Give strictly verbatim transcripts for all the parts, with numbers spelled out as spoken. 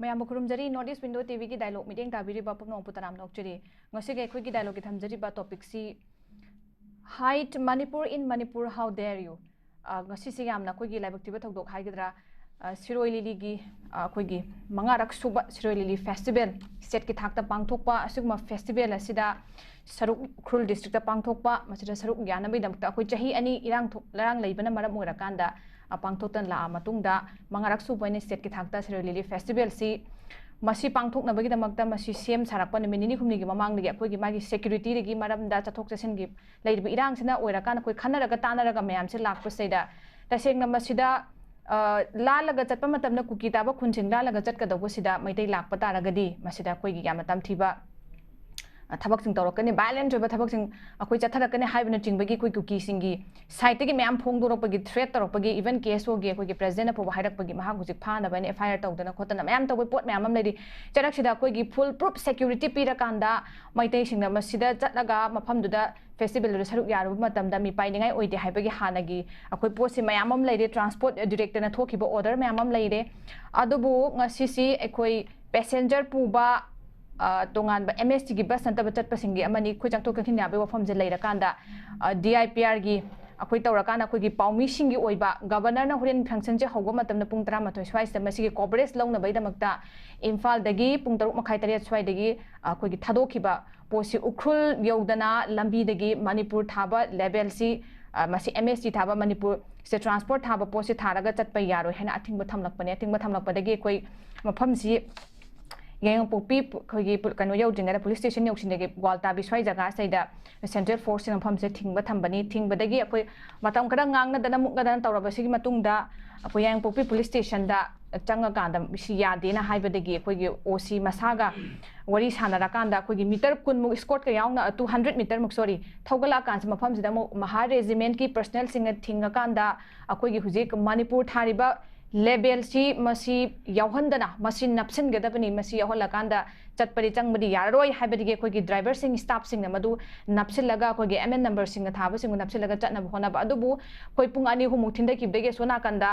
ꯃꯌꯥꯝꯕꯨ ꯈꯨꯔꯨꯝꯖꯔꯤ꯫ North East Window ꯇꯤꯚꯤꯒꯤ dialogue ꯃꯤꯠꯌꯦꯡ ꯇꯥꯕꯤꯔꯤꯕ ꯄꯨꯝꯅꯃꯛꯄꯨ ꯇꯔꯥꯝꯅ ꯑꯣꯛꯆꯔꯤ꯫ ꯉꯁꯤꯒꯤ ꯑꯩꯈꯣꯏꯒꯤ ꯗꯥꯏꯂꯣꯒꯀꯤ ꯊꯝꯖꯔꯤꯕ ꯇꯣꯄꯤꯛꯁꯤ, "Hide Manipur in Manipur, how dare you?" ꯑ, ꯉꯁꯤꯁꯦ ꯌꯥꯝꯅ ꯑꯩꯈꯣꯏꯒꯤ ꯂꯥꯏꯕꯛ ꯊꯤꯕ ꯊꯧꯗꯣꯛ ꯍꯥꯏꯒꯗ꯭ꯔꯥ, ꯑ, ꯁꯤꯔꯣꯏ ꯂꯤꯂꯤꯒꯤ, ꯑ, ꯑꯩꯈꯣꯏꯒꯤ ꯃꯉꯥꯔꯛ ꯁꯨꯕ ꯁꯤꯔꯣꯏ ꯂꯤꯂꯤ ꯐꯦꯁꯇꯤꯚꯦꯜ, ꯁ꯭ꯇꯦꯠꯀꯤ ꯊꯥꯛꯇ ꯄꯥꯡꯊꯣꯛꯄ, ꯑꯁꯤꯒꯨꯝꯕ ꯐꯦꯁꯇꯤꯚꯦꯜ ꯑꯁꯤꯗ ꯁꯔꯨꯛ, ꯎꯈ꯭ꯔꯨꯜ ꯗꯤꯁꯇ꯭ꯔꯤꯛꯇ ꯄꯥꯡꯊꯣꯛꯄ, ꯃꯁꯤꯗ ꯁꯔꯨꯛ ꯌꯥꯅꯕꯒꯤꯗꯃꯛꯇ ꯑꯩꯈꯣꯏ ꯆꯍꯤ ꯑꯅꯤ ꯏꯔꯥꯡ ꯊꯣꯛ-, ꯏꯔꯥꯡ ꯂꯩꯕꯅ ꯃꯔꯝ ꯑꯣꯏꯔꯀꯥꯟꯗ, ꯑ, ꯄꯥꯡꯊꯣꯛꯇꯅ ꯂꯥꯛꯑ ꯃꯇꯨꯡꯗ, ꯃꯉꯥꯔꯛ ꯁꯨꯕ ꯑꯣꯏꯅ ꯁ꯭ꯇꯦꯠꯀꯤ ꯊꯥꯛꯇ ꯁꯤꯔꯣꯏ ꯂꯤꯂꯤ ꯐꯦꯁꯇꯤꯚꯦꯜꯁꯤ, ꯃꯁꯤ ꯄꯥꯡꯊꯣꯛꯅꯕꯒꯤꯗꯃꯛꯇ ꯃꯁꯤ ꯁꯦꯝ ꯁꯥꯔꯛꯄ ꯅꯨꯃꯤꯠ ꯅꯤꯅꯤ ꯍꯨꯝꯅꯤꯒꯤ ꯃꯃꯥꯡꯗꯒꯤ ꯑꯩꯈꯣꯏꯒꯤ ꯃꯥꯒꯤ ꯁꯦꯀ꯭ꯌꯨꯔꯤꯇꯤꯗꯒꯤ ꯃꯔꯝꯗ ꯆꯠꯊꯣꯛ ꯆꯠꯁꯤꯟꯒꯤ ꯂꯩꯔꯤꯕ ꯏꯔꯥꯡꯁꯤꯅ ꯑꯣꯏꯔꯀꯥꯟꯗ ꯑꯩꯈꯣꯏ ꯈꯟꯅꯔꯒ ꯇꯥꯟꯅꯔꯒ ꯃꯌꯥꯝꯁꯦ ꯂꯥꯛꯄꯁꯤꯗꯩꯗ, ꯇꯁꯦꯡꯅ ꯃꯁꯤꯗ, ꯑ, ꯂꯥꯜꯂꯒ ꯆꯠꯄ ꯃꯇꯝꯗ ꯀꯨꯀꯤ ꯇꯥꯕ ꯈꯨꯟꯁꯤꯡ ꯂꯥꯜꯂꯒ ꯆꯠꯀꯗꯧꯕꯁꯤꯗ ꯃꯩꯇꯩ ꯂꯥꯛꯄ ꯇꯥꯔꯒꯗꯤ ꯃꯁꯤꯗ ꯑꯩꯈꯣꯏꯒꯤ ꯌꯥꯝꯅ ꯇꯝꯊꯤꯕ, ꯑ, ꯊꯕꯛꯁꯤꯡ ꯇꯧꯔꯛꯀꯅꯤ, ꯚꯥꯏꯑꯣꯂꯦꯟꯠ ꯑꯣꯏꯕ ꯊꯕꯛꯁꯤꯡ ꯑꯩꯈꯣꯏ ꯆꯠꯊꯔꯛꯀꯅꯤ ꯍꯥꯏꯕꯅꯆꯤꯡꯕꯒꯤ ꯑꯩꯈꯣꯏ ꯀꯨꯀꯤꯁꯤꯡꯒꯤ ꯁꯥꯏꯠꯇꯒꯤ ꯃꯌꯥꯝ ꯐꯣꯡꯗꯣꯔꯛꯄꯒꯤ, ꯊ꯭ꯔꯦꯠ ꯇꯧꯔꯛꯄꯒꯤ, ꯏꯚꯟ ꯀꯦ ꯑꯦꯁ ꯑꯣꯒꯤ ꯑꯩꯈꯣꯏꯒꯤ ꯄ꯭ꯔꯦꯁꯤꯗꯦꯟꯠꯅ ꯐꯥꯎꯕ ꯍꯥꯏꯔꯛꯄꯒꯤ ꯃꯍꯥꯛ ꯍꯧꯖꯤꯛ ꯐꯥꯅꯕ ꯍꯥꯏꯅ ꯑꯦꯐ ꯑꯥꯏ ꯑꯥꯔ ꯇꯧꯗꯅ ꯈꯣꯠꯇꯅ ꯃꯌꯥꯝ ꯇꯧꯕ ꯄꯣꯠ ꯃꯌꯥꯝ ꯑꯃ ꯂꯩꯔꯤ꯫ ꯆꯔꯛꯁꯤꯗ ꯑꯩꯈꯣꯏꯒꯤ ꯐꯨꯜ ꯄ꯭ꯔꯨꯐ ꯁꯦꯀ꯭ꯌꯨꯔꯤꯇꯤ ꯄꯤꯔꯀꯥꯟꯗ ꯃꯩꯇꯩꯁꯤꯡꯅ ꯃꯁꯤꯗ ꯆꯠꯂꯒ ꯃꯐꯝꯗꯨꯗ ꯐꯦꯁꯇꯤꯚꯦꯜꯗꯨꯗ ꯁꯔꯨꯛ ꯌꯥꯔꯨꯕ ꯃꯇꯝꯗ ꯃꯤꯄꯥꯏꯅꯤꯡꯉꯥꯏ ꯑꯣꯏꯗꯦ ꯍꯥꯏꯕꯒꯤ ꯍꯥꯟꯅꯒꯤ ꯑꯩꯈꯣꯏ ꯄꯣꯠꯁꯤ ꯃꯌꯥꯝ ꯑꯃ ꯂꯩꯔꯦ, ꯇ꯭ꯔꯥꯟꯁꯄꯣꯔꯠ ꯗꯤꯔꯦꯛꯇꯔꯅ ꯊꯣꯛꯈꯤꯕ ꯑꯣꯔꯗꯔ ꯃꯌꯥꯝ ꯑꯃ ꯂꯩꯔꯦ꯫ ꯑꯗꯨꯕꯨ ꯉꯁꯤꯁꯤ ꯑꯩꯈꯣꯏ ꯄꯦꯁꯦꯟꯖꯔ ꯄꯨꯕ, ꯑ, ꯇꯣꯉꯥꯟꯕ ꯑꯦꯝ ꯑꯦꯁ ꯇꯤꯒꯤ ꯕꯁ ꯅꯠꯇꯕ ꯆꯠꯄꯁꯤꯡꯒꯤ ꯑꯃꯅꯤ, ꯑꯩꯈꯣꯏ ꯆꯪꯊꯣꯛ ꯆꯪꯁꯤꯟ ꯌꯥꯕꯒꯤ ꯋꯥꯐꯝꯁꯦ ꯂꯩꯔꯀꯥꯟꯗ, ꯑ, ꯗꯤ ꯑꯥꯏ ꯄꯤ ꯑꯥꯔꯒꯤ ꯑꯩꯈꯣꯏ ꯇꯧꯔꯀꯥꯟꯗ ꯑꯩꯈꯣꯏꯒꯤ ꯄꯥꯎꯃꯤꯁꯤꯡꯒꯤ ꯑꯣꯏꯕ ꯒꯕꯔꯅꯔꯅ ꯍꯣꯔꯦꯟ ꯐꯪꯁꯟꯁꯦ ꯍꯧꯕ ꯃꯇꯝꯗ ꯄꯨꯡ ꯇꯔꯥꯃꯥꯊꯣꯏ ꯁ꯭ꯋꯥꯏꯁꯤꯗ ꯃꯁꯤꯒꯤ ꯀꯣꯚꯔꯦꯖ ꯂꯧꯅꯕꯒꯤꯗꯃꯛꯇ ꯏꯝꯐꯥꯜꯗꯒꯤ ꯄꯨꯡ ꯇꯔꯨꯛ ꯃꯈꯥꯏ ꯇꯔꯦꯠ ꯁ꯭ꯋꯥꯏꯗꯒꯤ ꯑꯩꯈꯣꯏꯒꯤ ꯊꯥꯗꯣꯛꯈꯤꯕ ꯄꯣꯠꯁꯤ ꯎꯈ꯭ꯔꯨꯜ ꯌꯧꯗꯅ ꯂꯝꯕꯤꯗꯒꯤ ꯃꯅꯤꯄꯨꯔ ꯊꯥꯕ ꯂꯦꯕꯦꯜꯁꯤ, ꯑ, ꯃꯁꯤ ꯑꯦꯝ ꯑꯦꯁ ꯇꯤ ꯊꯥꯕ ꯃꯅꯤꯄꯨꯔ ꯁꯦ ꯇ꯭ꯔꯥꯟꯁꯄꯣꯔꯠ ꯊꯥꯕ ꯄꯣꯠꯁꯤ ꯊꯥꯔꯒ ꯆꯠꯄ ꯌꯥꯔꯣꯏ ꯍꯥꯏꯅ ꯑꯊꯤꯡꯕ ꯊꯝꯂꯛꯄꯅꯦ꯫ ꯑꯊꯤꯡꯕ ꯊꯝꯂꯛꯄꯗꯒꯤ ꯑꯩꯈꯣꯏ ꯃꯐꯝꯁꯤ ꯌꯥꯏꯉꯪꯄꯣꯛꯄꯤ ꯄꯨ-, ꯑꯩꯈꯣꯏꯒꯤ ꯄꯨ-, ꯀꯩꯅꯣ ꯌꯧꯗ꯭ꯔꯤꯉꯩꯗ, ꯄꯨꯂꯤꯁ ꯁ꯭ꯇꯦꯁꯟ ꯌꯧꯁꯤꯟꯗ꯭ꯔꯤꯉꯩ ꯒ꯭ꯋꯥꯜꯇꯥꯕꯤ ꯁ꯭ꯋꯥꯏ ꯖꯒꯥꯁꯤꯗꯩꯗ ꯁꯦꯟꯇ꯭ꯔꯦꯜ ꯐꯣꯔꯁꯁꯤꯅ ꯃꯐꯝꯁꯦ ꯊꯤꯡꯕ ꯊꯝꯕꯅꯤ꯫ ꯊꯤꯡꯕꯗꯒꯤ ꯑꯩꯈꯣꯏ ꯃꯇꯝ ꯈꯔ ꯉꯥꯡꯅꯗꯅ ꯃꯨꯛꯅꯗꯅ ꯇꯧꯔꯕꯁꯤꯒꯤ ꯃꯇꯨꯡꯗ ꯑꯩꯈꯣꯏ ꯌꯥꯏꯉꯪꯄꯣꯛꯄꯤ ꯄꯨꯂꯤꯁ ꯁ꯭ꯇꯦꯁꯟꯗ ꯆꯪꯉꯀꯥꯟꯗ ꯁꯤ ꯌꯥꯗꯦꯅ ꯍꯥꯏꯕꯗꯒꯤ ꯑꯩꯈꯣꯏꯒꯤ ꯑꯣ ꯁꯤ ꯃꯁꯥꯒ ꯋꯥꯔꯤ ꯁꯥꯟꯅꯔꯀꯥꯟꯗ ꯑꯩꯈꯣꯏꯒꯤ ꯃꯤꯇꯔ ꯀꯨꯟꯃꯨꯛ, ꯏꯁꯀꯣꯔꯠꯀ ꯌꯥꯎꯅ, ꯇꯨ ꯍꯟꯗ꯭ꯔꯦꯠ ꯃꯤꯇꯔꯃꯨꯛ, ꯁꯣꯔꯤ, ꯊꯧꯒꯠꯂꯛꯑꯀꯥꯟꯁꯤ ꯃꯐꯝꯁꯤꯗ ꯑꯃꯨꯛ ꯃꯍꯥ ꯔꯦꯖꯤꯃꯦꯟꯠꯀꯤ ꯄꯔꯁꯅꯦꯜꯁꯤꯡꯅ ꯊꯤꯡꯉꯀꯥꯟꯗ ꯑꯩꯈꯣꯏꯒꯤ ꯍꯧꯖꯤꯛ ꯃꯅꯤꯄꯨꯔ ꯊꯥꯔꯤꯕ ꯂꯦꯕꯦꯜꯁꯤ ꯃꯁꯤ ꯌꯥꯎꯍꯟꯗꯅ ꯃꯁꯤ ꯅꯞꯁꯤꯟꯒꯗꯕꯅꯤ, ꯃꯁꯤ ꯌꯥꯎꯍꯜꯂꯀꯥꯟꯗ ꯆꯠꯄꯗꯤ ꯆꯪꯕꯗꯤ ꯌꯥꯔꯔꯣꯏ ꯍꯥꯏꯕꯗꯒꯤ ꯑꯩꯈꯣꯏꯒꯤ ꯗ꯭ꯔꯥꯏꯚꯔꯁꯤꯡ, ꯁ꯭ꯇꯥꯐꯁꯤꯡꯅ ꯃꯗꯨ ꯅꯞꯁꯤꯜꯂꯒ ꯑꯩꯈꯣꯏꯒꯤ ꯑꯦꯝ ꯑꯦꯟ ꯅꯝꯕꯔꯁꯤꯡꯅ ꯊꯥꯕꯁꯤꯡꯕꯨ ꯅꯞꯁꯤꯜꯂꯒ ꯆꯠꯅꯕ ꯍꯣꯠꯅꯕ꯫ ꯑꯗꯨꯕꯨ ꯑꯩꯈꯣꯏ ꯄꯨꯡ ꯑꯅꯤ ꯑꯍꯨꯝꯃꯨꯛ ꯊꯤꯟꯊꯈꯤꯕꯗꯒꯤ ꯑꯁꯣꯝ ꯅꯥꯀꯟꯗ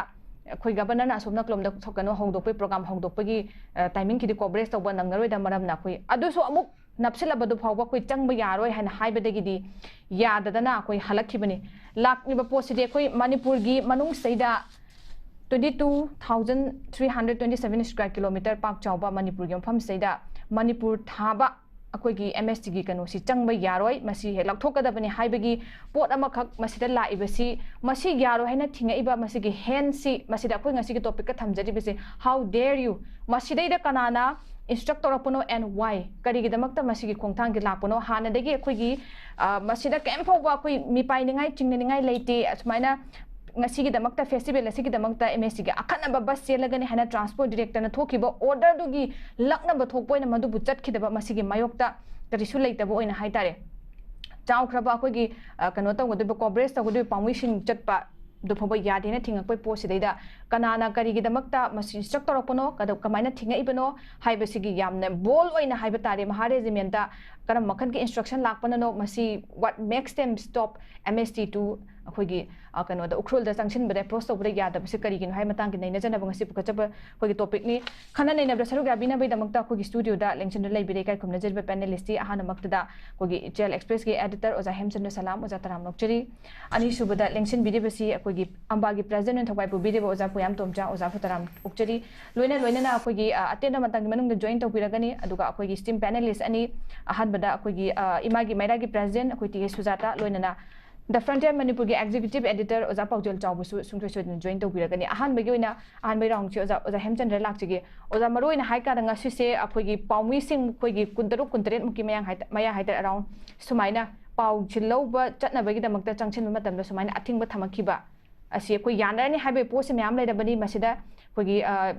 ꯑꯩꯈꯣꯏ ꯒꯕꯔꯅꯔꯅ ꯑꯁꯣꯝ ꯅꯥꯀꯜꯂꯣꯝꯗ ꯀꯩꯅꯣ ꯍꯧꯗꯣꯛꯄꯒꯤ, ꯄ꯭ꯔꯣꯒ꯭ꯔꯥꯝ ꯍꯧꯗꯣꯛꯄꯒꯤ ꯇꯥꯏꯃꯤꯡꯒꯤꯗꯤ ꯀꯣꯚꯔꯦꯖ ꯇꯧꯕ ꯅꯪꯉꯔꯣꯏꯗ ꯃꯔꯝꯅ ꯑꯩꯈꯣꯏ ꯑꯗꯨꯁꯨ ꯑꯃꯨꯛ ꯅꯞꯁꯤꯜꯂꯕꯗꯨ ꯐꯥꯎꯕ ꯑꯩꯈꯣꯏ ꯆꯪꯕ ꯌꯥꯔꯣꯏ ꯍꯥꯏꯅ ꯍꯥꯏꯕꯗꯒꯤꯗꯤ ꯌꯥꯗꯗꯅ ꯑꯩꯈꯣꯏ ꯍꯜꯂꯛꯈꯤꯕꯅꯤ꯫ ꯂꯥꯛꯂꯤꯕ ꯄꯣꯠꯁꯤꯗꯤ ꯑꯩꯈꯣꯏ ꯃꯅꯤꯄꯨꯔꯒꯤ ꯃꯅꯨꯡꯁꯤꯗꯩꯗ twenty two thousand three hundred twenty seven square kilometer ꯄꯥꯛ ꯆꯥꯎꯕ ꯃꯅꯤꯄꯨꯔꯒꯤ ꯃꯐꯝꯁꯤꯗꯩꯗ ꯃꯅꯤꯄꯨꯔ ꯊꯥꯕ ꯑꯩꯈꯣꯏꯒꯤ ꯑꯦꯝ ꯑꯦꯁ ꯇꯤꯒꯤ ꯀꯩꯅꯣꯁꯤ ꯆꯪꯕ ꯌꯥꯔꯣꯏ, ꯃꯁꯤ ꯍꯦꯛ ꯂꯧꯊꯣꯛꯀꯗꯕꯅꯤ ꯍꯥꯏꯕꯒꯤ ꯄꯣꯠ ꯑꯃꯈꯛ ꯃꯁꯤꯗ ꯂꯥꯛꯏꯕꯁꯤ, ꯃꯁꯤ ꯌꯥꯔꯣꯏ ꯍꯥꯏꯅ ꯊꯤꯡꯉꯛꯏꯕ ꯃꯁꯤꯒꯤ ꯍꯦꯟꯁꯤ, ꯃꯁꯤꯗ ꯑꯩꯈꯣꯏ ꯉꯁꯤꯒꯤ ꯇꯣꯄꯤꯛꯀ ꯊꯝꯖꯔꯤꯕꯁꯤ, how dare you? ꯃꯁꯤꯗꯩꯗ ꯀꯅꯥꯅ ꯏꯟꯁꯇ꯭ꯔꯛ ꯇꯧꯔꯛꯄꯅꯣ and why? ꯀꯔꯤꯒꯤꯗꯃꯛꯇ ꯃꯁꯤꯒꯤ ꯈꯣꯡꯊꯥꯡꯒꯤ ꯂꯥꯛꯄꯅꯣ? ꯍꯥꯟꯅꯗꯒꯤ ꯑꯩꯈꯣꯏꯒꯤ, ꯑ, ꯃꯁꯤꯗ ꯀꯔꯤꯝ ꯐꯥꯎꯕ ꯑꯩꯈꯣꯏ ꯃꯤꯄꯥꯏꯅꯤꯡꯉꯥꯏ, ꯆꯤꯡꯅꯅꯤꯡꯉꯥꯏ ꯂꯩꯇꯦ꯫ ꯑꯁꯨꯃꯥꯏꯅ ꯉꯁꯤꯒꯤꯗꯃꯛꯇ, ꯐꯦꯁꯇꯤꯚꯦꯜ ꯑꯁꯤꯒꯤꯗꯃꯛꯇ ꯑꯦꯝ ꯑꯦꯁ ꯇꯤꯒꯤ ꯑꯈꯟꯅꯕ ꯕꯁ ꯆꯦꯜꯂꯒꯅꯤ ꯍꯥꯏꯅ ꯇ꯭ꯔꯥꯟꯁꯄꯣꯔꯠ ꯗꯤꯔꯦꯛꯇꯔꯅ ꯊꯣꯛꯈꯤꯕ ꯑꯣꯔꯗꯔꯗꯨꯒꯤ ꯂꯛꯅꯕ ꯊꯣꯛꯄ ꯑꯣꯏꯅ ꯃꯗꯨꯕꯨ ꯆꯠꯈꯤꯗꯕ ꯃꯁꯤꯒꯤ ꯃꯥꯌꯣꯛꯇ ꯀꯔꯤꯁꯨ ꯂꯩꯇꯕ ꯑꯣꯏꯅ ꯍꯥꯏꯇꯥꯔꯦ꯫ ꯆꯥꯎꯈ꯭ꯔꯕ ꯑꯩꯈꯣꯏꯒꯤ, ꯑ, ꯀꯩꯅꯣ ꯇꯧꯒꯗꯣꯏꯕ, ꯀꯣꯚꯔꯦꯖ ꯇꯧꯒꯗꯣꯏꯕ ꯄꯥꯝꯕꯩꯁꯤꯡ ꯆꯠꯄ ꯑꯗꯨ ꯐꯥꯎꯕ ꯌꯥꯗꯦꯅ ꯊꯤꯡꯉꯛꯄꯩ ꯄꯣꯠꯁꯤꯗꯩꯗ ꯀꯅꯥꯅ ꯀꯔꯤꯒꯤꯗꯃꯛꯇ ꯃꯁꯤ ꯏꯟꯁꯇ꯭ꯔꯛ ꯇꯧꯔꯛꯄꯅꯣ, ꯀꯗ-, ꯀꯃꯥꯏꯅ ꯊꯤꯡꯉꯛꯏꯕꯅꯣ ꯍꯥꯏꯕꯁꯤꯒꯤ ꯌꯥꯝꯅ ꯕꯣꯜ ꯑꯣꯏꯅ ꯍꯥꯏꯕ ꯇꯥꯔꯦ, ꯃꯍꯥ ꯔꯦꯖꯤꯃꯦꯟꯇ ꯀꯔꯝꯕ ꯃꯈꯜꯒꯤ ꯏꯟꯁꯇ꯭ꯔꯛꯁꯟ ꯂꯥꯛꯄꯅꯅꯣ, ꯃꯁꯤ what makes them stop M S T to ꯑꯩꯈꯣꯏꯒꯤ, ꯑ, ꯀꯩꯅꯣꯗ, ꯎꯈ꯭ꯔꯨꯜꯗ ꯆꯪꯁꯤꯟꯕꯗ, ꯑꯦꯄ꯭ꯔꯣꯆ ꯇꯧꯕꯗ ꯌꯥꯗꯕꯁꯤ ꯀꯔꯤꯒꯤꯅꯣ ꯍꯥꯏꯕ ꯃꯇꯥꯡꯒꯤ ꯅꯩꯅꯖꯅꯕ ꯉꯁꯤ ꯄꯨꯈꯠꯆꯕ ꯑꯩꯈꯣꯏꯒꯤ ꯇꯣꯄꯤꯛꯅꯤ꯫ ꯈꯟꯅ ꯅꯩꯅꯕꯗ ꯁꯔꯨꯛ ꯌꯥꯕꯤꯅꯕꯒꯤꯗꯃꯛꯇ ꯑꯩꯈꯣꯏꯒꯤ ꯁ꯭ꯇꯨꯗꯤꯑꯣꯗ ꯂꯦꯡꯁꯤꯟꯗꯨꯅ ꯂꯩꯕꯤꯔꯦ ꯏꯀꯥꯏ ꯈꯨꯝꯅꯖꯔꯤꯕ ꯄꯦꯅꯦꯂꯤꯁꯇꯤ꯫ ꯑꯍꯥꯟꯕꯃꯛꯇꯗ ꯑꯩꯈꯣꯏꯒꯤ ꯏꯆꯦꯜ ꯑꯦꯛꯁꯄ꯭ꯔꯦꯁꯀꯤ ꯑꯦꯗꯤꯇꯔ ꯑꯣꯖꯥ ꯍꯦꯝꯆꯟꯗ꯭ꯔ ꯁꯂꯥꯝ, ꯑꯣꯖꯥ ꯇꯔꯥꯝ ꯅꯣꯛꯆꯔꯤ꯫ ꯑꯅꯤꯁꯨꯕꯗ ꯂꯦꯡꯁꯤꯟꯕꯤꯔꯤꯕꯁꯤ ꯑꯩꯈꯣꯏꯒꯤ ꯑꯝꯕꯥꯒꯤ ꯄ꯭ꯔꯦꯁꯤꯗꯦꯟꯠ ꯑꯣꯏꯅ ꯊꯧꯒꯥꯏ ꯄꯨꯕꯤꯔꯤꯕ ꯑꯣꯖꯥ ꯄꯨꯌꯥꯝ ꯇꯣꯝꯆꯥ, ꯑꯣꯖꯥꯕꯨ ꯇꯔꯥꯝ ꯑꯣꯛꯆꯔꯤ꯫ ꯂꯣꯏꯅ ꯂꯣꯏꯅꯅ ꯑꯩꯈꯣꯏꯒꯤ, ꯑ, ꯑꯇꯦꯟꯕ ꯃꯇꯝꯒꯤ ꯃꯅꯨꯡꯗ ꯖꯣꯏꯟ ꯇꯧꯕꯤꯔꯒꯅꯤ꯫ ꯑꯗꯨꯒ ꯑꯩꯈꯣꯏꯒꯤ ꯁ꯭ꯇꯤꯝ ꯄꯦꯅꯦꯂꯤꯁ ꯑꯅꯤ, ꯑꯍꯥꯟꯕꯗ ꯑꯩꯈꯣꯏꯒꯤ, ꯑ, ꯏꯃꯥꯒꯤ ꯃꯩꯔꯥꯒꯤ ꯄ꯭ꯔꯦꯁꯤꯗꯦꯟꯠ ꯑꯩꯈꯣꯏ ꯇꯤ ꯑꯦꯁ ꯁꯨꯖꯥꯇꯥ, ꯂꯣꯏꯅꯅ ꯗ ꯐ꯭ꯔꯟꯇꯤꯌꯔ ꯃꯅꯤꯄꯨꯔꯒꯤ ꯑꯦꯛꯖꯤꯀ꯭ꯌꯨꯇꯤꯚ ꯑꯦꯗꯤꯇꯔ ꯑꯣꯖꯥ ꯄꯥꯎꯖꯦꯜ ꯆꯥꯎꯕꯁꯨ ꯁꯨꯡꯁꯣꯏ ꯁꯣꯏꯗꯅ ꯖꯣꯏꯟ ꯇꯧꯕꯤꯔꯒꯅꯤ꯫ ꯑꯍꯥꯟꯕꯒꯤ ꯑꯣꯏꯅ, ꯑꯍꯥꯟꯕꯒꯤ ꯔꯥꯎꯟꯁꯤ ꯑꯣꯖꯥ, ꯑꯣꯖꯥ ꯍꯦꯝꯆꯟꯗ꯭ꯔ ꯂꯥꯛꯆꯒꯦ꯫ ꯑꯣꯖꯥ, ꯃꯔꯨꯑꯣꯏꯅ ꯍꯥꯏ ꯀꯥꯟꯗ ꯉꯁꯤꯁꯦ ꯑꯩꯈꯣꯏꯒꯤ ꯄꯥꯎꯃꯤꯁꯤꯡ ꯑꯩꯈꯣꯏꯒꯤ ꯀꯨꯟꯇꯔꯨꯛ, ꯀꯨꯟꯇꯔꯦꯠ ꯃꯨꯛꯀꯤ ꯃꯌꯥ ꯍꯥꯏꯇ-, ꯃꯌꯥ ꯍꯥꯏꯇꯥꯔꯦ, ꯑꯔꯥꯎꯟ ꯁꯨꯃꯥꯏꯅ ꯄꯥꯎꯁꯤ ꯂꯧꯕ ꯆꯠꯅꯕꯒꯤꯗꯃꯛꯇ ꯆꯪꯁꯤꯟꯕ ꯃꯇꯝꯗ ꯁꯨꯃꯥꯏꯅ ꯑꯊꯤꯡꯕ ꯊꯝꯃꯛꯈꯤꯕ ꯑꯁꯤ ꯑꯩꯈꯣꯏ ꯌꯥꯅꯔꯅꯤ ꯍꯥꯏꯕꯒꯤ ꯄꯣꯠꯁꯤ ꯃꯌꯥꯝ ꯂꯩꯔꯕꯅꯤ꯫ ꯃꯁꯤꯗ ꯑꯩꯈꯣꯏꯒꯤ, ꯑ,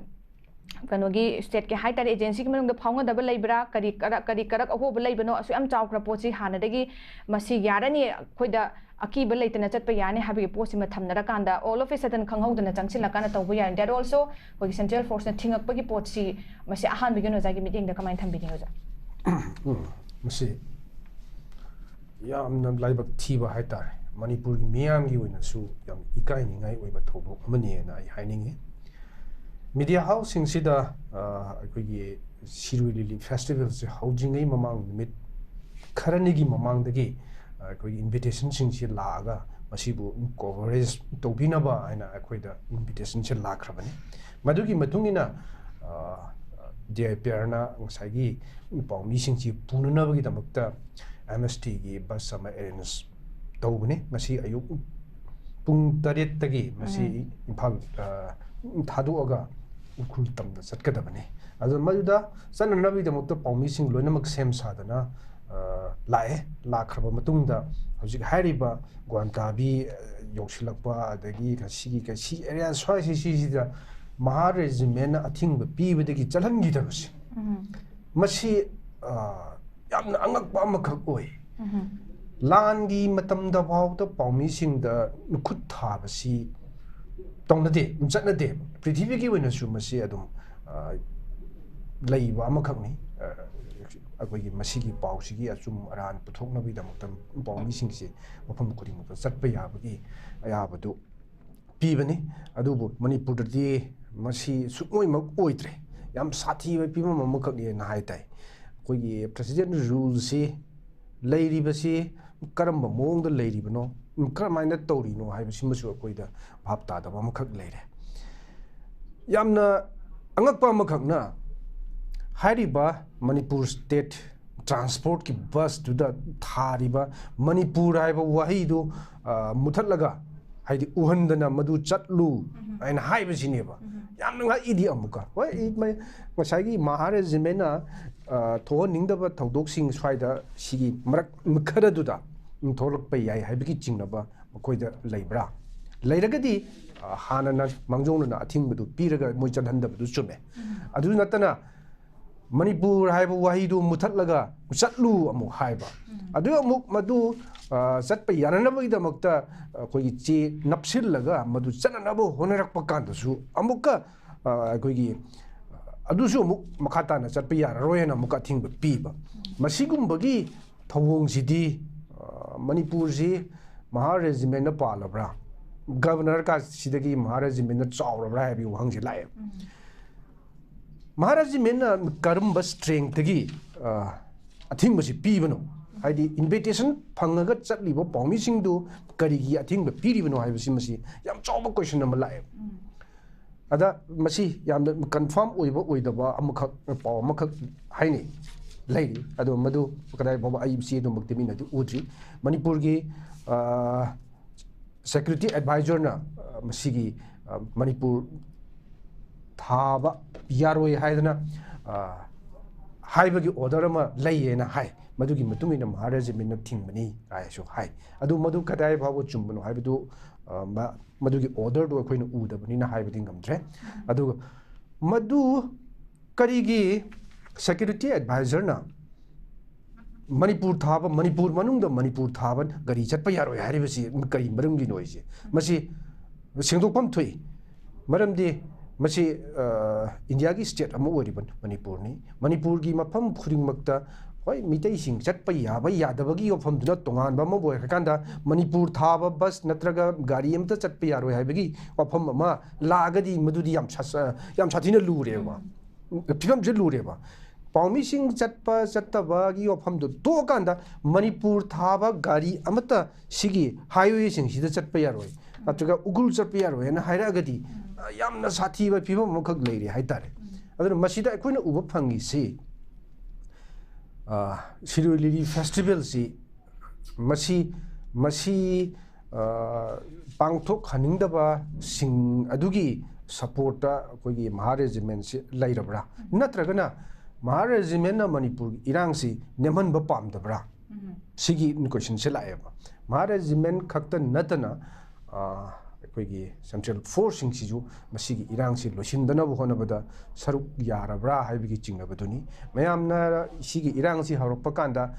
ꯀꯩꯅꯣꯒꯤ ꯁ꯭ꯇꯦꯠꯀꯤ ꯍꯥꯏꯇꯥꯔꯦ, ꯑꯦꯖꯦꯟꯁꯤꯒꯤ ꯃꯅꯨꯡꯗ ꯐꯥꯎꯅꯗꯕ ꯂꯩꯕ꯭ꯔꯥ, ꯀꯔꯤ ꯀꯔꯛ-, ꯀꯔꯤ ꯀꯔꯛ ꯑꯍꯣꯕ ꯂꯩꯕꯅꯣ, ꯑꯁꯨꯛ ꯌꯥꯝ ꯆꯥꯎꯈ꯭ꯔ ꯄꯣꯠꯁꯤ ꯍꯥꯟꯅꯗꯒꯤ ꯃꯁꯤ ꯌꯥꯔꯅꯤ, ꯑꯩꯈꯣꯏꯗ ꯑꯀꯤꯕ ꯂꯩꯇꯅ ꯆꯠꯄ ꯌꯥꯅꯤ ꯍꯥꯏꯕꯒꯤ ꯄꯣꯠꯁꯤꯃ ꯊꯝꯅꯔꯀꯥꯟꯗ, all of a sudden ꯈꯪꯍꯧꯗꯅ ꯆꯪꯁꯤꯜꯂꯀꯥꯟꯗ ꯇꯧꯕ ꯌꯥꯔꯅꯤ꯫ That also ꯑꯩꯈꯣꯏꯒꯤ ꯁꯦꯟꯇ꯭ꯔꯦꯜ ꯐꯣꯔꯁꯅ ꯊꯤꯡꯉꯛꯄꯒꯤ ꯄꯣꯠꯁꯤ, ꯃꯁꯤ ꯑꯍꯥꯟꯕꯒꯤ ꯑꯣꯏꯅ ꯑꯣꯖꯥꯒꯤ ꯃꯤꯠꯌꯦꯡꯗ ꯀꯃꯥꯏꯅ ꯊꯝꯕꯤꯅꯤꯡꯉꯤ, ꯑꯣꯖꯥ? ꯎꯝ, ꯃꯁꯤ ꯌꯥꯝꯅ ꯂꯥꯏꯕꯛ ꯊꯤꯕ ꯍꯥꯏꯇꯥꯔꯦ꯫ ꯃꯅꯤꯄꯨꯔꯒꯤ ꯃꯤꯌꯥꯝꯒꯤ ꯑꯣꯏꯅꯁꯨ ꯌꯥꯝ ꯏꯀꯥꯏꯅꯤꯡꯉꯥꯏ ꯑꯣꯏꯕ ꯊꯧꯗꯣꯛ ꯑꯃꯅꯤꯅ ꯑꯩ ꯍꯥꯏꯅꯤꯡꯉꯤ꯫ ꯃꯤꯗꯤꯌꯥ ꯍꯥꯎꯁꯁꯤꯡꯁꯤꯗ, ꯑ, ꯑꯩꯈꯣꯏꯒꯤ ꯁꯤꯔꯣꯏ ꯂꯤꯂꯤ ꯐꯦꯁꯇꯤꯚꯦꯜꯁꯦ ꯍꯧꯗ꯭ꯔꯤꯉꯩ ꯃꯃꯥꯡ, ꯅꯨꯃꯤꯠ ꯈꯔꯅꯤꯒꯤ ꯃꯃꯥꯡꯗꯒꯤ, ꯑ, ꯑꯩꯈꯣꯏꯒꯤ ꯏꯟꯚꯤꯇꯦꯁꯟꯁꯤꯡꯁꯤ ꯂꯥꯛꯑꯒ ꯃꯁꯤꯕꯨ ꯀꯣꯚꯔꯦꯖ ꯇꯧꯕꯤꯅꯕ ꯍꯥꯏꯅ ꯑꯩꯈꯣꯏꯗ ꯏꯟꯚꯤꯇꯦꯁꯟꯁꯦ ꯂꯥꯛꯈ꯭ꯔꯕꯅꯤ꯫ ꯃꯗꯨꯒꯤ ꯃꯇꯨꯡ ꯏꯟꯅ, ꯑ, ꯗꯤ ꯑꯥꯏ ꯄꯤ ꯑꯥꯔꯅ ꯉꯁꯥꯏꯒꯤ ꯄꯥꯎꯃꯤꯁꯤꯡꯁꯤ ꯄꯨꯅꯅꯕꯒꯤꯗꯃꯛꯇ ꯑꯦꯝ ꯑꯦꯁ ꯇꯤꯒꯤ ꯕꯁ ꯑꯃ ꯑꯦꯔꯦꯟꯖ ꯇꯧꯕꯅꯤ꯫ ꯉꯁꯤ ꯑꯌꯨꯛ ꯄꯨꯡ ꯇꯔꯦꯠꯇꯒꯤ ꯃꯁꯤ ꯎꯝ꯫ ꯏꯝꯐꯥꯜ, ꯑ, ꯊꯥꯗꯣꯛꯑꯒ ꯎꯈ꯭ꯔꯨꯜ ꯇꯝꯗ ꯆꯠꯀꯗꯕꯅꯤ꯫ ꯑꯗꯨ ꯃꯗꯨꯗ ꯆꯠꯅꯅꯕꯒꯤꯗꯃꯛꯇ ꯄꯥꯎꯃꯤꯁꯤꯡ ꯂꯣꯏꯅꯃꯛ ꯁꯦꯝ ꯁꯥꯗꯅ, ꯑ, ꯂꯥꯛꯑꯦ꯫ ꯂꯥꯛꯈ꯭ꯔꯕ ꯃꯇꯨꯡꯗ ꯍꯧꯖꯤꯛ ꯍꯥꯏꯔꯤꯕ ꯒ꯭ꯋꯥꯟꯇꯥꯕꯤ, ꯑ, ꯌꯧꯁꯤꯜꯂꯛꯄ, ꯑꯗꯒꯤ ꯉꯁꯤꯒꯤ ꯀ-, ꯁꯤ ꯑꯦꯔꯤꯌꯥ ꯁ꯭ꯋꯥꯏꯁꯤ, ꯁꯤꯁꯤꯗ ꯃꯍꯥ ꯔꯦꯖꯤꯃꯦꯟꯅ ꯑꯊꯤꯡꯕ ꯄꯤꯕꯗꯒꯤ ꯆꯠꯍꯟꯈꯤꯗꯕꯁꯦ, ꯎꯝ꯫ ꯃꯁꯤ, ꯑ, ꯌꯥꯝꯅ ꯑꯉꯛꯄ ꯑꯃꯈꯛ ꯑꯣꯏ꯫ ꯎꯝ꯫ ꯂꯥꯟꯒꯤ ꯃꯇꯝꯗ ꯐꯥꯎꯗ ꯄꯥꯎꯃꯤꯁꯤꯡꯗ ꯈꯨꯠ ꯊꯥꯕꯁꯤ ꯇꯧꯅꯗꯦ, ꯆꯠꯅꯗꯦ꯫ ꯄ꯭ꯔꯤꯊꯤꯕꯤꯒꯤ ꯑꯣꯏꯅꯁꯨ ꯃꯁꯤ ꯑꯗꯨꯝ, ꯑ, ꯂꯩꯕ ꯑꯃꯈꯛꯅꯤ꯫ ꯑ, ꯑꯩꯈꯣꯏꯒꯤ ꯃꯁꯤꯒꯤ ꯄꯥꯎꯁꯤꯒꯤ ꯑꯆꯨꯝ ꯑꯔꯥꯟ ꯄꯨꯊꯣꯛꯅꯕꯒꯤꯗꯃꯛꯇ ꯄꯥꯎꯃꯤꯁꯤꯡꯁꯤ ꯃꯐꯝ ꯈꯨꯗꯤꯡꯃꯛꯇ ꯆꯠꯄ ꯌꯥꯕꯒꯤ ꯑꯌꯥꯕꯗꯨ ꯄꯤꯕꯅꯤ꯫ ꯑꯗꯨꯕꯨ ꯃꯅꯤꯄꯨꯔꯗꯗꯤ ꯃꯁꯤ ꯁꯨꯛꯑꯣꯏꯃꯛ ꯑꯣꯏꯗ꯭ꯔꯦ꯫ ꯌꯥꯝ ꯁꯥꯊꯤꯕ ꯐꯤꯕꯝ ꯑꯃꯈꯛꯅꯦꯅ ꯍꯥꯏ ꯇꯥꯏ꯫ ꯑꯩꯈꯣꯏꯒꯤ ꯄ꯭ꯔꯦꯁꯤꯗꯦꯟ ꯔꯨꯜꯁꯤ ꯂꯩꯔꯤꯕꯁꯤ ꯀꯔꯝꯕ ꯃꯑꯣꯡꯗ ꯂꯩꯔꯤꯕꯅꯣ, ꯀꯔꯝꯍꯥꯏꯅ ꯇꯧꯔꯤꯅꯣ ꯍꯥꯏꯕꯁꯤꯃꯁꯨ ꯑꯩꯈꯣꯏꯗ ꯚꯥꯞ ꯇꯥꯗꯕ ꯑꯃꯈꯛ ꯂꯩꯔꯦ꯫ ꯌꯥꯝꯅ ꯑꯉꯛꯄ ꯑꯃꯈꯛꯅ, ꯍꯥꯏꯔꯤꯕ ꯃꯅꯤꯄꯨꯔ ꯁ꯭ꯇꯦꯠ ꯇ꯭ꯔꯥꯟꯁꯄꯣꯔꯠꯀꯤ ꯕꯁꯇꯨꯗ ꯊꯥꯔꯤꯕ ꯃꯅꯤꯄꯨꯔ ꯍꯥꯏꯕ ꯋꯥꯍꯩꯗꯨ, ꯑ, ꯃꯨꯊꯠꯂꯒ, ꯍꯥꯏꯗꯤ ꯎꯍꯟꯗꯅ ꯃꯗꯨ ꯆꯠꯂꯨ ꯎꯝ꯫ ꯍꯥꯏꯅ ꯍꯥꯏꯕꯁꯤꯅꯦꯕ꯫ ꯎꯝ꯫ ꯌꯥꯝꯅ ꯉꯛꯏꯗꯤ ꯑꯃꯨꯛꯀ꯫ ꯍꯣꯏ, ꯏ-, ꯃ-, ꯉꯁꯥꯏꯒꯤ ꯃꯍꯥ ꯔꯦꯖꯤꯃꯦꯟꯅ, ꯑ, ꯊꯣꯛꯍꯟꯅꯤꯡꯗꯕ ꯊꯧꯗꯣꯛꯁꯤꯡ ꯁ꯭ꯋꯥꯏꯗ ꯁꯤꯒꯤ ꯃꯔꯛ ꯈꯔꯗꯨꯗ ꯊꯣꯛꯂꯛꯄ ꯌꯥꯏ ꯍꯥꯏꯕꯒꯤ ꯆꯤꯡꯅꯕ ꯃꯈꯣꯏꯗ ꯂꯩꯕ꯭ꯔꯥ? ꯂꯩꯔꯒꯗꯤ, ꯑ, ꯍꯥꯟꯅꯅ ꯃꯥꯡꯖꯧꯅꯅ ꯑꯊꯤꯡꯕꯗꯨ ꯄꯤꯔꯒ ꯃꯣꯏ ꯆꯠꯍꯟꯗꯕꯗꯨ ꯆꯨꯝꯃꯦ꯫ ꯎꯝ꯫ ꯑꯗꯨ ꯅꯠꯇꯅ ꯃꯅꯤꯄꯨꯔ ꯍꯥꯏꯕ ꯋꯥꯍꯩꯗꯨ ꯃꯨꯊꯠꯂꯒ ꯆꯠꯂꯨ ꯑꯃꯨꯛ ꯍꯥꯏꯕ꯫ ꯎꯝ꯫ ꯑꯗꯨ ꯑꯃꯨꯛ ꯃꯗꯨ, ꯑ, ꯆꯠꯄ ꯌꯥꯅꯅꯕꯒꯤꯗꯃꯛꯇ ꯑꯩꯈꯣꯏꯒꯤ ꯆꯦ ꯅꯞꯁꯤꯜꯂꯒ ꯃꯗꯨ ꯆꯠꯅꯅꯕ ꯍꯣꯠꯅꯔꯛꯄ ꯀꯥꯟꯗꯁꯨ ꯑꯃꯨꯛꯀ, ꯑ, ꯑꯩꯈꯣꯏꯒꯤ, ꯑ, ꯑꯗꯨꯁꯨ ꯑꯃꯨꯛ ꯃꯈꯥ ꯇꯥꯅ ꯆꯠꯄ ꯌꯥꯔꯔꯣꯏ ꯍꯥꯏꯅ ꯑꯃꯨꯛꯀ ꯑꯊꯤꯡꯕ ꯄꯤꯕ꯫ ꯎꯝ꯫ ꯃꯁꯤꯒꯨꯝꯕꯒꯤ ꯊꯧꯑꯣꯡꯁꯤꯗꯤ, ꯑ, ꯃꯅꯤꯄꯨꯔꯁꯤ ꯃꯍꯥ ꯔꯦꯖꯤꯃꯦꯟꯅ ꯄꯥꯜꯂꯕ꯭ꯔꯥ, ꯒꯕꯔꯅꯔ ꯀꯥꯁꯤꯗꯒꯤ ꯃꯍꯥ ꯔꯦꯖꯤꯃꯦꯟꯅ ꯆꯥꯎꯔꯕ꯭ꯔꯥ ꯍꯥꯏꯕꯒꯤ ꯋꯥꯍꯪꯁꯦ ꯂꯥꯛꯑꯦꯕ꯫ ꯃꯍꯥ ꯔꯦꯖꯤꯃꯦꯟꯅ ꯀꯔꯝꯕ ꯁ꯭ꯇ꯭ꯔꯦꯡꯊꯇꯒꯤ ꯑꯊꯤꯡꯕꯁꯤ ꯄꯤꯕꯅꯣ? ꯍꯥꯏꯗꯤ ꯏꯟꯚꯤꯇꯦꯁꯟ ꯐꯪꯉꯒ ꯆꯠꯂꯤꯕ ꯄꯥꯎꯃꯤꯁꯤꯡꯗꯨ ꯀꯔꯤꯒꯤ ꯑꯊꯤꯡꯕ ꯄꯤꯔꯤꯕꯅꯣ ꯍꯥꯏꯕꯁꯤ, ꯃꯁꯤ ꯌꯥꯝ ꯆꯥꯎꯕ ꯀꯣꯏꯁꯟ ꯑꯃ ꯂꯥꯛꯑꯦꯕ꯫ ꯑꯗ ꯃꯁꯤ ꯌꯥꯝꯅ ꯀꯟꯐꯥꯔꯝ ꯑꯣꯏꯕ ꯑꯣꯏꯗꯕ ꯑꯃꯈꯛ, ꯄꯥꯎ ꯑꯃꯈꯛ ꯍꯥꯏꯅꯩ, ꯂꯩꯔꯤ꯫ ꯑꯗꯣ ꯃꯗꯨ ꯀꯗꯥꯏ ꯐꯥꯎꯕ, ꯑꯩ ꯆꯦꯗꯨꯃꯛꯇꯤ ꯃꯤꯅꯗꯤ ꯎꯗ꯭ꯔꯤ꯫ ꯃꯅꯤꯄꯨꯔꯒꯤ ꯁꯦꯀ꯭ꯌꯨꯔꯤꯇꯤ ꯑꯦꯗꯚꯥꯏꯖꯔꯅ ꯃꯁꯤꯒꯤ ꯃꯅꯤꯄꯨꯔ ꯊꯥꯕ ꯌꯥꯔꯣꯏ ꯍꯥꯏꯗꯅ ꯍꯥꯏꯕꯒꯤ ꯑꯣꯔꯗꯔ ꯑꯃ ꯂꯩꯌꯦꯅ ꯍꯥꯏ꯫ ꯃꯗꯨꯒꯤ ꯃꯇꯨꯡ ꯏꯟꯅ ꯃꯍꯥ ꯔꯦꯖꯤꯃꯦꯟꯅ ꯊꯤꯡꯕꯅꯤ ꯍꯥꯏꯁꯨ ꯍꯥꯏ꯫ ꯑꯗꯨ ꯃꯗꯨ ꯀꯗꯥꯏ ꯐꯥꯎꯕ ꯆꯨꯝꯕꯅꯣ ꯍꯥꯏꯕꯗꯨ ꯃꯗꯨꯒꯤ ꯑꯣꯔꯗꯔꯗꯨ ꯑꯩꯈꯣꯏꯅ ꯎꯗꯕꯅꯤꯅ ꯍꯥꯏꯕꯗꯤ ꯉꯝꯗ꯭ꯔꯦ꯫ ꯑꯗꯨꯒ ꯃꯗꯨ ꯀꯔꯤꯒꯤ ꯁꯦꯀ꯭ꯌꯨꯔꯤꯇꯤ ꯑꯦꯗꯚꯥꯏꯖꯔꯅ ꯃꯅꯤꯄꯨꯔ ꯊꯥꯕ, ꯃꯅꯤꯄꯨꯔ ꯃꯅꯨꯡꯗ ꯃꯅꯤꯄꯨꯔ ꯊꯥꯕ ꯒꯥꯔꯤ ꯆꯠꯄ ꯌꯥꯔꯣꯏ ꯍꯥꯏꯔꯤꯕꯁꯤ ꯀꯔꯤ ꯃꯔꯝꯒꯤꯅꯣ ꯍꯥꯏꯁꯦ? ꯃꯁꯤ ꯁꯦꯡꯗꯣꯛꯐꯝ ꯊꯣꯛꯏ꯫ ꯃꯔꯝꯗꯤ ꯃꯁꯤ ꯏꯟꯗꯤꯌꯥꯒꯤ ꯁ꯭ꯇꯦꯠ ꯑꯃ ꯑꯣꯏꯔꯤꯕ ꯃꯅꯤꯄꯨꯔꯅꯤ꯫ ꯃꯅꯤꯄꯨꯔꯒꯤ ꯃꯐꯝ ꯈꯨꯗꯤꯡꯃꯛꯇ, ꯍꯣꯏ, ꯃꯤꯇꯩꯁꯤꯡ ꯆꯠꯄ ꯌꯥꯕ ꯌꯥꯗꯕꯒꯤ ꯋꯥꯐꯝꯗꯨꯅ ꯇꯣꯉꯥꯟꯕ ꯑꯃ ꯑꯣꯏꯈ꯭ꯔꯀꯥꯟꯗ, ꯃꯅꯤꯄꯨꯔ ꯊꯥꯕ ꯕꯁ ꯅꯠꯇ꯭ꯔꯒ ꯒꯥꯔꯤ ꯑꯃꯇ ꯆꯠꯄ ꯌꯥꯔꯣꯏ ꯍꯥꯏꯕꯒꯤ ꯋꯥꯐꯝ ꯑꯃ ꯂꯥꯛꯑꯒꯗꯤ ꯃꯗꯨꯗꯤ ꯌꯥꯝ ꯁꯥ-, ꯌꯥꯝ ꯁꯥꯊꯤꯅ ꯂꯨꯔꯦꯕ꯫ ꯐꯤꯕꯝꯁꯦ ꯂꯨꯔꯦꯕ꯫ ꯄꯥꯎꯃꯤꯁꯤꯡ ꯆꯠꯄ ꯆꯠꯇꯕꯒꯤ ꯋꯥꯐꯝꯗꯣ ꯇꯣꯛꯑꯀꯥꯟꯗ ꯃꯅꯤꯄꯨꯔ ꯊꯥꯕ ꯒꯥꯔꯤ ꯑꯃꯠꯇ ꯁꯤꯒꯤ ꯍꯥꯏꯋꯦꯁꯤꯡꯁꯤꯗ ꯆꯠꯄ ꯌꯥꯔꯣꯏ, ꯅꯠꯇ꯭ꯔꯒ ꯎꯈ꯭ꯔꯨꯜ ꯆꯠꯄ ꯌꯥꯔꯣꯏ ꯍꯥꯏꯅ ꯍꯥꯏꯔꯛꯑꯒꯗꯤ, ꯌꯥꯝꯅ ꯁꯥꯊꯤꯕ ꯐꯤꯕꯝ ꯑꯃꯈꯛ ꯂꯩꯔꯦ ꯍꯥꯏꯇꯥꯔꯦ꯫ ꯑꯗꯨꯅ ꯃꯁꯤꯗ ꯑꯩꯈꯣꯏꯅ ꯎꯕ ꯐꯪꯉꯤꯁꯤ, ꯁꯤꯔꯣꯏ ꯂꯤꯂꯤ ꯐꯦꯁꯇꯤꯚꯦꯜꯁꯤ, ꯃꯁꯤ, ꯃꯁꯤ ꯄꯥꯡꯊꯣꯛꯍꯟꯅꯤꯡꯗꯕꯁꯤꯡ ꯑꯗꯨꯒꯤ ꯁꯄꯣꯔꯠꯇ ꯑꯩꯈꯣꯏꯒꯤ ꯃꯍꯥ ꯔꯦꯖꯤꯃꯦꯟꯁꯤ ꯂꯩꯔꯕ꯭ꯔꯥ? ꯅꯠꯇ꯭ꯔꯒꯅ ꯃꯍꯥ ꯔꯦꯖꯤꯃꯦꯟꯅ ꯃꯅꯤꯄꯨꯔꯒꯤ ꯏꯔꯥꯡꯁꯤ ꯅꯦꯝꯍꯟꯕ ꯄꯥꯝꯗꯕ꯭ꯔꯥ? ꯁꯤꯒꯤ ꯀꯣꯏꯁꯟꯁꯦ ꯂꯥꯛꯑꯦꯕ꯫ ꯃꯍꯥ ꯔꯦꯖꯤꯃꯦꯟ ꯈꯛꯇ ꯅꯠꯇꯅ, ꯑꯩꯈꯣꯏꯒꯤ ꯁꯦꯟꯇ꯭ꯔꯦꯜ ꯐꯣꯔꯁꯁꯤꯡꯁꯤꯁꯨ ꯃꯁꯤꯒꯤ ꯏꯔꯥꯡꯁꯤ ꯂꯣꯏꯁꯤꯟꯗꯅꯕ ꯍꯣꯠꯅꯕꯗ ꯁꯔꯨꯛ ꯌꯥꯔꯕ꯭ꯔꯥ ꯍꯥꯏꯕꯒꯤ ꯆꯤꯡꯅꯕꯗꯨꯅꯤ꯫ ꯃꯌꯥꯝꯅ ꯁꯤꯒꯤ ꯏꯔꯥꯡꯁꯤ ꯍꯧꯔꯛꯄ ꯀꯥꯟꯗ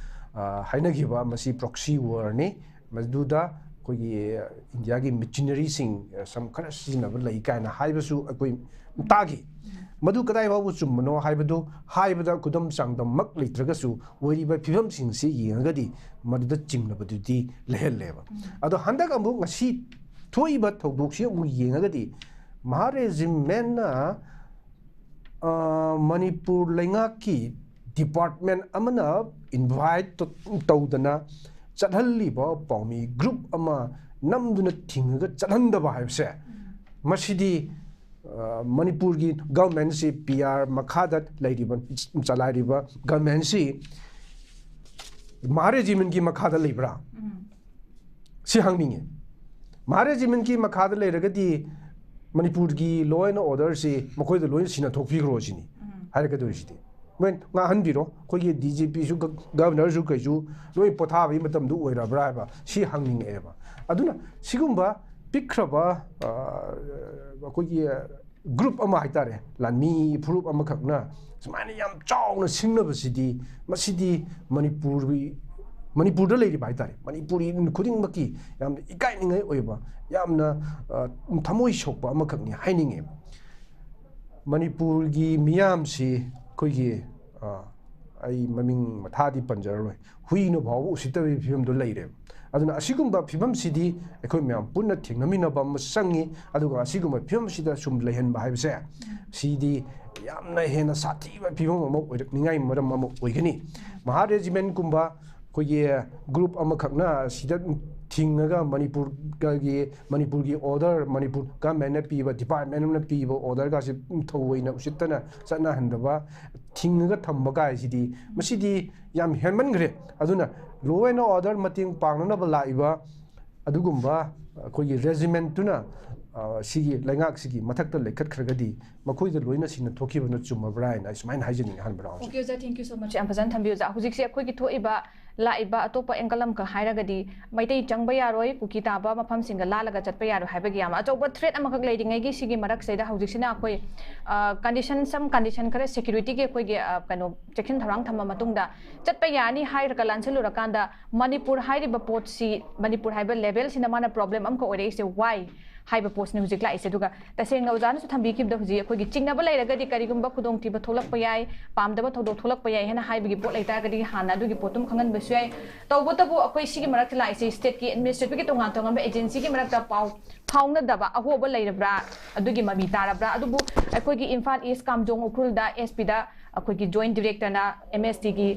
ꯍꯥꯏꯅꯈꯤꯕ, ꯃꯁꯤ ꯄ꯭ꯔꯣꯛꯁꯤ ꯋꯥꯔꯅꯤ, ꯃꯗꯨꯗ ꯑꯩꯈꯣꯏꯒꯤ ꯏꯟꯗꯤꯌꯥꯒꯤ ꯃꯤꯁꯤꯅꯔꯤꯁꯤꯡ ꯁꯝ ꯈꯔ ꯁꯤꯖꯤꯟꯅꯕ ꯂꯩ ꯀꯥꯏꯅ ꯍꯥꯏꯕꯁꯨ ꯑꯩꯈꯣꯏ ꯇꯥꯈꯤ꯫ ꯃꯗꯨ ꯀꯗꯥꯏ ꯐꯥꯎꯕ ꯆꯨꯝꯕꯅꯣ ꯍꯥꯏꯕꯗꯨ ꯍꯥꯏꯕꯗ ꯈꯨꯗꯝ ꯆꯥꯡꯗꯝꯃꯛ ꯂꯩꯇ꯭ꯔꯒꯁꯨ ꯑꯣꯏꯔꯤꯕ ꯐꯤꯕꯝꯁꯤꯡꯁꯤ ꯌꯦꯡꯉꯒꯗꯤ ꯃꯗꯨꯗ ꯆꯤꯡꯅꯕꯗꯨꯗꯤ ꯂꯩꯍꯜꯂꯦꯕ꯫ ꯑꯗꯣ ꯍꯟꯗꯛ ꯑꯃꯨꯛ ꯉꯁꯤ ꯊꯣꯛꯏꯕ ꯊꯧꯗꯣꯛꯁꯤ ꯑꯃꯨꯛ ꯌꯦꯡꯉꯒꯗꯤ ꯃꯍꯥ ꯔꯦꯖꯤꯃꯦꯟꯅ ꯃꯅꯤꯄꯨꯔ ꯂꯩꯉꯥꯛꯀꯤ ꯗꯤꯄꯥꯔꯠꯃꯦꯟ ꯑꯃꯅ ꯏꯟꯚꯥꯏꯠ ꯇꯧꯗꯅ ꯆꯠꯍꯜꯂꯤꯕ ꯄꯥꯎꯃꯤ ꯒ꯭ꯔꯨꯞ ꯑꯃ ꯅꯝꯗꯨꯅ ꯊꯤꯡꯉꯒ ꯆꯠꯍꯟꯗꯕ ꯍꯥꯏꯕꯁꯦ, ꯃꯁꯤꯗꯤ ꯃꯅꯤꯄꯨꯔꯒꯤ ꯒꯚꯔꯟꯃꯦꯟꯁꯤ, ꯄꯤ ꯑꯥꯔ ꯃꯈꯥꯗ ꯂꯩꯔꯤꯕ, ꯆꯂꯥꯏꯔꯤꯕ ꯒꯚꯔꯟꯃꯦꯟꯁꯤ ꯃꯍꯥ ꯔꯦꯖꯤꯃꯦꯟꯒꯤ ꯃꯈꯥꯗ ꯂꯩꯕ꯭ꯔꯥ? ꯁꯤ ꯍꯪꯅꯤꯡꯉꯤ꯫ ꯃꯍꯥ ꯔꯦꯖꯤꯃꯦꯟꯒꯤ ꯃꯈꯥꯗ ꯂꯩꯔꯒꯗꯤ ꯃꯅꯤꯄꯨꯔꯒꯤ law and orderꯁꯤ ꯃꯈꯣꯏꯗ ꯂꯣꯏꯅ ꯁꯤꯟꯅꯊꯣꯛꯄꯤꯈ꯭ꯔꯣ ꯁꯤꯅꯤ ꯍꯥꯏꯔꯛꯀꯗꯣꯏꯁꯤꯗꯤ꯫ ꯃꯣꯏ ꯉꯥꯡꯍꯟꯕꯤꯔꯣ, ꯑꯩꯈꯣꯏꯒꯤ ꯗꯤ ꯖꯤ ꯄꯤꯁꯨ, ꯒ-, ꯒꯚꯔꯅꯔꯁꯨ ꯀꯩꯁꯨ ꯂꯣꯏ ꯄꯣꯊꯥꯕꯒꯤ ꯃꯇꯝꯗꯨ ꯑꯣꯏꯔꯕ꯭ꯔꯥ ꯍꯥꯏꯕ ꯁꯤ ꯍꯪꯅꯤꯡꯉꯛꯑꯦꯕ꯫ ꯑꯗꯨꯅ ꯁꯤꯒꯨꯝꯕ ꯄꯤꯛꯈ꯭ꯔꯕ, ꯑ, ꯑꯩꯈꯣꯏꯒꯤ ꯒ꯭ꯔꯨꯞ ꯑꯃ ꯍꯥꯏꯇꯥꯔꯦ, ꯂꯥꯟꯃꯤ ꯐꯨꯔꯨꯞ ꯑꯃꯈꯛꯅ ꯁꯨꯃꯥꯏꯅ ꯌꯥꯝ ꯆꯥꯎꯅ ꯁꯤꯡꯅꯕꯁꯤꯗꯤ, ꯃꯁꯤꯗꯤ ꯃꯅꯤꯄꯨꯔꯒꯤ, ꯃꯅꯤꯄꯨꯔꯗ ꯂꯩꯔꯤꯕ ꯍꯥꯏꯇꯥꯔꯦ, ꯃꯅꯤꯄꯨꯔꯤ ꯈꯨꯗꯤꯡꯃꯛꯀꯤ ꯌꯥꯝꯅ ꯏꯀꯥꯏꯅꯤꯡꯉꯥꯏ ꯑꯣꯏꯕ, ꯌꯥꯝꯅ, ꯑ, ꯊꯃꯣꯏ ꯁꯣꯛꯄ ꯑꯃꯈꯛꯅꯤ ꯍꯥꯏꯅꯤꯡꯉꯦ꯫ ꯃꯅꯤꯄꯨꯔꯒꯤ ꯃꯤꯌꯥꯝꯁꯤ ꯑꯩꯈꯣꯏꯒꯤ, ꯑ, ꯑꯩ ꯃꯃꯤꯡ ꯃꯊꯥꯗꯤ ꯄꯟꯖꯔꯔꯣꯏ, ꯍꯨꯏꯅ ꯐꯥꯎꯕ ꯎꯁꯤꯠꯇꯕꯒꯤ ꯐꯤꯕꯝꯗꯣ ꯂꯩꯔꯦꯕ꯫ ꯑꯗꯨꯅ ꯑꯁꯤꯒꯨꯝꯕ ꯐꯤꯕꯝꯁꯤꯗꯤ ꯑꯩꯈꯣꯏ ꯃꯌꯥꯝ ꯄꯨꯟꯅ ꯊꯦꯡꯅꯃꯤꯟꯅꯕ ꯑꯃ ꯆꯪꯉꯤ꯫ ꯑꯗꯨꯒ ꯑꯁꯤꯒꯨꯝꯕ ꯐꯤꯕꯝꯁꯤꯗ ꯁꯨꯝ ꯂꯩꯍꯟꯕ ꯍꯥꯏꯕꯁꯦ, ꯁꯤꯗꯤ ꯌꯥꯝꯅ ꯍꯦꯟꯅ ꯁꯥꯊꯤꯕ ꯐꯤꯕꯝ ꯑꯃ ꯑꯣꯏꯔꯛꯅꯤꯡꯉꯥꯏ ꯃꯔꯝ ꯑꯃ ꯑꯣꯏꯒꯅꯤ꯫ ꯃꯍꯥ ꯔꯦꯖꯤꯃꯦꯟꯒꯨꯝꯕ ꯑꯩꯈꯣꯏꯒꯤ ꯒ꯭ꯔꯨꯞ ꯑꯃꯈꯛꯅ ꯁꯤꯗ ꯊꯤꯡꯉꯒ ꯃꯅꯤꯄꯨꯔꯒꯤ, ꯃꯅꯤꯄꯨꯔꯒꯤ ꯑꯣꯔꯗꯔ, ꯃꯅꯤꯄꯨꯔ ꯒꯚꯔꯟꯃꯦꯟꯅ ꯄꯤꯕ, ꯗꯤꯄꯥꯔꯠꯃꯦꯟ ꯑꯃꯅ ꯄꯤꯕ ꯑꯣꯔꯗꯔꯒꯁꯦ ꯊꯑꯣꯏꯅ ꯎꯁꯤꯠꯇꯅ ꯆꯠꯅꯍꯟꯗꯕ, ꯊꯤꯡꯉꯒ ꯊꯝꯕ ꯀꯥꯏꯁꯤꯗꯤ, ꯃꯁꯤꯗꯤ ꯌꯥꯝ ꯍꯦꯟꯃꯟꯈ꯭ꯔꯦ꯫ ꯑꯗꯨꯅ law and order ꯃꯇꯦꯡ ꯄꯥꯡꯅꯅꯕ ꯂꯥꯛꯏꯕ ꯑꯗꯨꯒꯨꯝꯕ ꯑꯩꯈꯣꯏꯒꯤ ꯔꯦꯖꯤꯃꯦꯟꯇꯨꯅ, ꯑ, ꯁꯤꯒꯤ ꯂꯩꯉꯥꯛꯁꯤꯒꯤ ꯃꯊꯛꯇ ꯂꯩꯈꯠꯈ꯭ꯔꯒꯗꯤ ꯃꯈꯣꯏꯗ ꯂꯣꯏꯅ ꯁꯤꯟꯅꯊꯣꯛꯈꯤꯕꯅ ꯆꯨꯝꯃꯕ꯭ꯔꯥ ꯍꯥꯏꯅ ꯑꯩ ꯁꯨꯃꯥꯏꯅ ꯍꯥꯏꯖꯅꯤꯡꯉꯤ, ꯑꯍꯥꯟꯕ ꯔꯥꯎꯟꯁꯦ꯫ Okay, ꯑꯣꯖꯥ, thank you so much. ꯌꯥꯝ ꯐꯖꯅ ꯊꯝꯕꯤꯌꯨ, ꯑꯣꯖꯥ꯫ ꯍꯧꯖꯤꯛꯁꯦ ꯑꯩꯈꯣꯏꯒꯤ ꯊꯣꯛꯏꯕ ꯂꯥꯛꯏꯕ ꯑꯇꯣꯞꯄ ꯑꯦꯡꯒꯜ ꯑꯃꯈꯛ ꯍꯥꯏꯔꯒꯗꯤ, ꯃꯩꯇꯩ ꯆꯪꯕ ꯌꯥꯔꯣꯏ, ꯀꯨꯀꯤ ꯇꯥꯕ ꯃꯐꯝꯁꯤꯡꯒ ꯂꯥꯜꯂꯒ ꯆꯠꯄ ꯌꯥꯔꯣꯏ ꯍꯥꯏꯕꯒꯤ ꯌꯥꯝ ꯑꯆꯧꯕ ꯊ꯭ꯔꯦꯠ ꯑꯃꯈꯛ ꯂꯩꯔꯤꯉꯩꯒꯤ ꯁꯤꯒꯤ ꯃꯔꯛꯁꯤꯗ ꯍꯧꯖꯤꯛꯁꯤꯅ ꯑꯩꯈꯣꯏ ꯀꯟꯗꯤꯁꯟ, ꯁꯝ ꯀꯟꯗꯤꯁꯟ ꯈꯔ, ꯁꯦꯀ꯭ꯌꯨꯔꯤꯇꯤꯒꯤ ꯑꯩꯈꯣꯏꯒꯤ ꯀꯩꯅꯣ ꯆꯦꯛꯁꯤꯟ ꯊꯧꯔꯥꯡ ꯊꯝꯕ ꯃꯇꯨꯡꯗ ꯆꯠꯄ ꯌꯥꯅꯤ ꯍꯥꯏꯔꯒ ꯂꯥꯟꯁꯤꯜꯂꯨꯔꯀꯥꯟꯗ, ꯃꯅꯤꯄꯨꯔ ꯍꯥꯏꯔꯤꯕ ꯄꯣꯠꯁꯤ, ꯃꯅꯤꯄꯨꯔ ꯍꯥꯏꯕ ꯂꯦꯕꯦꯜꯁꯤꯅ ꯃꯥꯅ ꯄ꯭ꯔꯣꯕ꯭ꯂꯦꯝ ꯑꯃꯈꯛ ꯑꯣꯏꯔꯛꯏꯁꯦ ꯋꯥꯏ ꯍꯥꯏꯕ ꯄꯣꯠꯁꯤꯅ ꯍꯧꯖꯤꯛ ꯂꯥꯛꯏꯁꯦ꯫ ꯑꯗꯨꯒ ꯇꯁꯦꯡꯅ ꯑꯣꯖꯥꯅꯁꯨ ꯊꯝꯕꯤꯈꯤꯕꯗ, ꯍꯧꯖꯤꯛ ꯑꯩꯈꯣꯏꯒꯤ ꯆꯤꯡꯅꯕ ꯂꯩꯔꯒꯗꯤ, ꯀꯔꯤꯒꯨꯝꯕ ꯈꯨꯗꯣꯡꯊꯤꯕ ꯊꯣꯛꯂꯛꯄ ꯌꯥꯏ, ꯄꯥꯝꯗꯕ ꯊꯧꯗꯣꯛ ꯊꯣꯛꯂꯛꯄ ꯌꯥꯏ ꯍꯥꯏꯅ ꯍꯥꯏꯕꯒꯤ ꯄꯣꯠ ꯂꯩꯇꯥꯔꯒꯗꯤ, ꯍꯥꯟꯅ ꯑꯗꯨꯒꯤ ꯄꯣꯠꯇꯨꯝ ꯈꯪꯍꯟꯕꯁꯨ ꯌꯥꯏ꯫ ꯇꯧꯕꯇꯕꯨ, ꯑꯩꯈꯣꯏ ꯁꯤꯒꯤ ꯃꯔꯛꯇ ꯂꯥꯛꯏꯁꯦ, ꯁ꯭ꯇꯦꯠꯀꯤ ꯑꯦꯗꯃꯤꯅꯤꯁꯇ꯭ꯔꯦꯇꯤꯚꯀꯤ ꯇꯣꯉꯥꯟ ꯇꯣꯉꯥꯟꯕ ꯑꯦꯖꯦꯟꯁꯤꯒꯤ ꯃꯔꯛꯇ ꯄꯥꯎ ꯐꯥꯎꯅꯗꯕ ꯑꯍꯣꯕ ꯂꯩꯔꯕ꯭ꯔꯥ, ꯑꯗꯨꯒꯤ ꯃꯃꯤ ꯇꯥꯔꯕ꯭ꯔꯥ? ꯑꯗꯨꯕꯨ ꯑꯩꯈꯣꯏꯒꯤ ꯏꯝꯐꯥꯜ ꯏꯁ ꯀꯥꯝꯖꯣꯡ ꯎꯈ꯭ꯔꯨꯜꯗ ꯑꯦꯁ ꯄꯤꯗ ꯑꯩꯈꯣꯏꯒꯤ ꯖꯣꯏꯟ ꯗꯤꯔꯦꯛꯇꯔꯅ, ꯑꯦꯝ ꯑꯦꯁ ꯇꯤꯒꯤ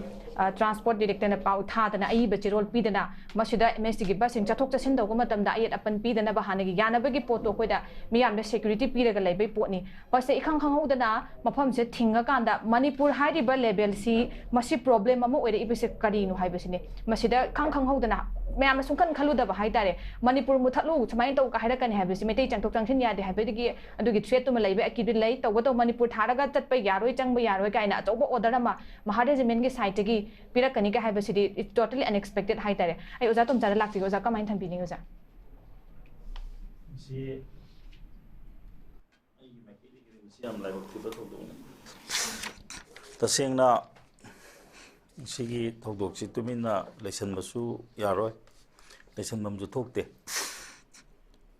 ꯇ꯭ꯔꯥꯟꯁꯄꯣꯔꯠ ꯗꯤꯔꯦꯛꯇꯔꯅ ꯄꯥꯎ ꯊꯥꯗꯅ, ꯑꯏꯕ ꯆꯦꯔꯣꯜ ꯄꯤꯗꯅ, ꯃꯁꯤꯗ ꯑꯦꯝ ꯑꯦꯁ ꯇꯤꯒꯤ ꯕꯁꯁꯤꯡ ꯆꯠꯊꯣꯛ ꯆꯠꯁꯤꯟ ꯇꯧꯕ ꯃꯇꯝꯗ ꯑꯌꯦꯠ ꯑꯄꯟ ꯄꯤꯗꯅꯕ ꯍꯥꯟꯅꯒꯤ ꯌꯥꯅꯕꯒꯤ ꯄꯣꯠꯇꯣ ꯑꯩꯈꯣꯏꯗ ꯃꯤꯌꯥꯝꯗ ꯁꯦꯀ꯭ꯌꯨꯔꯤꯇꯤ ꯄꯤꯔꯒ ꯂꯩꯕꯒꯤ ꯄꯣꯠꯅꯤ꯫ ꯃꯁꯦ ꯏꯈꯪ ꯈꯪꯍꯧꯗꯅ ꯃꯐꯝꯁꯦ ꯊꯤꯡꯉꯀꯥꯟꯗ, ꯃꯅꯤꯄꯨꯔ ꯍꯥꯏꯔꯤꯕ ꯂꯦꯕꯦꯜꯁꯤ, ꯃꯁꯤ ꯄ꯭ꯔꯣꯕ꯭ꯂꯦꯝ ꯑꯃ ꯑꯣꯏꯔꯛꯏꯕꯁꯦ ꯀꯔꯤꯅꯣ ꯍꯥꯏꯕꯁꯤꯅꯤ꯫ ꯃꯁꯤꯗ ꯏꯈꯪ ꯈꯪꯍꯧꯗꯅ, ꯃꯌꯥꯝꯅ ꯁꯨꯡꯈꯟ ꯈꯜꯂꯨꯗꯕ ꯍꯥꯏꯇꯥꯔꯦ, ꯃꯅꯤꯄꯨꯔ ꯃꯨꯊꯠꯂꯨ, ꯁꯨꯃꯥꯏꯅ ꯇꯧ ꯀꯥꯏ ꯍꯥꯏꯔꯛꯀꯅꯤ ꯍꯥꯏꯕꯁꯤ, ꯃꯩꯇꯩ ꯆꯪꯊꯣꯛ ꯆꯪꯁꯤꯟ ꯌꯥꯗꯦ ꯍꯥꯏꯕꯗꯒꯤ ꯑꯗꯨꯒꯤ ꯊ꯭ꯔꯦꯠꯇꯨꯃ ꯂꯩꯕ ꯑꯀꯤꯕ ꯂꯩ꯫ ꯇꯧꯕꯇꯕꯨ, ꯃꯅꯤꯄꯨꯔ ꯊꯥꯔꯒ ꯆꯠꯄ ꯌꯥꯔꯣꯏ, ꯆꯪꯕ ꯌꯥꯔꯣꯏ ꯀꯥꯏꯅ ꯑꯆꯧꯕ ꯑꯣꯔꯗꯔ ꯑꯃ ꯃꯍꯥ ꯔꯦꯖꯤꯃꯦꯟꯒꯤ ꯁꯥꯏꯠꯇꯒꯤ ꯄꯤꯔꯛꯀꯅꯤ ꯀꯥꯏ ꯍꯥꯏꯕꯁꯤꯗꯤ, it's totally unexpected ꯍꯥꯏꯇꯥꯔꯦ꯫ ꯑꯩ ꯑꯣꯖꯥ ꯇꯣꯝꯆꯥꯗ ꯂꯥꯛꯆꯒꯦ꯫ ꯑꯣꯖꯥ, ꯀꯃꯥꯏꯅ ꯊꯝꯕꯤꯅꯤꯡꯉꯤ, ꯑꯣꯖꯥ? ꯃꯁꯤ ꯑꯩꯒꯤ ꯃꯥꯏꯀꯩꯗꯒꯤꯗꯤ ꯃꯁꯤ ꯌꯥꯝ ꯂꯥꯏꯕꯛ ꯊꯤꯕ ꯊꯧꯗꯣꯛꯅꯤ꯫ ꯇꯁꯦꯡꯅ ꯁꯤꯒꯤ ꯊꯧꯗꯣꯛꯁꯤ ꯇꯨꯃꯤꯟꯅ ꯂꯩꯁꯟꯕꯁꯨ ꯌꯥꯔꯣꯏ, ꯂꯩꯁꯟꯐꯝꯁꯨ ꯊꯣꯛꯇꯦ꯫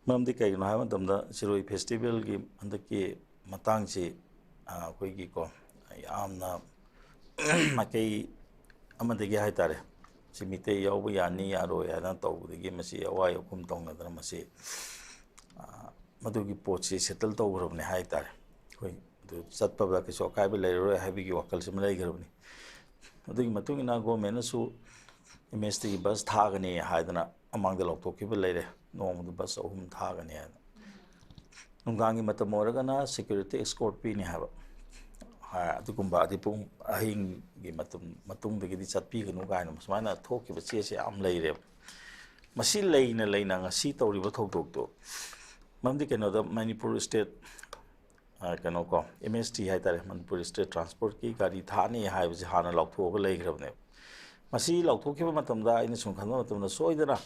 ꯃꯔꯝꯗꯤ ꯀꯩꯒꯤꯅꯣ ꯍꯥꯏꯕ ꯃꯇꯝꯗ, ꯁꯤꯔꯣꯏ ꯐꯦꯁꯇꯤꯚꯦꯜꯒꯤ ꯍꯟꯗꯛꯀꯤ ꯃꯇꯥꯡꯁꯤ, ꯑ, ꯑꯩꯈꯣꯏꯒꯤꯀꯣ, ꯌꯥꯝꯅ ꯃꯥꯏꯀꯩ ꯑꯃꯗꯒꯤ ꯍꯥꯏꯇꯥꯔꯦ, ꯁꯤ ꯃꯤꯇꯩ ꯌꯥꯎꯕ ꯌꯥꯅꯤ ꯌꯥꯔꯣꯏ ꯍꯥꯏꯗꯅ ꯇꯧꯕꯗꯒꯤ, ꯃꯁꯤ ꯑꯋꯥꯏ ꯑꯈꯨꯝ ꯇꯧꯅꯗꯅ ꯃꯁꯤ, ꯑ, ꯃꯗꯨꯒꯤ ꯄꯣꯠꯁꯤ ꯁꯦꯇꯜ ꯇꯧꯈ꯭ꯔꯕꯅꯦ ꯍꯥꯏꯇꯥꯔꯦ꯫ ꯑꯩꯈꯣꯏ ꯑꯗꯨ ꯆꯠꯄꯗ ꯀꯩꯁꯨ ꯑꯀꯥꯏꯕ ꯂꯩꯔꯔꯣꯏ ꯍꯥꯏꯕꯒꯤ ꯋꯥꯈꯜꯁꯤꯃ ꯂꯩꯈ꯭ꯔꯕꯅꯤ꯫ ꯑꯗꯨꯒꯤ ꯃꯇꯨꯡ ꯏꯟꯅ ꯒꯣꯔꯃꯦꯟꯅꯁꯨ ꯑꯦꯝ ꯑꯦꯁ ꯇꯤꯒꯤ ꯕꯁ ꯊꯥꯒꯅꯤ ꯍꯥꯏꯗꯅ ꯃꯃꯥꯡꯗ ꯂꯥꯎꯊꯣꯛꯈꯤꯕ ꯂꯩꯔꯦ, ꯅꯣꯡꯃꯗ ꯕꯁ ꯑꯍꯨꯝ ꯊꯥꯒꯅꯤ ꯍꯥꯏꯅ꯫ ꯅꯨꯡꯗꯥꯡꯒꯤ ꯃꯇꯝ ꯑꯣꯏꯔꯒꯅ ꯁꯦꯀ꯭ꯌꯨꯔꯤꯇꯤ ꯑꯦꯁꯀꯣꯔꯠ ꯄꯤꯅꯤ ꯍꯥꯏꯕ꯫ ꯍꯥ, ꯑꯗꯨꯒꯨꯝꯕ, ꯑꯗꯩ ꯄꯨꯡ ꯑꯍꯤꯡꯒꯤ ꯃꯇꯝ, ꯃꯇꯨꯡꯗꯒꯤꯗꯤ ꯆꯠꯄꯤꯒꯅꯨ ꯀꯥꯏꯅ ꯁꯨꯃꯥꯏꯅ ꯊꯣꯛꯈꯤꯕ ꯆꯦꯁꯦ ꯌꯥꯝ ꯂꯩꯔꯦꯕ꯫ ꯃꯁꯤ ꯂꯩꯅ ꯂꯩꯅ ꯉꯁꯤ ꯇꯧꯔꯤꯕ ꯊꯧꯗꯣꯛꯇꯣ, ꯃꯔꯝꯗꯤ ꯀꯩꯅꯣꯗ, ꯃꯅꯤꯄꯨꯔ ꯁ꯭ꯇꯦꯠ, ꯑ, ꯀꯩꯅꯣ ꯀꯣ, ꯑꯦꯝ ꯑꯦꯁ ꯇꯤ ꯍꯥꯏꯇꯥꯔꯦ, ꯃꯅꯤꯄꯨꯔ ꯁ꯭ꯇꯦꯠ ꯇ꯭ꯔꯥꯟꯁꯄꯣꯔꯠꯀꯤ ꯒꯥꯔꯤ ꯊꯥꯅꯤ ꯍꯥꯏꯕꯁꯦ ꯍꯥꯟꯅ ꯂꯥꯎꯊꯣꯛꯑꯒ ꯂꯩꯈ꯭ꯔꯕꯅꯦꯕ꯫ ꯃꯁꯤ ꯂꯥꯎꯊꯣꯛꯈꯤꯕ ꯃꯇꯝꯗ ꯑꯩꯅ ꯁꯨꯝ ꯈꯟꯕ ꯃꯇꯝꯗ ꯁꯣꯏꯗꯅ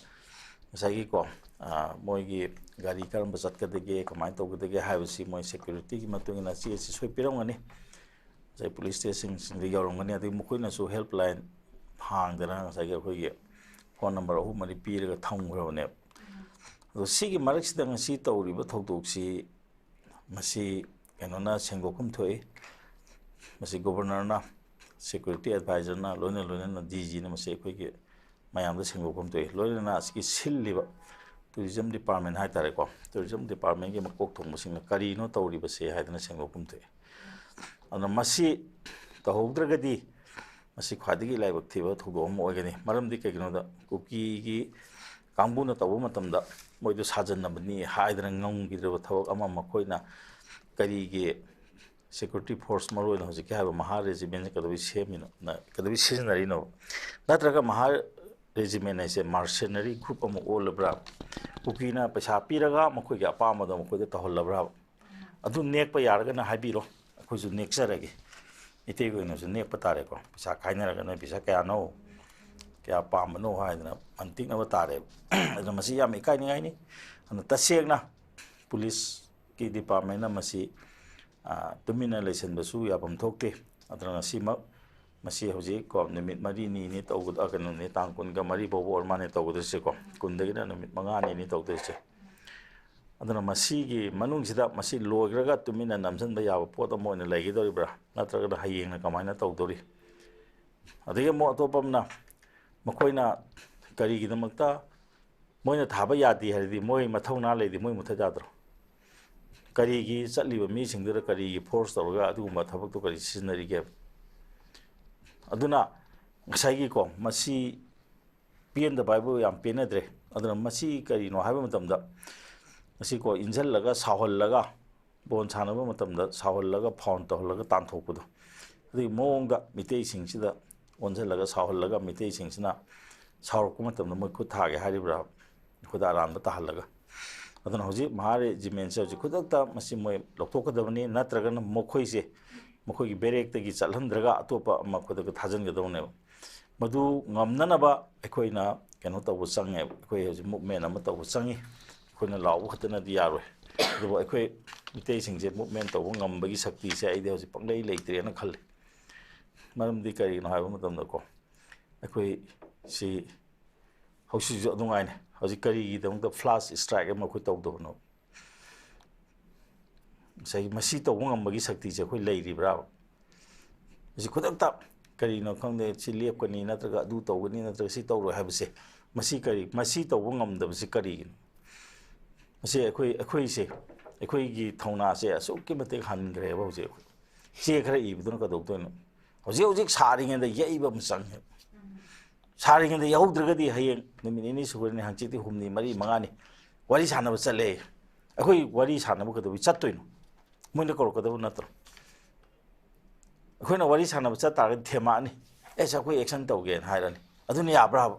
ꯉꯁꯥꯏꯒꯤꯀꯣ, ꯑ, ꯃꯣꯏꯒꯤ ꯒꯥꯔꯤ ꯀꯔꯝꯕ ꯆꯠꯀꯗꯒꯦ, ꯀꯃꯥꯏꯅ ꯇꯧꯒꯗꯒꯦ ꯍꯥꯏꯕꯁꯤ ꯃꯣꯏ ꯁꯦꯀ꯭ꯌꯨꯔꯤꯇꯤꯒꯤ ꯃꯇꯨꯡ ꯏꯟꯅ ꯆꯦ ꯑꯁꯤ ꯁꯣꯏ ꯄꯤꯔꯝꯒꯅꯤ, ꯉꯁꯥꯏ ꯄꯨꯂꯤꯁ ꯁ꯭ꯇꯦꯁꯟꯁꯤꯡꯗ ꯌꯧꯔꯝꯒꯅꯤ꯫ ꯑꯗꯒꯤ ꯃꯈꯣꯏꯅꯁꯨ ꯍꯦꯜꯞꯂꯥꯏꯟ ꯍꯥꯡꯗꯅ ꯉꯁꯥꯏꯒꯤ ꯑꯩꯈꯣꯏꯒꯤ ꯐꯣꯟ ꯅꯝꯕꯔ ꯑꯍꯨꯝ ꯃꯔꯤ ꯄꯤꯔꯒ ꯊꯝꯈ꯭ꯔꯕꯅꯦꯕ꯫ ꯑꯗꯣ ꯁꯤꯒꯤ ꯃꯔꯛꯁꯤꯗ ꯉꯁꯤ ꯇꯧꯔꯤꯕ ꯊꯧꯗꯣꯛꯁꯤ, ꯃꯁꯤ ꯀꯩꯅꯣꯅ ꯁꯦꯡꯗꯣꯛꯐꯝ ꯊꯣꯛꯏ꯫ ꯃꯁꯤ ꯒꯣꯕꯔꯅꯔꯅ, ꯁꯦꯀ꯭ꯌꯨꯔꯤꯇꯤ ꯑꯦꯗꯚꯥꯏꯖꯔꯅ, ꯂꯣꯏꯅ ꯂꯣꯏꯅꯅ ꯗꯤ ꯖꯤꯅ ꯃꯁꯤ ꯑꯩꯈꯣꯏꯒꯤ ꯃꯌꯥꯝꯗ ꯁꯦꯡꯗꯣꯛꯐꯝ ꯊꯣꯛꯏ꯫ ꯂꯣꯏꯅꯅ ꯑꯁꯤꯒꯤ ꯁꯤꯜꯂꯤꯕ ꯇꯨꯔꯤꯖꯝ ꯗꯤꯄꯥꯔꯠꯃꯦꯟ ꯍꯥꯏꯇꯥꯔꯦꯀꯣ, ꯇꯨꯔꯤꯖꯝ ꯗꯤꯄꯥꯔꯠꯃꯦꯟꯒꯤ ꯃꯀꯣꯛ ꯊꯣꯡꯕꯁꯤꯡꯅ ꯀꯔꯤꯅꯣ ꯇꯧꯔꯤꯕꯁꯦ ꯍꯥꯏꯗꯅ ꯁꯦꯡꯗꯣꯛꯐꯝ ꯊꯣꯛꯏ꯫ ꯑꯗꯨꯅ ꯃꯁꯤ ꯇꯧꯍꯧꯗ꯭ꯔꯒꯗꯤ ꯃꯁꯤ ꯈ꯭ꯋꯥꯏꯗꯒꯤ ꯂꯥꯏꯕꯛ ꯊꯤꯕ ꯊꯧꯗꯣꯛ ꯑꯃ ꯑꯣꯏꯒꯅꯤ꯫ ꯃꯔꯝꯗꯤ ꯀꯩꯒꯤꯅꯣꯗ, ꯀꯨꯀꯤꯒꯤ ꯀꯥꯡꯕꯨꯅ ꯇꯧꯕ ꯃꯇꯝꯗ ꯃꯣꯏꯗꯣ ꯁꯥꯖꯟꯅꯕꯅꯤ ꯍꯥꯏꯗꯅ ꯉꯝꯈꯤꯗ꯭ꯔꯕ ꯊꯕꯛ ꯑꯃ ꯃꯈꯣꯏꯅ ꯀꯔꯤꯒꯤ ꯁꯦꯀ꯭ꯌꯨꯔꯤꯇꯤ ꯐꯣꯔꯁ, ꯃꯔꯨꯑꯣꯏꯅ ꯍꯧꯖꯤꯛꯀꯤ ꯍꯥꯏꯕ ꯃꯍꯥ ꯔꯦꯖꯤꯃꯦꯟꯁꯦ ꯀꯩꯗꯧꯕꯩ ꯁꯦꯝꯃꯤꯅꯣ, ꯅ-, ꯀꯩꯗꯧꯕꯩ ꯁꯤꯖꯤꯟꯅꯔꯤꯅꯣ? ꯅꯠꯇ꯭ꯔꯒ ꯃꯍꯥ ꯔꯦꯖꯤꯃꯦꯟ ꯍꯥꯏꯁꯦ ꯃꯥꯔꯁꯦꯅꯔꯤ ꯒ꯭ꯔꯨꯞ ꯑꯃ ꯑꯣꯜꯂꯕ꯭ꯔꯥ? ꯀꯨꯀꯤꯅ ꯄꯩꯁꯥ ꯄꯤꯔꯒ ꯃꯈꯣꯏꯒꯤ ꯑꯄꯥꯝꯕꯗꯣ ꯃꯈꯣꯏꯗ ꯇꯧꯍꯜꯂꯕ꯭ꯔꯥ? ꯑꯗꯨ ꯅꯦꯛꯄ ꯌꯥꯔꯒꯅ ꯍꯥꯏꯕꯤꯔꯣ, ꯑꯩꯈꯣꯏꯁꯨ ꯅꯦꯛꯆꯔꯒꯦ꯫ ꯃꯤꯇꯩꯒꯤ ꯑꯣꯏꯅꯁꯨ ꯅꯦꯛꯄ ꯇꯥꯔꯦꯀꯣ꯫ ꯄꯩꯁꯥ ꯈꯥꯏꯅꯔꯒ ꯅꯣꯏ ꯄꯩꯁꯥ ꯀꯌꯥꯅꯣ, ꯀꯌꯥ ꯄꯥꯝꯕꯅꯣ ꯍꯥꯏꯗꯅ ꯃꯟꯇꯤꯛꯅꯕ ꯇꯥꯔꯦꯕ꯫ ꯑꯗꯨꯅ ꯃꯁꯤ ꯌꯥꯝ ꯏꯀꯥꯏꯅꯤꯡꯉꯥꯏꯅꯤ꯫ ꯑꯗꯨꯅ ꯇꯁꯦꯡꯅ ꯄꯨꯂꯤꯁꯀꯤ ꯗꯤꯄꯥꯔꯠꯃꯦꯟꯅ ꯃꯁꯤ, ꯑ, ꯇꯨꯃꯤꯟꯅ ꯂꯩꯁꯤꯟꯕꯁꯨ ꯌꯥꯐꯝ ꯊꯣꯛꯇꯦ꯫ ꯑꯗꯨꯅ ꯉꯁꯤꯃꯛ ꯃꯁꯤ ꯍꯧꯖꯤꯛ ꯀꯣ, ꯅꯨꯃꯤꯠ ꯃꯔꯤꯅꯤꯅꯤ ꯇꯧꯒꯗ-, ꯑ, ꯀꯩꯅꯣꯅꯤ, ꯇꯥꯡ ꯀꯨꯟꯒ ꯃꯔꯤ ꯐꯥꯎꯕ ꯑꯣꯏꯔ ꯃꯥꯜꯂꯦ ꯇꯧꯒꯗꯣꯏꯁꯦꯀꯣ꯫ ꯀꯨꯟꯗꯒꯤꯅ ꯅꯨꯃꯤꯠ ꯃꯉꯥꯅꯤꯅꯤ ꯇꯧꯗꯣꯏꯁꯦ꯫ ꯑꯗꯨꯅ ꯃꯁꯤꯒꯤ ꯃꯅꯨꯡꯁꯤꯗ ꯃꯁꯤ ꯂꯣꯏꯈ꯭ꯔꯒ ꯇꯨꯃꯤꯟꯅ ꯅꯝꯁꯤꯟꯕ ꯌꯥꯕ ꯄꯣꯠ ꯑꯃ ꯑꯣꯏꯅ ꯂꯩꯒꯗꯧꯔꯤꯕ꯭ꯔꯥ? ꯅꯠꯇ꯭ꯔꯒꯅ ꯍꯌꯦꯡꯅ ꯀꯃꯥꯏꯅ ꯇꯧꯗꯧꯔꯤ? ꯑꯗꯒꯤ ꯑꯃꯨꯛ ꯑꯇꯣꯞꯄ ꯑꯃꯅ, ꯃꯈꯣꯏꯅ ꯀꯔꯤꯒꯤꯗꯃꯛꯇ ꯃꯣꯏꯅ ꯊꯥꯕ ꯌꯥꯗꯦ ꯍꯥꯏꯔꯗꯤ, ꯃꯣꯏ ꯃꯊꯧꯅꯥ ꯂꯩꯗꯤ ꯃꯣꯏ ꯃꯨꯊꯠ ꯌꯥꯗ꯭ꯔꯣ? ꯀꯔꯤꯒꯤ ꯆꯠꯂꯤꯕ ꯃꯤꯁꯤꯡꯗꯨꯗ ꯀꯔꯤꯒꯤ ꯐꯣꯔꯁ ꯇꯧꯔꯒ ꯑꯗꯨꯒꯨꯝꯕ ꯊꯕꯛꯇꯣ ꯀꯔꯤ ꯁꯤꯖꯤꯟꯅꯔꯤꯒꯦ? ꯑꯗꯨꯅ ꯉꯁꯥꯏꯒꯤꯀꯣ, ꯃꯁꯤ ꯄꯦꯟꯗꯕ ꯍꯥꯏꯕꯨ ꯌꯥꯝ ꯄꯦꯟꯅꯗ꯭ꯔꯦ꯫ ꯑꯗꯨꯅ ꯃꯁꯤ ꯀꯔꯤꯅꯣ ꯍꯥꯏꯕ ꯃꯇꯝꯗ, ꯃꯁꯤꯀꯣ, ꯏꯟꯁꯤꯜꯂꯒ, ꯁꯥꯎꯍꯜꯂꯒ, ꯕꯣꯜ ꯁꯥꯟꯅꯕ ꯃꯇꯝꯗ ꯁꯥꯎꯍꯜꯂꯒ, ꯐꯥꯎꯟ ꯇꯧꯍꯜꯂꯒ ꯇꯥꯟꯊꯣꯛꯄꯗꯣ, ꯑꯗꯨꯒꯤ ꯃꯑꯣꯡꯗ ꯃꯤꯇꯩꯁꯤꯡꯁꯤꯗ ꯑꯣꯟꯁꯤꯜꯂꯒ, ꯁꯥꯎꯍꯜꯂꯒ, ꯃꯤꯇꯩꯁꯤꯡꯁꯤꯅ ꯁꯥꯎꯔꯛꯄ ꯃꯇꯝꯗ ꯃꯣꯏ ꯈꯨꯠ ꯊꯥꯒꯦ ꯍꯥꯏꯔꯤꯕ꯭ꯔꯥ? ꯈꯨꯗ ꯑꯔꯥꯟꯕ ꯇꯥꯍꯜꯂꯒ꯫ ꯑꯗꯨꯅ ꯍꯧꯖꯤꯛ ꯃꯍꯥ ꯔꯦꯖꯤꯃꯦꯟꯁꯦ ꯍꯧꯖꯤꯛ ꯈꯨꯗꯛꯇ ꯃꯁꯤ ꯃꯣꯏ ꯂꯧꯊꯣꯛꯀꯗꯕꯅꯤ, ꯅꯠꯇ꯭ꯔꯒꯅ ꯃꯈꯣꯏꯁꯦ ꯃꯈꯣꯏꯒꯤ ꯕꯦꯔꯦꯛꯇꯒꯤ ꯆꯠꯍꯟꯗ꯭ꯔꯒ ꯑꯇꯣꯞꯄ ꯑꯃ ꯈꯨꯗꯛꯇ ꯊꯥꯖꯤꯟꯒꯗꯧꯅꯦꯕ꯫ ꯃꯗꯨ ꯉꯝꯅꯅꯕ ꯑꯩꯈꯣꯏꯅ ꯀꯩꯅꯣ ꯇꯧꯕ ꯆꯪꯉꯦꯕ꯫ ꯑꯩꯈꯣꯏ ꯍꯧꯖꯤꯛ movement ꯑꯃ ꯇꯧꯕ ꯆꯪꯉꯤ꯫ ꯑꯩꯈꯣꯏꯅ ꯂꯥꯎꯕ ꯈꯛꯇꯅꯗꯤ ꯌꯥꯔꯣꯏ꯫ ꯑꯗꯨꯕꯨ ꯑꯩꯈꯣꯏ ꯃꯤꯇꯩꯁꯤꯡꯁꯦ movement ꯇꯧꯕ ꯉꯝꯕꯒꯤ ꯁꯛꯇꯤꯁꯦ ꯑꯩꯗꯤ ꯍꯧꯖꯤꯛ ꯄꯪꯂꯩ ꯂꯩꯇ꯭ꯔꯦꯅ ꯈꯜꯂꯤ꯫ ꯃꯔꯝꯗꯤ ꯀꯔꯤꯒꯤꯅꯣ ꯍꯥꯏꯕ ꯃꯇꯝꯗꯀꯣ, ꯑꯩꯈꯣꯏ ꯁꯤ ꯍꯧꯖꯤꯛꯁꯨ ꯑꯗꯨꯉꯥꯏꯅꯤ꯫ ꯍꯧꯖꯤꯛ ꯀꯔꯤꯒꯤꯗꯃꯛꯇ flash strike ꯑꯃ ꯑꯩꯈꯣꯏ ꯇꯧꯗꯕꯅꯣ? ꯉꯁꯥꯏꯒꯤ ꯃꯁꯤ ꯇꯧꯕ ꯉꯝꯕꯒꯤ ꯁꯛꯇꯤꯁꯦ ꯑꯩꯈꯣꯏ ꯂꯩꯔꯤꯕ꯭ꯔꯥꯕ? ꯃꯁꯤ ꯈꯨꯗꯛꯇ ꯀꯔꯤꯅꯣ ꯈꯪꯗꯦ, ꯁꯤ ꯂꯦꯞꯀꯅꯤ, ꯅꯠꯇ꯭ꯔꯒ ꯑꯗꯨ ꯇꯧꯒꯅꯤ, ꯅꯠꯇ꯭ꯔꯒ ꯁꯤ ꯇꯧꯔꯣꯏ ꯍꯥꯏꯕꯁꯦ, ꯃꯁꯤ ꯀꯔꯤ, ꯃꯁꯤ ꯇꯧꯕ ꯉꯝꯗꯕꯁꯤ ꯀꯔꯤꯒꯤꯅꯣ? ꯃꯁꯤ ꯑꯩꯈꯣꯏ, ꯑꯩꯈꯣꯏꯁꯦ, ꯑꯩꯈꯣꯏꯒꯤ ꯊꯧꯅꯥꯁꯦ ꯑꯁꯨꯛꯀꯤ ꯃꯇꯤꯛ ꯍꯟꯈ꯭ꯔꯦꯕ ꯍꯧꯖꯤꯛ꯫ ꯆꯦ ꯈꯔ ꯏꯕꯗꯨꯅ ꯀꯩꯗꯧꯗꯣꯏꯅꯣ? ꯍꯧꯖꯤꯛ ꯍꯧꯖꯤꯛ ꯁꯥꯔꯤꯉꯩꯗ ꯌꯩꯕ ꯑꯃ ꯆꯪꯉꯦꯕ꯫ ꯁꯥꯔꯤꯉꯩꯗ ꯌꯩꯍꯧꯗ꯭ꯔꯒꯗꯤ ꯍꯌꯦꯡ ꯅꯨꯃꯤꯠ ꯅꯤꯅꯤ ꯁꯨꯈ꯭ꯔꯅꯤ, ꯍꯪꯆꯤꯠꯇꯤ ꯍꯨꯝꯅꯤ, ꯃꯔꯤ, ꯃꯉꯥꯅꯤ ꯋꯥꯔꯤ ꯁꯥꯟꯅꯕ ꯆꯠꯂꯦ꯫ ꯑꯩꯈꯣꯏ ꯋꯥꯔꯤ ꯁꯥꯟꯅꯕ ꯀꯩꯗꯧꯕꯩ ꯆꯠꯇꯣꯏꯅꯣ? ꯃꯣꯏꯅ ꯀꯧꯔꯛꯀꯗꯕ ꯅꯠꯇ꯭ꯔꯣ? ꯑꯩꯈꯣꯏꯅ ꯋꯥꯔꯤ ꯁꯥꯟꯅꯕ ꯆꯠ ꯇꯥꯔꯒꯗꯤ ꯊꯦꯝꯃꯛꯑꯅꯤ, "ꯑꯦꯁ, ꯑꯩꯈꯣꯏ action ꯇꯧꯒꯦꯅ" ꯍꯥꯏꯔꯅꯤ꯫ ꯑꯗꯨꯅ ꯌꯥꯕ꯭ꯔꯥꯕ?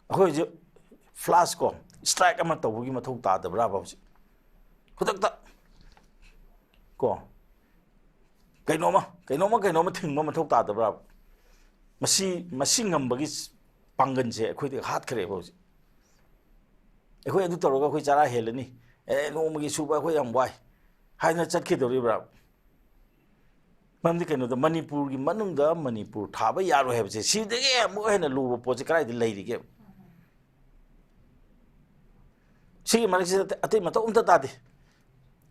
ꯑꯩꯈꯣꯏ ꯍꯧꯖꯤꯛ flash ꯀꯣ, strike ꯑꯃ ꯇꯧꯕꯒꯤ ꯃꯊꯧ ꯇꯥꯗꯕ꯭ꯔꯥꯕ ꯍꯧꯖꯤꯛ? ꯈꯨꯗꯛꯇ ꯀꯣ, ꯀꯩꯅꯣꯝꯃ, ꯀꯩꯅꯣꯝꯃ, ꯀꯩꯅꯣꯝꯃ ꯊꯤꯡꯕ ꯃꯊꯧ ꯇꯥꯗꯕ꯭ꯔꯥꯕ? ꯃꯁꯤ, ꯃꯁꯤ ꯉꯝꯕꯒꯤ ꯄꯥꯡꯒꯜꯁꯦ ꯑꯩꯈꯣꯏꯗ ꯍꯥꯠꯈ꯭ꯔꯦꯕ ꯍꯧꯖꯤꯛ꯫ "ꯑꯩꯈꯣꯏ ꯑꯗꯨ ꯇꯧꯔꯒ ꯑꯩꯈꯣꯏ ꯆꯔꯥ ꯍꯦꯜꯂꯅꯤ, ꯑꯦ, ꯅꯣꯡꯃꯒꯤ ꯁꯨꯕ ꯑꯩꯈꯣꯏ ꯌꯥꯝ ꯋꯥꯏ" ꯍꯥꯏꯅ ꯆꯠꯈꯤꯗꯧꯔꯤꯕ꯭ꯔꯥ? ꯃꯔꯝꯗꯤ ꯀꯩꯅꯣꯗ, ꯃꯅꯤꯄꯨꯔꯒꯤ ꯃꯅꯨꯡꯗ ꯃꯅꯤꯄꯨꯔ ꯊꯥꯕ ꯌꯥꯔꯣꯏ ꯍꯥꯏꯕꯁꯦ, ꯁꯤꯗꯒꯤ ꯑꯃꯨꯛ ꯍꯦꯟꯅ ꯂꯨꯕ ꯄꯣꯠꯁꯦ ꯀꯗꯥꯏꯗ ꯂꯩꯔꯤꯒꯦ? ꯁꯤꯒꯤ ꯃꯔꯛꯁꯤꯗ ꯑꯇꯩ ꯃꯊꯧ ꯑꯝꯇ ꯇꯥꯗꯦ꯫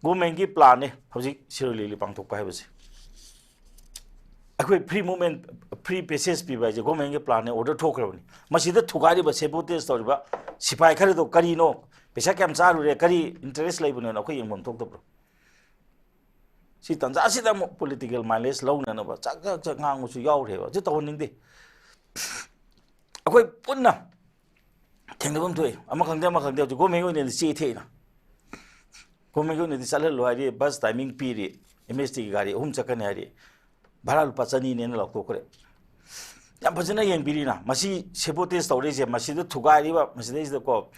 Government ꯀꯤ plan ꯅꯦ ꯍꯧꯖꯤꯛ ꯁꯤꯔꯣꯏ ꯂꯤꯂꯤ ꯄꯥꯡꯊꯣꯛꯄ ꯍꯥꯏꯕꯁꯦ꯫ ꯑꯩꯈꯣꯏ free movement, free passage ꯄꯤꯕ ꯍꯥꯏꯁꯦ government ꯀꯤ plan ꯅꯦ, order ꯊꯣꯛꯈ꯭ꯔꯕꯅꯤ꯫ ꯃꯁꯤꯗ ꯊꯨꯒꯥꯏꯔꯤꯕ, sabotage ꯇꯧꯔꯤꯕ ꯁꯤꯐꯥꯏ ꯈꯔꯗꯣ ꯀꯔꯤꯅꯣ? ꯄꯩꯁꯥ ꯀꯌꯥꯝ ꯆꯥꯔꯨꯔꯦ? ꯀꯔꯤ interest ꯂꯩꯕꯅꯣꯅ ꯑꯩꯈꯣꯏ ꯌꯦꯡꯐꯝ ꯊꯣꯛꯇꯕ꯭ꯔꯣ? ꯁꯤ ꯇꯥꯟꯖꯥꯁꯤꯗ ꯑꯃꯨꯛ political mileage ꯂꯧꯅꯅꯕ ꯆꯥꯛ ꯆꯥꯛ ꯆꯥꯛ ꯉꯥꯡꯕꯁꯨ ꯌꯥꯎꯔꯦꯕ꯫ ꯑꯗꯨ ꯇꯧꯍꯟꯅꯤꯡꯗꯦ꯫ ꯑꯩꯈꯣꯏ ꯄꯨꯟꯅ ꯊꯦꯡꯅꯐꯝ ꯊꯣꯛꯏ꯫ ꯑꯃ ꯈꯪꯗꯦ, ꯑꯃ ꯈꯪꯗꯦ꯫ ꯍꯧꯖꯤꯛ government ꯀꯤ ꯑꯣꯏꯅꯗꯤ ꯆꯦ ꯊꯦꯡꯅ, government ꯀꯤ ꯑꯣꯏꯅꯗꯤ ꯆꯠꯍꯜꯂꯣ ꯍꯥꯏꯔꯤ, bus timing ꯄꯤꯔꯤ, M S T ꯒꯤ ꯒꯥꯔꯤ ꯑꯍꯨꯝ ꯆꯠꯀꯅꯤ ꯍꯥꯏꯔꯤ, ꯚꯔꯥ ꯂꯨꯄꯥ ꯆꯅꯤꯅꯦꯅ ꯂꯥꯎꯊꯣꯛꯈ꯭ꯔꯦ꯫ ꯌꯥꯝ ꯐꯖꯅ ꯌꯦꯡꯕꯤꯔꯤꯅ, ꯃꯁꯤ sabotage ꯇꯧꯔꯛꯏꯁꯦ, ꯃꯁꯤꯗ ꯊꯨꯒꯥꯏꯔꯤꯕ, ꯃꯁꯤꯗꯩꯁꯤꯗꯀꯣ,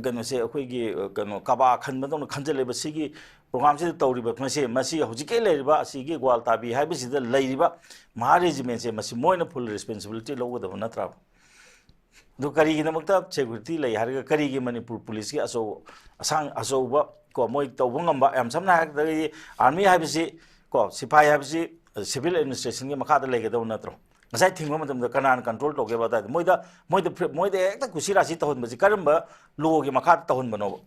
ꯀꯩꯅꯣꯁꯦ ꯑꯩꯈꯣꯏꯒꯤ ꯀꯩꯅꯣ ꯀꯕꯥ ꯈꯟꯕꯗꯧꯅ ꯈꯟꯖꯜꯂꯦꯕ꯫ ꯁꯤꯒꯤ ꯄ꯭ꯔꯣꯒ꯭ꯔꯥꯝꯁꯤꯗ ꯇꯧꯔꯤꯕ ꯃꯁꯤ, ꯃꯁꯤ ꯍꯧꯖꯤꯛꯀꯤ ꯂꯩꯔꯤꯕ ꯑꯁꯤꯒꯤ ꯒ꯭ꯋꯥꯜꯇꯥꯕꯤ ꯍꯥꯏꯕꯁꯤꯗ ꯂꯩꯔꯤꯕ ꯃꯍꯥ ꯔꯦꯖꯤꯃꯦꯟꯁꯦ, ꯃꯁꯤ ꯃꯣꯏꯅ ꯐꯨꯜ ꯔꯦꯁꯄꯣꯟꯁꯤꯕꯤꯂꯤꯇꯤ ꯂꯧꯒꯗꯕ ꯅꯠꯇ꯭ꯔꯕ? ꯑꯗꯨ ꯀꯔꯤꯒꯤꯗꯃꯛꯇ ꯁꯦꯀ꯭ꯌꯨꯔꯤꯇꯤ ꯂꯩ ꯍꯥꯏꯔꯒ, ꯀꯔꯤꯒꯤ ꯃꯅꯤꯄꯨꯔ ꯄꯨꯂꯤꯁꯀꯤ ꯑꯆꯧ-, ꯑꯁꯥꯡ-, ꯑꯆꯧꯕ ꯀꯣ, ꯃꯣꯏ ꯇꯧꯕ ꯉꯝꯕ, ꯌꯥꯝ ꯁꯝꯅ ꯍꯥꯏꯔꯒꯗꯤ ꯑꯥꯔꯃꯤ ꯍꯥꯏꯕꯁꯤ ꯀꯣ, ꯁꯤꯐꯥꯏ ꯍꯥꯏꯕꯁꯤ ꯁꯤꯚꯤꯜ ꯑꯦꯗꯃꯤꯅꯤꯁꯇ꯭ꯔꯦꯁꯟꯒꯤ ꯃꯈꯥꯗ ꯂꯩꯒꯗꯕ ꯅꯠꯇ꯭ꯔꯣ? ꯉꯁꯥꯏ ꯊꯤꯡꯕ ꯃꯇꯝꯗ ꯀꯅꯥꯅ ꯀꯟꯇ꯭ꯔꯣꯜ ꯇꯧꯒꯦꯕ? ꯑꯗꯨꯗꯤ ꯃꯣꯏꯗ, ꯃꯣꯏꯗ ꯐ꯭ꯔꯤ-, ꯃꯣꯏꯗ ꯍꯦꯛꯇ ꯀꯨꯁꯤ ꯔꯥꯁꯤ ꯇꯧꯍꯟꯕꯁꯤ ꯀꯔꯝꯕ ꯂꯣꯒꯤ ꯃꯈꯥꯗ ꯇꯧꯍꯟꯕꯅꯣꯕ?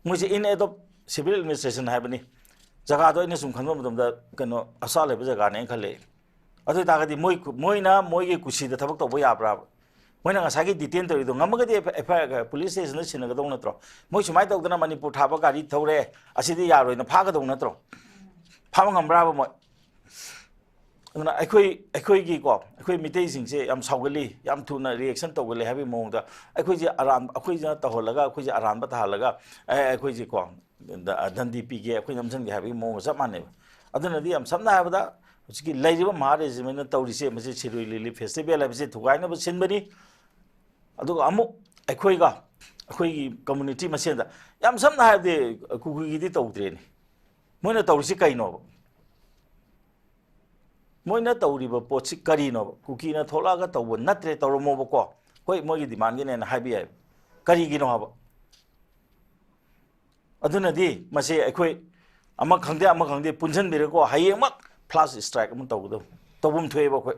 ꯃꯣꯏꯁꯦ in aid of civil administration ꯍꯥꯏꯕꯅꯤ꯫ ꯖꯒꯥꯗꯣ ꯑꯩꯅ ꯁꯨꯝ ꯈꯟꯕ ꯃꯇꯝꯗ ꯀꯩꯅꯣ ꯑꯁꯥ ꯂꯩꯕ ꯖꯒꯥꯅꯦꯅ ꯈꯜꯂꯦ꯫ ꯑꯗꯨ ꯑꯣꯏꯇꯥꯔꯒꯗꯤ ꯃꯣꯏ, ꯃꯣꯏꯅ ꯃꯣꯏꯒꯤ ꯀꯨꯁꯤꯗ ꯊꯕꯛ ꯇꯧꯕ ꯌꯥꯕ꯭ꯔꯥꯕ? ꯃꯣꯏꯅ ꯉꯁꯥꯏꯒꯤ ꯗꯤꯇꯦꯟ ꯇꯧꯔꯤꯗꯣ ꯉꯝꯃꯒꯗꯤ ꯑꯦꯐ-, ꯑꯦꯐ ꯑꯥꯏ ꯑꯥꯔ ꯄꯨꯂꯤꯁ ꯁ꯭ꯇꯦꯁꯟꯗ ꯁꯤꯟꯅꯒꯗꯧ ꯅꯠꯇ꯭ꯔꯣ? ꯃꯣꯏ ꯁꯨꯃꯥꯏꯅ ꯇꯧꯗꯅ ꯃꯅꯤꯄꯨꯔ ꯊꯥꯕ ꯒꯥꯔꯤ ꯊꯧꯔꯦ, ꯑꯁꯤꯗꯤ ꯌꯥꯔꯣꯏꯅ ꯐꯥꯒꯗꯧ ꯅꯠꯇ꯭ꯔꯣ? ꯐꯥꯕ ꯉꯝꯕ꯭ꯔꯥꯕ ꯃꯣꯏ? ꯑꯗꯨꯅ ꯑꯩꯈꯣꯏ, ꯑꯩꯈꯣꯏꯒꯤꯀꯣ, ꯑꯩꯈꯣꯏ ꯃꯤꯇꯩꯁꯤꯡꯁꯦ ꯌꯥꯝ ꯁꯥꯎꯒꯜꯂꯤ, ꯌꯥꯝ ꯊꯨꯅ ꯔꯤꯑꯦꯛꯁꯟ ꯇꯧꯒꯜꯂꯤ ꯍꯥꯏꯕꯒꯤ ꯃꯑꯣꯡꯗ ꯑꯩꯈꯣꯏꯁꯦ ꯑꯔꯥꯟ-, ꯑꯩꯈꯣꯏꯁꯤꯅ ꯇꯧꯍꯜꯂꯒ, ꯑꯩꯈꯣꯏꯁꯦ ꯑꯔꯥꯟꯕ ꯇꯥꯍꯜꯂꯒ, ꯑꯦ, ꯑꯩꯈꯣꯏꯁꯦꯀꯣ, ꯗ-, ꯗꯟꯗꯤ ꯄꯤꯒꯦ, ꯑꯩꯈꯣꯏ ꯅꯝꯁꯤꯟꯒꯦ ꯍꯥꯏꯕꯒꯤ ꯃꯑꯣꯡꯒ ꯆꯞ ꯃꯥꯟꯅꯩꯕ꯫ ꯑꯗꯨꯅꯗꯤ ꯌꯥꯝ ꯁꯝꯅ ꯍꯥꯏꯔꯕꯗ ꯍꯧꯖꯤꯛꯀꯤ ꯂꯩꯔꯤꯕ ꯃꯍꯥ ꯔꯦꯖꯤꯃꯦꯟꯅ ꯇꯧꯔꯤꯁꯦ, ꯃꯁꯤ ꯁꯤꯔꯣꯏ ꯂꯤꯂꯤ ꯐꯦꯁꯇꯤꯚꯦꯜ ꯍꯥꯏꯕꯁꯦ ꯊꯨꯒꯥꯏꯅꯕ ꯁꯤꯟꯕꯅꯤ꯫ ꯑꯗꯨꯒ ꯑꯃꯨꯛ ꯑꯩꯈꯣꯏꯒ, ꯑꯩꯈꯣꯏꯒꯤ ꯀꯝꯃꯨꯅꯤꯇꯤ ꯃꯁꯦꯟꯗ, ꯌꯥꯝ ꯁꯝꯅ ꯍꯥꯏꯔꯕꯗꯤ ꯀꯨꯀꯤꯒꯤꯗꯤ ꯇꯧꯗ꯭ꯔꯦꯅꯦ, ꯃꯣꯏꯅ ꯇꯧꯔꯤꯁꯤ ꯀꯩꯅꯣꯕ? ꯃꯣꯏꯅ ꯇꯧꯔꯤꯕ ꯄꯣꯠꯁꯤ ꯀꯔꯤꯅꯣꯕ? ꯀꯨꯀꯤꯅ ꯊꯣꯛꯂꯛꯑꯒ ꯇꯧꯕ ꯅꯠꯇ꯭ꯔꯦ, ꯇꯧꯔꯝꯃꯣꯕꯀꯣ, ꯍꯣꯏ, ꯃꯣꯏꯒꯤ ꯗꯤꯃꯥꯟꯒꯤꯅꯦꯅ ꯍꯥꯏꯕ ꯌꯥꯏ, ꯀꯔꯤꯒꯤꯅꯣ ꯍꯥꯏꯕ? ꯑꯗꯨꯅꯗꯤ ꯃꯁꯤ ꯑꯩꯈꯣꯏ ꯑꯃ ꯈꯪꯗꯦ, ꯑꯃ ꯈꯪꯗꯦ, ꯄꯨꯟꯁꯤꯟꯕꯤꯔꯒꯀꯣ, ꯍꯌꯦꯡꯃꯛ ꯐ꯭ꯂꯥꯁ ꯁ꯭ꯇ꯭ꯔꯥꯏꯛ ꯑꯃ ꯇꯧꯒꯗꯧꯕ, ꯇꯧꯐꯝ ꯊꯣꯛꯑꯦꯕ ꯑꯩꯈꯣꯏ꯫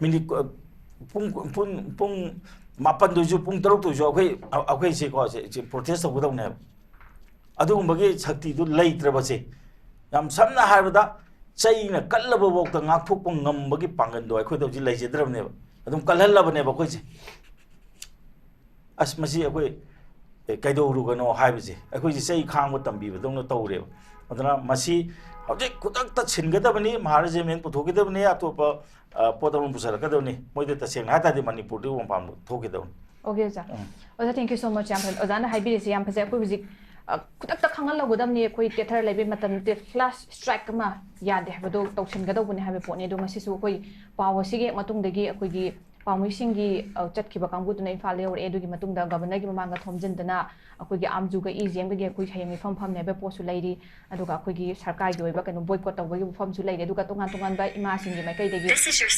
ꯃꯤꯅꯤꯠ ꯀ-, ꯄꯨꯡ, ꯄꯨꯡ, ꯄꯨꯡ ꯃꯥꯄꯟꯗꯁꯨ, ꯄꯨꯡ ꯇꯔꯨꯛꯇꯁꯨ ꯑꯩꯈꯣꯏ, ꯑꯩꯈꯣꯏꯁꯦꯀꯣ, ꯁꯦ, ꯁꯦ ꯄ꯭ꯔꯣꯇꯦꯁ ꯇꯧꯒꯗꯧꯅꯦꯕ꯫ ꯑꯗꯨꯒꯨꯝꯕꯒꯤ ꯁꯛꯇꯤꯗꯨ ꯂꯩꯇ꯭ꯔꯕꯁꯦ, ꯌꯥꯝ ꯁꯝꯅ ꯍꯥꯏꯔꯕꯗ, ꯆꯩꯅ ꯀꯜꯂꯕꯐꯥꯎꯗ ꯉꯥꯛꯊꯣꯛꯄ ꯉꯝꯕꯒꯤ ꯄꯥꯡꯒꯜꯗꯣ ꯑꯩꯈꯣꯏꯗ ꯍꯧꯖꯤꯛ ꯂꯩꯖꯗ꯭ꯔꯕꯅꯦꯕ꯫ ꯑꯗꯨꯝ ꯀꯜꯍꯜꯂꯕꯅꯦꯕ ꯑꯩꯈꯣꯏꯁꯦ꯫ ꯑꯁ, ꯃꯁꯤ ꯑꯩꯈꯣꯏ, ꯑꯦ, ꯀꯩꯗꯧꯔꯨꯒꯅꯣ ꯍꯥꯏꯕꯁꯦ, ꯑꯩꯈꯣꯏꯁꯦ ꯆꯩ ꯈꯥꯡꯕ ꯇꯝꯕꯤꯕꯗꯧꯅ ꯇꯧꯔꯦꯕ꯫ ꯑꯗꯨꯅ ꯃꯁꯤ ꯍꯧꯖꯤꯛ ꯈꯨꯗꯛꯇ ꯁꯤꯟꯒꯗꯕꯅꯤ, ꯃꯍꯥ ꯔꯦꯖꯤꯃꯦꯟ ꯄꯨꯊꯣꯛꯈꯤꯗꯕꯅꯤ, ꯑꯇꯣꯞꯄ, ꯑ, ꯄꯣꯠ ꯑꯃ ꯄꯨꯁꯜꯂꯛꯀꯗꯕꯅꯤ꯫ ꯃꯣꯏꯗ ꯇꯁꯦꯡꯅ ꯍꯥꯏ ꯇꯥꯔꯗꯤ ꯃꯅꯤꯄꯨꯔꯗꯒꯤ ꯃꯄꯥꯟ ꯊꯣꯛꯈꯤꯗꯕꯅꯤ꯫ ꯑꯣꯀꯦ, ꯑꯣꯖꯥ꯫ ꯎꯝ꯫ ꯑꯣꯖꯥ, thank you so much꯫ ꯌꯥꯝ ꯐꯖꯩ꯫ ꯑꯣꯖꯥꯅ ꯍꯥꯏꯕꯤꯔꯤꯁꯦ ꯌꯥꯝ ꯐꯖꯩ꯫ ꯑꯩꯈꯣꯏ ꯍꯧꯖꯤꯛ, ꯑ, ꯈꯨꯗꯛꯇ ꯈꯪꯍꯜꯍꯧꯒꯗꯕꯅꯤ, ꯑꯩꯈꯣꯏ ꯇꯦꯊꯔ ꯂꯩꯕꯒꯤ ꯃꯇꯝ ꯅꯠꯇꯦ, ꯐ꯭ꯂꯥꯁ ꯁ꯭ꯇ꯭ꯔꯥꯏꯛ ꯑꯃ ꯌꯥꯗꯦ ꯍꯥꯏꯕꯗꯣ ꯇꯧꯁꯤꯟꯒꯗꯧꯕꯅꯤ ꯍꯥꯏꯕ ꯄꯣꯠꯅꯤ꯫ ꯑꯗꯣ ꯃꯁꯤꯁꯨ ꯑꯩꯈꯣꯏ ꯄꯥꯎ ꯑꯁꯤꯒꯤ ꯃꯇꯨꯡꯗꯒꯤ ꯑꯩꯈꯣꯏꯒꯤ ꯄꯥꯎꯃꯤꯁꯤꯡꯒꯤ, ꯑ, ꯆꯠꯈꯤꯕ ꯀꯥꯡꯕꯨꯗꯨꯅ ꯏꯝꯐꯥꯜꯗ ꯌꯧꯔꯛꯑꯦ, ꯑꯗꯨꯒꯤ ꯃꯇꯨꯡꯗ ꯒꯕꯔꯅꯔꯒꯤ ꯃꯃꯥꯡꯗ ꯊꯣꯝꯖꯤꯟꯗꯅ ꯑꯩꯈꯣꯏꯒꯤ ꯑꯥꯔꯝꯖꯨꯒ ꯏ ꯖꯤ ꯑꯦꯝꯒꯒꯤ ꯑꯩꯈꯣꯏ ꯍꯌꯦꯡ ꯃꯤꯐꯝ ꯐꯝꯅꯤ ꯍꯥꯏꯕ ꯄꯣꯠꯁꯨ ꯂꯩꯔꯤ꯫ ꯑꯗꯨꯒ ꯑꯩꯈꯣꯏꯒꯤ ꯁꯔꯀꯥꯔꯒꯤ ꯑꯣꯏꯕ ꯀꯩꯅꯣ ꯕꯣꯏꯀꯣꯠ ꯇꯧꯕꯒꯤ ꯋꯥꯐꯝꯁꯨ ꯂꯩꯔꯤ꯫ ꯑꯗꯨꯒ ꯇꯣꯉꯥꯟ ꯇꯣꯉꯥꯟꯕ ꯏꯃꯥꯁꯤꯡꯒꯤ ꯃꯥꯏꯀꯩꯗꯒꯤ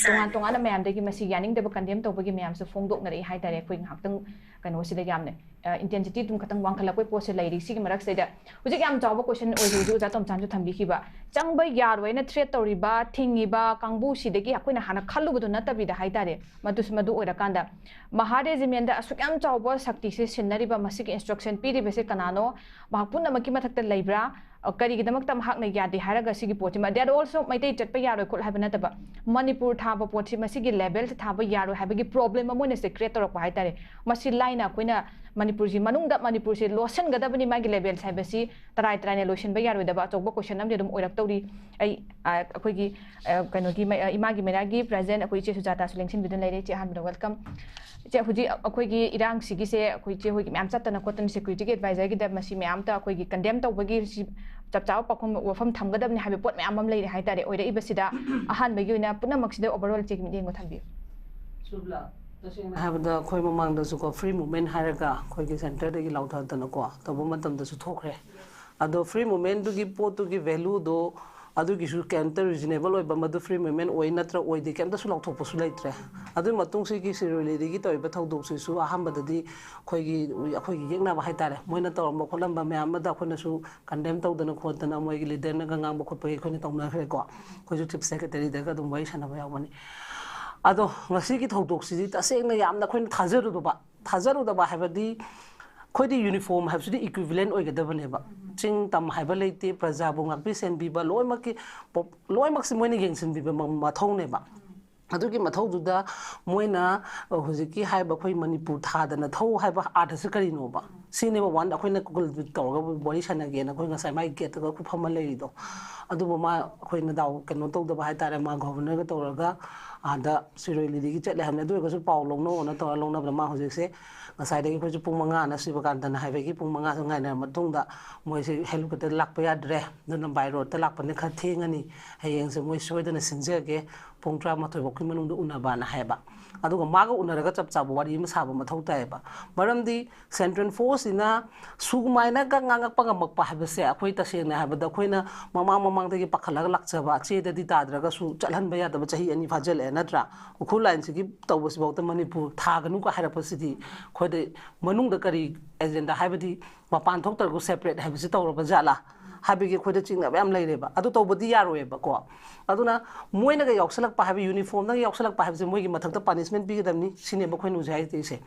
ꯇꯣꯉꯥꯟ ꯇꯣꯉꯥꯟꯅ ꯃꯌꯥꯝꯗꯒꯤ ꯃꯁꯤ ꯌꯥꯅꯤꯡꯗꯕ ꯀꯟꯗꯦꯝ ꯇꯧꯕꯒꯤ ꯃꯌꯥꯝꯁꯨ ꯐꯣꯡꯗꯣꯛꯅꯔꯛꯏ ꯍꯥꯏꯇꯥꯔꯦ꯫ ꯑꯩꯈꯣꯏ ꯉꯥꯏꯍꯥꯛꯇꯪ ꯀꯩꯅꯣꯁꯤꯗ ꯌꯥꯝꯅ, ꯑ, ꯏꯟꯇꯦꯟꯁꯤꯇꯤ ꯑꯗꯨꯝ ꯈꯇꯪ ꯋꯥꯡꯈꯠꯂꯛꯄꯩ ꯄꯣꯠꯁꯦ ꯂꯩꯔꯤ꯫ ꯁꯤꯒꯤ ꯃꯔꯛꯁꯤꯗ ꯍꯧꯖꯤꯛ ꯌꯥꯝ ꯆꯥꯎꯕ ꯀꯣꯏꯁꯟ ꯑꯣꯏꯔꯤ, ꯍꯧꯖꯤꯛ ꯑꯣꯖꯥ ꯇꯣꯝꯆꯥꯟꯁꯨ ꯊꯝꯕꯤꯈꯤꯕ, ꯆꯪꯕ ꯌꯥꯔꯣꯏꯅ ꯊ꯭ꯔꯦꯠ ꯇꯧꯔꯤꯕ, ꯊꯤꯡꯉꯤꯕ ꯀꯥꯡꯕꯨꯁꯤꯗꯒꯤ ꯑꯩꯈꯣꯏꯅ ꯍꯥꯟꯅ ꯈꯜꯂꯨꯕꯗꯣ ꯅꯠꯇꯕꯤꯗ ꯍꯥꯏꯇꯥꯔꯦ, ꯃꯗꯨꯁꯨ ꯃꯗꯨ ꯑꯣꯏꯔꯀꯥꯟꯗ ꯃꯍꯥ ꯔꯦꯖꯤꯃꯦꯟꯗ ꯑꯁꯨꯛ ꯌꯥꯝ ꯆꯥꯎꯕ ꯁꯛꯇꯤꯁꯦ ꯁꯤꯟꯅꯔꯤꯕ, ꯃꯁꯤꯒꯤ ꯏꯟꯁꯇ꯭ꯔꯛꯁꯟ ꯄꯤꯔꯤꯕꯁꯦ ꯀꯅꯥꯅꯣ? ꯃꯍꯥꯛ ꯄꯨꯝꯅꯃꯛꯀꯤ ꯃꯊꯛꯇ ꯂꯩꯕ꯭ꯔꯥ? ꯑ, ꯀꯔꯤꯒꯤꯗꯃꯛꯇ ꯃꯍꯥꯛꯅ ꯌꯥꯗꯦ ꯍꯥꯏꯔꯒ ꯁꯤꯒꯤ ꯄꯣꯠꯁꯤꯃ, they are also ꯃꯩꯇꯩ ꯆꯠꯄ ꯌꯥꯔꯣꯏ ꯈꯣꯠꯂꯣꯏ ꯍꯥꯏꯕ ꯅꯠꯇꯕ, ꯃꯅꯤꯄꯨꯔ ꯊꯥꯕ ꯄꯣꯠꯁꯤ, ꯃꯁꯤꯒꯤ ꯂꯦꯕꯦꯜꯁꯦ ꯊꯥꯕ ꯌꯥꯔꯣꯏ ꯍꯥꯏꯕꯒꯤ ꯄ꯭ꯔꯣꯕ꯭ꯂꯦꯝ ꯑꯃ ꯑꯣꯏꯅ ꯁꯦ ꯀ꯭ꯔꯤꯌꯦꯠ ꯇꯧꯔꯛꯄ ꯍꯥꯏꯇꯥꯔꯦ꯫ ꯃꯁꯤ ꯂꯥꯏꯅ ꯑꯩꯈꯣꯏꯅ ꯃꯅꯤꯄꯨꯔꯁꯤ ꯃꯅꯨꯡꯗ, ꯃꯅꯤꯄꯨꯔꯁꯤ ꯂꯣꯠꯁꯤꯟꯒꯗꯕꯅꯤ, ꯃꯥꯒꯤ ꯂꯦꯕꯦꯜꯁ ꯍꯥꯏꯕꯁꯤ ꯇꯔꯥꯏ ꯇꯔꯥꯏꯅ ꯂꯣꯏꯁꯤꯟꯕ ꯌꯥꯔꯣꯏꯗꯕ ꯑꯆꯧꯕ ꯀꯣꯏꯁꯟ ꯑꯃꯗꯤ ꯑꯗꯨꯝ ꯑꯣꯏꯔꯛꯇꯧꯔꯤ꯫ ꯑꯩ, ꯑ, ꯑꯩꯈꯣꯏꯒꯤ, ꯑ, ꯀꯩꯅꯣꯒꯤ ꯃ-, ꯑ, ꯏꯃꯥꯒꯤ ꯃꯩꯔꯥꯒꯤ ꯄ꯭ꯔꯦꯖꯤꯗꯦꯟꯠ ꯑꯩꯈꯣꯏ ꯏꯆꯦ ꯁꯨꯖꯥꯇꯥꯁꯨ ꯂꯦꯡꯁꯤꯟꯕꯤꯗꯨꯅ ꯂꯩꯔꯦ꯫ ꯏꯆꯦ, ꯑꯍꯥꯟꯕꯗ ꯋꯦꯜꯀꯝ꯫ ꯏꯆꯦ, ꯍꯧꯖꯤꯛ ꯑꯩꯈꯣꯏꯒꯤ ꯏꯔꯥꯡꯁꯤꯒꯤꯁꯦ ꯑꯩꯈꯣꯏ ꯏꯆꯦ ꯍꯣꯏꯒꯤ ꯃꯌꯥꯝ ꯆꯠꯇꯅ ꯈꯣꯠꯇꯅ ꯁꯦꯀ꯭ꯌꯨꯔꯤꯇꯤꯒꯤ ꯑꯦꯗꯚꯥꯏꯖꯔꯒꯤꯗ ꯃꯁꯤ ꯃꯌꯥꯝꯇ ꯑꯩꯈꯣꯏꯒꯤ ꯀꯟꯗꯦꯝ ꯇꯧꯕꯒꯤ ꯁꯤ ꯆꯞ ꯆꯥꯕ ꯄꯥꯎꯈꯨꯝ, ꯋꯥꯐꯝ ꯊꯝꯒꯗꯕꯅꯤ ꯍꯥꯏꯕ ꯄꯣꯠ ꯃꯌꯥꯝ ꯑꯃ ꯂꯩꯔꯦ ꯍꯥꯏꯇꯥꯔꯦ꯫ ꯑꯣꯏꯔꯛꯏꯕꯁꯤꯗ ꯑꯍꯥꯟꯕꯒꯤ ꯑꯣꯏꯅ ꯄꯨꯝꯅꯃꯛꯁꯤꯗ ꯑꯣꯚꯔꯑꯣꯜ ꯏꯆꯦꯒꯤ ꯃꯤꯠꯌꯦꯡꯕ ꯊꯝꯕꯤꯌꯨ꯫ ꯍꯥꯏꯕꯗ ꯑꯩꯈꯣꯏ ꯃꯃꯥꯡꯗꯁꯨꯀꯣ, ꯐ꯭ꯔꯤ ꯃꯨꯚꯃꯦꯟꯠ ꯍꯥꯏꯔꯒ ꯑꯩꯈꯣꯏꯒꯤ ꯁꯦꯟꯇꯔꯗꯒꯤ ꯂꯥꯎꯊꯗꯅꯀꯣ ꯇꯧꯕ ꯃꯇꯝꯗꯁꯨ ꯊꯣꯛꯈ꯭ꯔꯦ꯫ ꯑꯗꯣ ꯐ꯭ꯔꯤ ꯃꯨꯚꯃꯦꯟꯠꯇꯨꯒꯤ ꯄꯣꯠꯇꯨꯒꯤ ꯚꯦꯂꯨꯗꯣ ꯑꯗꯨꯒꯤꯁꯨ ꯀꯩꯝꯇ ꯔꯤꯖꯅꯦꯕꯜ ꯑꯣꯏꯕ, ꯃꯗꯨ ꯐ꯭ꯔꯤ ꯃꯨꯚꯃꯦꯟꯠ ꯑꯣꯏ ꯅꯠꯇ꯭ꯔ ꯑꯣꯏꯗꯦ ꯀꯩꯝꯇꯁꯨ ꯂꯥꯎꯊꯣꯛꯄꯁꯨ ꯂꯩꯇ꯭ꯔꯦ꯫ ꯑꯗꯨꯒꯤ ꯃꯇꯨꯡ ꯁꯤꯒꯤ ꯁꯤꯔꯣꯏ ꯂꯤꯂꯤꯒꯤ ꯇꯧꯔꯤꯕ ꯊꯧꯗꯣꯛꯁꯤꯁꯨ ꯑꯍꯥꯟꯕꯗꯗꯤ ꯑꯩꯈꯣꯏꯒꯤ, ꯑꯩꯈꯣꯏꯒꯤ ꯌꯦꯛꯅꯕ ꯍꯥꯏꯇꯥꯔꯦ, ꯃꯣꯏꯅ ꯇꯧꯔꯝꯕ ꯈꯣꯠꯂꯝꯕ ꯃꯌꯥꯝ ꯑꯃꯗ ꯑꯩꯈꯣꯏꯅꯁꯨ ꯀꯟꯗꯦꯝ ꯇꯧꯗꯅ ꯈꯣꯠꯇꯅ ꯃꯣꯏꯒꯤ ꯂꯤꯗꯔꯅꯒ ꯉꯥꯡꯕ ꯈꯣꯠꯄꯒꯤ ꯑꯩꯈꯣꯏꯅ ꯇꯧꯅꯈ꯭ꯔꯦꯀꯣ꯫ ꯑꯩꯈꯣꯏꯁꯨ ꯆꯤꯐ ꯁꯦꯀ꯭ꯔꯦꯇꯔꯤꯗꯒ ꯑꯗꯨꯝ ꯋꯥꯔꯤ ꯁꯥꯟꯅꯕ ꯌꯥꯎꯕꯅꯤ꯫ ꯑꯗꯣ ꯉꯁꯤꯒꯤ ꯊꯧꯗꯣꯛꯁꯤꯗꯤ ꯇꯁꯦꯡꯅ ꯌꯥꯝꯅ ꯑꯩꯈꯣꯏꯅ ꯊꯥꯖꯔꯨꯗꯕ, ꯊꯥꯖꯔꯨꯗꯕ ꯍꯥꯏꯕꯗꯤ ꯑꯩꯈꯣꯏꯗꯤ ꯌꯨꯅꯤꯐꯣꯔꯝ ꯍꯥꯏꯕꯁꯤꯗꯤ ꯏꯀ꯭ꯋꯤꯚꯤꯂꯦꯟ ꯑꯣꯏꯒꯗꯕꯅꯦꯕ꯫ ꯆꯤꯡ ꯇꯝ ꯍꯥꯏꯕ ꯂꯩꯇꯦ, ꯄ꯭ꯔꯖꯥꯕꯨ ꯉꯥꯛꯄꯤ ꯁꯦꯟꯕꯤꯕ ꯂꯣꯏꯅꯃꯛꯀꯤ ꯄꯣꯞ-, ꯂꯣꯏꯅꯃꯛꯁꯤ ꯃꯣꯏꯅ ꯌꯦꯡꯁꯤꯟꯕꯤꯕ ꯃ-, ꯃꯊꯧꯅꯦꯕ꯫ ꯑꯗꯨꯒꯤ ꯃꯊꯧꯗꯨꯗ ꯃꯣꯏꯅ, ꯑ, ꯍꯧꯖꯤꯛꯀꯤ ꯍꯥꯏꯕ ꯑꯩꯈꯣꯏ ꯃꯅꯤꯄꯨꯔ ꯊꯥꯗꯅ ꯊꯧ ꯍꯥꯏꯕ ꯑꯥꯔꯊꯁꯤ ꯀꯔꯤꯅꯣꯕ? ꯁꯤꯅꯦꯕ ꯋꯥꯟ ꯑꯩꯈꯣꯏꯅ ꯀꯨꯀꯜ ꯇꯧꯔꯒ ꯋꯥꯔꯤ ꯁꯥꯟꯅꯒꯦꯅ ꯑꯩꯈꯣꯏ ꯉꯁꯥꯏ ꯃꯥꯒꯤ ꯒꯦꯠꯇꯒ ꯑꯩꯈꯣꯏ ꯐꯝꯃ ꯂꯩꯔꯤꯗꯣ꯫ ꯑꯗꯨꯕꯨ ꯃꯥ ꯑꯩꯈꯣꯏꯅ ꯗꯥꯎ ꯀꯩꯅꯣ ꯇꯧꯗꯕ ꯍꯥꯏꯇꯥꯔꯦ, ꯃꯥ ꯒꯣꯕꯔꯅꯔꯒ ꯇꯧꯔꯒ ꯑꯥꯗ ꯁꯤꯔꯣꯏ ꯂꯤꯂꯤꯒꯤ ꯆꯠꯂꯦ ꯍꯥꯏꯕꯅꯤ꯫ ꯑꯗꯨ ꯑꯣꯏꯔꯒꯁꯨ ꯄꯥꯎ ꯂꯧꯅꯧꯑꯣꯅ ꯇꯧꯔ ꯂꯧꯅꯕꯗ ꯃꯥ ꯍꯧꯖꯤꯛꯁꯦ ꯉꯁꯥꯏꯗꯒꯤ ꯑꯩꯈꯣꯏꯁꯨ ꯄꯨꯡ ꯃꯉꯥꯅ ꯁꯤꯕꯀꯥꯟꯇꯅ ꯍꯥꯏꯕꯒꯤ ꯄꯨꯡ ꯃꯉꯥꯁꯨ ꯉꯥꯏꯅꯔ ꯃꯇꯨꯡꯗ ꯃꯣꯏꯁꯦ ꯍꯦꯂꯤꯀꯣꯞꯇꯔ ꯂꯥꯛꯄ ꯌꯥꯗ꯭ꯔꯦ, ꯑꯗꯨꯅ ꯕꯥꯏ ꯔꯣꯗꯇ ꯂꯥꯛꯄꯅ ꯈꯔ ꯊꯦꯡꯉꯅꯤ, ꯍꯌꯦꯡꯁꯦ ꯃꯣꯏ ꯁꯣꯏꯗꯅ ꯁꯤꯟꯖꯒꯦ, ꯄꯨꯡ ꯇꯔꯥꯃꯥꯊꯣꯏ ꯐꯥꯎꯒꯤ ꯃꯅꯨꯡꯗ ꯎꯅꯕꯅ ꯍꯥꯏꯕ꯫ ꯑꯗꯨꯒ ꯃꯥꯒ ꯎꯅꯔꯒ ꯆꯞ ꯆꯥꯕ ꯋꯥꯔꯤ ꯑꯃ ꯁꯥꯕ ꯃꯊꯧ ꯇꯥꯏꯌꯦꯕ꯫ ꯃꯔꯝꯗꯤ central forceꯁꯤꯅ ꯁꯨꯃꯥꯏꯅꯒ ꯉꯥꯡꯉꯛꯄ ꯉꯝꯃꯛꯄ ꯍꯥꯏꯕꯁꯦ ꯑꯩꯈꯣꯏ ꯇꯁꯦꯡꯅ ꯍꯥꯏꯕꯗ ꯑꯩꯈꯣꯏꯅ ꯃꯃꯥꯡ ꯃꯃꯥꯡꯗꯒꯤ ꯄꯥꯈꯠꯂꯒ ꯂꯥꯛꯆꯕ, ꯆꯦꯗꯗꯤ ꯇꯥꯗ꯭ꯔꯒꯁꯨ ꯆꯠꯍꯟꯕ ꯌꯥꯗꯕ ꯆꯍꯤ ꯑꯅꯤ ꯐꯥꯖꯤꯜꯂꯛꯑꯦ ꯅꯠꯇ꯭ꯔꯥ? ꯎꯈ꯭ꯔꯨꯜ ꯂꯥꯏꯟꯁꯤꯒꯤ ꯇꯧꯕꯁꯤꯐꯥꯎꯗ ꯃꯅꯤꯄꯨꯔ ꯊꯥꯒꯅꯨꯒ ꯍꯥꯏꯔꯛꯄꯁꯤꯗꯤ ꯑꯩꯈꯣꯏꯗ ꯃꯅꯨꯡꯗ ꯀꯔꯤ agenda, ꯍꯥꯏꯕꯗꯤ ꯃꯄꯥꯟ ꯊꯣꯛꯇ꯭ꯔꯒꯁꯨ separate ꯍꯥꯏꯕꯁꯤ ꯇꯧꯔꯕ ꯖꯥꯠꯂꯥ ꯍꯥꯏꯕꯒꯤ ꯑꯩꯈꯣꯏꯗ ꯆꯤꯡꯅꯕ ꯌꯥꯝ ꯂꯩꯔꯦꯕ꯫ ꯑꯗꯨ ꯇꯧꯕꯗꯤ ꯌꯥꯔꯣꯏꯌꯦꯕꯀꯣ꯫ ꯑꯗꯨꯅ ꯃꯣꯏꯅꯒ ꯌꯥꯎꯁꯜꯂꯛꯄ ꯍꯥꯏꯕ, uniformꯗꯒ ꯌꯥꯎꯁꯜꯂꯛꯄ ꯍꯥꯏꯕꯁꯦ ꯃꯣꯏꯒꯤ ꯃꯊꯛꯇ punishment ꯄꯤꯒꯗꯕꯅꯤ ꯁꯤꯅꯦꯕ ꯑꯩꯈꯣꯏꯅ ꯍꯧꯖꯤꯛ ꯍꯥꯏꯗꯣꯏꯁꯦ꯫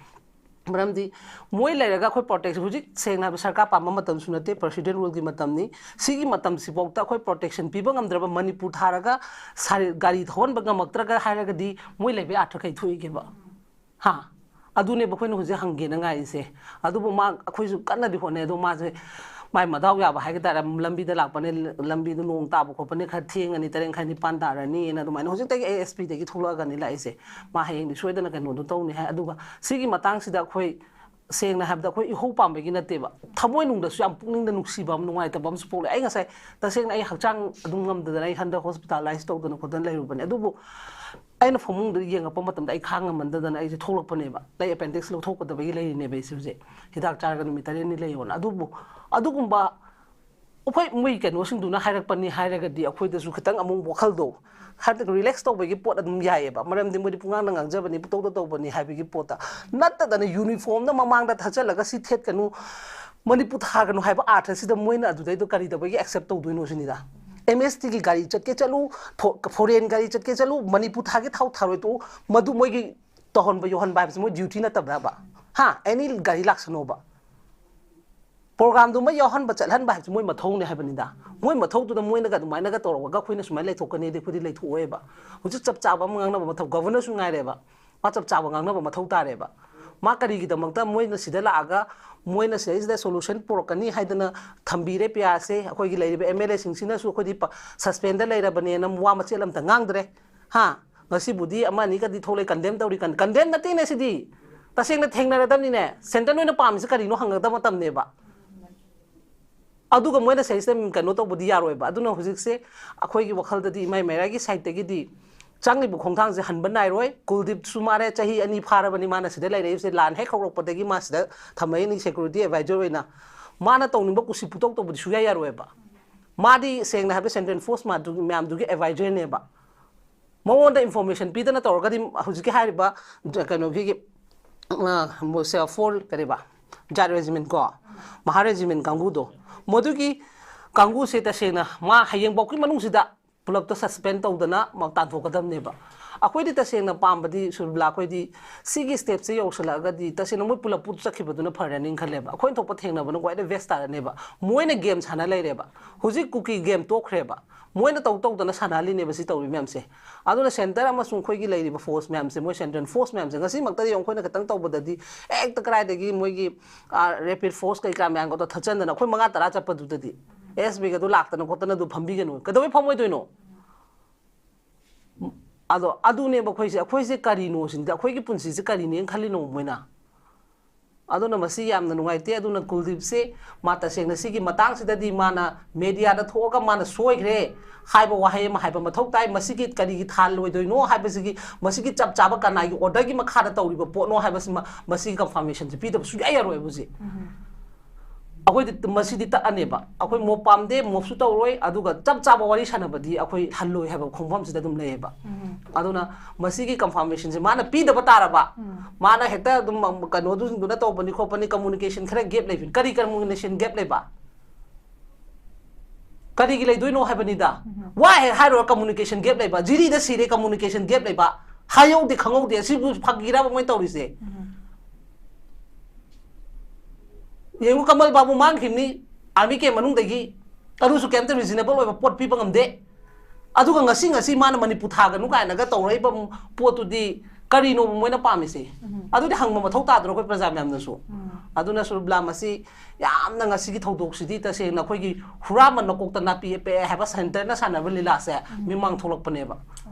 ꯃꯔꯝꯗꯤ ꯃꯣꯏ ꯂꯩꯔꯒ ꯑꯩꯈꯣꯏ protection, ꯍꯧꯖꯤꯛ ꯁꯦꯡꯅ ꯍꯥꯏꯕ ꯁꯔꯀꯥꯔ ꯄꯥꯟꯕ ꯃꯇꯝꯁꯨ ꯅꯠꯇꯦ, President ruleꯒꯤ ꯃꯇꯝꯅꯤ꯫ ꯁꯤꯒꯤ ꯃꯇꯝꯁꯤꯐꯥꯎꯗ ꯑꯩꯈꯣꯏ protection ꯄꯤꯕ ꯉꯝꯗ꯭ꯔꯕ ꯃꯅꯤꯄꯨꯔ ꯊꯥꯔꯒ ꯁꯥꯔꯤ-, ꯒꯥꯔꯤ ꯊꯧꯍꯟꯕ ꯉꯝꯃꯛꯇ꯭ꯔꯒ ꯍꯥꯏꯔꯒꯗꯤ ꯃꯣꯏ ꯂꯩꯕꯩ ꯑꯥꯔꯊ ꯀꯩ ꯊꯣꯛꯏꯒꯦꯕ? ꯍꯥ? ꯑꯗꯨꯅꯦꯕ ꯑꯩꯈꯣꯏꯅ ꯍꯧꯖꯤꯛ ꯍꯪꯒꯦꯅ ꯉꯥꯏꯔꯤꯁꯦ꯫ ꯑꯗꯨꯕꯨ ꯃꯥ, ꯑꯩꯈꯣꯏꯁꯨ ꯀꯟꯅꯗꯤ ꯍꯣꯠꯅꯩ, ꯑꯗꯣ ꯃꯥꯁꯦ ꯃꯥꯏ ꯃꯗꯥꯎ ꯌꯥꯕ ꯍꯥꯏꯒꯗ꯭ꯔꯥ, ꯂꯝꯕꯤꯗ ꯂꯥꯛꯄꯅꯦ, ꯂꯝꯕꯤꯗꯣ ꯅꯣꯡ ꯇꯥꯕ ꯈꯣꯠꯄꯅꯦ, ꯈꯔ ꯊꯦꯡꯉꯅꯤ, ꯇꯔꯦꯠ ꯃꯈꯥꯏ ꯅꯤꯄꯥꯟ ꯇꯥꯔꯅꯤꯅ ꯑꯗꯨꯃꯥꯏꯅ ꯍꯧꯖꯤꯛꯇꯒꯤ ꯑꯦ ꯑꯦꯁ ꯄꯤꯗꯒꯤ ꯊꯣꯛꯂꯛꯑꯒꯅꯤ ꯂꯥꯛꯏꯁꯦ꯫ ꯃꯥ ꯍꯌꯦꯡꯗꯤ ꯁꯣꯏꯗꯅ ꯀꯩꯅꯣꯗꯣ ꯇꯧꯅꯤ ꯍꯥꯏ꯫ ꯑꯗꯨꯒ ꯁꯤꯒꯤ ꯃꯇꯥꯡꯁꯤꯗ ꯑꯩꯈꯣꯏ ꯁꯦꯡꯅ ꯍꯥꯏꯕꯗ ꯑꯩꯈꯣꯏ ꯏꯍꯧ ꯄꯥꯝꯕꯒꯤ ꯅꯠꯇꯦꯕ, ꯊꯃꯣꯏꯅꯨꯡꯗꯁꯨ ꯌꯥꯝ ꯄꯨꯛꯅꯤꯡꯗ ꯅꯨꯡꯁꯤꯕ ꯑꯃ, ꯅꯨꯡꯉꯥꯏꯇꯕ ꯑꯃꯁꯨ ꯄꯣꯛꯂꯦ꯫ ꯑꯩ ꯉꯁꯥꯏ ꯇꯁꯦꯡꯅ ꯑꯩ ꯍꯛꯆꯥꯡ ꯑꯗꯨꯝ ꯉꯝꯗꯗꯅ ꯑꯩ ꯍꯟꯗꯛ hospitalize ꯇꯧꯗꯅ ꯈꯣꯠꯇꯅ ꯂꯩꯔꯨꯕꯅꯦ꯫ ꯑꯗꯨꯕꯨ ꯑꯩꯅ ꯐꯃꯨꯡꯗ ꯌꯦꯡꯉꯛꯄ ꯃꯇꯝꯗ ꯑꯩ ꯈꯥꯡ ꯉꯝꯃꯟꯗꯗꯅ ꯑꯩꯁꯦ ꯊꯣꯛꯂꯛꯄꯅꯦꯕ꯫ ꯑꯩ appendix ꯂꯧꯊꯣꯛꯀꯗꯕꯒꯤ ꯂꯩꯔꯤꯅꯦꯕ ꯑꯩꯁꯦ ꯍꯧꯖꯤꯛ꯫ ꯍꯤꯗꯥꯛ ꯆꯥꯔꯒ ꯅꯨꯃꯤꯠ ꯇꯔꯦꯠꯅꯤ ꯂꯩꯌꯣꯅ꯫ ꯑꯗꯨꯕꯨ ꯑꯗꯨꯒꯨꯝꯕ ꯑꯩꯈꯣꯏ ꯃꯣꯏ ꯀꯩꯅꯣꯁꯤꯡꯗꯨꯅ ꯍꯥꯏꯔꯛꯄꯅꯤ ꯍꯥꯏꯔꯒꯗꯤ ꯑꯩꯈꯣꯏꯗꯁꯨ ꯈꯤꯇꯪ ꯑꯃꯨꯛ ꯋꯥꯈꯜꯗꯣ ꯍꯥꯏꯕꯗꯤ relax ꯇꯧꯕꯒꯤ ꯄꯣꯠ ꯑꯗꯨꯝ ꯌꯥꯏꯌꯦꯕ꯫ ꯃꯔꯝꯗꯤ ꯃꯣꯏꯗꯤ ꯄꯨꯡꯉꯥꯡꯗ ꯉꯥꯡꯖꯕꯅꯤ, ꯄꯨꯡꯇꯧꯗ ꯇꯧꯕꯅꯤ ꯍꯥꯏꯕꯒꯤ ꯄꯣꯠꯇ꯫ ꯅꯠꯇꯗꯅ uniformꯗ ꯃꯃꯥꯡꯗ ꯊꯥꯖꯤꯜꯂꯒ ꯁꯤ ꯊꯦꯠꯀꯅꯨ, ꯃꯅꯤꯄꯨꯔ ꯊꯥꯒꯅꯨ ꯍꯥꯏꯕ ꯑꯥꯔꯊꯁꯤꯗ ꯃꯣꯏꯅ ꯑꯗꯨꯗꯩꯗꯣ ꯀꯔꯤꯗꯧꯕꯒꯤ accept ꯇꯧꯗꯣꯏꯅꯣ ꯁꯤꯅꯤꯗ꯫ ꯑꯦꯝ ꯑꯦꯁ ꯇꯤꯒꯤ ꯒꯥꯔꯤ ꯆꯠꯀꯦ ꯆꯠꯂꯨ, ꯐꯣ-, foreign ꯒꯥꯔꯤ ꯆꯠꯀꯦ ꯆꯠꯂꯨ, ꯃꯅꯤꯄꯨꯔ ꯊꯥꯒꯦ ꯊꯥꯎ ꯊꯥꯔꯣꯏ ꯇꯣꯛꯎ, ꯃꯗꯨ ꯃꯣꯏꯒꯤ ꯇꯧꯍꯟꯕ ꯌꯧꯍꯟꯕ ꯍꯥꯏꯕꯁꯤ ꯃꯣꯏ duty ꯅꯠꯇꯕ꯭ꯔꯕ? ꯍꯥ? Any ꯒꯥꯔꯤ ꯂꯥꯛꯁꯅꯣꯕ꯫ Programꯗꯨꯃ ꯌꯥꯎꯍꯟꯕ ꯆꯠꯍꯟꯕ ꯍꯥꯏꯕꯁꯤ ꯃꯣꯏ ꯃꯊꯧꯅꯦ ꯍꯥꯏꯕꯅꯤꯗ꯫ ꯃꯣꯏ ꯃꯊꯧꯗꯨꯗ ꯃꯣꯏꯅꯒ ꯑꯗꯨꯃꯥꯏꯅꯒ ꯇꯧꯔꯒ ꯑꯩꯈꯣꯏꯅ ꯁꯨꯃꯥꯏꯅ ꯂꯩꯊꯣꯛꯀꯅꯤꯗꯤ ꯑꯩꯈꯣꯏꯗꯤ ꯂꯩꯊꯣꯛꯑꯣꯏꯕ꯫ ꯍꯧꯖꯤꯛ ꯆꯞ ꯆꯥꯕ ꯑꯃ ꯉꯥꯡꯅꯕ ꯃꯊꯧ, governorꯁꯨ ꯉꯥꯏꯔꯦꯕ, ꯃꯥ ꯆꯞ ꯆꯥꯕ ꯉꯥꯡꯅꯕ ꯃꯊꯧ ꯇꯥꯔꯦꯕ꯫ ꯃꯥ ꯀꯔꯤꯒꯤꯗꯃꯛꯇ ꯃꯣꯏꯅ ꯁꯤꯗ ꯂꯥꯛꯑꯒ ꯃꯣꯏꯅ ꯁꯤꯗꯩꯁꯤꯗ solution ꯄꯨꯔꯛꯀꯅꯤ ꯍꯥꯏꯗꯅ ꯊꯝꯕꯤꯔꯦ ꯄꯤꯌꯥꯁꯦ? ꯑꯩꯈꯣꯏꯒꯤ ꯂꯩꯔꯤꯕ ꯑꯦꯝ ꯑꯦꯜ ꯑꯦꯁꯤꯡꯁꯤꯅꯁꯨ ꯑꯩꯈꯣꯏꯗꯤ ꯄ-, suspendꯗ ꯂꯩꯔꯕꯅꯦꯅ ꯋꯥ ꯃꯆꯦꯠ ꯑꯝꯇ ꯉꯥꯡꯗ꯭ꯔꯦ꯫ ꯍꯥ? ꯉꯁꯤꯕꯨꯗꯤ ꯑꯃ ꯑꯅꯤꯒꯗꯤ ꯊꯣꯛꯂꯛꯑꯦ, condemn ꯇꯧꯔꯤ꯫ Con-, condemn ꯅꯠꯇꯦꯅꯦ ꯁꯤꯗꯤ, ꯇꯁꯦꯡꯅ ꯊꯦꯡꯅꯔꯗꯕꯅꯤꯅꯦ꯫ Centre ꯅꯣꯏꯅ ꯄꯥꯝꯃꯤꯁꯤ ꯀꯔꯤꯅꯣ ꯍꯪꯉꯛꯇꯕ ꯃꯇꯝꯅꯦꯕ꯫ ꯑꯗꯨꯒ ꯃꯣꯏꯅ ꯁꯤꯗꯩꯁꯤꯗ ꯀꯩꯅꯣ ꯇꯧꯕꯗꯤ ꯌꯥꯔꯣꯏꯕ꯫ ꯑꯗꯨꯅ ꯍꯧꯖꯤꯛꯁꯦ ꯑꯩꯈꯣꯏꯒꯤ ꯋꯥꯈꯜꯗꯗꯤ ꯏꯃꯥꯏ ꯃꯩꯔꯥꯒꯤ sideꯇꯒꯤꯗꯤ ꯆꯪꯉꯤꯕ ꯈꯣꯡꯊꯥꯡꯁꯦ ꯍꯟꯕ ꯅꯥꯏꯔꯣꯏ꯫ ꯀꯨꯜꯗꯤꯞꯁꯨ ꯃꯥꯔꯦ, ꯆꯍꯤ ꯑꯅꯤ ꯐꯥꯔꯕꯅꯤ ꯃꯥꯅ ꯁꯤꯗ ꯂꯩꯔꯛꯏꯕꯁꯦ꯫ ꯂꯥꯟ ꯍꯦꯛ ꯍꯧꯔꯛꯄꯗꯒꯤ ꯃꯥ ꯁꯤꯗ ꯊꯝꯃꯛꯏꯅꯤ security advisor ꯑꯣꯏꯅ꯫ ꯃꯥꯅ ꯇꯧꯅꯤꯡꯕ ꯀꯨꯁꯤ ꯄꯨꯇꯧ ꯇꯧꯕꯗꯤ ꯁꯨꯌꯥ ꯌꯥꯔꯣꯏꯕ꯫ ꯃꯥꯗꯤ ꯁꯦꯡꯅ ꯍꯥꯏꯕ central force ꯃꯥꯗꯨꯒꯤ, ꯃꯌꯥꯝꯗꯨꯒꯤ advisorꯅꯦꯕ꯫ ꯃꯉꯣꯟꯗ information ꯄꯤꯗꯅ ꯇꯧꯔꯒꯗꯤ ꯍꯧꯖꯤꯛꯀꯤ ꯍꯥꯏꯔꯤꯕ ꯀꯩꯅꯣꯒꯤ, ꯑ, ꯃꯣꯏꯁꯦ four ꯀꯔꯤꯕ, ꯖꯥꯠ regiment ꯀꯣ, ꯃꯍꯥ regiment ꯀꯥꯡꯕꯨꯗꯣ, ꯃꯗꯨꯒꯤ ꯀꯥꯡꯕꯨꯁꯦ ꯇꯁꯦꯡꯅ ꯃꯥ ꯍꯌꯦꯡꯐꯥꯎꯒꯤ ꯃꯅꯨꯡꯁꯤꯗ ꯄꯨꯂꯞꯇꯣ suspend ꯇꯧꯗꯅ ꯃ-, ꯇꯥꯟꯊꯣꯛꯀꯗꯕꯅꯦꯕ꯫ ꯑꯩꯈꯣꯏꯗꯤ ꯇꯁꯦꯡꯅ ꯄꯥꯝꯕꯗꯤ, ꯁꯨꯔꯕꯤꯂꯥ, ꯑꯩꯈꯣꯏꯗꯤ ꯁꯤꯒꯤ stepꯁꯦ ꯌꯧꯁꯜꯂꯛꯑꯒꯗꯤ ꯇꯁꯦꯡꯅ ꯃꯣꯏ ꯄꯨꯂꯞ ꯄꯨ ꯆꯠꯈꯤꯕꯗꯨꯅ ꯐꯔꯅꯤꯅ ꯈꯜꯂꯦꯕ꯫ ꯑꯩꯈꯣꯏꯅ ꯊꯣꯛꯄ ꯊꯦꯡꯅꯕꯅ ꯈ꯭ꯋꯥꯏꯗꯩ best ꯇꯥꯔꯅꯦꯕ꯫ ꯃꯣꯏꯅ game ꯁꯥꯟꯅ ꯂꯩꯔꯦꯕ꯫ ꯍꯧꯖꯤꯛ ꯀꯨꯀꯤ game ꯇꯣꯛꯈ꯭ꯔꯦꯕ꯫ ꯃꯣꯏꯅ ꯇꯧ ꯇꯧꯗꯅ ꯁꯥꯟꯅꯍꯜꯂꯤꯅꯦꯕ ꯁꯤ ꯇꯧꯔꯤ ꯃꯌꯥꯝꯁꯦ꯫ ꯑꯗꯨꯅ centre ꯑꯃꯁꯨꯡ ꯑꯩꯈꯣꯏꯒꯤ ꯂꯩꯔꯤꯕ force ꯃꯌꯥꯝꯁꯦ, ꯃꯣꯏ central force ꯃꯌꯥꯝꯁꯦ ꯉꯁꯤꯃꯛꯇꯗꯤ ꯑꯩꯈꯣꯏꯅ ꯈꯤꯇꯪ ꯇꯧꯕꯗꯗꯤ ꯍꯦꯛꯇ ꯀꯗꯥꯏꯗꯒꯤ ꯃꯣꯏꯒꯤ, ꯑ, rapid force ꯀꯩꯀꯥ ꯃꯌꯥꯝꯒꯗꯣ ꯊꯠꯆꯟꯗꯅ ꯑꯩꯈꯣꯏ ꯃꯉꯥ ꯇꯔꯥ ꯆꯠꯄꯗꯨꯗꯗꯤ ꯑꯦꯁ ꯕꯤꯒꯗꯣ ꯂꯥꯛꯇꯅ ꯈꯣꯠꯇꯅ ꯑꯗꯨ ꯐꯝꯕꯤꯒꯅꯨ꯫ ꯀꯩꯗꯧꯕꯩ ꯐꯝꯃꯣꯏꯗꯣꯏꯅꯣ? ꯑꯗꯣ ꯑꯗꯨꯅꯦꯕ ꯑꯩꯈꯣꯏꯁꯦ, ꯑꯩꯈꯣꯏꯁꯦ ꯀꯔꯤꯅꯣ ꯁꯤꯅꯤꯗ, ꯑꯩꯈꯣꯏꯒꯤ ꯄꯨꯟꯁꯤꯁꯦ ꯀꯔꯤꯅꯦꯅ ꯈꯜꯂꯤꯅꯣ ꯃꯣꯏꯅ? ꯑꯗꯨꯅ ꯃꯁꯤ ꯌꯥꯝꯅ ꯅꯨꯡꯉꯥꯏꯇꯦ꯫ ꯑꯗꯨꯅ ꯀꯨꯜꯗꯤꯞꯁꯦ ꯃꯥ ꯇꯁꯦꯡꯅ ꯁꯤꯒꯤ ꯃꯇꯥꯡꯁꯤꯗꯗꯤ ꯃꯥꯅ mediaꯗ ꯊꯣꯛꯑꯒ ꯃꯥꯅ ꯁꯣꯏꯈ꯭ꯔꯦ ꯍꯥꯏꯕ ꯋꯥꯍꯩ ꯑꯃ ꯍꯥꯏꯕ ꯃꯊꯧ ꯇꯥꯏ꯫ ꯃꯁꯤꯒꯤ ꯀꯔꯤꯒꯤ ꯊꯥꯜꯂꯣꯏꯗꯣꯏꯅꯣ ꯍꯥꯏꯕꯁꯤꯒꯤ, ꯃꯁꯤꯒꯤ ꯆꯞ ꯆꯥꯕ ꯀꯅꯥꯒꯤ orderꯒꯤ ꯃꯈꯥꯗ ꯇꯧꯔꯤꯕ ꯄꯣꯠꯅꯣ ꯍꯥꯏꯕꯁꯤꯃ, ꯃꯁꯤꯒꯤ confirmationꯁꯦ ꯄꯤꯗꯕ ꯁꯨꯡꯌꯥ ꯌꯥꯔꯣꯏ ꯍꯧꯖꯤꯛ꯫ ꯑꯩꯈꯣꯏꯗꯤ ꯃꯁꯤꯗꯤ ꯇꯛꯑꯅꯦꯕ꯫ ꯑꯩꯈꯣꯏ ꯃꯣꯞ ꯄꯥꯝꯗꯦ, ꯃꯣꯞꯁꯨ ꯇꯧꯔꯣꯏ, ꯑꯗꯨꯒ ꯆꯞ ꯆꯥꯕ ꯋꯥꯔꯤ ꯁꯥꯟꯅꯕꯗꯤ ꯑꯩꯈꯣꯏ ꯍꯜꯂꯣꯏ ꯍꯥꯏꯕ ꯈꯣꯡꯐꯝꯁꯤꯗ ꯑꯗꯨꯝ ꯂꯩꯌꯦꯕ꯫ ꯑꯗꯨꯅ ꯃꯁꯤꯒꯤ confirmationꯁꯦ ꯃꯥꯅ ꯄꯤꯗꯕ ꯇꯥꯔꯕ, ꯃꯥꯅ ꯍꯦꯛꯇ ꯑꯗꯨꯝ ꯀꯩꯅꯣꯗꯨꯁꯤꯡꯗꯨꯅ ꯇꯧꯕꯅꯤ ꯈꯣꯠꯄꯅꯤ, communication ꯈꯔ gap ꯂꯩꯕꯅꯤ꯫ ꯀꯔꯤ communication gap ꯂꯩꯕ? ꯀꯔꯤꯒꯤ ꯂꯩꯗꯣꯏꯅꯣ ꯍꯥꯏꯕꯅꯤꯗ꯫ ꯋꯥ ꯍꯦꯛ ꯍꯥꯏꯔꯨꯔ communication gap ꯂꯩꯕ, ꯖꯤꯔꯤꯗ ꯁꯤꯔꯦ communication gap ꯂꯩꯕ, ꯍꯥꯏꯍꯧꯗꯦ ꯈꯪꯍꯧꯗꯦ, ꯑꯁꯤꯕꯨ ꯐꯥꯒꯤꯔꯕ ꯃꯣꯏꯅ ꯇꯧꯔꯤꯁꯦ? ꯌꯦꯡꯉꯨ, ꯀꯃꯜ ꯕꯥꯕꯨ ꯃꯥꯡꯈꯤꯕꯅꯤ army camp ꯃꯅꯨꯡꯗꯒꯤ, ꯑꯗꯨꯁꯨ ꯀꯩꯝꯇ reasonable ꯑꯣꯏꯕ ꯄꯣꯠ ꯄꯤꯕ ꯉꯝꯗꯦ꯫ ꯑꯗꯨꯒ ꯉꯁꯤ, ꯉꯁꯤ ꯃꯥꯅ ꯃꯅꯤꯄꯨꯔ ꯊꯥꯒꯅꯨ ꯀꯥꯏꯅꯒ ꯇꯧꯔꯛꯏꯕ ꯄꯣꯠꯇꯨꯗꯤ ꯀꯔꯤꯅꯣꯕ ꯃꯣꯏꯅ ꯄꯥꯝꯃꯤꯁꯦ? ꯑꯗꯨꯗꯤ ꯍꯪꯕ ꯃꯊꯧ ꯇꯥꯗ꯭ꯔꯣ ꯑꯩꯈꯣꯏ ꯄ꯭ꯔꯖꯥ ꯃꯌꯥꯝꯅꯁꯨ? ꯑꯗꯨꯅ ꯁꯨꯔꯕꯤꯂꯥ, ꯃꯁꯤ ꯌꯥꯝꯅ ꯉꯁꯤꯒꯤ ꯊꯧꯗꯣꯛꯁꯤꯗꯤ ꯇꯁꯦꯡꯅ ꯑꯩꯈꯣꯏꯒꯤ ꯍꯨꯔꯥꯟꯕ ꯅꯀꯣꯛꯇ ꯅꯥꯄꯤ ꯌꯦꯞꯄꯛꯑꯦ ꯍꯥꯏꯕ centreꯅ ꯁꯥꯟꯅꯕ ꯂꯤꯂꯥꯁꯦ ꯃꯤꯃꯥꯡ ꯊꯣꯛꯂꯛꯄꯅꯦꯕ꯫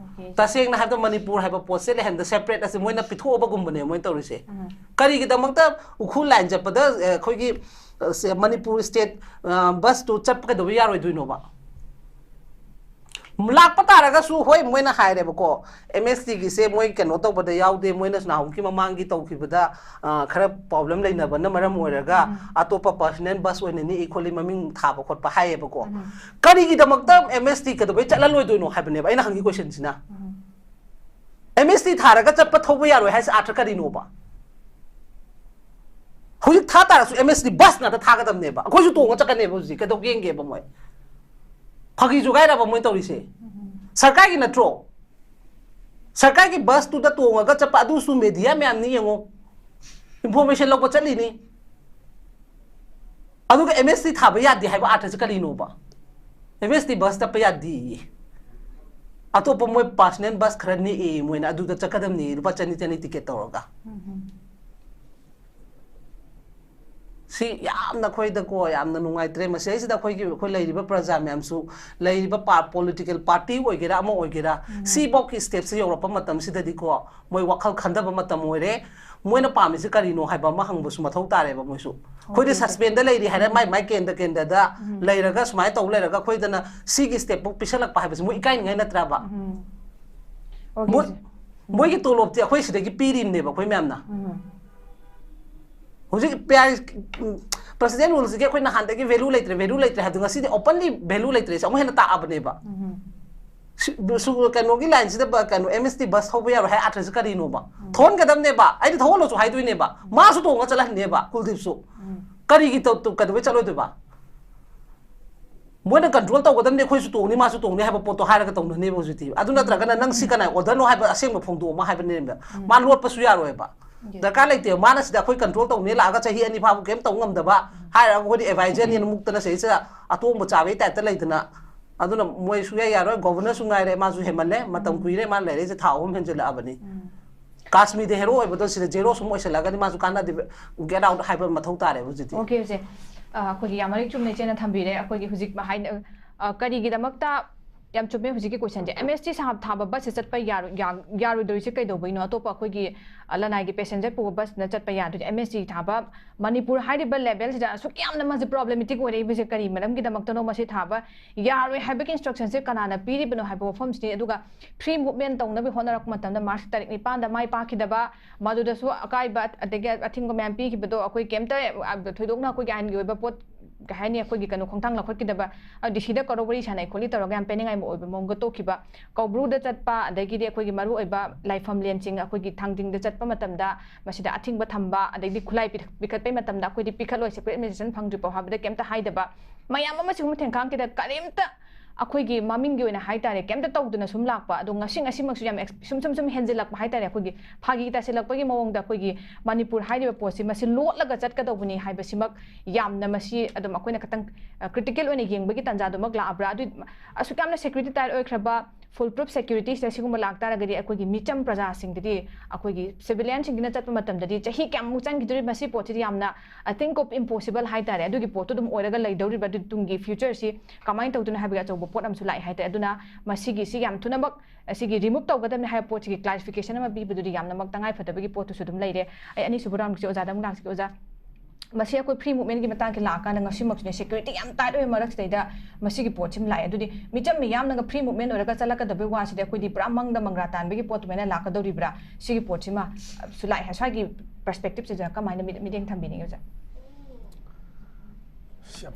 ꯇꯁꯦꯡꯅ ꯍꯥꯏꯕꯗ ꯃꯅꯤꯄꯨꯔ ꯍꯥꯏꯕ ꯄꯣꯠꯁꯦ ꯂꯩꯍꯟꯗ separate ꯑꯁꯤ ꯃꯣꯏꯅ ꯄꯤꯊꯣꯛꯑꯕꯒꯨꯝꯕꯅꯦ ꯃꯣꯏꯅ ꯇꯧꯔꯤꯁꯦ꯫ ꯀꯔꯤꯒꯤꯗꯃꯛꯇ ꯎꯈ꯭ꯔꯨꯜ line ꯆꯠꯄꯗ, ꯑ, ꯑꯩꯈꯣꯏꯒꯤ, ꯑ, ꯁꯦ, ꯃꯅꯤꯄꯨꯔ state, ꯑ, busꯇꯨ ꯆꯠꯄ ꯀꯩꯗꯧꯕ ꯌꯥꯔꯣꯏꯗꯣꯏꯅꯣꯕ? ꯂꯥꯛꯄ ꯇꯥꯔꯒꯁꯨ, ꯍꯣꯏ, ꯃꯣꯏꯅ ꯍꯥꯏꯔꯦꯕꯀꯣ, ꯑꯦꯝ ꯑꯦꯁ ꯇꯤꯒꯤꯁꯦ ꯃꯣꯏ ꯀꯩꯅꯣ ꯇꯧꯕꯗ ꯌꯥꯎꯗꯦ, ꯃꯣꯏꯅ ꯅꯍꯥꯟꯃꯨꯛꯀꯤ ꯃꯃꯥꯡꯒꯤ ꯇꯧꯈꯤꯕꯗ, ꯑ, ꯈꯔ ꯄ꯭ꯔꯣꯕ꯭ꯂꯦꯝ ꯂꯩꯅꯕꯅ ꯃꯔꯝ ꯑꯣꯏꯔꯒ ꯑꯇꯣꯞꯄ ꯄꯔꯁꯣꯅꯦꯜ ꯕꯁ ꯑꯣꯏꯅ ꯅꯦꯛꯏ ꯈꯣꯠꯂꯤ, ꯃꯃꯤꯡ ꯊꯥꯕ ꯈꯣꯠꯄ ꯍꯥꯏꯌꯦꯕꯀꯣ꯫ ꯀꯔꯤꯒꯤꯗꯃꯛꯇ ꯑꯦꯝ ꯑꯦꯁ ꯇꯤ ꯀꯩꯗꯧꯕꯩ ꯆꯠꯍꯜꯂꯣꯏꯗꯣꯏꯅꯣ ꯍꯥꯏꯕꯅꯦꯕ ꯑꯩꯅ ꯍꯪꯒꯤ ꯀꯣꯏꯁꯟꯁꯤꯅ꯫ ꯑꯦꯝ ꯑꯦꯁ ꯇꯤ ꯊꯥꯔꯒ ꯆꯠꯄ ꯊꯧꯕ ꯌꯥꯔꯣꯏ ꯍꯥꯏꯁꯦ ꯑꯥꯔꯊ ꯀꯔꯤꯅꯣꯕ? ꯍꯧꯖꯤꯛ ꯊꯥ ꯇꯥꯔꯁꯨ ꯑꯦꯝ ꯑꯦꯁ ꯇꯤ ꯕꯁ ꯉꯥꯛꯇ ꯊꯥꯒꯗꯕꯅꯦꯕ꯫ ꯑꯩꯈꯣꯏꯁꯨ ꯇꯣꯡꯉ ꯆꯠꯀꯅꯦꯕ ꯍꯧꯖꯤꯛ꯫ ꯀꯩꯗꯧꯒꯦ ꯌꯦꯡꯒꯦꯕ ꯃꯣꯏ꯫ ꯐꯥꯒꯤ ꯖꯨꯒꯥꯏꯔꯕ ꯃꯣꯏ ꯇꯧꯔꯤꯁꯦ? ꯁꯔꯀꯥꯔꯒꯤ ꯅꯠꯇ꯭ꯔꯣ? ꯁꯔꯀꯥꯔꯒꯤ ꯕꯁꯇꯨꯗ ꯇꯣꯡꯉꯒ ꯆꯠꯄ, ꯑꯗꯨꯁꯨ ꯃꯦꯗꯤꯌꯥ ꯃꯌꯥꯝꯅꯤ ꯌꯦꯡꯉꯣ, ꯏꯟꯐꯣꯔꯃꯦꯁꯟ ꯂꯧꯕ ꯆꯠꯂꯤꯅꯤ꯫ ꯑꯗꯨꯒ ꯑꯦꯝ ꯑꯦꯁ ꯇꯤ ꯊꯥꯕ ꯌꯥꯗꯦ ꯍꯥꯏꯕ ꯑꯥꯔꯊꯁꯦ ꯀꯔꯤꯅꯣꯕ? ꯑꯦꯝ ꯑꯦꯁ ꯇꯤ ꯕꯁ ꯆꯠꯄ ꯌꯥꯗꯦꯌꯦ꯫ ꯑꯇꯣꯞꯄ ꯃꯣꯏ ꯄꯥꯔꯁꯣꯅꯦꯜ ꯕꯁ ꯈꯔ ꯅꯦꯛꯑꯦ ꯃꯣꯏꯅ, ꯑꯗꯨꯗ ꯆꯠꯀꯗꯕꯅꯤ, ꯂꯨꯄꯥ ꯆꯅꯤ ꯆꯅꯤ ꯇꯤꯀꯦꯠ ꯇꯧꯔꯒ꯫ ꯁꯤ ꯌꯥꯝꯅ ꯑꯩꯈꯣꯏꯗꯀꯣ ꯌꯥꯝꯅ ꯅꯨꯡꯉꯥꯏꯇ꯭ꯔꯦ꯫ ꯃꯁꯤꯗꯩꯁꯤꯗ ꯑꯩꯈꯣꯏꯒꯤ, ꯑꯩꯈꯣꯏ ꯂꯩꯔꯤꯕ ꯄ꯭ꯔꯖꯥ ꯃꯌꯥꯝꯁꯨ, ꯂꯩꯔꯤꯕ ꯄꯥ-, ꯄꯣꯂꯤꯇꯤꯀꯦꯜ ꯄꯥꯔꯇꯤ ꯑꯣꯏꯒꯦꯔꯥ ꯑꯃ ꯑꯣꯏꯒꯦꯔꯥ, ꯁꯤꯐꯥꯎꯒꯤ ꯁ꯭ꯇꯦꯞꯁꯦ ꯌꯧꯔꯛꯄ ꯃꯇꯝꯁꯤꯗꯗꯤꯀꯣ, ꯃꯣꯏ ꯋꯥꯈꯜ ꯈꯟꯊꯕ ꯃꯇꯝ ꯑꯣꯏꯔꯦ꯫ ꯃꯣꯏꯅ ꯄꯥꯝꯃꯤꯁꯤ ꯀꯔꯤꯅꯣ ꯍꯥꯏꯕ ꯑꯃ ꯍꯪꯕꯁꯨ ꯃꯊꯧ ꯇꯥꯔꯦꯕ ꯃꯣꯏꯁꯨ꯫ ꯑꯩꯈꯣꯏꯗꯤ ꯁꯁꯄꯦꯟꯗ ꯂꯩꯔꯤ ꯍꯥꯏꯔ ꯃꯥꯏ ꯃꯥꯏ ꯀꯦꯟꯗ ꯀꯦꯟꯗꯗ ꯂꯩꯔꯒ ꯁꯨꯃꯥꯏꯅ ꯇꯧ ꯂꯩꯔꯒ ꯑꯩꯈꯣꯏꯗꯅ ꯁꯤꯒꯤ ꯁ꯭ꯇꯦꯞꯄꯨ ꯄꯤꯁꯜꯂꯛꯄ ꯍꯥꯏꯕꯁꯤ ꯃꯣꯏ ꯏꯀꯥꯏꯅꯤꯡꯉꯥꯏ ꯅꯠꯇ꯭ꯔꯕ? ꯃꯣꯏ, ꯃꯣꯏꯒꯤ ꯇꯣꯂꯣꯞꯇꯤ ꯑꯩꯈꯣꯏ ꯁꯤꯗꯒꯤ ꯄꯤꯔꯤꯕꯅꯦꯕ ꯑꯩꯈꯣꯏ ꯃꯌꯥꯝꯅ꯫ ꯍꯧꯖꯤꯛ ꯄ꯭ꯔꯁꯤꯗꯦꯟ ꯔꯨꯜꯁꯤꯒꯤ ꯑꯩꯈꯣꯏ ꯅꯍꯥꯟꯗꯒꯤ ꯚꯦꯂꯨ ꯂꯩꯇ꯭ꯔꯦ, ꯚꯦꯂꯨ ꯂꯩꯇ꯭ꯔꯦ ꯍꯥꯏꯕꯗꯣ ꯉꯁꯤꯗꯤ ꯑꯣꯄꯟꯂꯤ ꯚꯦꯂꯨ ꯂꯩꯇ꯭ꯔꯦꯁꯦ ꯑꯃꯨꯛ ꯍꯦꯟꯅ ꯇꯥꯛꯑꯕꯅꯦꯕ꯫ ꯁꯤ-, ꯁꯨ-, ꯀꯩꯅꯣꯒꯤ ꯂꯥꯏꯟꯁꯤꯗ ꯕ-, ꯀꯩꯅꯣ, ꯑꯦꯝ ꯑꯦꯁ ꯇꯤ ꯕꯁ ꯊꯧꯕ ꯌꯥꯔꯣꯏ ꯍꯥꯏ ꯑꯥꯔꯊꯁꯦ ꯀꯔꯤꯅꯣꯕ? ꯊꯧꯍꯟꯒꯗꯕꯅꯦꯕ, ꯑꯩꯗꯤ ꯊꯧꯍꯜꯂꯣꯁꯨ ꯍꯥꯏꯗꯣꯏꯅꯦꯕ, ꯃꯥꯁꯨ ꯇꯣꯡꯉ ꯆꯠꯍꯟꯅꯦꯕ ꯀꯨꯜꯗꯤꯞꯁꯨ꯫ ꯀꯔꯤꯒꯤ ꯇꯧ-, ꯇꯧ-, ꯀꯩꯗꯧꯕꯩ ꯆꯠꯂꯣꯏꯗꯣꯏꯕ? ꯃꯣꯏꯅ ꯀꯟꯇ꯭ꯔꯣꯜ ꯇꯧꯒꯗꯕꯅꯤ, ꯑꯩꯈꯣꯏꯁꯨ ꯇꯣꯡꯅꯤ, ꯃꯥꯁꯨ ꯇꯣꯡꯅꯤ ꯍꯥꯏꯕ ꯄꯣꯠꯇꯣ ꯍꯥꯏꯔꯒ ꯇꯧꯅꯅꯦꯕ ꯍꯧꯖꯤꯛꯇꯤ꯫ ꯑꯗꯨ ꯅꯠꯇ꯭ꯔꯒꯅ ꯅꯪ ꯁꯤ ꯀꯅꯥꯏ ꯑꯣꯔꯗꯔꯅꯣ ꯍꯥꯏꯕ ꯑꯁꯦꯡꯕ ꯐꯣꯡꯗꯣꯛꯑꯣ ꯑꯃ ꯍꯥꯏꯕꯅꯦꯕ꯫ ꯃꯥ ꯂꯣꯠꯄꯁꯨ ꯌꯥꯔꯣꯏꯕ꯫ ꯗꯔꯀꯥꯔ ꯂꯩꯇꯦꯕ꯫ ꯃꯥꯅ ꯁꯤꯗ ꯑꯩꯈꯣꯏ ꯀꯟꯇ꯭ꯔꯣꯜ ꯇꯧꯅꯤ ꯂꯥꯛꯑꯒ ꯆꯍꯤ ꯑꯅꯤ ꯐꯥꯕ ꯀꯩꯝ ꯇꯧ ꯉꯝꯗꯕ ꯍꯥꯏꯔꯒ ꯑꯩꯈꯣꯏꯗꯤ ꯑꯦꯗꯚꯥꯏꯖꯔꯅꯦꯅ ꯃꯨꯛꯇꯅ ꯁꯤꯗꯩꯁꯤꯗ ꯑꯇꯣꯡꯕ ꯆꯥꯕꯒꯤ ꯇꯥꯏꯞꯇ ꯂꯩꯗꯅ꯫ ꯑꯗꯨꯅ ꯃꯣꯏ ꯁꯨꯡꯌꯥ ꯌꯥꯔꯣꯏ꯫ ꯒꯣꯚꯔꯅꯔꯁꯨ ꯉꯥꯏꯔꯦ, ꯃꯥꯁꯨ ꯍꯦꯟꯃꯜꯂꯦ꯫ ꯃꯇꯝ ꯀꯨꯏꯔꯦ ꯃꯥꯅ ꯂꯩꯔꯛꯏꯁꯦ, ꯊꯥ ꯑꯍꯨꯝ ꯍꯦꯟꯖꯜꯂꯛꯑꯕꯅꯤ꯫ ꯀꯥꯁꯃꯤꯔꯗ ꯍꯦꯔꯣ ꯑꯣꯏꯕꯗꯣ ꯁꯤꯗ ꯖꯦꯔꯣ ꯁꯨꯝ ꯑꯣꯏꯁꯜꯂꯛꯑꯒꯗꯤ ꯃꯥꯁꯨ ꯀꯥꯟꯅꯗꯦ꯫ Get out ꯍꯥꯏꯕ ꯃꯊꯧ ꯇꯥꯔꯦꯕ ꯍꯧꯖꯤꯛꯇꯤ꯫ ꯑꯣꯀꯦ, ꯍꯧꯖꯤꯛ, ꯑ, ꯑꯩꯈꯣꯏꯒꯤ ꯌꯥꯝ ꯃꯔꯤꯛ ꯆꯨꯝꯅ ꯏꯆꯦꯅ ꯊꯝꯕꯤꯔꯦ꯫ ꯑꯩꯈꯣꯏꯒꯤ ꯍꯧꯖꯤꯛ ꯍꯥꯏ-, ꯑ, ꯀꯔꯤꯒꯤꯗꯃꯛꯇ ꯌꯥꯝ ꯆꯨꯝꯃꯦ ꯍꯧꯖꯤꯛꯀꯤ ꯀꯣꯏꯁꯟꯁꯦ꯫ ꯑꯦꯝ ꯑꯦꯁ ꯇꯤ ꯁꯥ-, ꯊꯥꯕ ꯕꯁꯁꯦ ꯆꯠꯄ ꯌꯥꯔꯣꯏ-, ꯌꯥ-, ꯌꯥꯔꯣꯏꯗꯣꯏꯁꯦ ꯀꯩꯗꯧꯕꯩꯅꯣ? ꯑꯇꯣꯞꯄ ꯑꯩꯈꯣꯏꯒꯤ, ꯑ, ꯂꯅꯥꯏꯒꯤ ꯄꯦꯁꯦꯟꯖꯔ ꯄꯨꯕ ꯕꯁꯅ ꯆꯠꯄ ꯌꯥꯗꯣꯏꯁꯦ꯫ ꯑꯦꯝ ꯑꯦꯁ ꯇꯤ ꯊꯥꯕ ꯃꯅꯤꯄꯨꯔ ꯍꯥꯏꯔꯤꯕ ꯂꯦꯚꯦꯜꯁꯤꯗ ꯑꯁꯨꯛ ꯌꯥꯝꯅ ꯃꯥꯁꯦ ꯄ꯭ꯔꯣꯕ꯭ꯂꯦꯃꯦꯇꯤꯛ ꯑꯣꯏꯔꯛꯏꯕꯁꯦ ꯀꯔꯤ ꯃꯔꯝꯒꯤꯗꯃꯛꯇꯅꯣ? ꯃꯁꯤ ꯊꯥꯕ ꯌꯥꯔꯣꯏ ꯍꯥꯏꯕꯒꯤ ꯏꯟꯁꯇ꯭ꯔꯛꯁꯟꯁꯦ ꯀꯅꯥꯅ ꯄꯤꯔꯤꯕꯅꯣ ꯍꯥꯏꯕ ꯋꯥꯐꯝꯁꯤꯅꯤ꯫ ꯑꯗꯨꯒ ꯐ꯭ꯔꯤ ꯃꯨꯚꯃꯦꯟ ꯇꯧꯅꯕ ꯍꯣꯠꯅꯔꯛꯄ ꯃꯇꯝꯗ ꯃꯥꯔꯆ ꯇꯥꯔꯤꯛ ꯅꯤꯄꯥꯟꯗ ꯃꯥꯏ ꯄꯥꯛꯈꯤꯗꯕ, ꯃꯗꯨꯗꯁꯨ ꯑꯀꯥꯏꯕ ꯑꯗꯒꯤ ꯑꯊꯤꯡꯕ ꯃꯌꯥꯝ ꯄꯤꯈꯤꯕꯗꯣ ꯑꯩꯈꯣꯏ ꯀꯩꯝꯇ, ꯑ, ꯊꯣꯏꯗꯣꯛꯅ ꯑꯩꯈꯣꯏꯒꯤ ꯑꯥꯏꯟꯒꯤ ꯑꯣꯏꯕ ꯄꯣꯠ, ꯀꯩ ꯍꯥꯏꯅꯤ, ꯑꯩꯈꯣꯏꯒꯤ ꯀꯩꯅꯣ ꯈꯣꯡꯊꯥꯡ ꯂꯧꯈꯠꯈꯤꯗꯕ, ꯑ, ꯗꯤ ꯁꯤꯗ ꯀꯧꯔ ꯋꯥꯔꯤ ꯁꯥꯟꯅꯩ ꯈꯣꯠꯂꯤ ꯇꯧꯔꯒ ꯌꯥꯝ ꯄꯦꯟꯅꯤꯡꯉꯥꯏ ꯑꯣꯏꯕ ꯃꯑꯣꯡꯗ ꯇꯣꯛꯈꯤꯕ, ꯀꯧꯕ꯭ꯔꯨꯗ ꯆꯠꯄ, ꯑꯗꯒꯤꯗꯤ ꯑꯩꯈꯣꯏꯒꯤ ꯃꯔꯨꯑꯣꯏꯕ ꯂꯥꯏꯐꯝ ꯂꯦꯟꯁꯤꯡ ꯑꯩꯈꯣꯏꯒꯤ ꯊꯥꯡꯖꯤꯡꯗ ꯆꯠꯄ ꯃꯇꯝꯗ ꯃꯁꯤꯗ ꯑꯊꯤꯡꯕ ꯊꯝꯕ, ꯑꯗꯒꯤꯗꯤ ꯈꯨꯠꯂꯥꯏ ꯄꯤꯊ-, ꯄꯤꯈꯠꯄꯩ ꯃꯇꯝꯗ ꯑꯩꯈꯣꯏꯗꯤ ꯄꯤꯈꯠꯂꯣꯏ, ꯁꯦꯄꯔꯦꯠ ꯑꯦꯗꯃꯤꯅꯤꯁꯇ꯭ꯔꯦꯁꯟ ꯐꯪꯗ꯭ꯔꯤ ꯐꯥꯎ ꯍꯥꯏꯕꯗ ꯀꯩꯝꯇ ꯍꯥꯏꯗꯕ, ꯃꯌꯥꯝ ꯑꯃ ꯁꯤꯒꯨꯝꯕ ꯊꯦꯡꯈꯥꯡꯁꯤꯗ ꯀꯔꯤꯝꯇ ꯑꯩꯈꯣꯏꯒꯤ ꯃꯃꯤꯡꯒꯤ ꯑꯣꯏꯅ ꯍꯥꯏꯇꯥꯔꯦ ꯀꯩꯝꯇ ꯇꯧꯗꯅ ꯁꯨꯝ ꯂꯥꯛꯄ꯫ ꯑꯗꯣ ꯉꯁꯤ ꯉꯁꯤꯃꯛꯁꯨ ꯌꯥꯝ ꯑꯦꯛꯁ-, ꯁꯨꯝ ꯁꯨꯝ ꯁꯨꯝ ꯍꯦꯟꯖꯤꯜꯂꯛꯄ ꯍꯥꯏꯇꯥꯔꯦ꯫ ꯑꯩꯈꯣꯏꯒꯤ ꯐꯥꯒꯤ ꯇꯥꯁꯤꯜꯂꯛꯄꯒꯤ ꯃꯑꯣꯡꯗ ꯑꯩꯈꯣꯏꯒꯤ ꯃꯅꯤꯄꯨꯔ ꯍꯥꯏꯔꯤꯕ ꯄꯣꯠꯁꯤ ꯃꯁꯤ ꯂꯣꯠꯂꯒ ꯆꯠꯀꯗꯧꯕꯅꯤ ꯍꯥꯏꯕꯁꯤꯃꯛ ꯌꯥꯝꯅ ꯃꯁꯤ ꯑꯗꯨꯝ ꯑꯩꯈꯣꯏꯅ ꯈꯤꯇꯪ, ꯑ, ꯀ꯭ꯔꯤꯇꯤꯀꯦꯜ ꯑꯣꯏꯅ ꯌꯦꯡꯕꯒꯤ ꯇꯥꯟꯖꯥꯗꯨꯃꯛ ꯂꯥꯛꯑꯕ꯭ꯔꯥ? ꯑꯗꯨ ꯑꯁꯨꯛ ꯌꯥꯝꯅ ꯁꯦꯀ꯭ꯌꯨꯔꯤꯇꯤ ꯇꯥꯏꯠ ꯑꯣꯏꯈ꯭ꯔꯕ, ꯐꯨꯜ ꯄ꯭ꯔꯨꯐ ꯁꯦꯀ꯭ꯌꯨꯔꯤꯇꯤꯁꯤꯗ ꯁꯤꯒꯨꯝꯕ ꯂꯥꯛꯇꯥꯔꯒꯗꯤ ꯑꯩꯈꯣꯏꯒꯤ ꯃꯤꯆꯝ ꯄ꯭ꯔꯖꯥꯁꯤꯡꯗꯗꯤ, ꯑꯩꯈꯣꯏꯒꯤ ꯁꯤꯚꯤꯂꯤꯌꯟꯁꯤꯡꯁꯤꯅ ꯆꯠꯄ ꯃꯇꯝꯗꯗꯤ ꯆꯍꯤ ꯀꯌꯥꯃꯨꯛ ꯆꯪꯈꯤꯗꯣꯔꯤ? ꯃꯁꯤ ꯄꯣꯠꯁꯤꯗꯤ ꯌꯥꯝꯅ, I think of impossible ꯍꯥꯏꯇꯥꯔꯦ꯫ ꯑꯗꯨꯒꯤ ꯄꯣꯠꯇꯨ ꯑꯗꯨꯝ ꯑꯣꯏꯔꯒ ꯂꯩꯗꯧꯔꯤꯕ꯭ꯔꯥ? ꯑꯗꯨ ꯇꯨꯡꯒꯤ ꯐ꯭ꯌꯨꯆꯔꯁꯤ ꯀꯃꯥꯏꯅ ꯇꯧꯗꯣꯏꯅꯣ ꯍꯥꯏꯕꯒꯤ ꯑꯆꯧꯕ ꯄꯣꯠ ꯑꯃꯁꯨ ꯂꯥꯛꯑꯦ ꯍꯥꯏꯇꯥꯔꯦ꯫ ꯑꯗꯨꯅ ꯃꯁꯤꯒꯤꯁꯤ ꯌꯥꯝ ꯊꯨꯅꯃꯛ ꯑꯁꯤꯒꯤ ꯔꯤꯃꯨꯚ ꯇꯧꯒꯗꯕꯅꯤ ꯍꯥꯏꯕ ꯄꯣꯠꯁꯤꯒꯤ ꯀ꯭ꯂꯥꯔꯤꯐꯤꯀꯦꯁꯟ ꯑꯃ ꯄꯤꯕꯗꯨꯗꯤ ꯌꯥꯝꯅꯃꯛ ꯇꯉꯥꯏ ꯐꯗꯕꯒꯤ ꯄꯣꯠꯇꯨꯁꯨ ꯑꯗꯨꯝ ꯂꯩꯔꯦ꯫ ꯑꯩ ꯑꯅꯤꯁꯨꯕ ꯔꯥꯎꯟꯒꯤꯁꯦ ꯑꯣꯖꯥꯗ ꯑꯃꯨꯛ ꯂꯥꯛꯆꯒꯦ꯫ ꯑꯣꯖꯥ, ꯃꯁꯤ ꯑꯩꯈꯣꯏ ꯐ꯭ꯔꯤ ꯃꯨꯚꯃꯦꯟꯒꯤ ꯃꯇꯥꯡꯁꯦ ꯂꯥꯛꯑꯀꯥꯟꯗ ꯉꯁꯤꯃꯛꯁꯨꯅꯦ ꯁꯦꯀ꯭ꯌꯨꯔꯤꯇꯤ ꯌꯥꯝ ꯇꯥꯏꯠ ꯑꯣꯏꯕ ꯃꯔꯛꯁꯤꯗꯩꯗ ꯃꯁꯤꯒꯤ ꯄꯣꯠꯁꯤꯃ ꯂꯥꯛꯑꯦ꯫ ꯑꯗꯨꯗꯤ ꯃꯤꯆꯝ ꯃꯤꯌꯥꯝꯅꯒ ꯐ꯭ꯔꯤ ꯃꯨꯚꯃꯦꯟ ꯑꯣꯏꯔꯒ ꯆꯠꯂꯛꯀꯗꯕꯒꯤ ꯋꯥꯁꯤꯗꯤ ꯑꯩꯈꯣꯏꯗꯤ ꯄꯨꯔꯥ ꯃꯪꯗ ꯃꯪꯒ꯭ꯔꯥ ꯇꯥꯟꯕꯒꯤ ꯄꯣꯠ ꯑꯗꯨꯃꯥꯏꯅ ꯂꯥꯛꯀꯗꯧꯔꯤꯕ꯭ꯔꯥ? ꯁꯤꯒꯤ ꯄꯣꯠꯁꯤꯃ, ꯑ, ꯁꯨ ꯂꯥꯛꯑꯦ꯫ ꯁ꯭ꯋꯥꯏꯒꯤ ꯄꯔꯁꯄꯦꯛꯇꯤꯞꯁꯤꯗ ꯀꯃꯥꯏꯅ ꯃꯤꯠ-, ꯃꯤꯠꯌꯦꯡ ꯊꯝꯕꯤꯅꯤꯡꯉꯤ ꯑꯣꯖꯥ?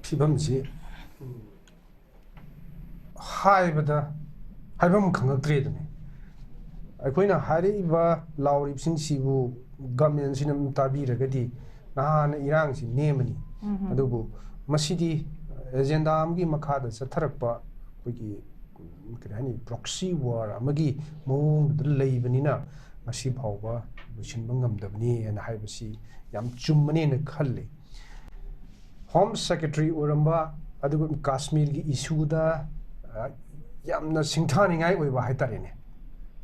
ꯐꯤꯕꯝꯁꯤ ꯍꯥꯏꯕꯗ ꯍꯥꯏꯐꯝ ꯈꯪꯉꯛꯇ꯭ꯔꯦꯗꯨꯅꯤ꯫ ꯑꯩꯈꯣꯏꯅ ꯍꯥꯏꯔꯛꯏꯕ ꯂꯥꯎꯔꯤꯕꯁꯤꯡꯁꯤꯕꯨ ꯒꯃꯦꯟꯁꯤꯅ ꯑꯗꯨꯝ ꯇꯥꯕꯤꯔꯒꯗꯤ ꯅꯍꯥꯟꯅ ꯏꯔꯥꯡꯁꯤ ꯅꯦꯝꯃꯅꯤ꯫ ꯑꯗꯨꯕꯨ ꯃꯁꯤꯗꯤ ꯑꯦꯖꯦꯟꯗꯥ ꯑꯃꯒꯤ ꯃꯈꯥꯗ ꯆꯠꯊꯔꯛꯄ ꯑꯩꯈꯣꯏꯒꯤ, ꯀꯔꯤ ꯍꯥꯏꯅꯤ, ꯄ꯭ꯔꯣꯛꯁꯤ ꯋꯥꯔ ꯑꯃꯒꯤ ꯃꯑꯣꯡꯗꯨꯗ ꯂꯩꯕꯅꯤꯅ ꯉꯁꯤ ꯐꯥꯎꯕ ꯂꯣꯏꯁꯤꯟꯕ ꯉꯝꯗꯕꯅꯤ ꯍꯥꯏꯅ ꯍꯥꯏꯕꯁꯤ ꯌꯥꯝ ꯆꯨꯝꯕꯅꯦꯅ ꯈꯜꯂꯤ꯫ ꯍꯣꯝ ꯁꯦꯀ꯭ꯔꯦꯇꯔꯤ ꯑꯣꯏꯔꯝꯕ, ꯑꯗꯨꯒ ꯀꯥꯁꯃꯤꯔꯒꯤ ꯏꯁꯨꯗ, ꯑ, ꯌꯥꯝꯅ ꯁꯤꯡꯊꯥꯅꯤꯡꯉꯥꯏ ꯑꯣꯏꯕ ꯍꯥꯏꯇꯥꯔꯦꯅꯦ꯫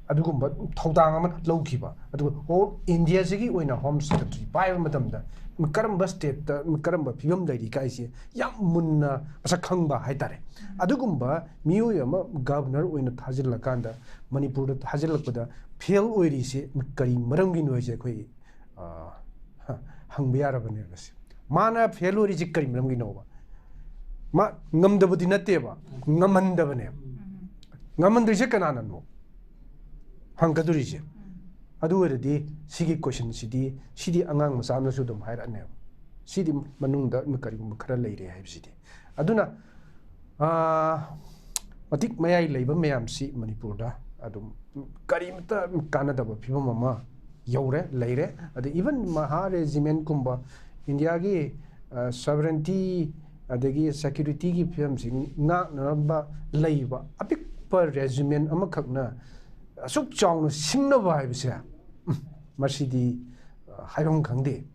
ꯑꯗꯨꯒꯨꯝꯕ ꯊꯧꯗꯥꯡ ꯑꯃ ꯂꯧꯈꯤꯕ, ꯑꯗꯨꯒ ꯍꯣꯜ ꯏꯟꯗꯤꯌꯥꯁꯤꯒꯤ ꯑꯣꯏꯅ ꯍꯣꯝ ꯁꯦꯀ꯭ꯔꯦꯇꯔꯤ ꯄꯥꯏꯕ ꯃꯇꯝꯗ ꯀꯔꯝꯕ ꯁ꯭ꯇꯦꯠꯇ ꯀꯔꯝꯕ ꯐꯤꯕꯝ ꯂꯩꯔꯤ ꯀꯥꯏꯁꯦ ꯌꯥꯝ ꯃꯨꯟꯅ ꯃꯁꯛ ꯈꯪꯕ ꯍꯥꯏꯇꯥꯔꯦ꯫ ꯑꯗꯨꯒꯨꯝꯕ ꯃꯤꯑꯣꯏ ꯑꯃ ꯒꯕꯔꯅꯔ ꯑꯣꯏꯅ ꯊꯥꯖꯤꯜꯂꯀꯥꯟꯗ ꯃꯅꯤꯄꯨꯔꯗ ꯊꯥꯖꯤꯜꯂꯛꯄꯗ ꯐꯦꯜ ꯑꯣꯏꯔꯤꯁꯦ ꯀꯔꯤ ꯃꯔꯝꯒꯤꯅꯣ ꯍꯥꯏꯁꯦ ꯑꯩꯈꯣꯏ, ꯑ, ꯍ-, ꯍꯪꯕ ꯌꯥꯔꯕꯅꯦꯕ ꯁꯦ꯫ ꯃꯥꯅ ꯐꯦꯜ ꯑꯣꯏꯔꯤꯁꯦ ꯀꯔꯤ ꯃꯔꯝꯒꯤꯅꯣꯕ? ꯃꯥ ꯉꯝꯗꯕꯗꯤ ꯅꯠꯇꯦꯕ, ꯉꯝꯍꯟꯗꯕꯅꯦꯕ꯫ ꯉꯝꯍꯟꯗ꯭ꯔꯤꯁꯦ ꯀꯅꯥꯅꯅꯣ ꯍꯪꯒꯗꯣꯔꯤꯁꯦ? ꯑꯗꯨ ꯑꯣꯏꯔꯗꯤ ꯁꯤꯒꯤ ꯀꯣꯏꯁꯟꯁꯤꯗꯤ, ꯁꯤꯗꯤ ꯑꯉꯥꯡ ꯃꯆꯥ ꯑꯃꯅꯁꯨ ꯑꯗꯨꯝ ꯍꯥꯏꯔꯛꯑꯅꯦꯕ꯫ ꯁꯤꯗꯤ ꯃꯅꯨꯡꯗ ꯀꯔꯤꯒꯨꯝꯕ ꯈꯔ ꯂꯩꯔꯦ ꯍꯥꯏꯕꯁꯤꯗꯤ꯫ ꯑꯗꯨꯅ, ꯑꯥ, ꯃꯇꯤꯛ ꯃꯌꯥꯏ ꯂꯩꯕ ꯃꯌꯥꯝꯁꯤ ꯃꯅꯤꯄꯨꯔꯗ ꯑꯗꯨꯝ ꯀꯔꯤꯃꯇ ꯀꯥꯟꯅꯗꯕ ꯐꯤꯕꯝ ꯑꯃ ꯌꯧꯔꯦ, ꯂꯩꯔꯦ꯫ ꯑꯗ even ꯃꯍꯥ ꯔꯦꯖꯤꯃꯦꯟꯠꯀꯨꯝꯕ ꯏꯟꯗꯤꯌꯥꯒꯤ, ꯑ, ꯁꯣꯚꯔꯦꯟꯇꯤ ꯑꯗꯒꯤ ꯁꯦꯀ꯭ꯌꯨꯔꯤꯇꯤꯒꯤ ꯐꯤꯕꯝꯁꯤ ꯉꯥꯛꯅꯅꯕ ꯂꯩꯕ ꯑꯄꯤꯛꯄ ꯔꯦꯖꯤꯃꯦꯟꯠ ꯑꯃꯈꯛꯅ ꯑꯁꯨꯛ ꯆꯥꯎꯅ ꯁꯤꯡꯅꯕ ꯍꯥꯏꯕꯁꯦ, ꯎꯝ, ꯃꯁꯤꯗꯤ, ꯑ, ꯍꯥꯏꯐꯝ ꯈꯪꯗꯦ꯫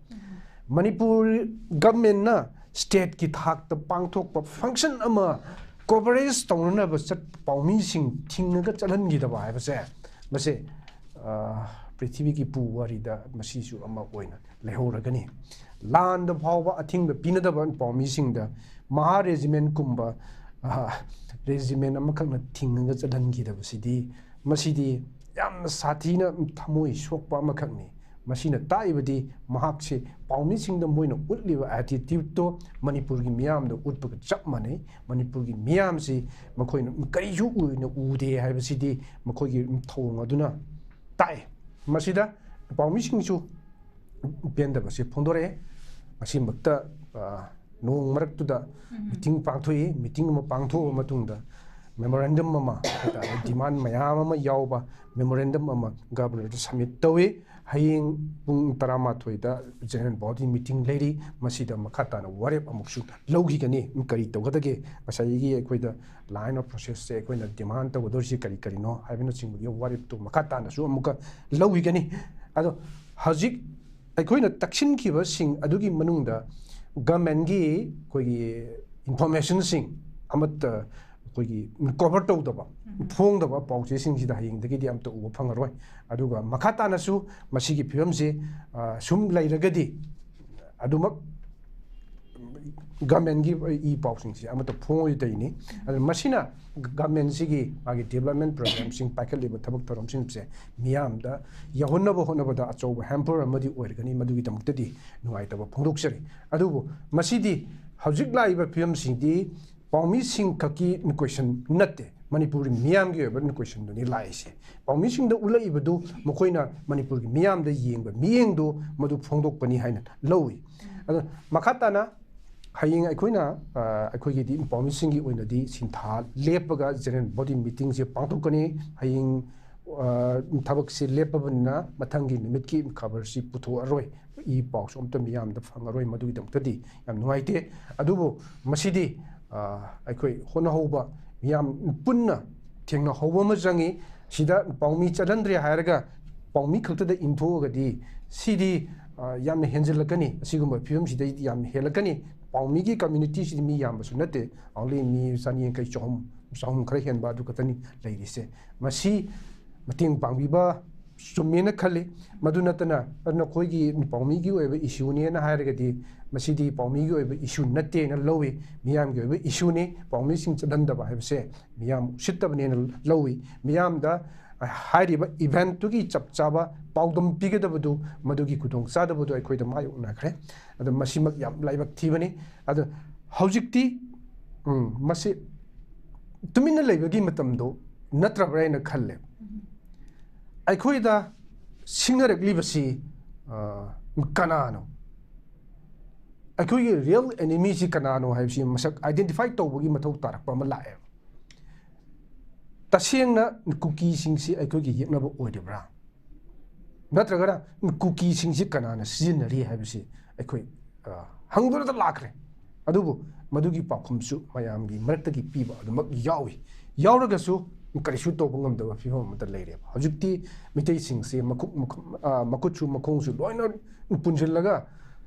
ꯃꯅꯤꯄꯨꯔ ꯒꯚꯔꯟꯃꯦꯟꯠꯅ ꯁ꯭ꯇꯦꯠꯀꯤ ꯊꯥꯛꯇ ꯄꯥꯡꯊꯣꯛꯄ ꯐꯪꯁꯟ ꯑꯃ ꯀꯣꯚꯔꯦꯖ ꯇꯧꯅꯅꯕ ꯆꯠꯄ ꯄꯥꯎꯃꯤꯁꯤꯡ ꯊꯤꯡꯉꯒ ꯆꯠꯍꯟꯈꯤꯗꯕ ꯍꯥꯏꯕꯁꯦ, ꯃꯁꯦ, ꯑ, ꯄ꯭ꯔꯤꯊꯤꯕꯤꯒꯤ ꯄꯨꯋꯥꯔꯤꯗ ꯃꯁꯤꯁꯨ ꯑꯃ ꯑꯣꯏꯅ ꯂꯩꯍꯧꯔꯒꯅꯤ꯫ ꯂꯥꯟꯗ ꯐꯥꯎꯕ ꯑꯊꯤꯡꯕ ꯄꯤꯅꯗꯕ ꯄꯥꯎꯃꯤꯁꯤꯡꯗ ꯃꯍꯥ ꯔꯦꯖꯤꯃꯦꯟꯠꯀꯨꯝꯕ, ꯑ, ꯔꯦꯖꯤꯃꯦꯟꯠ ꯑꯃꯈꯛꯅ ꯊꯤꯡꯉꯒ ꯆꯠꯍꯟꯈꯤꯗꯕꯁꯤꯗꯤ, ꯃꯁꯤꯗꯤ ꯌꯥꯝꯅ ꯁꯥꯊꯤꯅ ꯊꯃꯣꯏ ꯁꯣꯛꯄ ꯑꯃꯈꯛꯅꯤ꯫ ꯃꯁꯤꯅ ꯇꯥꯛꯏꯕꯗꯤ ꯃꯍꯥꯛꯁꯦ ꯄꯥꯎꯃꯤꯁꯤꯡꯗ ꯃꯣꯏꯅ ꯎꯠꯂꯤꯕ ꯑꯦꯇꯤꯇ꯭ꯌꯨꯠꯇꯣ ꯃꯅꯤꯄꯨꯔꯒꯤ ꯃꯤꯌꯥꯝꯗ ꯎꯠꯄꯒ ꯆꯞ ꯃꯥꯟꯅꯩ꯫ ꯃꯅꯤꯄꯨꯔꯒꯤ ꯃꯤꯌꯥꯝꯁꯤ ꯃꯈꯣꯏꯅ ꯀꯔꯤꯁꯨ ꯑꯣꯏꯅ ꯎꯗꯦ ꯍꯥꯏꯕꯁꯤꯗꯤ ꯃꯈꯣꯏꯒꯤ ꯊꯧꯑꯣꯡ ꯑꯗꯨꯅ ꯇꯥꯛꯑꯦ꯫ ꯃꯁꯤꯗ ꯄꯥꯎꯃꯤꯁꯤꯡꯁꯨ ꯄꯦꯟꯗꯕꯁꯦ ꯐꯣꯡꯗꯣꯔꯛꯑꯦ꯫ ꯉꯁꯤꯃꯛꯇ, ꯑ, ꯅꯣꯡ ꯃꯔꯛꯇꯨꯗ ꯃꯤꯇꯤꯡ ꯄꯥꯡꯊꯣꯛꯏ꯫ ꯃꯤꯇꯤꯡ ꯑꯃ ꯄꯥꯡꯊꯣꯛꯑꯕ ꯃꯇꯨꯡꯗ ꯃꯦꯃꯣꯔꯦꯟꯗꯝ ꯑꯃ ꯍꯥꯏꯇꯥꯔꯦ, ꯗꯤꯃꯥꯟ ꯃꯌꯥꯝ ꯑꯃ ꯌꯥꯎꯕ ꯃꯦꯃꯣꯔꯦꯟꯗꯝ ꯑꯃ ꯒꯕꯔꯅꯔꯗ ꯁꯕꯃꯤꯠ ꯇꯧꯏ꯫ ꯍꯌꯦꯡ ꯄꯨꯡ ꯇꯔꯥꯃꯥꯊꯣꯏꯗ ꯖꯦꯅꯔꯦꯜ ꯕꯣꯗꯤ ꯃꯤꯇꯤꯡ ꯂꯩꯔꯤ꯫ ꯃꯁꯤꯗ ꯃꯈꯥ ꯇꯥꯅ ꯋꯥꯔꯦꯞ ꯑꯃꯨꯛꯁꯨ ꯂꯧꯈꯤꯒꯅꯤ꯫ ꯀꯔꯤ ꯇꯧꯒꯗꯒꯦ? ꯉꯁꯥꯏꯒꯤ ꯑꯩꯈꯣꯏꯗ line of processꯁꯦ ꯑꯩꯈꯣꯏꯅ ꯗꯤꯃꯥꯟ ꯇꯧꯒꯗꯧꯔꯤꯁꯤ ꯀꯔꯤ ꯀꯔꯤꯅꯣ ꯍꯥꯏꯕꯅꯆꯤꯡꯕꯒꯤ ꯋꯥꯔꯦꯞꯇꯨ ꯃꯈꯥ ꯇꯥꯅꯁꯨ ꯑꯃꯨꯛꯀ ꯂꯧꯈꯤꯒꯅꯤ꯫ ꯑꯗꯣ ꯍꯧꯖꯤꯛ ꯑꯩꯈꯣꯏꯅ ꯇꯛꯁꯤꯟꯈꯤꯕꯁꯤꯡ ꯑꯗꯨꯒꯤ ꯃꯅꯨꯡꯗ ꯒꯃꯦꯟꯒꯤ ꯑꯩꯈꯣꯏꯒꯤ ꯏꯟꯐꯣꯔꯃꯦꯁꯟꯁꯤꯡ ꯑꯃꯠꯇ ꯑꯩꯈꯣꯏꯒꯤ ꯀꯣꯚꯔ ꯇꯧꯗꯕ, ꯐꯣꯡꯗꯕ ꯄꯥꯎꯆꯦꯁꯤꯡꯁꯤꯗ ꯍꯌꯦꯡꯗꯒꯤꯗꯤ ꯑꯝꯇ ꯎꯕ ꯐꯪꯉꯔꯣꯏ꯫ ꯑꯗꯨꯒ ꯃꯈꯥ ꯇꯥꯅꯁꯨ ꯃꯁꯤꯒꯤ ꯐꯤꯕꯝꯁꯤ, ꯑ, ꯁꯨꯝ ꯂꯩꯔꯒꯗꯤ ꯑꯗꯨꯃꯛ ꯒꯃꯦꯟꯒꯤ ꯏ ꯄꯥꯎꯁꯤꯡꯁꯦ ꯑꯃꯠꯇ ꯐꯣꯡꯉꯣꯏꯗꯣꯏꯅꯤ꯫ ꯑꯗꯨꯅ ꯃꯁꯤꯅ ꯒꯃꯦꯟꯁꯤꯒꯤ ꯃꯥꯒꯤ ꯗꯤꯕ꯭ꯂꯞꯃꯦꯟ ꯄ꯭ꯔꯣꯒ꯭ꯔꯥꯝꯁꯤꯡ, ꯄꯥꯏꯈꯠꯂꯤꯕ ꯊꯕꯛ ꯊꯧꯔꯝꯁꯤꯡꯁꯦ ꯃꯤꯌꯥꯝꯗ ꯌꯧꯍꯟꯅꯕ ꯍꯣꯠꯅꯕꯗ ꯑꯆꯧꯕ ꯍꯦꯝꯄꯔ ꯑꯃꯗꯤ ꯑꯣꯏꯔꯒꯅꯤ꯫ ꯃꯗꯨꯒꯤꯗꯃꯛꯇꯗꯤ ꯅꯨꯡꯉꯥꯏꯇꯕ ꯐꯣꯡꯗꯣꯛꯆꯔꯤ꯫ ꯑꯗꯨꯕꯨ ꯃꯁꯤꯗꯤ ꯍꯧꯖꯤꯛ ꯂꯥꯛꯏꯕ ꯐꯤꯕꯝꯁꯤꯡꯗꯤ ꯄꯥꯎꯃꯤꯁꯤꯡ ꯈꯛꯀꯤ ꯏꯟꯀ꯭ꯋꯦꯁꯟ ꯅꯠꯇꯦ, ꯃꯅꯤꯄꯨꯔꯒꯤ ꯃꯤꯌꯥꯝꯒꯤ ꯑꯣꯏꯕ ꯏꯟꯀ꯭ꯋꯦꯁꯟꯗꯨꯅꯤ ꯂꯥꯛꯏꯁꯦ꯫ ꯄꯥꯎꯃꯤꯁꯤꯡꯗ ꯎꯠꯂꯛꯏꯕꯗꯨ ꯃꯈꯣꯏꯅ ꯃꯅꯤꯄꯨꯔꯒꯤ ꯃꯤꯌꯥꯝꯗ ꯌꯦꯡꯕ ꯃꯤꯠꯌꯦꯡꯗꯨ ꯃꯗꯨ ꯐꯣꯡꯗꯣꯛꯄꯅꯤ ꯍꯥꯏꯅ ꯂꯧꯏ꯫ ꯑꯗꯣ ꯃꯈꯥ ꯇꯥꯅ ꯍꯌꯦꯡ ꯑꯩꯈꯣꯏꯅ, ꯑ, ꯑꯩꯈꯣꯏꯒꯤꯗꯤ ꯄꯥꯎꯃꯤꯁꯤꯡꯒꯤ ꯑꯣꯏꯅꯗꯤ ꯁꯤꯟꯊꯥ ꯂꯦꯞꯄꯒ ꯖꯦꯅꯔꯦꯜ ꯕꯣꯗꯤ ꯃꯤꯇꯤꯡꯁꯦ ꯄꯥꯡꯊꯣꯛꯀꯅꯤ꯫ ꯍꯌꯦꯡ, ꯑ, ꯊꯕꯛꯁꯤ ꯂꯦꯞꯄꯕꯅꯤꯅ ꯃꯊꯪꯒꯤ ꯅꯨꯃꯤꯠꯀꯤ ꯈꯕꯔꯁꯤ ꯄꯨꯊꯣꯛꯑꯔꯣꯏ, ꯏ ꯄꯥꯎꯁꯨ ꯑꯝꯇ ꯃꯤꯌꯥꯝꯗ ꯐꯪꯉꯔꯣꯏ꯫ ꯃꯗꯨꯒꯤꯗꯃꯛꯇꯗꯤ ꯌꯥꯝ ꯅꯨꯡꯉꯥꯏꯇꯦ꯫ ꯑꯗꯨꯕꯨ ꯃꯁꯤꯗꯤ, ꯑ, ꯑꯩꯈꯣꯏ ꯍꯣꯠꯅꯍꯧꯕ, ꯃꯤꯌꯥꯝ ꯄꯨꯟꯅ ꯊꯦꯡꯅꯍꯧꯕ ꯑꯃ ꯆꯪꯉꯤ꯫ ꯁꯤꯗ ꯄꯥꯎꯃꯤ ꯆꯠꯍꯟꯗ꯭ꯔꯦ ꯍꯥꯏꯔꯒ ꯄꯥꯎꯃꯤ ꯈꯛꯇꯗ ꯏꯟꯊꯣꯛꯑꯒꯗꯤ ꯁꯤꯗꯤ, ꯑ, ꯌꯥꯝꯅ ꯍꯦꯟꯖꯤꯜꯂꯛꯀꯅꯤ꯫ ꯑꯁꯤꯒꯨꯝꯕ ꯐꯤꯕꯝꯁꯤꯗꯩꯗꯤ ꯌꯥꯝꯅ ꯍꯦꯜꯂꯛꯀꯅꯤ꯫ ꯄꯥꯎꯃꯤꯒꯤ ꯀꯝꯃ꯭ꯌꯨꯅꯤꯇꯤꯁꯤꯗꯤ ꯃꯤ ꯌꯥꯝꯕꯁꯨ ꯅꯠꯇꯦ, only ꯃꯤ ꯆꯅꯤ ꯌꯥꯡꯈꯩ, ꯆꯍꯨꯝ, ꯆꯍꯨꯝ ꯈꯔ ꯍꯦꯟꯕ ꯑꯗꯨ ꯈꯛꯇꯅꯤ ꯂꯩꯔꯤꯁꯦ꯫ ꯃꯁꯤ ꯃꯇꯦꯡ ꯄꯥꯡꯕꯤꯕ ꯆꯨꯝꯃꯦꯅ ꯈꯜꯂꯤ꯫ ꯃꯗꯨ ꯅꯠꯇꯅ ꯅꯈꯣꯏꯒꯤ ꯄꯥꯎꯃꯤꯒꯤ ꯑꯣꯏꯕ ꯏꯁꯨꯅꯦꯅ ꯍꯥꯏꯔꯒꯗꯤ ꯃꯁꯤꯗꯤ ꯄꯥꯎꯃꯤꯒꯤ ꯑꯣꯏꯕ ꯏꯁꯨ ꯅꯠꯇꯦꯅ ꯂꯧꯏ꯫ ꯃꯤꯌꯥꯝꯒꯤ ꯑꯣꯏꯕ ꯏꯁꯨꯅꯤ꯫ ꯄꯥꯎꯃꯤꯁꯤꯡ ꯆꯠꯍꯟꯗꯕ ꯍꯥꯏꯕꯁꯦ ꯃꯤꯌꯥꯝ ꯎꯁꯤꯠꯇꯕꯅꯦꯅ ꯂꯧꯏ꯫ ꯃꯤꯌꯥꯝꯗ ꯍꯥꯏꯔꯤꯕ ꯏꯚꯦꯟꯠꯇꯨꯒꯤ ꯆꯞ ꯆꯥꯕ ꯄꯥꯎꯗꯝ ꯄꯤꯒꯗꯕꯗꯨ, ꯃꯗꯨꯒꯤ ꯈꯨꯗꯣꯡꯆꯥꯗꯕꯗꯨ ꯑꯩꯈꯣꯏꯗ ꯃꯥꯌꯣꯛꯅꯈ꯭ꯔꯦ꯫ ꯑꯗꯣ ꯃꯁꯤꯃꯛ ꯌꯥꯝ ꯂꯥꯏꯕꯛ ꯊꯤꯕꯅꯤ꯫ ꯑꯗꯣ ꯍꯧꯖꯤꯛꯇꯤ, ꯎꯝ, ꯃꯁꯤ ꯇꯨꯃꯤꯟꯅ ꯂꯩꯕꯒꯤ ꯃꯇꯝꯗꯣ ꯅꯠꯇ꯭ꯔꯕ꯭ꯔꯥ ꯍꯥꯏꯅ ꯈꯜꯂꯦ꯫ ꯑꯩꯈꯣꯏꯗ ꯁꯤꯡꯅꯔꯛꯂꯤꯕꯁꯤ, ꯑ, ꯀꯅꯥꯅꯣ? ꯑꯩꯈꯣꯏꯒꯤ ꯔꯤꯌꯦꯜ ꯑꯦꯅꯤꯃꯤꯁꯤ ꯀꯅꯥꯅꯣ ꯍꯥꯏꯕꯁꯤ ꯃꯁꯛ ꯑꯥꯏꯗꯦꯟꯇꯤꯐꯥꯏ ꯇꯧꯕꯒꯤ ꯃꯊꯧ ꯇꯥꯔꯛꯄ ꯑꯃ ꯂꯥꯛꯑꯦꯕ꯫ ꯇꯁꯦꯡꯅ ꯀꯨꯀꯤꯁꯤꯡꯁꯤ ꯑꯩꯈꯣꯏꯒꯤ ꯌꯦꯛꯅꯕ ꯑꯣꯏꯔꯤꯕ꯭ꯔꯥ? ꯅꯠꯇ꯭ꯔꯒꯅ ꯀꯨꯀꯤꯁꯤꯡꯁꯤ ꯀꯅꯥꯅ ꯁꯤꯖꯤꯟꯅꯔꯤ ꯍꯥꯏꯕꯁꯤ ꯑꯩꯈꯣꯏ, ꯑ, ꯍꯪꯗꯨꯅꯇ ꯂꯥꯛꯈ꯭ꯔꯦ꯫ ꯑꯗꯨꯕꯨ ꯃꯗꯨꯒꯤ ꯄꯥꯎꯈꯨꯝꯁꯨ ꯃꯌꯥꯝꯒꯤ ꯃꯔꯛꯇꯒꯤ ꯄꯤꯕ ꯑꯗꯨꯃꯛ ꯌꯥꯎꯏ꯫ ꯌꯥꯎꯔꯒꯁꯨ ꯀꯔꯤꯁꯨ ꯇꯧꯕ ꯉꯝꯗꯕ ꯐꯤꯕꯝ ꯑꯃꯗ ꯂꯩꯔꯦꯕ꯫ ꯍꯧꯖꯤꯛꯇꯤ ꯃꯤꯇꯩꯁꯤꯡꯁꯦ ꯃꯈꯨꯠ, ꯃꯈꯨꯠ, ꯑ, ꯃꯈꯨꯠꯁꯨ ꯃꯈꯣꯡꯁꯨ ꯂꯣꯏꯅ ꯄꯨꯟꯁꯤꯜꯂꯒ,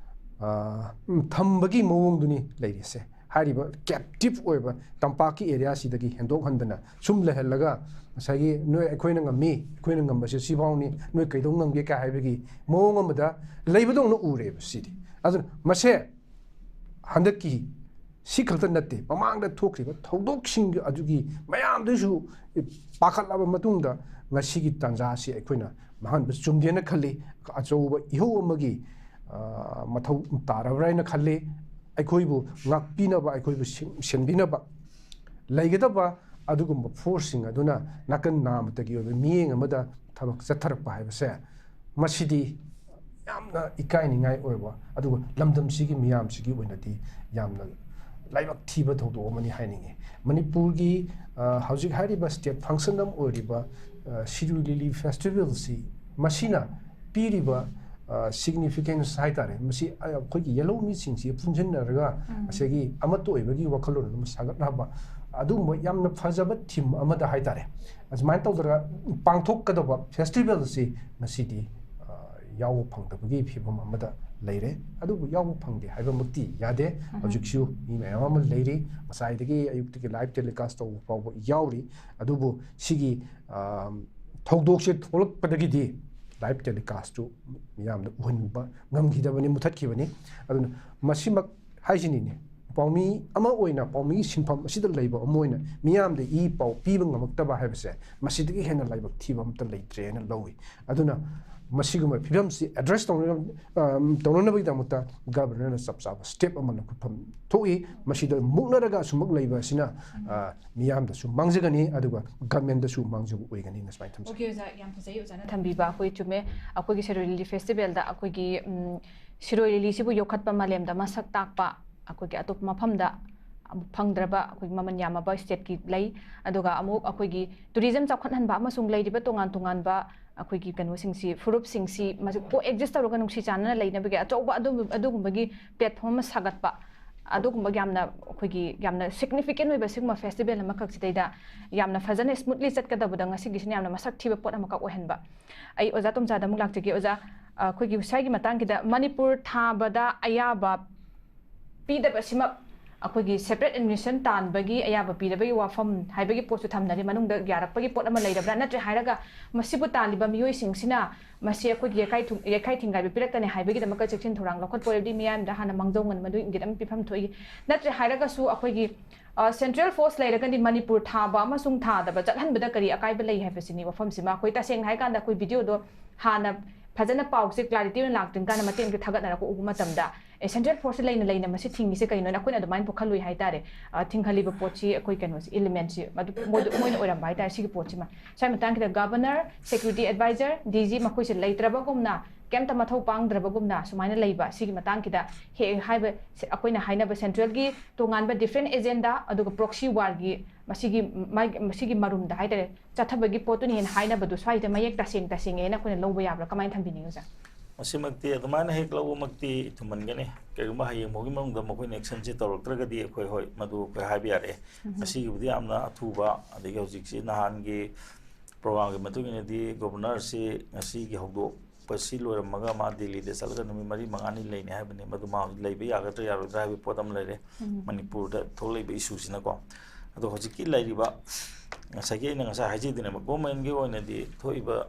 ꯑ, ꯊꯝꯕꯒꯤ ꯃꯑꯣꯡꯗꯨꯅꯤ ꯂꯩꯔꯤꯁꯦ꯫ ꯍꯥꯏꯔꯤꯕ ꯀꯦꯞꯇꯤꯞ ꯑꯣꯏꯕ ꯇꯝꯄꯥꯛꯀꯤ ꯑꯦꯔꯤꯌꯥꯁꯤꯗꯒꯤ ꯍꯦꯟꯗꯣꯛꯍꯟꯗꯅ ꯁꯨꯝ ꯂꯩꯍꯜꯂꯒ ꯉꯁꯥꯏꯒꯤ ꯅꯣꯏ ꯑꯩꯈꯣꯏꯅ ꯉꯝꯃꯤ, ꯑꯩꯈꯣꯏꯅ ꯉꯝꯕꯁꯦ ꯁꯤꯐꯥꯎꯅꯤ, ꯅꯣꯏ ꯀꯩꯗꯧ ꯉꯝꯒꯦ ꯀꯥꯏ ꯍꯥꯏꯕꯒꯤ ꯃꯑꯣꯡ ꯑꯃꯗ ꯂꯩꯕꯗꯧꯅ ꯎꯔꯦꯕ ꯁꯤꯗꯤ꯫ ꯑꯗꯨꯅ ꯃꯁꯦ ꯍꯟꯗꯛꯀꯤ ꯁꯤ ꯈꯛꯇ ꯅꯠꯇꯦ, ꯃꯃꯥꯡꯗ ꯊꯣꯛꯈ꯭ꯔꯤꯕ ꯊꯧꯗꯣꯛꯁꯤꯡ ꯑꯗꯨꯒꯤ ꯃꯌꯥꯝꯗꯨꯁꯨ ꯄꯥꯈꯠꯂꯕ ꯃꯇꯨꯡꯗ ꯉꯁꯤꯒꯤ ꯇꯥꯟꯖꯥ ꯑꯁꯤ ꯑꯩꯈꯣꯏꯅ ꯃꯥꯡꯍꯟꯕ ꯆꯨꯝꯗꯦꯅ ꯈꯜꯂꯤ꯫ ꯑꯆꯧꯕ ꯏꯍꯧ ꯑꯃꯒꯤ, ꯑ, ꯃꯊꯧ ꯇꯥꯔꯕ꯭ꯔꯥ ꯍꯥꯏꯅ ꯈꯜꯂꯤ꯫ ꯑꯩꯈꯣꯏꯕꯨ ꯉꯥꯛꯄꯤꯅꯕ, ꯑꯩꯈꯣꯏꯕꯨ ꯁꯦꯝ-, ꯁꯦꯝꯕꯤꯅꯕ ꯂꯩꯒꯗꯕ ꯑꯗꯨꯒꯨꯝꯕ ꯐꯣꯔꯁꯁꯤꯡ ꯑꯗꯨꯅ ꯅꯥꯀꯟ ꯅꯥꯃꯇꯒꯤ ꯑꯣꯏꯕ ꯃꯤꯠꯌꯦꯡ ꯑꯃꯗ ꯊꯕꯛ ꯆꯠꯊꯔꯛꯄ ꯍꯥꯏꯕꯁꯦ, ꯃꯁꯤꯗꯤ ꯌꯥꯝꯅ ꯏꯀꯥꯏꯅꯤꯡꯉꯥꯏ ꯑꯣꯏꯕ, ꯑꯗꯨꯒ ꯂꯝꯗꯝꯁꯤꯒꯤ ꯃꯤꯌꯥꯝꯁꯤꯒꯤ ꯑꯣꯏꯅꯗꯤ ꯌꯥꯝꯅ ꯂꯥꯏꯕꯛ ꯊꯤꯕ ꯊꯧꯗꯣꯛ ꯑꯃꯅꯤ ꯍꯥꯏꯅꯤꯡꯉꯤ꯫ ꯃꯅꯤꯄꯨꯔꯒꯤ, ꯑ, ꯍꯧꯖꯤꯛ ꯍꯥꯏꯔꯤꯕ ꯁ꯭ꯇꯦꯠ ꯐꯪꯁꯟ ꯑꯃ ꯑꯣꯏꯔꯤꯕ, ꯑ, ꯁꯤꯔꯣꯏ ꯂꯤꯂꯤ ꯐꯦꯁꯇꯤꯚꯦꯜꯁꯤ, ꯃꯁꯤꯅ ꯄꯤꯔꯤꯕ, ꯑ, ꯁꯤꯒꯅꯤꯐꯤꯀꯦꯟꯁ ꯍꯥꯏꯇꯥꯔꯦ, ꯃꯁꯤ, ꯑ, ꯑꯩꯈꯣꯏꯒꯤ ꯌꯦꯜꯍꯧ ꯃꯤꯁꯤꯡꯁꯤ ꯄꯨꯟꯁꯤꯟꯅꯔꯒ ꯉꯁꯥꯏꯒꯤ ꯑꯃꯠꯇ ꯑꯣꯏꯕꯒꯤ ꯋꯥꯈꯜꯂꯣꯟ ꯑꯃ ꯁꯥꯒꯠꯅꯕ, ꯑꯗꯨꯒꯨꯝꯕ ꯌꯥꯝꯅ ꯐꯖꯕ ꯊꯤꯝ ꯑꯃꯗ ꯍꯥꯏꯇꯥꯔꯦ, ꯑꯁꯨꯃꯥꯏꯅ ꯇꯧꯗꯅ ꯄꯥꯡꯊꯣꯛꯀꯗꯕ ꯐꯦꯁꯇꯤꯚꯦꯜꯁꯤ ꯉꯁꯤꯗꯤ, ꯑ, ꯌꯥꯎꯕ ꯐꯪꯗꯕꯒꯤ ꯐꯤꯕꯝ ꯑꯃꯗ ꯂꯩꯔꯦ꯫ ꯑꯗꯨꯕꯨ ꯌꯥꯎꯕ ꯐꯪꯗꯦ ꯍꯥꯏꯕꯃꯛꯇꯤ ꯌꯥꯗꯦ꯫ ꯍꯧꯖꯤꯛꯁꯨ ꯃꯤ ꯃꯌꯥꯝ ꯑꯃ ꯂꯩꯔꯤ, ꯉꯁꯥꯏꯗꯒꯤ ꯑꯌꯨꯛꯇꯒꯤ ꯂꯥꯏꯚ ꯇꯦꯂꯤꯀꯥꯁ ꯇꯧꯕ ꯐꯥꯎꯕ ꯌꯥꯎꯔꯤ꯫ ꯑꯗꯨꯕꯨ ꯁꯤꯒꯤ, ꯑ, ꯊꯧꯗꯣꯛꯁꯦ ꯊꯣꯛꯂꯛꯄꯗꯒꯤꯗꯤ ꯂꯥꯏꯚ ꯇꯦꯂꯤꯀꯥꯁꯇꯨ ꯃꯤꯌꯥꯝꯗ ꯎꯍꯟꯕ ꯉꯝꯈꯤꯗꯕꯅꯤ, ꯃꯨꯊꯠꯈꯤꯕꯅꯤ꯫ ꯑꯗꯨꯅ ꯃꯁꯤꯃꯛ ꯍꯥꯏꯁꯤꯅꯤꯅꯦ, ꯄꯥꯎꯃꯤ ꯑꯃ ꯑꯣꯏꯅ, ꯄꯥꯎꯃꯤꯒꯤ ꯁꯤꯟꯐꯝ ꯑꯁꯤꯗ ꯂꯩꯕ ꯑꯃ ꯑꯣꯏꯅ ꯃꯤꯌꯥꯝꯗ ꯏ ꯄꯥꯎ ꯄꯤꯕ ꯉꯝꯃꯛꯇꯕ ꯍꯥꯏꯕꯁꯦ ꯃꯁꯤꯗꯒꯤ ꯍꯦꯟꯅ ꯂꯥꯏꯕꯛ ꯊꯤꯕ ꯑꯃꯠꯇ ꯂꯩꯇ꯭ꯔꯦꯅ ꯂꯧꯏ꯫ ꯑꯗꯨꯅ ꯃꯁꯤꯒꯨꯝꯕ ꯐꯤꯕꯝꯁꯤ ꯑꯦꯗ꯭ꯔꯦꯁ ꯇꯧꯅ-, ꯑ, ꯇꯧꯅꯅꯕꯒꯤꯗꯃꯛꯇ ꯒꯚꯔꯅꯔꯅ ꯆꯞ ꯆꯥꯕ ꯁ꯭ꯇꯦꯞ ꯑꯃ ꯂꯧꯈꯠꯐꯝ ꯊꯣꯛꯏ꯫ ꯃꯁꯤꯗ ꯃꯨꯛꯅꯔꯒ ꯑꯁꯨꯃꯛ ꯂꯩꯕ ꯑꯁꯤꯅ, ꯑ, ꯃꯤꯌꯥꯝꯗꯁꯨ ꯃꯥꯡꯖꯒꯅꯤ, ꯑꯗꯨꯒ ꯒꯚꯔꯟꯃꯦꯟꯗꯁꯨ ꯃꯥꯡꯖꯕ ꯑꯣꯏꯒꯅꯤꯅ ꯁꯨꯃꯥꯏꯅ ꯊꯝꯖꯒꯦ꯫ ꯑꯣꯀꯦ ꯑꯣꯖꯥ, ꯌꯥꯝ ꯐꯖꯩ ꯑꯣꯖꯥꯅ ꯊꯝꯕꯤꯕ꯫ ꯑꯩꯈꯣꯏ ꯆꯨꯝꯃꯦ, ꯑꯩꯈꯣꯏꯒꯤ ꯁꯤꯔꯣꯏ ꯂꯤꯂꯤ ꯐꯦꯁꯇꯤꯚꯦꯜꯗ ꯑꯩꯈꯣꯏꯒꯤ, ꯎꯝ, ꯁꯤꯔꯣꯏ ꯂꯤꯂꯤꯁꯤꯕꯨ ꯌꯣꯛꯈꯠꯄ, ꯃꯥꯂꯦꯝꯗ ꯃꯁꯛ ꯇꯥꯛꯄ, ꯑꯩꯈꯣꯏꯒꯤ ꯑꯇꯣꯞꯄ ꯃꯐꯝꯗ ꯑꯃꯨꯛ ꯐꯪꯗ꯭ꯔꯕ ꯑꯩꯈꯣꯏꯒꯤ ꯃꯃꯜ ꯌꯥꯝꯃꯕ ꯁ꯭ꯇꯦꯠꯀꯤ ꯂꯩ꯫ ꯑꯗꯨꯒ ꯑꯃꯨꯛ ꯑꯩꯈꯣꯏꯒꯤ ꯇꯨꯔꯤꯖꯝ ꯆꯥꯎꯈꯠꯍꯟꯕ ꯑꯃꯁꯨꯡ ꯂꯩꯔꯤꯕ ꯇꯣꯉꯥꯟ ꯇꯣꯉꯥꯟꯕ ꯑꯩꯈꯣꯏꯒꯤ ꯀꯩꯅꯣꯁꯤꯡꯁꯤ, ꯐꯨꯔꯨꯞꯁꯤꯡꯁꯤ ꯃꯁꯤ ꯀꯣ ꯑꯦꯛꯖꯤꯁ ꯇꯧꯔꯒ ꯅꯨꯡꯁꯤ ꯆꯥꯟꯅꯅ ꯂꯩꯅꯕꯒꯤ ꯑꯆꯧꯕ ꯑꯗꯨꯝ-, ꯑꯗꯨꯒꯨꯝꯕꯒꯤ ꯄ꯭ꯂꯦꯠꯐꯣꯝ ꯑꯃ ꯁꯥꯒꯠꯄ, ꯑꯗꯨꯒꯨꯝꯕ ꯌꯥꯝꯅ ꯑꯩꯈꯣꯏꯒꯤ ꯌꯥꯝꯅ ꯁꯤꯒꯅꯤꯐꯤꯀꯦꯟ ꯑꯣꯏꯕ ꯁꯤꯒꯨꯝꯕ ꯐꯦꯁꯇꯤꯚꯦꯜ ꯑꯃꯈꯛꯁꯤꯗꯩꯗ ꯌꯥꯝꯅ ꯐꯖꯅ ꯁ꯭ꯃꯨꯠꯂꯤ ꯆꯠꯀꯗꯕꯗ ꯉꯁꯤꯒꯤꯁꯤꯅ ꯌꯥꯝꯅ ꯃꯁꯛ ꯊꯤꯕ ꯄꯣꯠ ꯑꯃꯈꯛ ꯑꯣꯏꯍꯟꯕ꯫ ꯑꯩ ꯑꯣꯖꯥ ꯇꯣꯝꯆꯥꯗ ꯑꯃꯨꯛ ꯂꯥꯛꯆꯒꯦ꯫ ꯑꯣꯖꯥ, ꯑꯩꯈꯣꯏꯒꯤ ꯁ꯭ꯋꯥꯏꯒꯤ ꯃꯇꯥꯡꯁꯤꯗ ꯃꯅꯤꯄꯨꯔ ꯊꯥꯕꯗ ꯑꯌꯥꯕ ꯄꯤꯗꯕꯁꯤꯃꯛ ꯑꯩꯈꯣꯏꯒꯤ separate admission ꯇꯥꯟꯕꯒꯤ ꯑꯌꯥꯕ ꯄꯤꯔꯕꯒꯤ ꯋꯥꯐꯝ ꯍꯥꯏꯕꯒꯤ ꯄꯣꯠꯁꯨ ꯊꯝꯅꯔꯤ꯫ ꯃꯅꯨꯡꯗ ꯌꯥꯔꯛꯄꯒꯤ ꯄꯣꯠ ꯑꯃ ꯂꯩꯔꯕ꯭ꯔꯥ? ꯅꯠꯇ꯭ꯔꯦ ꯍꯥꯏꯔꯒ ꯃꯁꯤꯕꯨ ꯇꯥꯜꯂꯤꯕ ꯃꯤꯑꯣꯏꯁꯤꯡꯁꯤꯅ ꯃꯁꯤ ꯑꯩꯈꯣꯏꯒꯤ ꯌꯩꯈꯥꯏ ꯊꯨ-, ꯌꯩꯈꯥꯏ ꯊꯤꯡꯒꯥꯏꯕ ꯄꯤꯔꯛꯀꯅꯤ ꯍꯥꯏꯕꯒꯤꯗꯃꯛꯇ ꯆꯦꯛꯁꯤꯟ ꯊꯧꯔꯥꯡ ꯂꯧꯈꯠꯄ ꯑꯣꯏꯔꯕꯗꯤ ꯃꯤꯌꯥꯝꯗ ꯍꯥꯟꯅ ꯃꯥꯡꯖꯧꯅꯅ ꯃꯗꯨ ꯏꯪꯒꯤꯠ ꯑꯃ ꯄꯤꯐꯝ ꯊꯣꯛꯏ꯫ ꯅꯠꯇ꯭ꯔꯦ ꯍꯥꯏꯔꯒꯁꯨ ꯑꯩꯈꯣꯏꯒꯤ, ꯑ, central force ꯂꯩꯔꯒꯗꯤ ꯃꯅꯤꯄꯨꯔ ꯊꯥꯕ ꯑꯃꯁꯨꯡ ꯊꯥꯗꯕ ꯆꯠꯍꯟꯕꯗ ꯀꯔꯤ ꯑꯀꯥꯏꯕ ꯂꯩ ꯍꯥꯏꯕꯁꯤꯅꯤ ꯋꯥꯐꯝꯁꯤꯃ꯫ ꯑꯩꯈꯣꯏ ꯇꯁꯦꯡꯅ ꯍꯥꯏꯀꯥꯟꯗ ꯑꯩꯈꯣꯏ videoꯗꯣ ꯍꯥꯟꯅ ꯐꯖꯅ ꯄꯥꯎꯁꯦ clarity ꯑꯣꯏꯅ ꯂꯥꯛꯇ꯭ꯔꯤꯀꯥꯟꯗ ꯃꯇꯦꯛ ꯃꯇꯦꯛ ꯊꯥꯒꯠꯅꯔꯛꯄ ꯎꯕ ꯃꯇꯝꯗ, ꯑꯦ, central forceꯁꯦ ꯂꯩꯅ ꯂꯩꯅ ꯃꯁꯤ ꯊꯤꯡꯉꯤꯁꯦ ꯀꯩꯅꯣꯅ ꯑꯩꯈꯣꯏꯅ ꯑꯗꯨꯃꯥꯏꯅ ꯄꯨꯈꯠꯂꯨꯏ ꯍꯥꯏꯇꯥꯔꯦ꯫ ꯑ, ꯊꯤꯡꯍꯜꯂꯤꯕ ꯄꯣꯠꯁꯤ ꯑꯩꯈꯣꯏ ꯀꯩꯅꯣꯁꯦ, elementꯁꯤ ꯃꯗꯨ ꯃꯣꯏꯗ, ꯃꯣꯏꯅ ꯑꯣꯏꯔꯝꯕ ꯍꯥꯏꯇꯥꯔꯦ ꯁꯤꯒꯤ ꯄꯣꯠꯁꯤꯃ꯫ ꯁ꯭ꯋꯥꯏ ꯃꯇꯥꯡꯁꯤꯗ governor, security adviser, D G ꯃꯈꯣꯏꯁꯦ ꯂꯩꯇ꯭ꯔꯕꯒꯨꯝꯅ, ꯀꯩꯝꯇ ꯃꯊꯧ ꯄꯥꯡꯗ꯭ꯔꯕꯒꯨꯝꯅ ꯁꯨꯃꯥꯏꯅ ꯂꯩꯕ ꯁꯤꯒꯤ ꯃꯇꯥꯡꯁꯤꯗ ꯍꯦꯛ ꯍꯥꯏꯕ ꯑꯩꯈꯣꯏꯅ ꯍꯥꯏꯅꯕ centralꯒꯤ ꯇꯣꯉꯥꯟꯕ different agenda ꯑꯗꯨꯒ proxy warꯒꯤ ꯃꯁꯤꯒꯤ ꯃꯥꯒꯤ, ꯃꯁꯤꯒꯤ ꯃꯔꯨꯝꯗ ꯍꯥꯏꯇꯥꯔꯦ ꯆꯠꯊꯕꯒꯤ ꯄꯣꯠꯇꯨꯅ ꯍꯦꯟꯅ ꯍꯥꯏꯅꯕꯗꯨ ꯁ꯭ꯋꯥꯏꯗ ꯃꯌꯦꯛ ꯇꯁꯦꯡ ꯇꯁꯦꯡꯉꯦꯅ ꯑꯩꯈꯣꯏꯅ ꯂꯧꯕ ꯌꯥꯕ꯭ꯔꯥ? ꯀꯃꯥꯏꯅ ꯊꯝꯕꯤꯅꯤꯡꯉꯤ ꯑꯣꯖꯥ? ꯃꯁꯤꯃꯛꯇꯤ ꯑꯗꯨꯃꯥꯏꯅ ꯍꯦꯛ ꯂꯧꯕꯃꯛꯇꯤ ꯊꯨꯃꯟꯒꯅꯤ꯫ ꯀꯔꯤꯒꯨꯝꯕ ꯍꯌꯦꯡ ꯐꯥꯎꯒꯤ ꯃꯅꯨꯡꯗ ꯃꯈꯣꯏꯅ actionꯁꯦ ꯇꯧꯔꯛꯇ꯭ꯔꯒꯗꯤ ꯑꯩꯈꯣꯏ, ꯍꯣꯏ, ꯃꯗꯨ ꯑꯩꯈꯣꯏ ꯍꯥꯏꯕ ꯌꯥꯔꯦ꯫ ꯉꯁꯤꯒꯤꯕꯨꯗꯤ ꯌꯥꯝꯅ ꯑꯊꯨꯕ, ꯑꯗꯒꯤ ꯍꯧꯖꯤꯛꯁꯤ ꯅꯍꯥꯟꯒꯤ programꯒꯤ ꯃꯇꯨꯡ ꯏꯟꯅꯗꯤ governorꯁꯤ ꯉꯁꯤꯒꯤ ꯍꯧꯗꯣꯛꯄꯁꯤ ꯂꯣꯏꯔꯝꯃꯒ ꯃꯥ ꯗꯤꯜꯂꯤꯗ ꯆꯠꯂꯒ ꯅꯨꯃꯤꯠ ꯃꯔꯤ ꯃꯉꯥꯅꯤ ꯂꯩꯅꯤ ꯍꯥꯏꯕꯅꯤ꯫ ꯃꯗꯨ ꯃꯥ ꯍꯧꯖꯤꯛ ꯂꯩꯕ ꯌꯥꯒꯗ꯭ꯔꯥ ꯌꯥꯔꯣꯏꯗ꯭ꯔꯥ ꯍꯥꯏꯕꯒꯤ ꯄꯣꯠ ꯑꯃ ꯂꯩꯔꯦ, ꯃꯅꯤꯄꯨꯔꯗ ꯊꯣꯛꯂꯛꯏꯕ issueꯁꯤꯅꯀꯣ꯫ ꯑꯗꯣ ꯍꯧꯖꯤꯛꯀꯤ ꯂꯩꯔꯤꯕ, ꯉꯁꯥꯏꯒꯤ ꯑꯩꯅ ꯉꯁꯥꯏ ꯍꯥꯏꯖꯩꯗꯨꯅꯦꯕ, governmentꯀꯤ ꯑꯣꯏꯅꯗꯤ ꯊꯣꯛꯏꯕ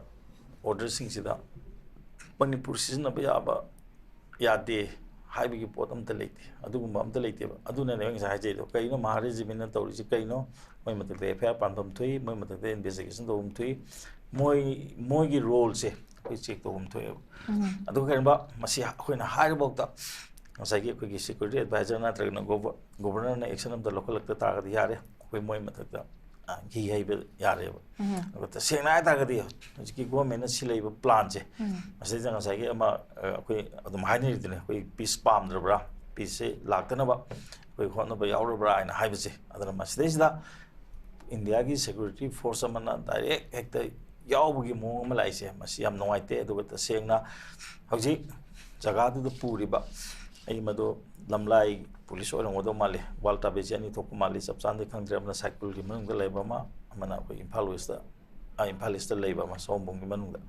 orderꯁꯤꯡꯁꯤꯗ ꯃꯅꯤꯄꯨꯔ ꯁꯤꯖꯤꯟꯅꯕ ꯌꯥꯕ, ꯌꯥꯗꯦ ꯍꯥꯏꯕꯒꯤ ꯄꯣꯠ ꯑꯝꯇ ꯂꯩꯇꯦ, ꯑꯗꯨꯒꯨꯝꯕ ꯑꯝꯇ ꯂꯩꯇꯦꯕ꯫ ꯑꯗꯨꯅꯅꯦꯕ ꯉꯁꯥꯏ ꯍꯥꯏꯖꯩꯗꯣ, ꯀꯩꯅꯣ ꯃꯍꯥ ꯔꯦꯖꯤꯃꯦꯟꯅ ꯇꯧꯔꯤꯁꯤ ꯀꯩꯅꯣ? ꯃꯣꯏ ꯃꯊꯛꯇ FIR ꯄꯥꯟꯐꯝ ꯊꯣꯛꯏ, ꯃꯣꯏ ꯃꯊꯛꯇ investigation ꯇꯧꯐꯝ ꯊꯣꯛꯏ, ꯃꯣꯏ, ꯃꯣꯏꯒꯤ roleꯁꯦ ꯑꯩꯈꯣꯏ check ꯇꯧꯐꯝ ꯊꯣꯛꯑꯦꯕ꯫ ꯑꯗꯨꯒ ꯀꯔꯤꯒꯨꯝꯕ ꯃꯁꯤ ꯑꯩꯈꯣꯏꯅ ꯍꯥꯏꯔꯤꯐꯥꯎꯗ ꯉꯁꯥꯏꯒꯤ ꯑꯩꯈꯣꯏꯒꯤ security adviser ꯅꯠꯇ꯭ꯔꯒꯅ gover-, governorꯅ action ꯑꯝꯇ ꯂꯧꯈꯠꯂꯛꯇ ꯇꯥꯔꯒꯗꯤ ꯌꯥꯔꯦ, ꯑꯩꯈꯣꯏ ꯃꯣꯏ ꯃꯊꯛꯇ, ꯑ, ꯘꯤ ꯍꯩꯕ ꯌꯥꯔꯦꯕ꯫ ꯑꯗꯨꯒ ꯇꯁꯦꯡꯅ ꯍꯥꯏ ꯇꯥꯔꯒꯗꯤ ꯍꯧꯖꯤꯛꯀꯤ governmentꯅ ꯁꯤꯜꯂꯛꯏꯕ planꯁꯦ, ꯃꯁꯤꯗ ꯉꯁꯥꯏꯒꯤ ꯑꯃ, ꯑ, ꯑꯩꯈꯣꯏ ꯑꯗꯨꯝ ꯍꯥꯏꯅꯔꯤꯗꯨꯅꯦ, ꯑꯩꯈꯣꯏ peace ꯄꯥꯝꯗ꯭ꯔꯕ꯭ꯔꯥ, peaceꯁꯦ ꯂꯥꯛꯇꯅꯕ ꯑꯩꯈꯣꯏ ꯍꯣꯠꯅꯕ ꯌꯥꯎꯔꯕ꯭ꯔꯥ ꯍꯥꯏꯅ ꯍꯥꯏꯕꯁꯦ꯫ ꯑꯗꯨꯅ ꯃꯁꯤꯗꯩꯁꯤꯗ Indiaꯒꯤ security force ꯑꯃꯅ direct ꯍꯦꯛꯇ ꯌꯥꯎꯕꯒꯤ ꯃꯑꯣꯡ ꯑꯃ ꯂꯥꯛꯏꯁꯦ, ꯃꯁꯤ ꯌꯥꯝ ꯅꯨꯡꯉꯥꯏꯇꯦ꯫ ꯑꯗꯨꯒ ꯇꯁꯦꯡꯅ ꯍꯧꯖꯤꯛ ꯖꯒꯥꯗꯨꯗ ꯄꯨꯔꯤꯕ, ꯑꯩ ꯃꯗꯨ ꯂꯝꯂꯥꯏ police ꯑꯣꯏꯔꯝꯒꯗꯧ ꯃꯥꯜꯂꯤ, ꯋꯥꯜ ꯇꯥꯕꯦꯖꯤ ꯑꯅꯤ ꯊꯣꯛꯄ ꯃꯥꯜꯂꯤ, ꯆꯞ ꯆꯥꯅꯗꯤ ꯈꯪꯗ꯭ꯔꯦ꯫ ꯑꯃꯅ ꯁꯥꯏꯀꯨꯜꯒꯤ ꯃꯅꯨꯡꯗ ꯂꯩꯕ ꯑꯃ, ꯑꯃꯅ ꯑꯩꯈꯣꯏ ꯏꯝꯐꯥꯜ westꯇ, ꯑ, ꯏꯝꯐꯥꯜ eastꯇ ꯂꯩꯕ ꯑꯃ, ꯁꯑꯣꯝꯕꯨꯡꯒꯤ ꯃꯅꯨꯡꯗ꯫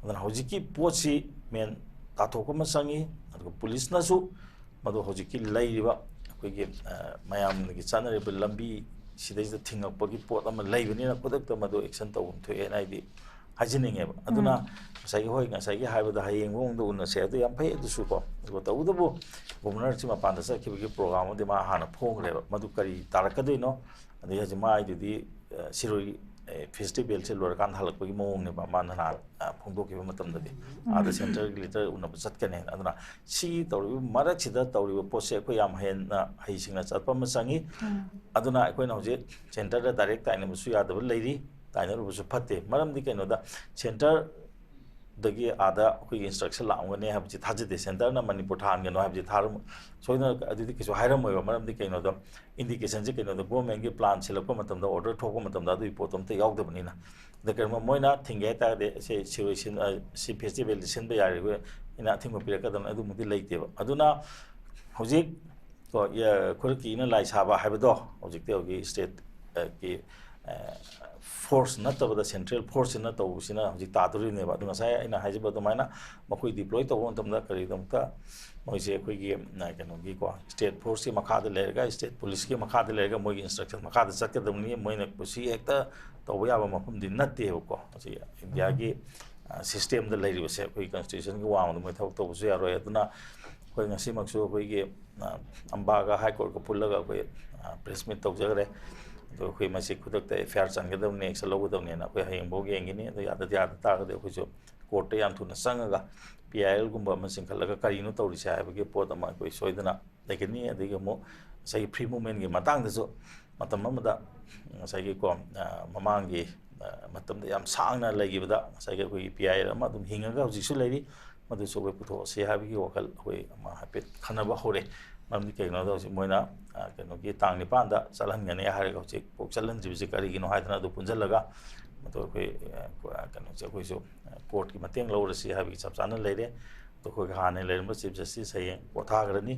ꯑꯗꯨꯅ ꯍꯧꯖꯤꯛꯀꯤ ꯄꯣꯠꯁꯤ main ꯇꯥꯊꯣꯛꯄ ꯑꯃ ꯆꯪꯉꯤ꯫ ꯑꯗꯨꯒ policeꯅꯁꯨ ꯃꯗꯨ ꯍꯧꯖꯤꯛꯀꯤ ꯂꯩꯔꯤꯕ ꯑꯩꯈꯣꯏꯒꯤ, ꯑ, ꯃꯌꯥꯝꯒꯤ ꯆꯠꯅꯔꯤꯕ ꯂꯝꯕꯤ ꯁꯤꯗꯩꯁꯤꯗ ꯊꯤꯡꯉꯛꯄꯒꯤ ꯄꯣꯠ ꯑꯃ ꯂꯩꯕꯅꯤꯅ ꯈꯨꯗꯛꯇ ꯃꯗꯨ action ꯇꯧꯐꯝ ꯊꯣꯛꯑꯦꯅ ꯑꯩꯗꯤ ꯍꯥꯏꯖꯅꯤꯡꯉꯦꯕ꯫ ꯑꯗꯨꯅ ꯎꯝ꯫ ꯉꯁꯥꯏꯒꯤ, ꯍꯣꯏ, ꯉꯁꯥꯏꯒꯤ ꯍꯥꯏꯕꯗ ꯍꯌꯦꯡ ꯃꯑꯣꯡꯗ ꯎꯅꯁꯦ, ꯑꯗꯨ ꯌꯥꯝ ꯐꯩ, ꯑꯗꯨꯁꯨ ꯀꯣ꯫ ꯑꯗꯨꯒ ꯇꯧꯕꯇꯕꯨ Governor ꯁꯤ ꯃꯄꯥꯟꯗ ꯆꯠꯈꯤꯕꯒꯤ program ꯑꯃꯗꯤ ꯃꯥ ꯍꯥꯟꯅ ꯐꯣꯡꯈ꯭ꯔꯦꯕ, ꯃꯗꯨ ꯀꯔꯤ ꯇꯥꯔꯛꯀꯗꯣꯏꯅꯣ꯫ ꯑꯗꯩ ꯍꯧꯖꯤꯛ ꯃꯥꯏꯗꯨꯗꯤ, ꯑ, ꯁꯤꯔꯣꯏ, ꯑ, festival ꯁꯦ ꯂꯣꯏꯔꯀꯥꯟꯗ ꯍꯜꯂꯛꯄꯒꯤ ꯃꯑꯣꯡꯅꯦꯕ ꯃꯥꯅ ꯅꯍꯥꯟ, ꯑ, ꯐꯣꯡꯗꯣꯛꯈꯤꯕ ꯃꯇꯝꯗꯗꯤ꯫ ꯎꯝ꯫ ꯑꯥꯗ centre ꯒꯤ leader ꯎꯅꯕ ꯆꯠꯀꯅꯤ꯫ ꯑꯗꯨꯅ ꯁꯤ ꯇꯧꯔꯤꯕ ꯃꯔꯛꯁꯤꯗ ꯇꯧꯔꯤꯕ ꯄꯣꯠꯁꯦ ꯑꯩꯈꯣꯏ ꯌꯥꯝ ꯍꯦꯟꯅ ꯍꯩꯁꯤꯡꯅ ꯆꯠꯄ ꯑꯃ ꯆꯪꯉꯤ꯫ ꯎꯝ꯫ ꯑꯗꯨꯅ ꯑꯩꯈꯣꯏꯅ ꯍꯧꯖꯤꯛ centre ꯗ direct ꯇꯥꯏꯅꯕꯁꯨ ꯌꯥꯗꯕ ꯂꯩꯔꯤ, ꯇꯥꯏꯅꯔꯨꯕꯁꯨ ꯐꯠꯇꯦ꯫ ꯃꯔꯝꯗꯤ ꯀꯩꯅꯣꯗ, centre ꯗꯒꯤ ꯑꯥꯗ ꯑꯩꯈꯣꯏꯒꯤ instruction ꯂꯥꯛꯑꯝꯒꯅꯤ ꯍꯥꯏꯕꯁꯤ ꯊꯥꯖꯗꯦ꯫ Centre ꯅ ꯃꯅꯤꯄꯨꯔ ꯊꯥꯍꯟꯒꯅꯨ ꯍꯥꯏꯕꯁꯤ ꯊꯥꯔꯝ-, ꯁꯣꯏꯗꯅ ꯑꯗꯨꯗꯤ ꯀꯩꯁꯨ ꯍꯥꯏꯔꯝꯃꯣꯏꯕ꯫ ꯃꯔꯝꯗꯤ ꯀꯩꯅꯣꯗ, indication ꯁꯦ ꯀꯩꯅꯣꯗ, government ꯀꯤ plan ꯁꯤꯜꯂꯛꯄ ꯃꯇꯝꯗ, order ꯊꯣꯛꯄ ꯃꯇꯝꯗ ꯑꯗꯨꯒꯤ ꯄꯣꯠꯇꯣ ꯑꯝꯇ ꯌꯥꯎꯗꯕꯅꯤꯅ꯫ ꯑꯗ ꯀꯔꯤꯒꯨꯝꯕ ꯃꯣꯏꯅ ꯊꯤꯡꯒꯦ ꯍꯥꯏꯇꯥꯔꯒꯗꯤ ꯁꯤ ꯁꯤꯔꯣꯏ ꯁꯤꯟ-, ꯑ, ꯁꯤ festival ꯁꯤ ꯁꯤꯟꯕ ꯌꯥꯔꯣꯏ, ꯑꯩꯅ ꯑꯊꯤꯡꯕ ꯄꯤꯔꯛꯀꯗꯕꯅꯤ, ꯑꯗꯨꯃꯨꯛꯇꯤ ꯂꯩꯇꯦꯕ꯫ ꯑꯗꯨꯅ ꯍꯧꯖꯤꯛ ꯀꯣ, ꯌ-, ꯈꯨꯔꯈꯤꯅ ꯂꯥꯏ ꯁꯥꯕ ꯍꯥꯏꯕꯗꯣ ꯍꯧꯖꯤꯛꯇꯤ ꯍꯧꯖꯤꯛ state, ꯑ, ꯀꯤ, ꯑ, force ꯅꯠꯇꯕꯗ central force ꯁꯤꯅ ꯇꯧꯕꯁꯤꯅ ꯍꯧꯖꯤꯛ ꯇꯥꯗꯣꯔꯤꯅꯦꯕ꯫ ꯑꯗꯨ ꯉꯁꯥꯏ ꯑꯩꯅ ꯍꯥꯏꯖꯕ ꯑꯗꯨꯃꯥꯏꯅ ꯃꯈꯣꯏ deploy ꯇꯧꯕ ꯃꯇꯝꯗ ꯀꯔꯤꯒꯤꯗꯃꯛꯇ ꯃꯣꯏꯁꯦ ꯑꯩꯈꯣꯏꯒꯤ, ꯑ, ꯀꯩꯅꯣꯒꯤꯀꯣ, state force ꯀꯤ ꯃꯈꯥꯗ ꯂꯩꯔꯒ, state police ꯀꯤ ꯃꯈꯥꯗ ꯂꯩꯔꯒ ꯃꯣꯏꯒꯤ instruction ꯃꯈꯥꯗ ꯆꯠꯀꯗꯕꯅꯤ, ꯃꯣꯏꯅ ꯀꯨꯁꯤ ꯍꯦꯛꯇ ꯇꯧꯕ ꯌꯥꯕ ꯃꯐꯝꯗꯤ ꯅꯠꯇꯦꯕꯀꯣ꯫ ꯃꯁꯤ India ꯒꯤ, ꯑ, system ꯗ ꯂꯩꯔꯤꯕꯁꯦ, ꯑꯩꯈꯣꯏꯒꯤ constitution ꯒꯤ ꯋꯥꯡꯃꯗ ꯃꯣꯏ ꯊꯕꯛ ꯇꯧꯕꯁꯨ ꯌꯥꯔꯣꯏ꯫ ꯑꯗꯨꯅ ꯑꯩꯈꯣꯏ ꯉꯁꯤꯃꯛꯁꯨ ꯑꯩꯈꯣꯏꯒꯤ, ꯑ, ꯑꯝꯕꯥꯒ High Court ꯀ ꯄꯨꯜꯂꯒ ꯑꯩꯈꯣꯏ, ꯑ, press meet ꯇꯧꯖꯈ꯭ꯔꯦ꯫ ꯑꯗꯣ ꯑꯩꯈꯣꯏ ꯃꯁꯤ ꯈꯨꯗꯛꯇ F I R ꯆꯟꯒꯗꯕꯅꯤ, action ꯂꯧꯒꯗꯕꯅꯤꯅ ꯑꯩꯈꯣꯏ ꯍꯌꯦꯡꯐꯥꯎ ꯌꯦꯡꯒꯅꯤ꯫ ꯑꯗꯣ ꯌꯥꯗ ꯌꯥꯗ ꯇꯥꯔꯒꯗꯤ ꯑꯩꯈꯣꯏꯁꯨ court ꯇ ꯌꯥꯝ ꯊꯨꯅ ꯆꯪꯉꯒ P I L ꯒꯨꯝꯕ ꯑꯃ ꯆꯤꯡꯈꯠꯂꯒ ꯀꯔꯤꯅꯣ ꯇꯧꯔꯤꯁꯦ ꯍꯥꯏꯕꯒꯤ ꯄꯣꯠ ꯑꯃ ꯑꯩꯈꯣꯏ ꯁꯣꯏꯗꯅ ꯂꯩꯒꯅꯤ꯫ ꯑꯗꯒꯤ ꯑꯃꯨꯛ ꯉꯁꯥꯏꯒꯤ free movement ꯀꯤ ꯃꯇꯥꯡꯗꯁꯨ ꯃꯇꯝ ꯑꯃꯗ ꯉꯁꯥꯏꯒꯤꯀꯣ, ꯑ, ꯃꯃꯥꯡꯒꯤ, ꯑ, ꯃꯇꯝꯗ ꯌꯥꯝ ꯁꯥꯡꯅ ꯂꯩꯈꯤꯕꯗ ꯉꯁꯥꯏꯒꯤ ꯑꯩꯈꯣꯏꯒꯤ P I L ꯑꯃ ꯑꯗꯨꯝ ꯍꯤꯡꯉꯒ ꯍꯧꯖꯤꯛꯁꯨ ꯂꯩꯔꯤ, ꯃꯗꯨꯁꯨ ꯑꯩꯈꯣꯏ ꯄꯨꯊꯣꯛꯑꯁꯤ ꯍꯥꯏꯕꯒꯤ ꯋꯥꯈꯜ ꯑꯩꯈꯣꯏ ꯑꯃ ꯍꯥꯏꯐꯦꯠ ꯈꯟꯅꯕ ꯍꯧꯔꯦ꯫ ꯃꯔꯝꯗꯤ ꯀꯩꯒꯤꯅꯣꯗ ꯍꯧꯖꯤꯛ ꯃꯣꯏꯅ, ꯑ, ꯀꯩꯅꯣꯒꯤ ꯇꯥꯡ ꯅꯤꯄꯥꯟꯗ ꯆꯠꯍꯟꯒꯅꯤ ꯍꯥꯏꯔꯒ ꯍꯧꯖꯤꯛꯐꯥꯎ ꯆꯠꯍꯟꯗ꯭ꯔꯤꯕꯁꯤ ꯀꯔꯤꯒꯤꯅꯣ ꯍꯥꯏꯗꯅ ꯑꯗꯨ ꯄꯨꯟꯁꯤꯜꯂꯒ ꯃꯗꯨ ꯑꯩꯈꯣꯏ, ꯑ, ꯀꯩꯅꯣꯁꯦ ꯑꯩꯈꯣꯏꯁꯨ, ꯑ, court ꯀꯤ ꯃꯇꯦꯡ ꯂꯧꯔꯁꯤ ꯍꯥꯏꯕꯒꯤ ꯆꯞ ꯆꯥꯅ ꯂꯩꯔꯦ꯫ ꯑꯗꯣ ꯑꯩꯈꯣꯏꯒꯤ ꯍꯥꯟꯅ ꯂꯩꯔꯝꯕ Chief Justice ꯍꯌꯦꯡ ꯄꯣꯊꯥꯈ꯭ꯔꯅꯤ꯫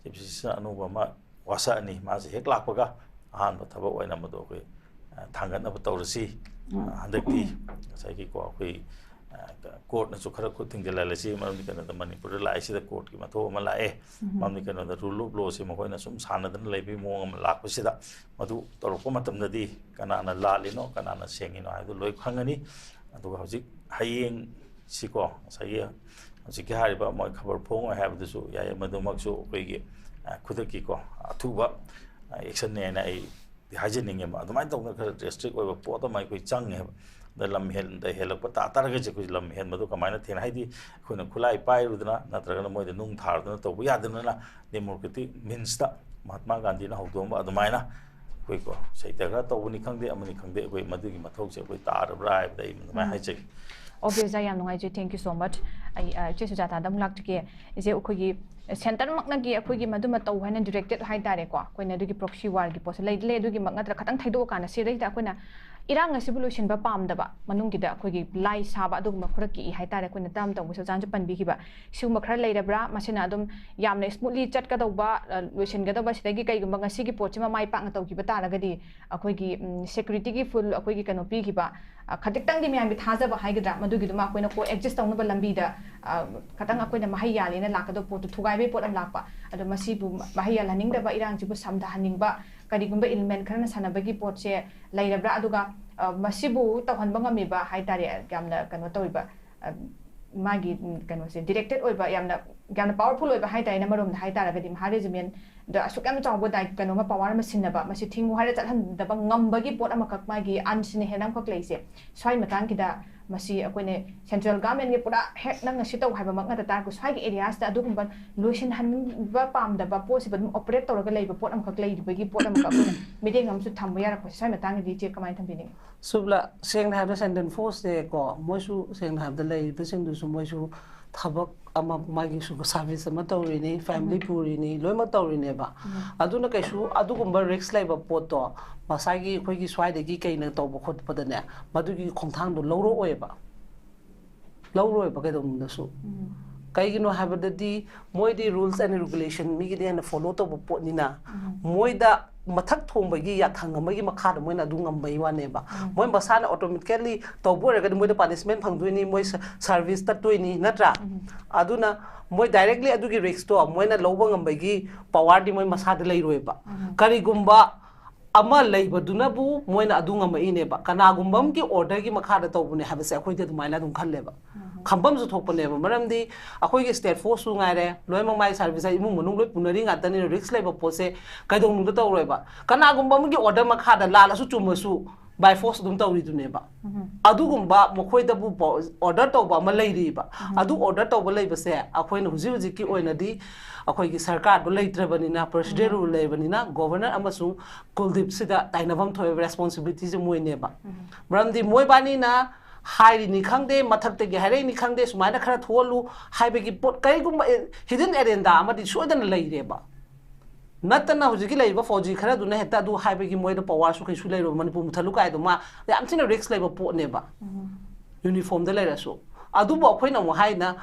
Chief Justice ꯅ ꯑꯅꯧꯕ ꯑꯃ ꯋꯥꯁꯛꯑꯅꯤ꯫ ꯃꯥꯁꯦ ꯍꯦꯛ ꯂꯥꯛꯄꯒ ꯑꯍꯥꯟꯕ ꯊꯕꯛ ꯑꯣꯏꯅ ꯃꯗꯨ ꯑꯩꯈꯣꯏ, ꯑ, ꯊꯥꯡꯒꯠꯅꯕ ꯇꯧꯔꯁꯤ꯫ ꯎꯝ꯫ ꯑ, ꯍꯟꯗꯛꯇꯤ ꯉꯁꯥꯏꯒꯤꯀꯣ ꯑꯩꯈꯣꯏ ꯀꯣꯔꯠꯅꯁꯨ ꯈꯔ ꯈꯨꯠ ꯊꯤꯡꯖꯤꯜꯍꯜꯂꯁꯤ, ꯃꯔꯝꯗꯤ ꯀꯩꯅꯣꯗ ꯃꯅꯤꯄꯨꯔꯗ ꯂꯥꯛꯏꯁꯤꯗ ꯀꯣꯔꯠꯀꯤ ꯃꯊꯧ ꯑꯃ ꯂꯥꯛꯑꯦ꯫ ꯃꯔꯝꯗꯤ ꯀꯩꯅꯣꯗ rule of lawꯁꯤ ꯃꯈꯣꯏꯅ ꯁꯨꯝ ꯁꯥꯟꯅꯗꯅ ꯂꯩꯕꯒꯤ ꯃꯑꯣꯡ ꯑꯃ ꯂꯥꯛꯄꯁꯤꯗ, ꯃꯗꯨ ꯇꯧꯔꯛꯄ ꯃꯇꯝꯗꯗꯤ ꯀꯅꯥꯅ ꯂꯥꯜꯂꯤꯅꯣ, ꯀꯅꯥꯅ ꯁꯦꯡꯉꯤꯅꯣ ꯍꯥꯏꯕꯗꯨ ꯂꯣꯏ ꯈꯪꯉꯅꯤ꯫ ꯑꯗꯨꯒ ꯍꯧꯖꯤꯛ ꯍꯌꯦꯡꯁꯤꯀꯣ, ꯉꯁꯥꯏꯒꯤ ꯍꯧꯖꯤꯛꯀꯤ ꯍꯥꯏꯔꯤꯕ ꯃꯣꯏ ꯈꯕꯔ ꯐꯣꯡꯉꯣꯏ ꯍꯥꯏꯕꯗꯨꯁꯨ ꯌꯥꯏ, ꯃꯗꯨꯃꯛꯁꯨ ꯑꯩꯈꯣꯏꯒꯤ, ꯑ, ꯈꯨꯗꯛꯀꯤꯀꯣ, ꯑꯊꯨꯕ, ꯑ, actionꯅꯦꯅ ꯑꯩ ꯗꯤ ꯍꯥꯏꯖꯅꯤꯡꯉꯦꯕ꯫ ꯑꯗꯨꯃꯥꯏꯅ ꯇꯧꯗꯅ ꯈꯔ drastic ꯑꯣꯏꯕ ꯄꯣꯠ ꯑꯃ ꯑꯩꯈꯣꯏ ꯆꯪꯉꯦꯕ꯫ ꯑꯗ ꯂꯝ ꯍꯦꯟꯗ ꯍꯦꯜꯂꯛꯄ ꯇꯥ ꯇꯥꯔꯒꯗꯤ ꯑꯩꯈꯣꯏ ꯂꯝ ꯍꯦꯟꯕꯗꯣ ꯀꯃꯥꯏꯅ ꯊꯦꯡꯅ, ꯍꯥꯏꯗꯤ ꯑꯩꯈꯣꯏꯅ ꯈꯨꯠꯂꯥꯏ ꯄꯥꯏꯔꯨꯗꯅ ꯅꯠꯇ꯭ꯔꯒꯅ ꯃꯣꯏꯗ ꯅꯨꯡ ꯊꯥꯔꯨꯗꯅ ꯇꯧꯕ ꯌꯥꯗꯅꯤꯅ democratic meansꯇ ꯃꯍꯥꯠꯃꯥ ꯒꯥꯟꯙꯤꯅ ꯍꯧꯗꯣꯛꯑꯝꯕ ꯑꯗꯨꯃꯥꯏꯅ ꯑꯩꯈꯣꯏꯀꯣ ꯁꯩꯇ ꯈꯔ ꯇꯧꯕꯅꯤ ꯈꯪꯗꯦ, ꯑꯃꯅꯤ ꯈꯪꯗꯦ, ꯑꯩꯈꯣꯏ ꯃꯗꯨꯒꯤ ꯃꯊꯧꯁꯦ ꯑꯩꯈꯣꯏ ꯇꯥꯔꯕ꯭ꯔꯥ ꯍꯥꯏꯕꯗ ꯑꯩ ꯑꯗꯨꯃꯥꯏꯅ ꯎꯝ꯫ ꯍꯥꯏꯖꯒꯦ꯫ Okay, ꯑꯣꯖꯥ, ꯌꯥꯝ ꯅꯨꯡꯉꯥꯏꯖꯩ꯫ Thank you so much꯫ ꯑꯩ, ꯑ, ꯏꯆꯦ ꯁꯨꯖꯥꯇꯥꯗ ꯑꯃꯨꯛ ꯂꯥꯛꯆꯒꯦ꯫ ꯏꯆꯦ, ꯑꯩꯈꯣꯏꯒꯤ centreꯃꯛꯅꯒꯤ ꯑꯩꯈꯣꯏꯒꯤ ꯃꯗꯨꯃ ꯇꯧ ꯍꯥꯏꯅ directed ꯍꯥꯏꯇꯥꯔꯦꯀꯣ, ꯑꯩꯈꯣꯏꯅ ꯑꯗꯨꯒꯤ proxy warꯒꯤ ꯄꯣꯠꯁꯦ ꯂꯩꯗꯤ ꯂꯩ, ꯑꯗꯨꯒꯤꯃꯛ ꯅꯠꯇ꯭ꯔ ꯈꯇꯪ ꯊꯩꯗꯣꯛꯑꯀꯥꯟꯗ ꯁꯤꯗꯩꯁꯤꯗ ꯑꯩꯈꯣꯏꯅ ꯏꯔꯥꯡ ꯑꯁꯤꯕꯨ ꯂꯣꯏꯁꯤꯟꯕ ꯄꯥꯝꯗꯕ, ꯃꯅꯨꯡꯒꯤꯗ ꯑꯩꯈꯣꯏꯒꯤ ꯂꯥꯏ ꯁꯥꯕ ꯑꯗꯨꯒꯨꯝꯕ ꯈꯔ ꯀꯤꯏ ꯍꯥꯏꯇꯥꯔꯦ꯫ ꯑꯩꯈꯣꯏꯅ ꯇꯥꯝ ꯇꯧꯕꯁꯨ ꯑꯣꯖꯥꯅꯁꯨ ꯄꯟꯕꯤꯈꯤꯕ ꯁꯤꯒꯨꯝꯕ ꯈꯔ ꯂꯩꯔꯕ꯭ꯔꯥ? ꯃꯁꯤꯅ ꯑꯗꯨꯝ ꯌꯥꯝꯅ smoothly ꯆꯠꯀꯗꯧꯕ, ꯑ, ꯂꯣꯏꯁꯤꯟꯒꯗꯧꯕ, ꯁꯤꯗꯒꯤ ꯀꯩꯒꯨꯝꯕ ꯉꯁꯤꯒꯤ ꯄꯣꯠꯁꯤꯃ ꯃꯥꯏ ꯄꯥꯛꯅ ꯇꯧꯈꯤꯕ ꯇꯥꯔꯒꯗꯤ ꯑꯩꯈꯣꯏꯒꯤ, ꯎꯝ, securityꯒꯤ full ꯑꯩꯈꯣꯏꯒꯤ ꯀꯩꯅꯣ ꯄꯤꯈꯤꯕ, ꯑ, ꯈꯖꯤꯛꯇꯪꯗꯤ ꯃꯌꯥꯝꯒꯤ ꯊꯥꯖꯕ ꯍꯥꯏꯒꯗ꯭ꯔꯥ, ꯃꯗꯨꯒꯤꯗꯨꯃ ꯑꯩꯈꯣꯏꯅ co-exist ꯇꯧꯅꯕ ꯂꯝꯕꯤꯗ, ꯑ, ꯈꯇꯪ ꯑꯩꯈꯣꯏꯅ ꯃꯍꯩ ꯌꯥꯜꯂꯦꯅ ꯂꯥꯛꯀꯗꯧꯕ ꯄꯣꯠꯇꯨ ꯊꯨꯒꯥꯏꯕꯒꯤ ꯄꯣꯠ ꯑꯃ ꯂꯥꯛꯄ꯫ ꯑꯗꯣ ꯃꯁꯤꯕꯨ ꯃꯍꯩ ꯌꯥꯜꯍꯟꯅꯤꯡꯗꯕ, ꯏꯔꯥꯡꯁꯤꯕꯨ ꯁꯝꯊꯍꯟꯅꯤꯡꯕ, ꯀꯔꯤꯒꯨꯝꯕ element ꯈꯔꯅ ꯁꯥꯟꯅꯕꯒꯤ ꯄꯣꯠꯁꯦ ꯂꯩꯔꯕ꯭ꯔꯥ? ꯑꯗꯨꯒ, ꯑ, ꯃꯁꯤꯕꯨ ꯇꯧꯍꯟꯕ ꯉꯝꯃꯤꯕ ꯍꯥꯏꯇꯥꯔꯦ, ꯌꯥꯝꯅ ꯀꯩꯅꯣ ꯇꯧꯔꯤꯕ, ꯑ, ꯃꯥꯒꯤ, ꯎꯝ, ꯀꯩꯅꯣꯁꯦ directed ꯑꯣꯏꯕ, ꯌꯥꯝꯅ, ꯌꯥꯝꯅ powerful ꯑꯣꯏꯕ ꯍꯥꯏꯇꯥꯔꯦꯅꯦ, ꯑꯃꯔꯣꯝꯗ ꯍꯥꯏꯇꯥꯔꯒꯗꯤ ꯃꯍꯥ regimentꯗ ꯑꯁꯨꯛ ꯌꯥꯝ ꯆꯥꯎꯕ ꯗꯥꯏ-, ꯀꯩꯅꯣꯃ power ꯑꯃ ꯁꯤꯟꯅꯕ, ꯃꯁꯤ ꯊꯤꯡꯉꯨ ꯍꯥꯏꯔ ꯆꯠꯍꯟꯗꯕ ꯉꯝꯕꯒꯤ ꯄꯣꯠ ꯑꯃꯈꯛ, ꯃꯥꯒꯤ ꯑꯟꯁꯤꯅ ꯍꯦꯟꯅ ꯑꯃꯈꯛ ꯂꯩꯁꯦ꯫ ꯁ꯭ꯋꯥꯏ ꯃꯇꯥꯡꯒꯤꯗ ꯃꯁꯤ ꯑꯩꯈꯣꯏꯅ central governmentꯒꯤ ꯄꯨꯔꯥ ꯍꯦꯛ ꯅꯪꯅ ꯁꯤ ꯇꯧ ꯍꯥꯏꯕꯃꯛ ꯅꯠꯇ ꯇꯥꯔꯒꯁꯨ, ꯁ꯭ꯋꯥꯏꯒꯤ areasꯇ ꯑꯗꯨꯒꯨꯝꯕ ꯂꯣꯏꯁꯤꯟꯍꯟꯕ ꯄꯥꯝꯗꯕ ꯄꯣꯠꯁꯤꯕꯨ ꯑꯗꯨꯝ operate ꯇꯧꯔꯒ ꯂꯩꯕ ꯄꯣꯠ ꯑꯃꯈꯛ ꯂꯩꯔꯤꯕꯒꯤ ꯄꯣꯠ ꯑꯃꯈꯛ ꯑꯩꯈꯣꯏꯅ ꯃꯤꯠꯌꯦꯡ ꯑꯃꯁꯨ ꯊꯝꯕ ꯌꯥꯔꯛꯄꯁꯦ, ꯁ꯭ꯋꯥꯏ ꯃꯇꯥꯡꯗꯗꯤ ꯏꯆꯦ ꯀꯃꯥꯏꯅ ꯊꯝꯕꯤꯅꯤꯡꯉꯤ? ꯁꯨꯞꯂ, ꯁꯦꯡꯅ ꯍꯥꯏꯔꯕꯗ central forceꯁꯦꯀꯣ, ꯃꯣꯏꯁꯨ ꯁꯦꯡꯅ ꯍꯥꯏꯔꯕꯗ ꯂꯩꯔꯤꯕꯁꯤꯡꯗꯨꯁꯨ ꯃꯣꯏꯁꯨ ꯊꯕꯛ ꯑꯃ, ꯃꯥꯒꯤꯁꯨ service ꯑꯃ ꯇꯧꯔꯤꯅꯤ, family ꯎꯝ꯫ ꯄꯨꯔꯤꯅꯤ, ꯂꯣꯏꯅꯃꯛ ꯇꯧꯔꯤꯅꯦꯕ꯫ ꯎꯝ꯫ ꯑꯗꯨꯅ ꯀꯩꯁꯨ ꯑꯗꯨꯒꯨꯝꯕ risk ꯂꯩꯕ ꯄꯣꯠꯇꯣ ꯉꯁꯥꯏꯒꯤ ꯑꯩꯈꯣꯏꯒꯤ ꯁ꯭ꯋꯥꯏꯗꯒꯤ ꯀꯩꯅ ꯇꯧꯕ ꯈꯣꯠꯄꯗꯅꯦ, ꯃꯗꯨꯒꯤ ꯈꯣꯡꯊꯥꯡꯗꯣ ꯂꯧꯔꯛꯑꯣꯏꯕ꯫ ꯂꯧꯔꯣꯏꯕ ꯀꯩꯗꯧꯅꯨꯡꯗꯁꯨ꯫ ꯎꯝ꯫ ꯀꯩꯒꯤꯅꯣ ꯍꯥꯏꯕꯗꯗꯤ ꯃꯣꯏꯗꯤ rules and regulation ꯃꯤꯒꯤꯗꯤ ꯍꯦꯟꯅ follow ꯇꯧꯕ ꯄꯣꯠꯅꯤꯅ, ꯎꯝ꯫ ꯃꯣꯏꯗ ꯃꯊꯛ ꯊꯣꯡꯕꯒꯤ ꯌꯥꯊꯪ ꯑꯃꯒꯤ ꯃꯈꯥꯗ ꯃꯣꯏꯅ ꯑꯗꯨ ꯉꯝꯕꯩ ꯋꯥꯅꯦꯕ꯫ ꯃꯣꯏ ꯃꯁꯥꯅ automatically ꯇꯧꯕ ꯑꯣꯏꯔꯒꯗꯤ ꯃꯣꯏꯗ punishment ꯐꯪꯗꯣꯏꯅꯤ, ꯃꯣꯏ ꯁ-, service ꯆꯠꯇꯣꯏꯅꯤ, ꯅꯠꯇ꯭ꯔꯥ? ꯑꯗꯨꯅ ꯃꯣꯏ directly ꯑꯗꯨꯒꯤ risk ꯇꯣ ꯃꯣꯏꯅ ꯂꯧꯕ ꯉꯝꯕꯒꯤ power ꯗꯤ ꯃꯣꯏ ꯃꯁꯥꯗ ꯂꯩꯔꯣꯏꯕ꯫ ꯀꯔꯤꯒꯨꯝꯕ ꯑꯃ ꯂꯩꯕꯗꯨꯅꯕꯨ ꯃꯣꯏꯅ ꯑꯗꯨ ꯉꯝꯃꯛꯏꯅꯦꯕ꯫ ꯀꯅꯥꯒꯨꯝꯕ ꯑꯃꯒꯤ order ꯒꯤ ꯃꯈꯥꯗ ꯇꯧꯕꯅꯦ ꯍꯥꯏꯕꯁꯦ ꯑꯩꯈꯣꯏꯗꯤ ꯑꯗꯨꯃꯥꯏꯅ ꯑꯗꯨꯝ ꯈꯜꯂꯦꯕ꯫ ꯈꯟꯐꯝꯁꯨ ꯊꯣꯛꯄꯅꯦꯕ꯫ ꯃꯔꯝꯗꯤ ꯑꯩꯈꯣꯏꯒꯤ state force ꯁꯨ ꯉꯥꯏꯔꯦ, ꯂꯣꯏꯅꯃꯛ ꯃꯥꯏ service ꯍꯥꯏ, ꯏꯃꯨꯡ ꯃꯅꯨꯡ ꯂꯣꯏ ꯄꯨꯅꯔꯤ ꯉꯥꯛꯇꯅꯤꯅ, risk ꯂꯩꯕ ꯄꯣꯠꯁꯦ ꯀꯩꯗꯧꯅꯨꯡꯗ ꯇꯧꯔꯣꯏꯕ꯫ ꯀꯅꯥꯒꯨꯝꯕ ꯑꯃꯒꯤ order ꯃꯈꯥꯗ ꯂꯥꯜꯂꯁꯨ ꯆꯨꯝꯃꯁꯨ by force ꯑꯗꯨꯝ ꯇꯧꯔꯤꯗꯨꯅꯦꯕ꯫ ꯑꯗꯨꯒꯨꯝꯕ ꯃꯈꯣꯏꯗꯕꯨ ꯄꯣ-, order ꯇꯧꯕ ꯑꯃ ꯂꯩꯔꯤꯕ꯫ ꯑꯗꯨ order ꯇꯧꯕ ꯂꯩꯕꯁꯦ ꯑꯩꯈꯣꯏꯅ ꯍꯧꯖꯤꯛ ꯍꯧꯖꯤꯛꯀꯤ ꯑꯣꯏꯅꯗꯤ ꯑꯩꯈꯣꯏꯒꯤ ꯁꯔꯀꯥꯔꯗꯣ ꯂꯩꯇ꯭ꯔꯕꯅꯤꯅ, president rule ꯂꯩꯕꯅꯤꯅ, governor ꯑꯃꯁꯨꯡ ꯀꯨꯜꯗꯤꯞꯁꯤꯗ ꯇꯥꯏꯅꯐꯝ ꯊꯣꯛꯑꯦꯕ, responsibility ꯁꯦ ꯃꯣꯏꯅꯦꯕ꯫ ꯃꯔꯝꯗꯤ ꯃꯣꯏꯕꯥꯅꯤꯅ ꯍꯥꯏꯔꯤꯅꯤ ꯈꯪꯗꯦ, ꯃꯊꯛꯇꯒꯤ ꯍꯥꯏꯔꯛꯏꯅꯤ ꯈꯪꯗꯦ, ꯁꯨꯃꯥꯏꯅ ꯈꯔ ꯊꯣꯛꯍꯜꯂꯨ ꯍꯥꯏꯕꯒꯤ ꯄꯣꯠ, ꯀꯔꯤꯒꯨꯝꯕ hidden agenda ꯑꯃꯗꯤ ꯁꯣꯏꯗꯅ ꯂꯩꯔꯦꯕ꯫ ꯅꯠꯇꯅ ꯍꯧꯖꯤꯛꯀꯤ ꯂꯩꯔꯤꯕ ꯐꯧꯖꯤ ꯈꯔꯗꯨꯅ ꯍꯦꯛꯇ ꯑꯗꯨ ꯍꯥꯏꯕꯒꯤ ꯃꯣꯏꯗ power ꯁꯨ ꯀꯩꯁꯨ ꯂꯩꯔꯣꯏ꯫ ꯃꯅꯤꯄꯨꯔ ꯃꯨꯠꯊꯠꯂꯨ ꯀꯥꯏꯗꯣ ꯃꯥ ꯌꯥꯝ ꯊꯤꯅ risk ꯂꯩꯕ ꯄꯣꯠꯅꯦꯕ꯫ Uniform ꯗ ꯂꯩꯔꯁꯨ꯫ ꯑꯗꯨꯕꯨ ꯑꯩꯈꯣꯏꯅ ꯑꯃꯨꯛ ꯍꯥꯏꯅ,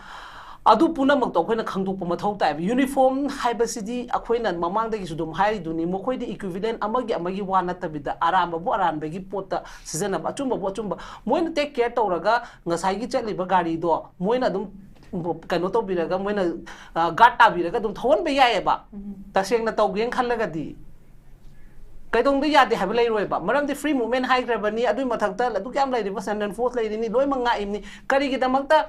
ꯑꯗꯨ ꯄꯨꯝꯅꯃꯛꯇꯣ ꯑꯩꯈꯣꯏꯅ ꯈꯪꯗꯣꯛꯄ ꯃꯊꯧ ꯇꯥꯏꯕ꯫ Uniform ꯍꯥꯏꯕꯁꯤꯗꯤ ꯑꯩꯈꯣꯏꯅ ꯃꯃꯥꯡꯗꯒꯤꯁꯨ ꯑꯗꯨꯝ ꯍꯥꯏꯔꯤꯗꯨꯅꯤ, ꯃꯈꯣꯏꯗꯤ equivalent ꯑꯃꯒꯤ ꯑꯃꯒꯤ ꯋꯥ ꯅꯠꯇꯕꯤꯗ, ꯑꯔꯥꯟꯕꯕꯨ ꯑꯔꯥꯟꯕꯒꯤ ꯄꯣꯠꯇ ꯁꯤꯖꯤꯟꯅꯕ, ꯑꯆꯨꯝꯕꯕꯨ ꯑꯆꯨꯝꯕ꯫ ꯃꯣꯏꯅ take care ꯇꯧꯔꯒ ꯉꯁꯥꯏꯒꯤ ꯆꯠꯂꯤꯕ ꯒꯥꯔꯤꯗꯣ ꯃꯣꯏꯅ ꯑꯗꯨꯝ ꯀꯩꯅꯣ ꯇꯧꯕꯤꯔꯒ, ꯃꯣꯏꯅ, ꯑ, guard ꯇꯥꯕꯤꯔꯒ ꯑꯗꯨꯝ ꯊꯧꯍꯟꯕ ꯌꯥꯏꯌꯦꯕ꯫ ꯇꯁꯦꯡꯅ ꯇꯧꯒꯦꯅ ꯈꯜꯂꯒꯗꯤ꯫ ꯀꯩꯗꯧꯅꯨꯡꯗ ꯌꯥꯗꯦ ꯍꯥꯏꯕ ꯂꯩꯔꯣꯏꯕ꯫ ꯃꯔꯝꯗꯤ free movement ꯍꯥꯏꯈ꯭ꯔꯕꯅꯤ, ꯑꯗꯨꯒꯤ ꯃꯊꯛꯇ ꯑꯗꯨꯛ ꯌꯥꯝ ꯂꯩꯔꯤꯕ central force ꯂꯩꯔꯤꯅꯤ, ꯂꯣꯏꯅꯃꯛ ꯉꯥꯛꯏꯕꯅꯤ꯫ ꯀꯔꯤꯒꯤꯗꯃꯛꯇ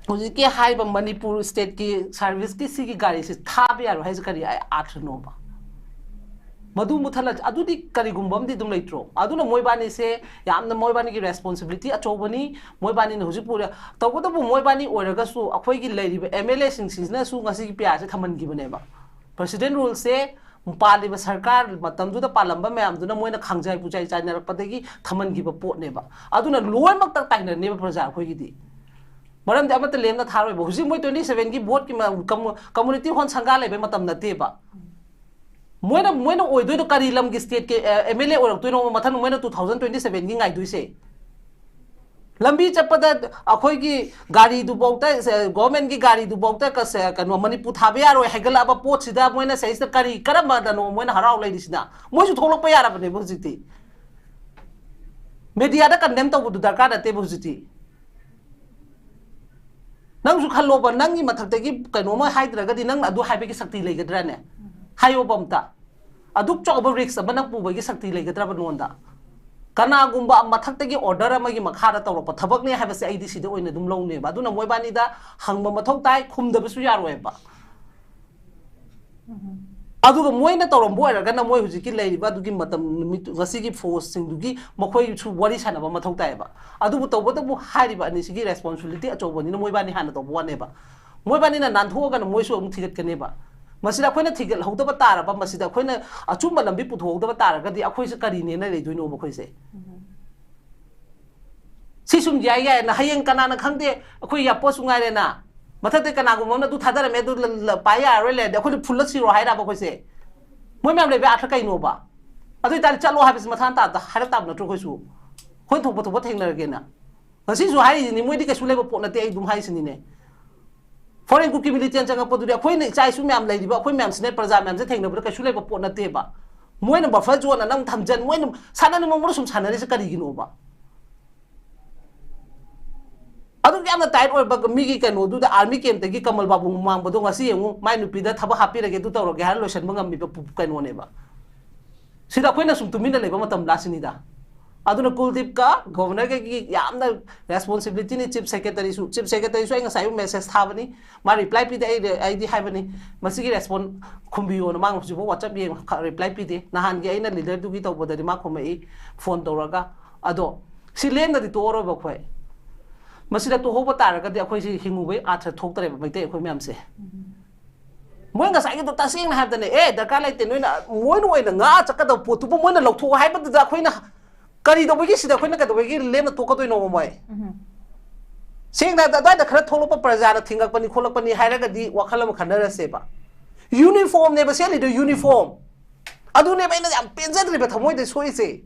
ꯍꯧꯖꯤꯛꯀꯤ ꯍꯥꯏꯔꯤꯕ ꯃꯅꯤꯄꯨꯔ state ꯀꯤ service ꯀꯤ ꯁꯤꯒꯤ ꯒꯥꯔꯤꯁꯤ ꯊꯥꯕ ꯌꯥꯔꯣꯏ ꯍꯥꯏꯁꯦ ꯀꯔꯤ ꯑꯥꯔꯊꯅꯣꯕ? ꯃꯗꯨ ꯃꯨꯊꯠꯂ-, ꯑꯗꯨꯗꯤ ꯀꯔꯤꯒꯨꯝꯕ ꯑꯃꯗꯤ ꯑꯗꯨꯝ ꯂꯩꯇ꯭ꯔꯣ? ꯑꯗꯨꯅ ꯃꯣꯏꯕꯥꯅꯤꯁꯦ ꯌꯥꯝꯅ ꯃꯣꯏꯕꯥꯅꯤꯒꯤ responsibility ꯑꯆꯧꯕꯅꯤ꯫ ꯃꯣꯏꯕꯥꯅꯤꯅ ꯍꯧꯖꯤꯛ ꯄꯨꯔꯦ꯫ ꯇꯧꯕꯇꯕꯨ ꯃꯣꯏꯕꯥꯅꯤ ꯑꯣꯏꯔꯒꯁꯨ ꯑꯩꯈꯣꯏꯒꯤ ꯂꯩꯔꯤꯕ M L A ꯁꯤꯡꯁꯤꯅꯁꯨ ꯉꯁꯤꯒꯤ P R ꯁꯦ ꯊꯝꯍꯟꯈꯤꯕꯅꯦꯕ꯫ President rule ꯁꯦ ꯄꯥꯜꯂꯤꯕ ꯁꯔꯀꯥꯔ ꯃꯇꯝꯗꯨꯗ ꯄꯥꯜꯂꯝꯕ ꯃꯌꯥꯝꯗꯨꯅ ꯃꯣꯏꯅ ꯈꯥꯡꯖꯥꯏ ꯄꯨꯖꯥꯏ ꯆꯥꯏꯅꯔꯛꯄꯗꯒꯤ ꯊꯝꯍꯟꯈꯤꯕ ꯄꯣꯠꯅꯦꯕ꯫ ꯑꯗꯨꯅ ꯂꯣꯏꯅꯃꯛꯇ ꯇꯥꯏꯅꯅꯦꯕ ꯄ꯭ꯔꯖꯥ ꯑꯩꯈꯣꯏꯒꯤꯗꯤ꯫ ꯃꯔꯝꯗꯤ ꯑꯃꯠꯇ ꯂꯦꯝꯅ ꯊꯥꯔꯣꯏꯕ꯫ ꯍꯧꯖꯤꯛ ꯃꯣꯏ twenty seven ꯒꯤ vote ꯀꯤ ꯃ-, commu-, community hall ꯁꯪꯒꯥ ꯂꯩꯕꯩ ꯃꯇꯝ ꯅꯠꯇꯦꯕ꯫ ꯃꯣꯏꯅ, ꯃꯣꯏꯅ ꯑꯣꯏꯗꯣꯏꯗꯣ ꯀꯔꯤ ꯂꯝꯒꯤ state ꯀꯤ, ꯑ, M L A ꯑꯣꯏꯔꯛꯇꯣꯏꯅꯣ ꯃꯊꯪ ꯃꯣꯏꯅ two thousand twenty seven ꯒꯤ ꯉꯥꯏꯗꯣꯏꯁꯦ? ꯂꯝꯕꯤ ꯆꯠꯄꯗ ꯑꯩꯈꯣꯏꯒꯤ ꯒꯥꯔꯤꯗꯨꯐꯥꯎꯗ, ꯁꯦ, ꯒꯣꯔꯃꯦꯟꯒꯤ ꯒꯥꯔꯤꯗꯨꯐꯥꯎꯗ ꯀ-, ꯁꯦ, ꯀꯩꯅꯣ, ꯃꯅꯤꯄꯨꯔ ꯊꯥꯕ ꯌꯥꯔꯣꯏ ꯍꯥꯏꯒꯠꯂꯛꯑꯕ ꯄꯣꯠꯁꯤꯗ ꯃꯣꯏꯅ ꯁꯤꯗꯩꯁꯤꯗ ꯀꯔꯤ, ꯀꯔꯝꯕꯗꯅꯣ ꯃꯣꯏꯅ ꯍꯔꯥꯎ ꯂꯩꯔꯤꯁꯤꯅ? ꯃꯣꯏꯁꯨ ꯊꯣꯛꯂꯛꯄ ꯌꯥꯔꯕꯅꯦꯕ ꯍꯧꯖꯤꯛꯇꯤ꯫ ꯃꯦꯗꯤꯌꯥꯗ ꯀꯟꯗꯦꯝ ꯇꯧꯕꯗꯨ ꯗꯔꯀꯥꯔ ꯅꯠꯇꯦꯕ ꯍꯧꯖꯤꯛꯇꯤ꯫ ꯅꯪꯁꯨ ꯈꯜꯂꯣꯕ, ꯅꯪꯒꯤ ꯃꯊꯛꯇꯒꯤ ꯀꯩꯅꯣꯝꯃ ꯍꯥꯏꯗ꯭ꯔꯒꯗꯤ ꯅꯪꯅ ꯑꯗꯨ ꯍꯥꯏꯕꯒꯤ ꯁꯛꯇꯤ ꯂꯩꯒꯗ꯭ꯔꯥꯅꯦ? ꯍꯥꯏꯌꯣꯕ ꯑꯝꯇ꯫ ꯑꯗꯨꯛ ꯆꯥꯎꯕ ꯔꯤꯛꯁ ꯑꯃ ꯅꯪ ꯄꯨꯕꯒꯤ ꯁꯛꯇꯤ ꯂꯩꯒꯗ꯭ꯔꯕ ꯅꯉꯣꯟꯗ? ꯀꯅꯥꯒꯨꯝꯕ ꯃꯊꯛꯇꯒꯤ ꯑꯣꯔꯗꯔ ꯑꯃꯒꯤ ꯃꯈꯥꯗ ꯇꯧꯔꯛꯄ ꯊꯕꯛꯅꯦ ꯍꯥꯏꯕꯁꯦ ꯑꯩꯗꯤ ꯁꯤꯗ ꯑꯣꯏꯅ ꯑꯗꯨꯝ ꯂꯧꯅꯦꯕ꯫ ꯑꯗꯨꯅ ꯃꯣꯏꯕꯥꯅꯤꯗ ꯍꯪꯕ ꯃꯊꯧ ꯇꯥꯏ, ꯈꯨꯝꯗꯕꯁꯨ ꯌꯥꯔꯣꯏꯕ꯫ ꯑꯗꯨꯒ ꯃꯣꯏꯅ ꯇꯧꯔꯝꯕ ꯑꯣꯏꯔꯒꯅ ꯃꯣꯏ ꯍꯧꯖꯤꯛꯀꯤ ꯂꯩꯔꯤꯕ ꯑꯗꯨꯒꯤ ꯃꯇꯝ ꯅꯨꯃꯤꯠ, ꯉꯁꯤꯒꯤ ꯐꯣꯔꯁꯁꯤꯡꯗꯨꯒꯤ ꯃꯈꯣꯏꯁꯨ ꯋꯥꯔꯤ ꯁꯥꯟꯅꯕ ꯃꯊꯧ ꯇꯥꯏꯌꯦꯕ꯫ ꯑꯗꯨꯕꯨ ꯇꯧꯕꯇꯕꯨ ꯍꯥꯏꯔꯤꯕ ꯑꯅꯤꯁꯤꯒꯤ ꯔꯦꯁꯄꯣꯟꯁꯤꯕꯤꯂꯤꯇꯤ ꯑꯆꯧꯕꯅꯤꯅ ꯃꯣꯏꯕꯥꯅꯤ ꯍꯥꯟꯅ ꯇꯧꯕ ꯋꯥꯅꯦꯕ꯫ ꯃꯣꯏꯕꯥꯅꯤꯅ ꯅꯥꯟꯊꯣꯛꯑꯒꯅ ꯃꯣꯏꯁꯨ ꯑꯃꯨꯛ ꯊꯤꯒꯠꯀꯅꯦꯕ꯫ ꯃꯁꯤꯗ ꯑꯩꯈꯣꯏꯅ ꯊꯤꯒꯠꯍꯧꯗꯕ ꯇꯥꯔꯕ, ꯃꯁꯤꯗ ꯑꯩꯈꯣꯏꯅ ꯑꯆꯨꯝꯕ ꯂꯝꯕꯤ ꯄꯨꯊꯣꯛꯍꯧꯗꯕ ꯇꯥꯔꯒꯗꯤ ꯑꯩꯈꯣꯏꯁꯦ ꯀꯔꯤꯅꯦꯅ ꯂꯩꯗꯣꯏꯅꯣꯕ ꯑꯩꯈꯣꯏꯁꯦ? ꯁꯤ ꯁꯨꯝ ꯌꯥꯏ ꯌꯥꯏꯅ ꯍꯌꯦꯡ ꯀꯅꯥꯅ ꯈꯪꯗꯦ, ꯑꯩꯈꯣꯏ ꯌꯥꯄꯣꯠꯁꯨ ꯉꯥꯏꯔꯦꯅ, ꯃꯊꯛꯇ ꯀꯅꯥꯒꯨꯝꯕ ꯑꯃꯅ ꯑꯗꯨ ꯊꯥꯗꯔꯝꯃꯦ, ꯑꯗꯨ ꯂ-, ꯂ-, ꯄꯥꯏ ꯌꯥꯔꯔꯣꯏ ꯂꯩꯔꯗꯤ ꯑꯩꯈꯣꯏꯗꯤ ꯐꯨꯜꯂ ꯁꯤꯔꯣ ꯍꯥꯏꯔꯕ ꯑꯩꯈꯣꯏꯁꯦ? ꯃꯣꯏ ꯃꯌꯥꯝ ꯂꯩꯕ ꯑꯥꯔꯊ ꯀꯩꯅꯣꯕ? ꯑꯗꯨ ꯑꯣꯏꯇꯥꯔꯗꯤ ꯆꯠꯂꯣ ꯍꯥꯏꯕꯁꯤ ꯃꯊꯥ ꯇꯥ-, ꯍꯥꯏꯔꯛ ꯇꯥꯕ ꯅꯠꯇ꯭ꯔꯣ ꯑꯩꯈꯣꯏꯁꯨ? ꯑꯩꯈꯣꯏ ꯊꯣꯛꯄ ꯊꯣꯛꯄ ꯊꯦꯡꯅꯔꯒꯦꯅ꯫ ꯉꯁꯤꯁꯨ ꯍꯥꯏꯔꯤꯁꯤꯅꯤ, ꯃꯣꯏꯗꯤ ꯀꯩꯁꯨ ꯂꯩꯕ ꯄꯣꯠ ꯅꯠꯇꯦ, ꯑꯩ ꯑꯗꯨꯝ ꯍꯥꯏꯔꯤꯁꯤꯅꯤꯅꯦ꯫ ꯐꯣꯔꯦꯟ ꯀꯨꯀꯤ ꯃꯤꯂꯤꯇꯦꯟ ꯆꯪꯉꯛꯄꯗꯨꯗꯤ ꯑꯩꯈꯣꯏꯅ ꯏꯆꯥ ꯏꯁꯨ ꯃꯌꯥꯝ ꯂꯩꯔꯤꯕ, ꯑꯩꯈꯣꯏ ꯃꯌꯥꯝꯁꯤꯅ, ꯄ꯭ꯔꯖꯥ ꯃꯌꯥꯝꯁꯦ ꯊꯦꯡꯅꯕꯗ ꯀꯩꯁꯨ ꯂꯩꯕ ꯄꯣꯠ ꯅꯠꯇꯦꯕ꯫ ꯃꯣꯏꯅ ꯕꯐꯔ ꯖꯣꯟ ꯑꯅ ꯑꯃꯨꯛ ꯊꯝꯖꯟ, ꯃꯣꯏꯅ ꯁꯥꯟꯅꯅꯤꯡꯕ ꯃꯑꯣꯡꯗ ꯁꯨꯝ ꯁꯥꯟꯅꯔꯤꯁꯦ ꯀꯔꯤꯒꯤꯅꯣꯕ? ꯑꯗꯨꯛ ꯌꯥꯝꯅ ꯇꯥꯏꯠ ꯑꯣꯏꯕ ꯃꯤꯒꯤ ꯀꯩꯅꯣꯗꯨꯗ, ꯑꯥꯔꯃꯤ ꯀꯦꯝꯞꯇꯒꯤ ꯀꯃꯜ ꯕꯥꯕꯨ ꯃꯥꯡꯕꯗꯣ ꯉꯁꯤ ꯌꯦꯡꯉꯨ, ꯃꯥꯏ ꯅꯨꯄꯤꯗ ꯊꯕꯛ ꯍꯥꯞꯄꯤꯔꯒꯦ, ꯑꯗꯨ ꯇꯧꯔꯒꯦ ꯍꯥꯏꯔ ꯂꯣꯏꯁꯤꯟꯕ ꯉꯝꯃꯤꯕ ꯄꯨ-, ꯀꯩꯅꯣꯅꯦꯕ꯫ ꯁꯤꯗ ꯑꯩꯈꯣꯏꯅ ꯁꯨꯝ ꯇꯨꯃꯤꯟꯅ ꯂꯩꯕ ꯃꯇꯝ ꯂꯥꯁꯤꯅꯤꯗ꯫ ꯑꯗꯨꯅ ꯀꯨꯜꯗꯤꯞꯀ ꯒꯣꯚꯔꯅꯔꯒꯤ ꯌꯥꯝꯅ ꯔꯦꯁꯄꯣꯟꯁꯤꯕꯤꯂꯤꯇꯤꯅꯤ꯫ ꯆꯤꯐ ꯁꯦꯀ꯭ꯔꯦꯇꯔꯤꯁꯨ, ꯆꯤꯐ ꯁꯦꯀ꯭ꯔꯦꯇꯔꯤꯁꯨ ꯑꯩ ꯉꯁꯥꯏ ꯑꯌꯨꯛ ꯃꯦꯁꯦꯖ ꯊꯥꯕꯅꯤ, ꯃꯥ ꯔꯤꯄ꯭ꯂꯥꯏ ꯄꯤꯗꯦ꯫ ꯑꯩ, ꯑꯩꯗꯤ ꯍꯥꯏꯕꯅꯤ, ꯃꯁꯤꯒꯤ ꯔꯦꯁꯄꯣꯟ ꯈꯨꯝꯕꯤꯌꯣꯅ꯫ ꯃꯥ ꯍꯧꯖꯤꯛꯐꯥꯎ ꯋꯥꯆꯞ ꯌꯦꯡ, ꯔꯤꯄ꯭ꯂꯥꯏ ꯄꯤꯗꯦ꯫ ꯅꯍꯥꯟꯒꯤ ꯑꯩꯅ ꯂꯤꯗꯔꯗꯨꯒꯤ ꯇꯧꯕꯗꯗꯤ ꯃꯥ ꯈꯨꯝꯃꯛꯏ ꯐꯣꯟ ꯇꯧꯔꯒ꯫ ꯑꯗꯣ ꯁꯤ ꯂꯦꯝꯅꯗꯤ ꯇꯣꯛꯑꯔꯣꯏꯕ ꯑꯩꯈꯣꯏ꯫ ꯃꯁꯤꯗ ꯇꯣꯛꯍꯧꯕ ꯇꯥꯔꯒꯗꯤ ꯑꯩꯈꯣꯏꯁꯤ ꯍꯤꯡꯉꯨꯕꯩ ꯑꯥꯔꯊ ꯊꯣꯛꯇ꯭ꯔꯦꯕ, ꯃꯩꯇꯩ ꯑꯩꯈꯣꯏ ꯃꯌꯥꯝꯁꯦ꯫ ꯃꯣꯏ ꯉꯁꯥꯏꯒꯤꯗꯣ ꯇꯁꯦꯡꯅ ꯍꯥꯏꯕꯗꯅꯦ, "ꯑꯦ, ꯗꯔꯀꯥꯔ ꯂꯩꯇꯦ, ꯅꯣꯏꯅ, ꯃꯣꯏꯅ ꯑꯣꯏꯅ ꯉꯥ ꯆꯠꯀꯗꯕ ꯄꯣꯠꯇꯨꯕꯨ ꯃꯣꯏꯅ ꯂꯧꯊꯣꯛꯑꯣ" ꯍꯥꯏꯕꯗꯨꯗ ꯑꯩꯈꯣꯏꯅ ꯀꯔꯤ ꯇꯧꯕꯒꯤ, ꯁꯤꯗ ꯑꯩꯈꯣꯏꯅ ꯀꯩꯗꯧꯕꯒꯤ ꯂꯦꯝꯅ ꯇꯣꯛꯀꯗꯣꯏꯅꯣꯕ ꯃꯣꯏ? ꯁꯦꯡꯅ ꯍꯥꯏꯕꯗ, ꯑꯗꯨꯋꯥꯏꯗ ꯈꯔ ꯊꯣꯛꯂꯛꯄ ꯄ꯭ꯔꯖꯥꯅ ꯊꯤꯡꯉꯛꯄꯅꯤ ꯈꯣꯠꯂꯛꯄꯅꯤ ꯍꯥꯏꯔꯒꯗꯤ ꯋꯥꯈꯜ ꯑꯃ ꯈꯟꯅꯔꯁꯦꯕ꯫ ꯌꯨꯅꯤꯐꯣꯔꯝꯅꯦꯕ ꯁꯦꯠꯂꯤꯗꯣ, ꯌꯨꯅꯤꯐꯣꯔꯝ꯫ ꯑꯗꯨꯅꯦꯕ ꯑꯩꯅ ꯌꯥꯝ ꯄꯦꯟꯖꯗ꯭ꯔꯤꯕ, ꯊꯃꯣꯏꯗ ꯁꯣꯛꯏꯁꯦ꯫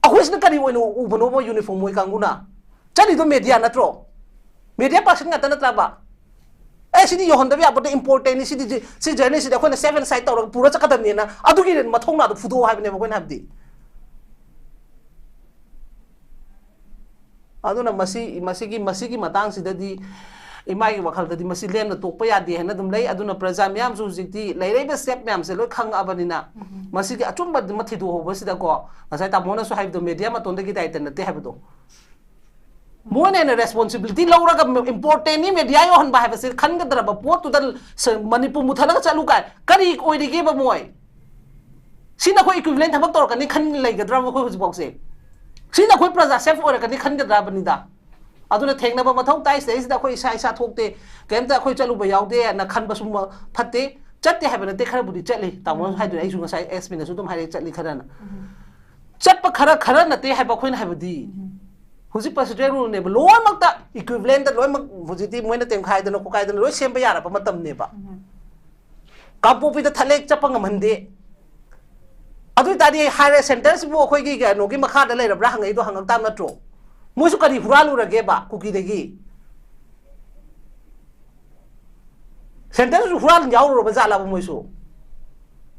ꯑꯩꯈꯣꯏꯁꯤꯅ ꯀꯔꯤ ꯑꯣꯏꯅ ꯎꯕꯅꯣꯕ ꯌꯨꯅꯤꯐꯣꯔꯝ ꯃꯣꯏ ꯀꯥꯡꯕꯨꯅ? ꯆꯠꯂꯤꯗꯣ ꯃꯦꯗꯤꯌꯥ ꯅꯠꯇ꯭ꯔꯣ? ꯃꯦꯗꯤꯌꯥ ꯄꯥꯔꯁꯟ ꯉꯥꯛꯇ ꯅꯠꯇ꯭ꯔꯕ? ꯑꯦ, ꯁꯤꯗꯤ ꯌꯧꯍꯟꯗꯕ ꯌꯥꯄꯣꯠꯇꯦ, ꯏꯝꯄꯣꯔꯇꯦꯟꯅꯤ, ꯁꯤꯗꯤ ꯖꯤ-, ꯁꯤ ꯖꯔꯅꯤꯁꯤꯗꯤ ꯑꯩꯈꯣꯏꯅ ꯁꯦꯐ ꯑꯦꯟ ꯁꯥꯏꯠ ꯇꯧꯔꯒ ꯄꯨꯔ ꯆꯠꯀꯗꯕꯅꯦꯅ ꯑꯗꯨꯒꯤ ꯃꯊꯧꯅꯥꯗꯣ ꯐꯨꯗꯣꯛꯑꯣ ꯍꯥꯏꯕꯅꯦꯕ ꯑꯩꯈꯣꯏꯅ ꯍꯥꯏꯕꯗꯤ꯫ ꯑꯗꯨꯅ ꯃꯁꯤ, ꯃꯁꯤꯒꯤ, ꯃꯁꯤꯒꯤ ꯃꯇꯥꯡꯁꯤꯗꯗꯤ ꯏꯃꯥꯒꯤ ꯋꯥꯈꯜꯗꯗꯤ ꯃꯁꯤ ꯂꯦꯝꯅ ꯇꯣꯛꯄ ꯌꯥꯗꯦ ꯍꯥꯏꯅ ꯑꯗꯨꯝ ꯂꯩ꯫ ꯑꯗꯨꯅ ꯄ꯭ꯔꯖꯥ ꯃꯤꯌꯥꯝꯁꯨ ꯍꯧꯖꯤꯛꯇꯤ ꯂꯩꯔꯛꯏꯕ ꯁ꯭ꯇꯦꯞ ꯃꯌꯥꯝꯁꯦ ꯂꯣꯏ ꯈꯪꯉꯛꯑꯕꯅꯤꯅ ꯃꯁꯤꯒꯤ ꯑꯆꯨꯝꯕ ꯑꯃ ꯊꯤꯗꯣꯛꯍꯧꯕꯁꯤꯗꯀꯣ, ꯉꯁꯥꯏ ꯇꯥꯃꯣꯅꯁꯨ ꯍꯥꯏꯕꯗꯣ ꯃꯦꯗꯤꯌꯥ ꯃꯇꯣꯟꯗꯒꯤ ꯗꯥꯏꯇ ꯅꯠꯇꯦ ꯍꯥꯏꯕꯗꯣ, ꯃꯣꯏꯅ ꯍꯦꯟꯅ ꯔꯦꯁꯄꯣꯟꯁꯤꯕꯤꯂꯤꯇꯤ ꯂꯧꯔꯒ ꯏꯝꯄꯣꯔꯇꯦꯟꯅꯤ ꯃꯦꯗꯤꯌꯥ ꯌꯧꯍꯟꯕ ꯍꯥꯏꯕꯁꯦ ꯈꯟꯒꯗ꯭ꯔꯕ ꯄꯣꯠꯇꯨꯗ ꯁ-, ꯃꯅꯤꯄꯨꯔ ꯃꯨꯊꯠꯂꯒ ꯆꯠꯂꯨ ꯀꯥꯏ ꯀꯔꯤ ꯑꯣꯏꯔꯤꯒꯦꯕ ꯃꯣꯏ? ꯁꯤꯅ ꯑꯩꯈꯣꯏ ꯏꯀ꯭ꯋꯤꯚꯂꯦꯟ ꯊꯕꯛ ꯇꯧꯔꯛꯀꯅꯤ ꯈꯟ ꯂꯩꯒꯗ꯭ꯔꯕ ꯑꯩꯈꯣꯏ ꯍꯧꯖꯤꯛꯐꯥꯎꯁꯦ? ꯁꯤꯅ ꯑꯩꯈꯣꯏ ꯄ꯭ꯔꯖꯥ ꯁꯦꯐ ꯑꯣꯏꯔꯛꯀꯅꯤ ꯈꯟꯒꯗ꯭ꯔꯕꯅꯤꯗ? ꯑꯗꯨꯅ ꯊꯦꯡꯅꯕ ꯃꯊꯧ ꯇꯥꯏ꯫ ꯁꯤꯗꯩꯁꯤꯗ ꯑꯩꯈꯣꯏ ꯏꯁꯥ ꯏꯁꯥ ꯊꯣꯛꯇꯦ, ꯀꯩꯝꯇ ꯑꯩꯈꯣꯏ ꯆꯠꯂꯨꯕ ꯌꯥꯎꯗꯦꯅ ꯈꯟꯕꯁꯨ ꯃ-, ꯐꯠꯇꯦ꯫ ꯆꯠꯇꯦ ꯍꯥꯏꯕ ꯅꯠꯇꯦ, ꯈꯔꯕꯨꯗꯤ ꯆꯠꯂꯤ꯫ ꯇꯥꯃꯣꯅꯁꯨ ꯍꯥꯏꯗꯣꯏꯅꯦ, ꯑꯩꯁꯨ ꯉꯁꯥꯏ ꯑꯦꯁ ꯄꯤꯅꯁꯨ ꯑꯗꯨꯝ ꯍꯥꯏꯔꯛꯑꯦ, ꯆꯠꯂꯤ ꯈꯔꯅ꯫ ꯆꯠꯄ ꯈꯔ, ꯈꯔ ꯅꯠꯇꯦ ꯍꯥꯏꯕ ꯑꯩꯈꯣꯏꯅ ꯍꯥꯏꯕꯗꯤ꯫ ꯍꯧꯖꯤꯛ ꯄ꯭ꯔꯣꯁꯤꯗ꯭ꯌꯨꯔꯦꯜ ꯔꯨꯜꯅꯦꯕ, ꯂꯣꯏꯅꯃꯛꯇ ꯏꯀ꯭ꯋꯤꯚꯂꯦꯟꯗ ꯂꯣꯏꯅꯃꯛ ꯍꯧꯖꯤꯛꯇꯤ ꯃꯣꯏꯅ ꯇꯦꯝꯈꯥꯏꯗꯅ ꯈꯣꯠꯈꯥꯏꯗꯅ ꯂꯣꯏ ꯁꯦꯝꯕ ꯌꯥꯔꯕ ꯃꯇꯝꯅꯦꯕ꯫ ꯀꯥꯡꯄꯣꯛꯄꯤꯗ ꯊꯠꯂꯦ, ꯆꯠꯄ ꯉꯝꯍꯟꯗꯦ꯫ ꯑꯗꯨ ꯑꯣꯏ ꯇꯥꯔꯗꯤ ꯍꯥꯏꯔꯦ, ꯁꯦꯟꯇꯔꯁꯤꯕꯨ ꯑꯩꯈꯣꯏꯒꯤ ꯀꯩꯅꯣꯒꯤ ꯃꯈꯥꯗ ꯂꯩꯔꯕ꯭ꯔꯥ ꯍꯪꯉꯛꯏꯗꯣ ꯍꯪꯉꯛ ꯇꯥꯕ ꯅꯠꯇ꯭ꯔꯣ? ꯃꯣꯏꯁꯨ ꯀꯔꯤ ꯍꯨꯔꯥꯜꯂꯨꯔꯒꯦꯕ ꯀꯨꯀꯤꯗꯒꯤ? ꯁꯦꯟꯇꯔꯁꯨ ꯍꯨꯔꯥꯟ ꯌꯥꯎꯔꯨꯔꯕ ꯖꯥꯠꯂꯕ ꯃꯣꯏꯁꯨ?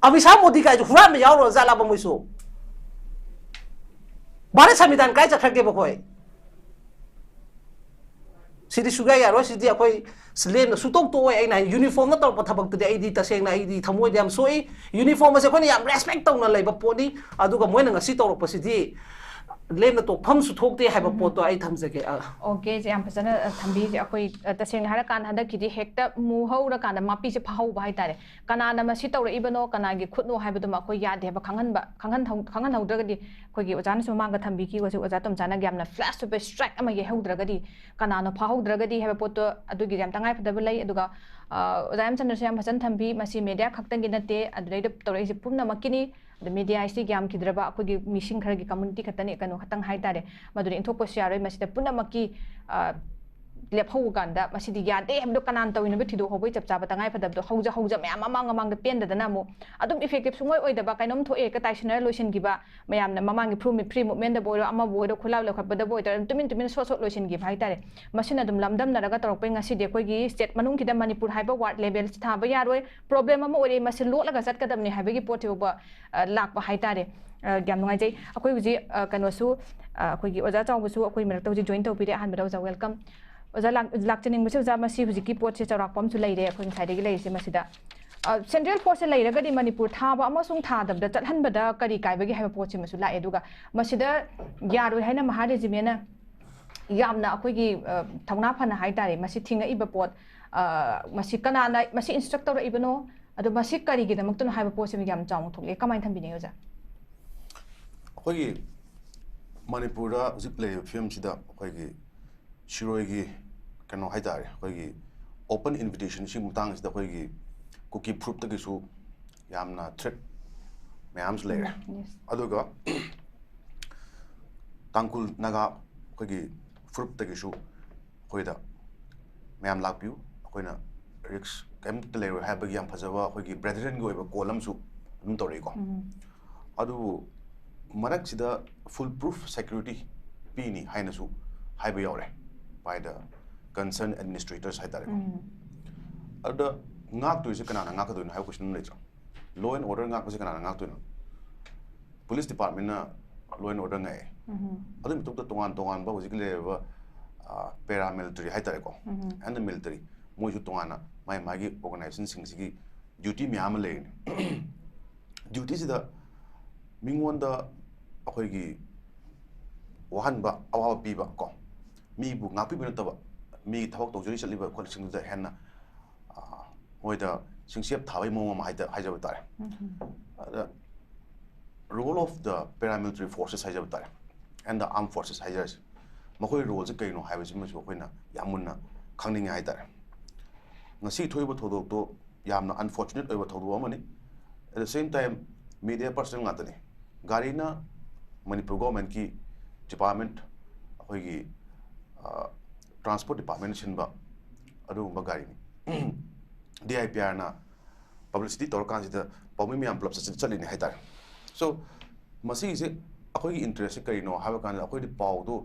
ꯑꯃꯤꯠ ꯁꯥꯍ ꯃꯣꯗꯤ ꯀꯥꯏꯁꯨ ꯍꯨꯔꯥꯟꯕ ꯌꯥꯎꯔꯨꯔꯕ ꯖꯥꯠꯂꯕ ꯃꯣꯏꯁꯨ? ꯚꯥꯔꯠ ꯁꯪꯕꯤꯙꯥꯟ ꯀꯥꯏ ꯆꯠꯈ꯭ꯔꯒꯦꯕ ꯑꯩꯈꯣꯏ? ꯁꯤꯗꯤ ꯁꯨꯡꯌꯥ ꯌꯥꯔꯣꯏ꯫ ꯁꯤꯗꯤ ꯑꯩꯈꯣꯏ ꯂꯦꯝꯅ ꯁꯨꯡꯇꯣꯛ ꯇꯣꯛꯑꯣꯏ꯫ ꯑꯩꯅ ꯍꯥꯏ, ꯌꯨꯅꯤꯐꯣꯔꯝꯅ ꯇꯧꯔꯛꯄ ꯊꯕꯛꯇꯨꯗꯤ ꯑꯩꯗꯤ ꯇꯁꯦꯡꯅ ꯑꯩꯗꯤ ꯊꯃꯣꯏꯗ ꯌꯥꯝ ꯁꯣꯛꯏ꯫ ꯌꯨꯅꯤꯐꯣꯔꯝ ꯑꯁꯦ ꯑꯩꯈꯣꯏꯅ ꯌꯥꯝ ꯔꯦꯁꯄꯦꯛ ꯇꯧꯅ ꯂꯩꯕ ꯄꯣꯠꯅꯤ, ꯑꯗꯨꯒ ꯃꯣꯏꯅ ꯉꯁꯤ ꯇꯧꯔꯛꯄꯁꯤꯗꯤ ꯂꯦꯝꯅ ꯇꯣꯛꯐꯝꯁꯨ ꯊꯣꯛꯇꯦ ꯍꯥꯏꯕ ꯄꯣꯠꯇꯣ ꯑꯩ ꯊꯝꯖꯒꯦ꯫ ꯑ꯫ ꯑꯣꯀꯦ, ꯏꯆꯦ, ꯌꯥꯝ ꯐꯖꯅ, ꯑ, ꯊꯝꯕꯤꯔꯤꯁꯦ꯫ ꯑꯩꯈꯣꯏ, ꯑ, ꯇꯁꯦꯡꯅ ꯍꯥꯏꯔꯀꯥꯟꯗ ꯍꯟꯗꯛꯀꯤꯗꯤ ꯍꯦꯛꯇ ꯃꯨꯍꯧꯔꯀꯥꯟꯗ ꯃꯥꯄꯤꯁꯦ ꯐꯥꯍꯧꯕ ꯍꯥꯏꯇꯥꯔꯦ꯫ ꯀꯅꯥꯅ ꯃꯁꯤ ꯇꯧꯔꯛꯏꯕꯅꯣ, ꯀꯅꯥꯒꯤ ꯈꯨꯠꯅꯣ ꯍꯥꯏꯕꯗꯨꯃ ꯑꯩꯈꯣꯏ ꯌꯥꯗꯦ ꯍꯥꯏꯕ ꯈꯪꯍꯟꯕ, ꯈꯪꯍꯟꯍꯧ-, ꯈꯪꯍꯟꯍꯧꯗ꯭ꯔꯒꯗꯤ, ꯑꯩꯈꯣꯏꯒꯤ ꯑꯣꯖꯥꯅꯁꯨ ꯃꯃꯥꯡꯗ ꯊꯝꯕꯤꯈꯤꯕ ꯍꯧꯖꯤꯛ ꯑꯣꯖꯥ ꯇꯣꯝꯆꯥꯅ ꯌꯥꯝꯅ flash to strike ꯑꯃ ꯌꯩꯍꯧꯗ꯭ꯔꯒꯗꯤ, ꯀꯅꯥꯅꯣ ꯐꯥꯍꯧꯗ꯭ꯔꯒꯗꯤ ꯍꯥꯏꯕ ꯄꯣꯠꯇꯣ ꯑꯗꯨꯒꯤ ꯌꯥꯝ ꯇꯉꯥꯏ ꯐꯗꯕ ꯂꯩ꯫ ꯑꯗꯨꯒ, ꯑ, ꯑꯣꯖꯥ ꯌꯥꯝꯆꯟꯗ꯭ꯔꯁꯨ ꯌꯥꯝ ꯐꯖꯅ ꯊꯝꯕꯤ, ꯃꯁꯤ ꯃꯦꯗꯤꯌꯥ ꯈꯛꯇꯪꯒꯤ ꯅꯠꯇꯦ, ꯑꯗꯨꯗꯩꯗ ꯇꯧꯔꯛꯏꯁꯦ ꯄꯨꯝꯅꯃꯛꯀꯤꯅꯤ꯫ ꯑꯗ ꯃꯦꯗꯤꯌꯥ ꯍꯥꯏꯁꯤ ꯌꯥꯝꯈꯤꯗ꯭ꯔꯕ ꯑꯩꯈꯣꯏꯒꯤ ꯃꯤꯁꯤꯡ ꯈꯔꯒꯤ ꯀꯝꯃꯨꯅꯤꯇꯤ ꯈꯛꯇꯅꯤ, ꯀꯩꯅꯣ ꯈꯛꯇꯪ ꯍꯥꯏꯇꯥꯔꯦ, ꯃꯗꯨꯗꯤ ꯏꯟꯊꯣꯛꯄꯁꯨ ꯌꯥꯔꯣꯏ꯫ ꯃꯁꯤꯗ ꯄꯨꯝꯅꯃꯛꯀꯤ, ꯑ, ꯂꯦꯞꯍꯧꯕ ꯀꯥꯟꯗ ꯃꯁꯤꯗꯤ ꯌꯥꯗꯦ ꯍꯥꯏꯕꯗꯣ ꯀꯅꯥꯅ ꯇꯧꯔꯤꯅꯣꯕ ꯊꯤꯗꯣꯛꯍꯧꯕꯒꯤ ꯆꯞ ꯆꯥꯕ ꯇꯉꯥꯏ ꯐꯗꯕꯗꯣ ꯍꯧꯖ ꯍꯧꯖ ꯃꯌꯥꯝ ꯃꯃꯥꯡ ꯃꯃꯥꯡꯗ ꯄꯦꯟꯗꯗꯅ ꯑꯃꯨꯛ ꯑꯗꯨꯝ effective ꯁꯨꯡꯑꯣꯏ ꯑꯣꯏꯗꯕ ꯀꯩꯅꯣꯝ ꯊꯣꯛꯑꯦ ꯍꯦꯛꯇ ꯇꯥꯏꯁꯤꯟꯅꯔ ꯂꯣꯏꯁꯤꯟꯈꯤꯕ, ꯃꯌꯥꯝꯅ ꯃꯃꯥꯡꯒꯤ free movement ꯗꯕꯨ ꯑꯣꯏꯔꯣ ꯑꯃꯕꯨ ꯑꯣꯏꯔꯣ ꯈꯣꯏꯂꯥꯎ ꯂꯧꯈꯠꯄꯗꯕꯨ ꯑꯣꯏꯔꯣ ꯑꯗꯨꯝ ꯇꯨꯃꯤꯟ ꯇꯨꯃꯤꯟ ꯁꯣꯠ ꯁꯣꯠ ꯂꯣꯏꯁꯤꯟꯈꯤꯕ ꯍꯥꯏꯇꯥꯔꯦ꯫ ꯃꯁꯤꯅ ꯑꯗꯨꯝ ꯂꯝꯗꯝꯅꯔꯒ ꯇꯧꯔꯛꯄꯩ ꯉꯁꯤꯗꯤ ꯑꯩꯈꯣꯏꯒꯤ state ꯃꯅꯨꯡꯁꯤꯗ ꯃꯅꯤꯄꯨꯔ ꯍꯥꯏꯕ word label ꯁꯤ ꯊꯥꯕ ꯌꯥꯔꯣꯏ꯫ Problem ꯑꯃ ꯑꯣꯏꯔꯦ, ꯃꯁꯤ ꯂꯣꯠꯂꯒ ꯆꯠꯀꯗꯕꯅꯤ ꯍꯥꯏꯕꯒꯤ ꯄꯣꯠꯁꯤ ꯐꯥꯎꯕ ꯑ, ꯂꯥꯛꯄ ꯍꯥꯏꯇꯥꯔꯦ꯫ ꯑ, ꯌꯥꯝ ꯅꯨꯡꯉꯥꯏꯖꯩ꯫ ꯑꯩꯈꯣꯏ ꯍꯧꯖꯤꯛ, ꯑ, ꯀꯩꯅꯣꯁꯨ, ꯑ, ꯑꯩꯈꯣꯏꯒꯤ ꯑꯣꯖꯥ ꯆꯥꯎꯕꯁꯨ ꯑꯩꯈꯣꯏ ꯃꯔꯛꯇ ꯍꯧꯖꯤꯛ join ꯇꯧꯕꯤꯔꯦ꯫ ꯑꯍꯥꯟꯕꯗ ꯑꯣꯖꯥ welcome꯫ ꯑꯣꯖꯥ ꯂꯥꯛ-, ꯂꯥꯛꯆꯅꯤꯡꯕꯁꯦ ꯑꯣꯖꯥ ꯃꯁꯤ ꯍꯧꯖꯤꯛꯀꯤ ꯄꯣꯠꯁꯦ ꯆꯥꯎꯔꯥꯛꯄ ꯑꯃꯁꯨ ꯂꯩꯔꯦ ꯑꯩꯈꯣꯏ ꯉꯁꯥꯏꯗꯒꯤ ꯂꯩꯔꯤꯁꯦ ꯃꯁꯤꯗ꯫ ꯑ, central force ꯁꯦ ꯂꯩꯔꯒꯗꯤ ꯃꯅꯤꯄꯨꯔ ꯊꯥꯕ ꯑꯃꯁꯨꯡ ꯊꯥꯗꯕꯗ ꯆꯠꯍꯟꯕꯗ ꯀꯔꯤ ꯀꯥꯏꯕꯒꯦ ꯍꯥꯏꯕ ꯄꯣꯠꯁꯤꯃꯁꯨ ꯂꯥꯛꯑꯦ꯫ ꯑꯗꯨꯒ ꯃꯁꯤꯗ ꯌꯥꯔꯣꯏ ꯍꯥꯏꯅ ꯃꯍꯥ regiment ꯅ ꯌꯥꯝꯅ ꯑꯩꯈꯣꯏꯒꯤ, ꯑ, ꯊꯧꯅꯥ ꯐꯅ ꯍꯥꯏꯇꯥꯔꯦ ꯃꯁꯤ ꯊꯤꯡꯉꯛꯏꯕ ꯄꯣꯠ, ꯑ, ꯃꯁꯤ ꯀꯅꯥꯅ ꯃꯁꯤ instruct ꯇꯧꯔꯛꯏꯕꯅꯣ? ꯑꯗꯣ ꯃꯁꯤ ꯀꯔꯤꯒꯤꯗꯃꯛꯇꯅꯣ ꯍꯥꯏꯕ ꯄꯣꯠꯁꯤꯃ ꯌꯥꯝ ꯆꯥꯎꯅ ꯊꯣꯛꯂꯛꯑꯦ꯫ ꯀꯃꯥꯏꯅ ꯊꯝꯕꯤꯅꯤꯡꯉꯤ ꯑꯣꯖꯥ? ꯑꯩꯈꯣꯏꯒꯤ ꯃꯅꯤꯄꯨꯔꯗ ꯍꯧꯖꯤꯛ ꯂꯩꯔꯤꯕ ꯐꯤꯕꯝꯁꯤꯗ ꯑꯩꯈꯣꯏꯒꯤ ꯁꯤꯔꯣꯏꯒꯤ ꯀꯩꯅꯣ ꯍꯥꯏꯇꯥꯔꯦ, ꯑꯩꯈꯣꯏꯒꯤ open invitation ꯁꯤꯒꯤ ꯃꯇꯥꯡꯁꯤꯗ ꯑꯩꯈꯣꯏꯒꯤ ꯀꯨꯀꯤ ꯐꯨꯔꯨꯞꯇꯒꯤꯁꯨ ꯌꯥꯝꯅ threat ꯃꯌꯥꯝꯁꯨ ꯂꯩꯔꯦ꯫ Yes. ꯑꯗꯨꯒ ꯇꯥꯡꯈꯨꯜ ꯅꯥꯒꯥ ꯑꯩꯈꯣꯏꯒꯤ ꯐꯨꯔꯨꯞꯇꯒꯤꯁꯨ ꯑꯩꯈꯣꯏꯗ ꯃꯌꯥꯝ ꯂꯥꯛꯄꯤꯌꯨ, ꯑꯩꯈꯣꯏꯅ risk ꯀꯔꯤꯝꯇ ꯂꯩꯔꯣꯏ ꯍꯥꯏꯕꯒꯤ ꯌꯥꯝ ꯐꯖꯕ ꯑꯩꯈꯣꯏꯒꯤ brethren ꯒꯤ ꯑꯣꯏꯕ call ꯑꯃꯁꯨ ꯑꯗꯨꯝ ꯇꯧꯔꯛꯏꯀꯣ꯫ ꯎꯝ. ꯑꯗꯨꯕꯨ ꯃꯔꯛꯁꯤꯗ full proof security ꯄꯤꯅꯤ ꯍꯥꯏꯅꯁꯨ ꯍꯥꯏꯕ ꯌꯥꯎꯔꯦ by the concerned administrators ꯍꯥꯏꯇꯥꯔꯦꯀꯣ꯫ ꯎꯝ. ꯑꯗꯨꯗ ꯉꯥꯛꯇꯣꯏꯁꯦ ꯀꯅꯥꯅ ꯉꯥꯛꯀꯗꯣꯏꯅꯣ ꯍꯥꯏꯕ question ꯑꯃ ꯂꯩꯇ꯭ꯔꯣ? Law and order ꯉꯥꯛꯄꯁꯦ ꯀꯅꯥꯅ ꯉꯥꯛꯇꯣꯏꯅꯣ? Police department ꯅ law and order ꯉꯥꯛꯑꯦ꯫ ꯎꯝ. ꯑꯗꯨꯒꯤ ꯃꯊꯛꯇ ꯇꯣꯉꯥꯟ ꯇꯣꯉꯥꯟꯕ ꯍꯧꯖꯤꯛꯀꯤ ꯂꯩꯔꯤꯕ paramilitary ꯍꯥꯏꯇꯥꯔꯦꯀꯣ, ꯎꯝ. and the military, ꯃꯣꯏꯁꯨ ꯇꯣꯉꯥꯟꯅ ꯃꯥꯏ ꯃꯥꯒꯤ organization ꯁꯤꯡꯁꯤꯒꯤ duty ꯃꯌꯥꯝ ꯑꯃ ꯂꯩꯔꯤꯅꯤ꯫ Duty ꯁꯤꯗ ꯃꯤꯉꯣꯟꯗ ꯑꯩꯈꯣꯏꯒꯤ ꯋꯥꯍꯟꯕ, ꯑꯋꯥꯕ ꯄꯤꯕ ꯀꯣ, ꯃꯤꯕꯨ ꯉꯥꯛꯄꯤꯕ ꯅꯠꯇꯕ ꯃꯤꯒꯤ ꯊꯕꯛ ꯇꯧꯖꯔꯤ ꯆꯠꯂꯤꯕ ꯈꯣꯠꯂꯤꯁꯤꯡꯗꯨꯗ ꯍꯦꯟꯅ, ꯑ, ꯃꯣꯏꯗ ꯁꯤꯡꯆꯦꯞ ꯊꯥꯕꯒꯤ ꯃꯑꯣꯡ ꯑꯃ ꯍꯥꯏꯗ-, ꯍꯥꯏꯖꯕ ꯇꯥꯔꯦ꯫ ꯎꯝ. ꯑꯗ role of the paramilitary forces ꯍꯥꯏꯖꯕ ꯇꯥꯔꯦ, and the armed forces ꯍꯥꯏꯖꯔꯁꯦ, ꯃꯈꯣꯏ role ꯁꯦ ꯀꯩꯅꯣ ꯍꯥꯏꯕꯁꯤꯃꯁꯨ ꯑꯩꯈꯣꯏꯅ ꯌꯥꯝ ꯃꯨꯟꯅ ꯈꯪꯅꯤꯡꯉꯦ ꯍꯥꯏꯇꯥꯔꯦ꯫ ꯉꯁꯤ ꯊꯣꯛꯏꯕ ꯊꯧꯗꯣꯛꯇꯣ ꯌꯥꯝꯅ unfortunate ꯑꯣꯏꯕ ꯊꯧꯗꯣꯛ ꯑꯃꯅꯤ꯫ At the same time, media personal ꯉꯥꯛꯇꯅꯤ꯫ ꯒꯥꯔꯤꯅ ꯃꯅꯤꯄꯨꯔ government ꯀꯤ department, ꯑꯩꯈꯣꯏꯒꯤ, ꯑ, ꯇ꯭ꯔꯥꯟꯁꯄꯣꯔꯠ ꯗꯤꯄꯥꯔꯠꯃꯦꯟꯅ ꯁꯤꯟꯕ ꯑꯗꯨꯒꯨꯝꯕ ꯒꯥꯔꯤꯅꯤ꯫ ꯗꯤ ꯑꯥꯏ ꯄꯤ ꯑꯥꯔꯅ ꯄꯕ꯭ꯂꯤꯁꯤꯇꯤ ꯇꯧꯔꯀꯥꯟꯁꯤꯗ ꯄꯥꯎꯃꯤ ꯃꯌꯥꯝ ꯄꯨꯂꯞ ꯆꯠ- ꯆꯠꯂꯤꯅꯤ ꯍꯥꯏꯇꯥꯔꯦ꯫ ꯁꯣ ꯃꯁꯤꯒꯤꯁꯦ ꯑꯩꯈꯣꯏꯒꯤ ꯏꯟꯇꯔꯦꯁꯁꯦ ꯀꯔꯤꯅꯣ ꯍꯥꯏꯕ ꯀꯥꯟꯗ ꯑꯩꯈꯣꯏꯗꯤ ꯄꯥꯎꯗꯣ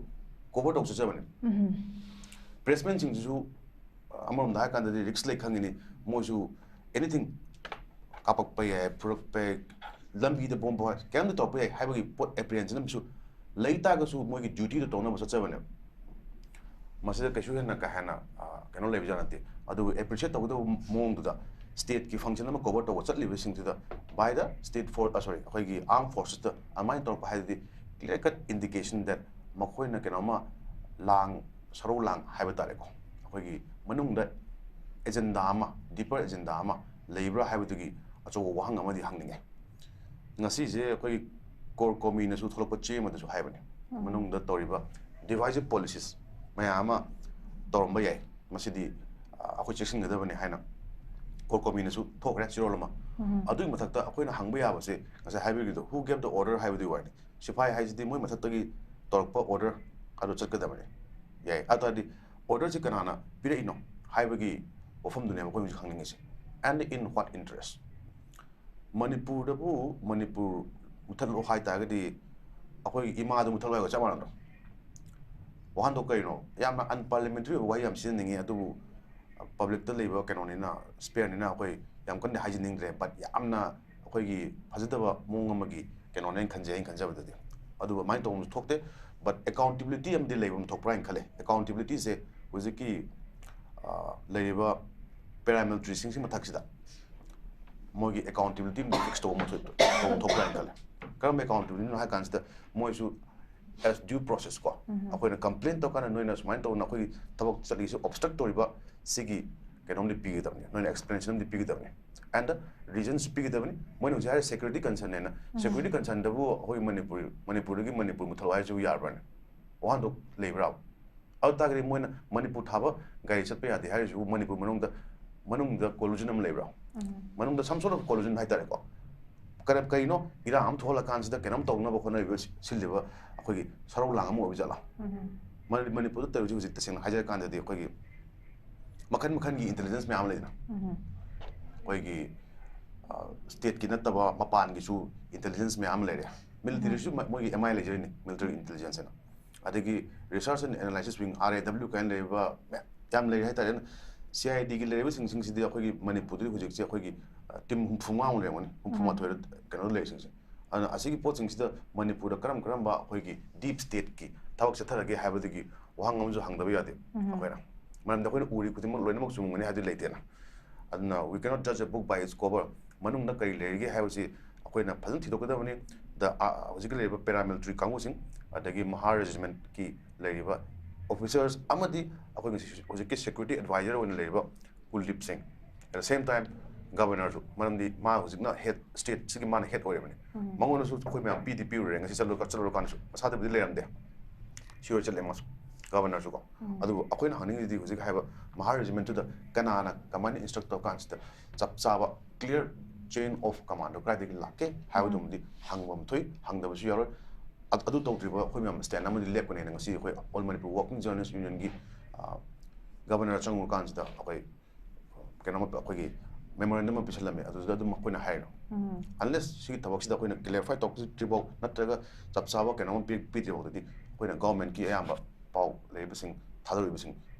ꯀꯣꯚꯔ ꯇꯧ ꯆꯠꯆꯕꯅꯦ꯫ ꯄ꯭ꯔꯦꯁꯃꯦꯟꯁꯤꯡꯁꯤꯁꯨ ꯑꯃꯔꯣꯝꯗ ꯍꯥꯏꯔꯀꯥꯟꯗꯗꯤ ꯔꯤꯛꯁ ꯂꯩ ꯈꯪꯉꯤꯅꯤ꯫ ꯃꯣꯏꯁꯨ ꯑꯦꯅꯤꯊꯤꯡ ꯀꯥꯞꯄꯛꯄ ꯌꯥꯏ, ꯐꯨꯔꯛꯄ ꯌꯥꯏ, ꯂꯝꯕꯤꯗ ꯕꯣꯝꯕ ꯀꯩꯝꯇ ꯇꯧꯔꯛꯄ ꯌꯥꯏ ꯍꯥꯏꯕꯒꯤ ꯄꯣꯠ ꯑꯦꯄ꯭ꯔꯤꯍꯦꯟꯁꯟ ꯑꯃꯁꯨ ꯂꯩ ꯇꯥꯔꯒꯁꯨ ꯃꯣꯏꯒꯤ ꯗ꯭ꯌꯨꯇꯤꯗꯣ ꯇꯧꯅꯕ ꯆꯠꯆꯕꯅꯦꯕ꯫ ꯃꯁꯤꯗ ꯀꯩꯁꯨ ꯍꯦꯟꯅ ꯀꯥ ꯍꯦꯟꯅ ꯀꯩꯅꯣ ꯂꯩꯕꯖꯥꯠ ꯅꯠꯇꯦ꯫ ꯑꯗꯨꯕꯨ ꯑꯦꯄ꯭ꯔꯤꯁꯤꯌꯦꯠ ꯇꯧꯒꯗꯕ ꯃꯑꯣꯡꯗꯨꯗ ꯁ꯭ꯇꯦꯠꯀꯤ ꯐꯪꯁꯟ ꯑꯃ ꯀꯣꯚꯔ ꯇꯧꯕ ꯆꯠꯂꯤꯕꯁꯤꯡꯁꯤꯗ by the state force, sorry, ꯑꯩꯈꯣꯏꯒꯤ ꯑꯥꯔꯝ ꯐꯣꯔꯁꯦꯁꯇ ꯑꯗꯨꯃꯥꯏꯅ ꯇꯧꯔꯛꯄ ꯍꯥꯏꯗꯨꯗꯤ clear cut indication that ꯃꯈꯣꯏꯅ ꯀꯩꯅꯣꯝꯃ ꯂꯥꯡ ꯁꯔꯧ ꯂꯥꯡ ꯍꯥꯏꯕ ꯇꯥꯔꯦꯀꯣ, ꯑꯩꯈꯣꯏꯒꯤ ꯃꯅꯨꯡꯗ ꯑꯦꯖꯦꯟꯗꯥ ꯑꯃ, ꯗꯤꯄꯔ ꯑꯦꯖꯦꯟꯗꯥ ꯑꯃ ꯂꯩꯕ꯭ꯔꯥ ꯍꯥꯏꯕꯗꯨꯒꯤ ꯑꯆꯧꯕ ꯋꯥꯍꯪ ꯑꯃꯗꯤ ꯍꯪꯅꯤꯡꯉꯦ꯫ ꯉꯁꯤꯁꯦ ꯑꯩꯈꯣꯏꯒꯤ ꯀꯣꯔ ꯀꯣꯃꯤꯅꯁꯨ ꯊꯣꯛꯂꯛꯄ ꯆꯦ ꯑꯃꯗꯁꯨ ꯍꯥꯏꯕꯅꯤ, ꯃꯅꯨꯡꯗ ꯇꯧꯔꯤꯕ divisive policies ꯃꯌꯥꯝ ꯑꯃ ꯇꯧꯔꯝꯕ ꯌꯥꯏ, ꯃꯁꯤꯗꯤ ꯑꯩꯈꯣꯏ ꯆꯦꯛꯁꯤꯟꯒꯗꯕꯅꯤ ꯍꯥꯏꯅ ꯀꯣꯔ ꯀꯣꯃꯤꯅꯁꯨ ꯊꯣꯛꯈ꯭ꯔꯦ ꯆꯦꯔꯣꯜ ꯑꯃ꯫ ꯑꯗꯨꯒꯤ ꯃꯊꯛꯇ ꯑꯩꯈꯣꯏꯅ ꯍꯪꯕ ꯌꯥꯕꯁꯦ ꯉꯁꯥꯏ ꯍꯥꯏꯕꯤꯔꯤꯗꯣ, who gave the order ꯍꯥꯏꯕꯗꯨꯒꯤ ꯋꯥꯔꯤꯅꯤ꯫ ꯁꯤꯐꯥꯏ ꯍꯥꯏꯁꯤꯗꯤ ꯃꯣꯏ ꯃꯊꯛꯇꯒꯤ ꯇꯧꯔꯛꯄ ꯑꯣꯔꯗꯔ ꯑꯗꯨ ꯆꯠꯀꯗꯕꯅꯤ꯫ ꯌꯥꯏ, ꯑꯗꯨ ꯇꯥꯔꯗꯤ ꯑꯣꯔꯗꯔꯁꯤ ꯀꯅꯥꯅ ꯄꯤꯔꯛꯏꯅꯣ ꯍꯥꯏꯕꯒꯤ ꯋꯥꯐꯝꯗꯨꯅꯦꯕ ꯑꯩꯈꯣꯏ ꯍꯧꯖꯤꯛ ꯈꯪꯅꯤꯡꯉꯤꯁꯦ꯫ And in what interest? ꯃꯅꯤꯄꯨꯔꯗꯕꯨ Manipur ꯃꯨꯊꯠꯂꯣ ꯍꯥꯏ ꯇꯥꯔꯒꯗꯤ ꯑꯩꯈꯣꯏꯒꯤ ꯏꯃꯥꯗꯨ ꯃꯨꯊꯠꯂꯣ ꯍꯥꯏꯕꯒ ꯆꯞ ꯃꯥꯟꯅꯗ꯭ꯔꯣ? ꯋꯥꯍꯟꯊꯣꯛ ꯀꯔꯤꯅꯣ? ꯌꯥꯝꯅ unparliamentary ꯑꯣꯏꯕ ꯋꯥꯍꯩ ꯌꯥꯝ ꯁꯤꯖꯤꯟꯅꯅꯤꯡꯉꯤ, ꯑꯗꯨꯕꯨ ꯄꯕ꯭ꯂꯤꯛꯇ ꯂꯩꯕ ꯀꯩꯅꯣꯅꯤꯅ, ꯁ꯭ꯄꯦꯌꯔꯅꯤꯅ ꯑꯩꯈꯣꯏ ꯌꯥꯝ ꯀꯟꯅ ꯍꯥꯏꯖꯅꯤꯡꯗ꯭ꯔꯦ꯫ But ꯌꯥꯝꯅ ꯑꯩꯈꯣꯏꯒꯤ ꯐꯖꯗꯕ ꯃꯑꯣꯡ ꯑꯃꯒꯤ ꯀꯩꯅꯣꯅꯦꯅ ꯈꯟꯖꯩ, ꯑꯩꯅ ꯈꯟꯖꯕꯗꯗꯤ꯫ ꯑꯗꯨꯒ ꯑꯗꯨꯃꯥꯏꯅ ꯇꯧꯕꯁꯨ ꯊꯣꯛꯇꯦ꯫ But accountability ꯑꯃꯗꯤ ꯂꯩꯕ ꯑꯃ ꯊꯣꯛꯄ꯭ꯔꯥ ꯍꯥꯏꯅ ꯈꯜꯂꯦ꯫ Accountabilityꯁꯦ ꯍꯧꯖꯤꯛꯀꯤ ꯂꯩꯔꯤꯕ paramilitaryꯁꯤꯡꯁꯤ ꯃꯊꯛꯁꯤꯗ ꯃꯣꯏꯒꯤ accountability ꯑꯃ fix ꯇꯧꯕ ꯑꯃ ꯊꯣꯛ- ꯇꯧꯕ ꯑꯃ ꯊꯣꯛꯄ꯭ꯔꯥ ꯍꯥꯏꯅ ꯈꯜꯂꯦ꯫ ꯀꯔꯝꯕ accountabilityꯅꯣ ꯍꯥꯏ ꯀꯥꯟꯁꯤꯗ ꯃꯣꯏꯁꯨ as due process ꯀꯣ, ꯑꯩꯈꯣꯏꯅ complain ꯇꯧꯔꯀꯥꯟꯗ ꯅꯣꯏꯅ ꯁꯨꯃꯥꯏꯅ ꯇꯧꯗꯅ ꯑꯩꯈꯣꯏꯒꯤ ꯊꯕꯛ ꯆꯠꯂꯤꯁꯦ obstruct ꯇꯧꯔꯤꯕ ꯁꯤꯒꯤ ꯀꯩꯅꯣꯝꯗꯤ ꯄꯤꯒꯗꯕꯅꯤ, ꯅꯣꯏꯅ explanation ꯑꯃꯗꯤ ꯄꯤꯒꯗꯕꯅꯤ꯫ And reasons ꯄꯤꯒꯗꯕꯅꯤ꯫ ꯃꯣꯏꯅ ꯍꯧꯖꯤꯛ ꯍꯥꯏꯔꯤ security concernꯅꯦꯅ, security concernꯗꯕꯨ ꯑꯩꯈꯣꯏ ꯃꯅꯤꯄꯨꯔ, ꯃꯅꯤꯄꯨꯔꯗꯒꯤ ꯃꯅꯤꯄꯨꯔ ꯃꯨꯊꯠꯂꯣ ꯍꯥꯏꯔꯁꯨ ꯌꯥꯕ꯭ꯔꯥꯅꯦ? ꯋꯥꯍꯟꯊꯣꯛ ꯂꯩꯕ꯭ꯔꯥ? ꯑꯗꯨ ꯇꯥꯔꯒꯗꯤ ꯃꯣꯏꯅ ꯃꯅꯤꯄꯨꯔ ꯊꯥꯕ ꯒꯥꯔꯤ ꯆꯠꯄ ꯌꯥꯗꯦ ꯍꯥꯏꯔꯤꯁꯤꯕꯨ ꯃꯅꯤꯄꯨꯔ ꯃꯅꯨꯡꯗ, ꯃꯅꯨꯡꯗ collusion ꯑꯃ ꯂꯩꯕ꯭ꯔꯥ? ꯃꯅꯨꯡꯗ some sort of collusion ꯍꯥꯏꯇꯥꯔꯦꯀꯣ꯫ ꯀꯔꯞ ꯀꯔꯤꯅꯣ, ꯏꯔꯥꯡ ꯑꯃ ꯊꯣꯛꯍꯜꯂꯀꯥꯟꯁꯤꯗ ꯀꯩꯅꯣꯝ ꯇꯧꯅꯕ ꯍꯣꯠꯅꯔꯤꯕ ꯁꯤ- ꯁꯤꯜꯂꯤꯕ ꯑꯩꯈꯣꯏꯒꯤ ꯁꯔꯧ ꯂꯥꯡ ꯑꯃ ꯑꯣꯏꯕ ꯖꯥꯠꯂꯥ? ꯃꯅꯤ- ꯃꯅꯤꯄꯨꯔꯗ ꯇꯧꯔꯤꯁꯤ ꯍꯧꯖꯤꯛ ꯇꯁꯦꯡꯅ ꯍꯥꯏꯖꯔꯀꯥꯟꯗꯗꯤ ꯑꯩꯈꯣꯏꯒꯤ ꯃꯈꯜ ꯃꯈꯜꯒꯤ ꯏꯟꯇꯦꯂꯤꯖꯦꯟꯁ ꯃꯌꯥꯝ ꯑꯃ ꯂꯩꯗꯅ, ꯑꯩꯈꯣꯏꯒꯤ ꯁ꯭ꯇꯦꯠꯀꯤ ꯅꯠꯇꯕ ꯃꯄꯥꯟꯒꯤꯁꯨ ꯏꯟꯇꯦꯂꯤꯖꯦꯟꯁ ꯃꯌꯥꯝ ꯑꯃ ꯂꯩꯔꯦ꯫ ꯃꯤꯂꯤꯇꯔꯤꯁꯨ ꯃ- ꯃꯣꯏꯒꯤ ꯑꯦꯝ ꯑꯥꯏ ꯂꯩꯖꯔꯤꯅꯤ, ꯃꯤꯂꯤꯇꯔꯤ ꯏꯟꯇꯦꯂꯤꯖꯦꯟꯁ ꯍꯥꯏꯅ꯫ ꯑꯗꯒꯤ research and analysis wing, R A W ꯀꯥꯏꯅ ꯂꯩꯔꯤꯕ ꯃꯌꯥꯝ ꯌꯥꯝ ꯂꯩꯔꯦ ꯍꯥꯏꯇꯥꯔꯦ꯫ ꯁꯤ ꯑꯥꯏ ꯗꯤꯒꯤ ꯂꯩꯔꯤꯕꯁꯤꯡꯁꯤꯡꯁꯤꯗꯤ ꯑꯩꯈꯣꯏꯒꯤ ꯃꯅꯤꯄꯨꯔꯗꯗꯤ ꯍꯧꯖꯤꯛꯁꯦ ꯑꯩꯈꯣꯏꯒꯤ ꯇꯤꯝ ꯍꯨꯝꯐꯨ ꯃꯉꯥꯃꯨꯛ ꯂꯩꯔꯝꯒꯅꯤ, ꯍꯨꯝꯐꯨ ꯃꯥꯊꯣꯏ ꯀꯩꯅꯣ ꯂꯩꯔꯤꯁꯤꯡꯁꯦ꯫ ꯑꯗꯨꯅ ꯑꯁꯤꯒꯤ ꯄꯣꯠꯁꯤꯡꯁꯤꯗ ꯃꯅꯤꯄꯨꯔꯗ ꯀꯔꯝ ꯀꯔꯝꯕ ꯑꯩꯈꯣꯏꯒꯤ ꯗꯤꯞ ꯁ꯭ꯇꯦꯠꯀꯤ ꯊꯕꯛ ꯆꯠꯊꯔꯒꯦ ꯍꯥꯏꯕꯗꯒꯤ ꯋꯥꯍꯪ ꯑꯃꯁꯨ ꯍꯪꯗꯕ ꯌꯥꯗꯦ ꯑꯩꯈꯣꯏꯅ꯫ ꯃꯔꯝꯗꯤ ꯑꯩꯈꯣꯏꯅ ꯎꯔꯤ ꯈꯨꯗꯤꯡꯃꯛ ꯂꯣꯏꯅꯃꯛ ꯆꯨꯝꯒꯅꯤ ꯍꯥꯏꯕꯗꯤ ꯂꯩꯇꯦꯅ꯫ ꯑꯗꯨꯅ we cannot judge a book by its cover꯫ ꯃꯅꯨꯡꯗ ꯀꯔꯤ ꯂꯩꯔꯤꯒꯦ ꯍꯥꯏꯕꯁꯤ ꯑꯩꯈꯣꯏꯅ ꯐꯖꯅ ꯊꯤꯗꯣꯛꯀꯗꯕꯅꯤ꯫ ꯗ ꯍꯧꯖꯤꯛꯀꯤ ꯂꯩꯔꯤꯕ ꯄꯦꯔꯥꯃꯤꯂꯤꯇꯔꯤ ꯀꯥꯡꯕꯨꯁꯤꯡ, ꯑꯗꯒꯤ ꯃꯍꯥ ꯔꯦꯖꯤꯃꯦꯟꯠꯀꯤ ꯂꯩꯔꯤꯕ ꯑꯣꯐꯤꯁꯔꯁ ꯑꯃꯗꯤ ꯑꯩꯈꯣꯏ ꯉꯁꯤ ꯍꯧꯖꯤꯛꯀꯤ ꯁꯦꯀ꯭ꯌꯨꯔꯤꯇꯤ ꯑꯦꯗꯚꯥꯏꯖꯔ ꯑꯣꯏꯅ ꯂꯩꯔꯤꯕ ꯀꯨꯜꯗꯤꯞ ꯁꯤꯡ, at the same time ꯒꯕꯔꯅꯔꯁꯨ, ꯃꯔꯝꯗꯤ ꯃꯥ ꯍꯧꯖꯤꯛꯅ ꯍꯦꯗ, ꯁ꯭ꯇꯦꯠꯁꯤꯒꯤ ꯃꯥꯅ ꯍꯦꯗ ꯑꯣꯏꯔꯕꯅꯤ꯫ ꯃꯉꯣꯟꯗꯁꯨ ꯑꯩꯈꯣꯏ ꯃꯌꯥꯝ ꯄꯤꯗꯤ ꯄꯤꯔꯨꯔꯦ, ꯉꯁꯤ ꯆꯠꯂꯨꯔ ꯆꯠꯂꯨꯔꯀꯥꯟꯗꯁꯨ ꯃꯁꯥꯗꯕꯨꯗꯤ ꯂꯩꯔꯝꯗꯦ, ꯁꯤꯌꯣꯔ ꯆꯠꯂꯦ ꯃꯥꯁꯨ, ꯒꯕꯔꯅꯔꯁꯨ ꯀꯣ꯫ ꯑꯗꯨꯕꯨ ꯑꯩꯈꯣꯏꯅ ꯍꯪꯅꯤꯡꯉꯤꯗꯤ ꯍꯧꯖꯤꯛ ꯍꯥꯏꯕ ꯃꯍꯥ ꯔꯦꯖꯤꯃꯦꯟꯠꯇꯨꯗ ꯀꯅꯥꯅ ꯀꯃꯥꯏꯅ ꯏꯟꯁꯇ꯭ꯔꯛ ꯇꯧꯔ ꯀꯥꯟꯁꯤꯗ ꯆꯞ ꯆꯥꯕ ꯀ꯭ꯂꯤꯌꯔ ꯆꯦꯟ ꯑꯣꯐ ꯀꯃꯥꯟꯗꯣ ꯀꯗꯥꯏꯗꯒꯤ ꯂꯥꯛꯀꯦ ꯍꯥꯏꯕꯗꯨꯃꯗꯤ ꯍꯪꯐꯝ ꯊꯣꯛꯏ, ꯍꯪꯗꯕꯁꯨ ꯌꯥꯔꯣꯏ꯫ ꯑ- ꯑꯗꯨ ꯇꯧꯗ꯭ꯔꯤꯕ ꯑꯩꯈꯣꯏ ꯃꯌꯥꯝ ꯁ꯭ꯇꯦꯟ ꯑꯃꯗꯤ ꯂꯦꯞꯀꯅꯦꯅ ꯉꯁꯤ ꯑꯩꯈꯣꯏ ꯑꯣꯜ ꯃꯅꯤꯄꯨꯔ ꯋꯥꯔꯀꯤꯡ ꯖꯔꯅꯦꯂꯤꯁ ꯌꯨꯅꯤꯌꯟꯒꯤ ꯒꯕꯔꯅꯔ ꯆꯪꯉꯨꯔꯀꯥꯟꯁꯤꯗ ꯑꯩꯈꯣꯏ ꯀꯩꯅꯣꯝꯃ ꯑꯩꯈꯣꯏꯒꯤ ꯃꯦꯃꯣꯔꯦꯟꯗꯝ ꯑꯃ ꯄꯤꯁꯜꯂꯝꯃꯦ꯫ ꯑꯗꯨꯗ ꯑꯗꯨꯝ ꯑꯩꯈꯣꯏꯅ ꯍꯥꯏꯔꯤꯅꯣ, ꯑꯟꯂꯦꯁ ꯁꯤꯒꯤ ꯊꯕꯛꯁꯤꯗ ꯑꯩꯈꯣꯏꯅ ꯀ꯭ꯂꯦꯔꯤꯐꯥꯏ ꯇꯧꯗ꯭ꯔꯤꯐꯥꯎ ꯅꯠꯇ꯭ꯔꯒ ꯆꯞ ꯆꯥꯕ ꯀꯩꯅꯣꯝꯃ ꯄꯤ- ꯄꯤꯗ꯭ꯔꯤꯐꯥꯎꯗꯗꯤ ꯑꯩꯈꯣꯏꯅ ꯒꯚꯔꯟꯃꯦꯟꯠꯀꯤ ꯑꯌꯥꯝꯕ ꯄꯥꯎ ꯂꯩꯔꯤꯕꯁꯤꯡ, ꯊꯥꯗꯣꯔꯤꯕꯁꯤꯡ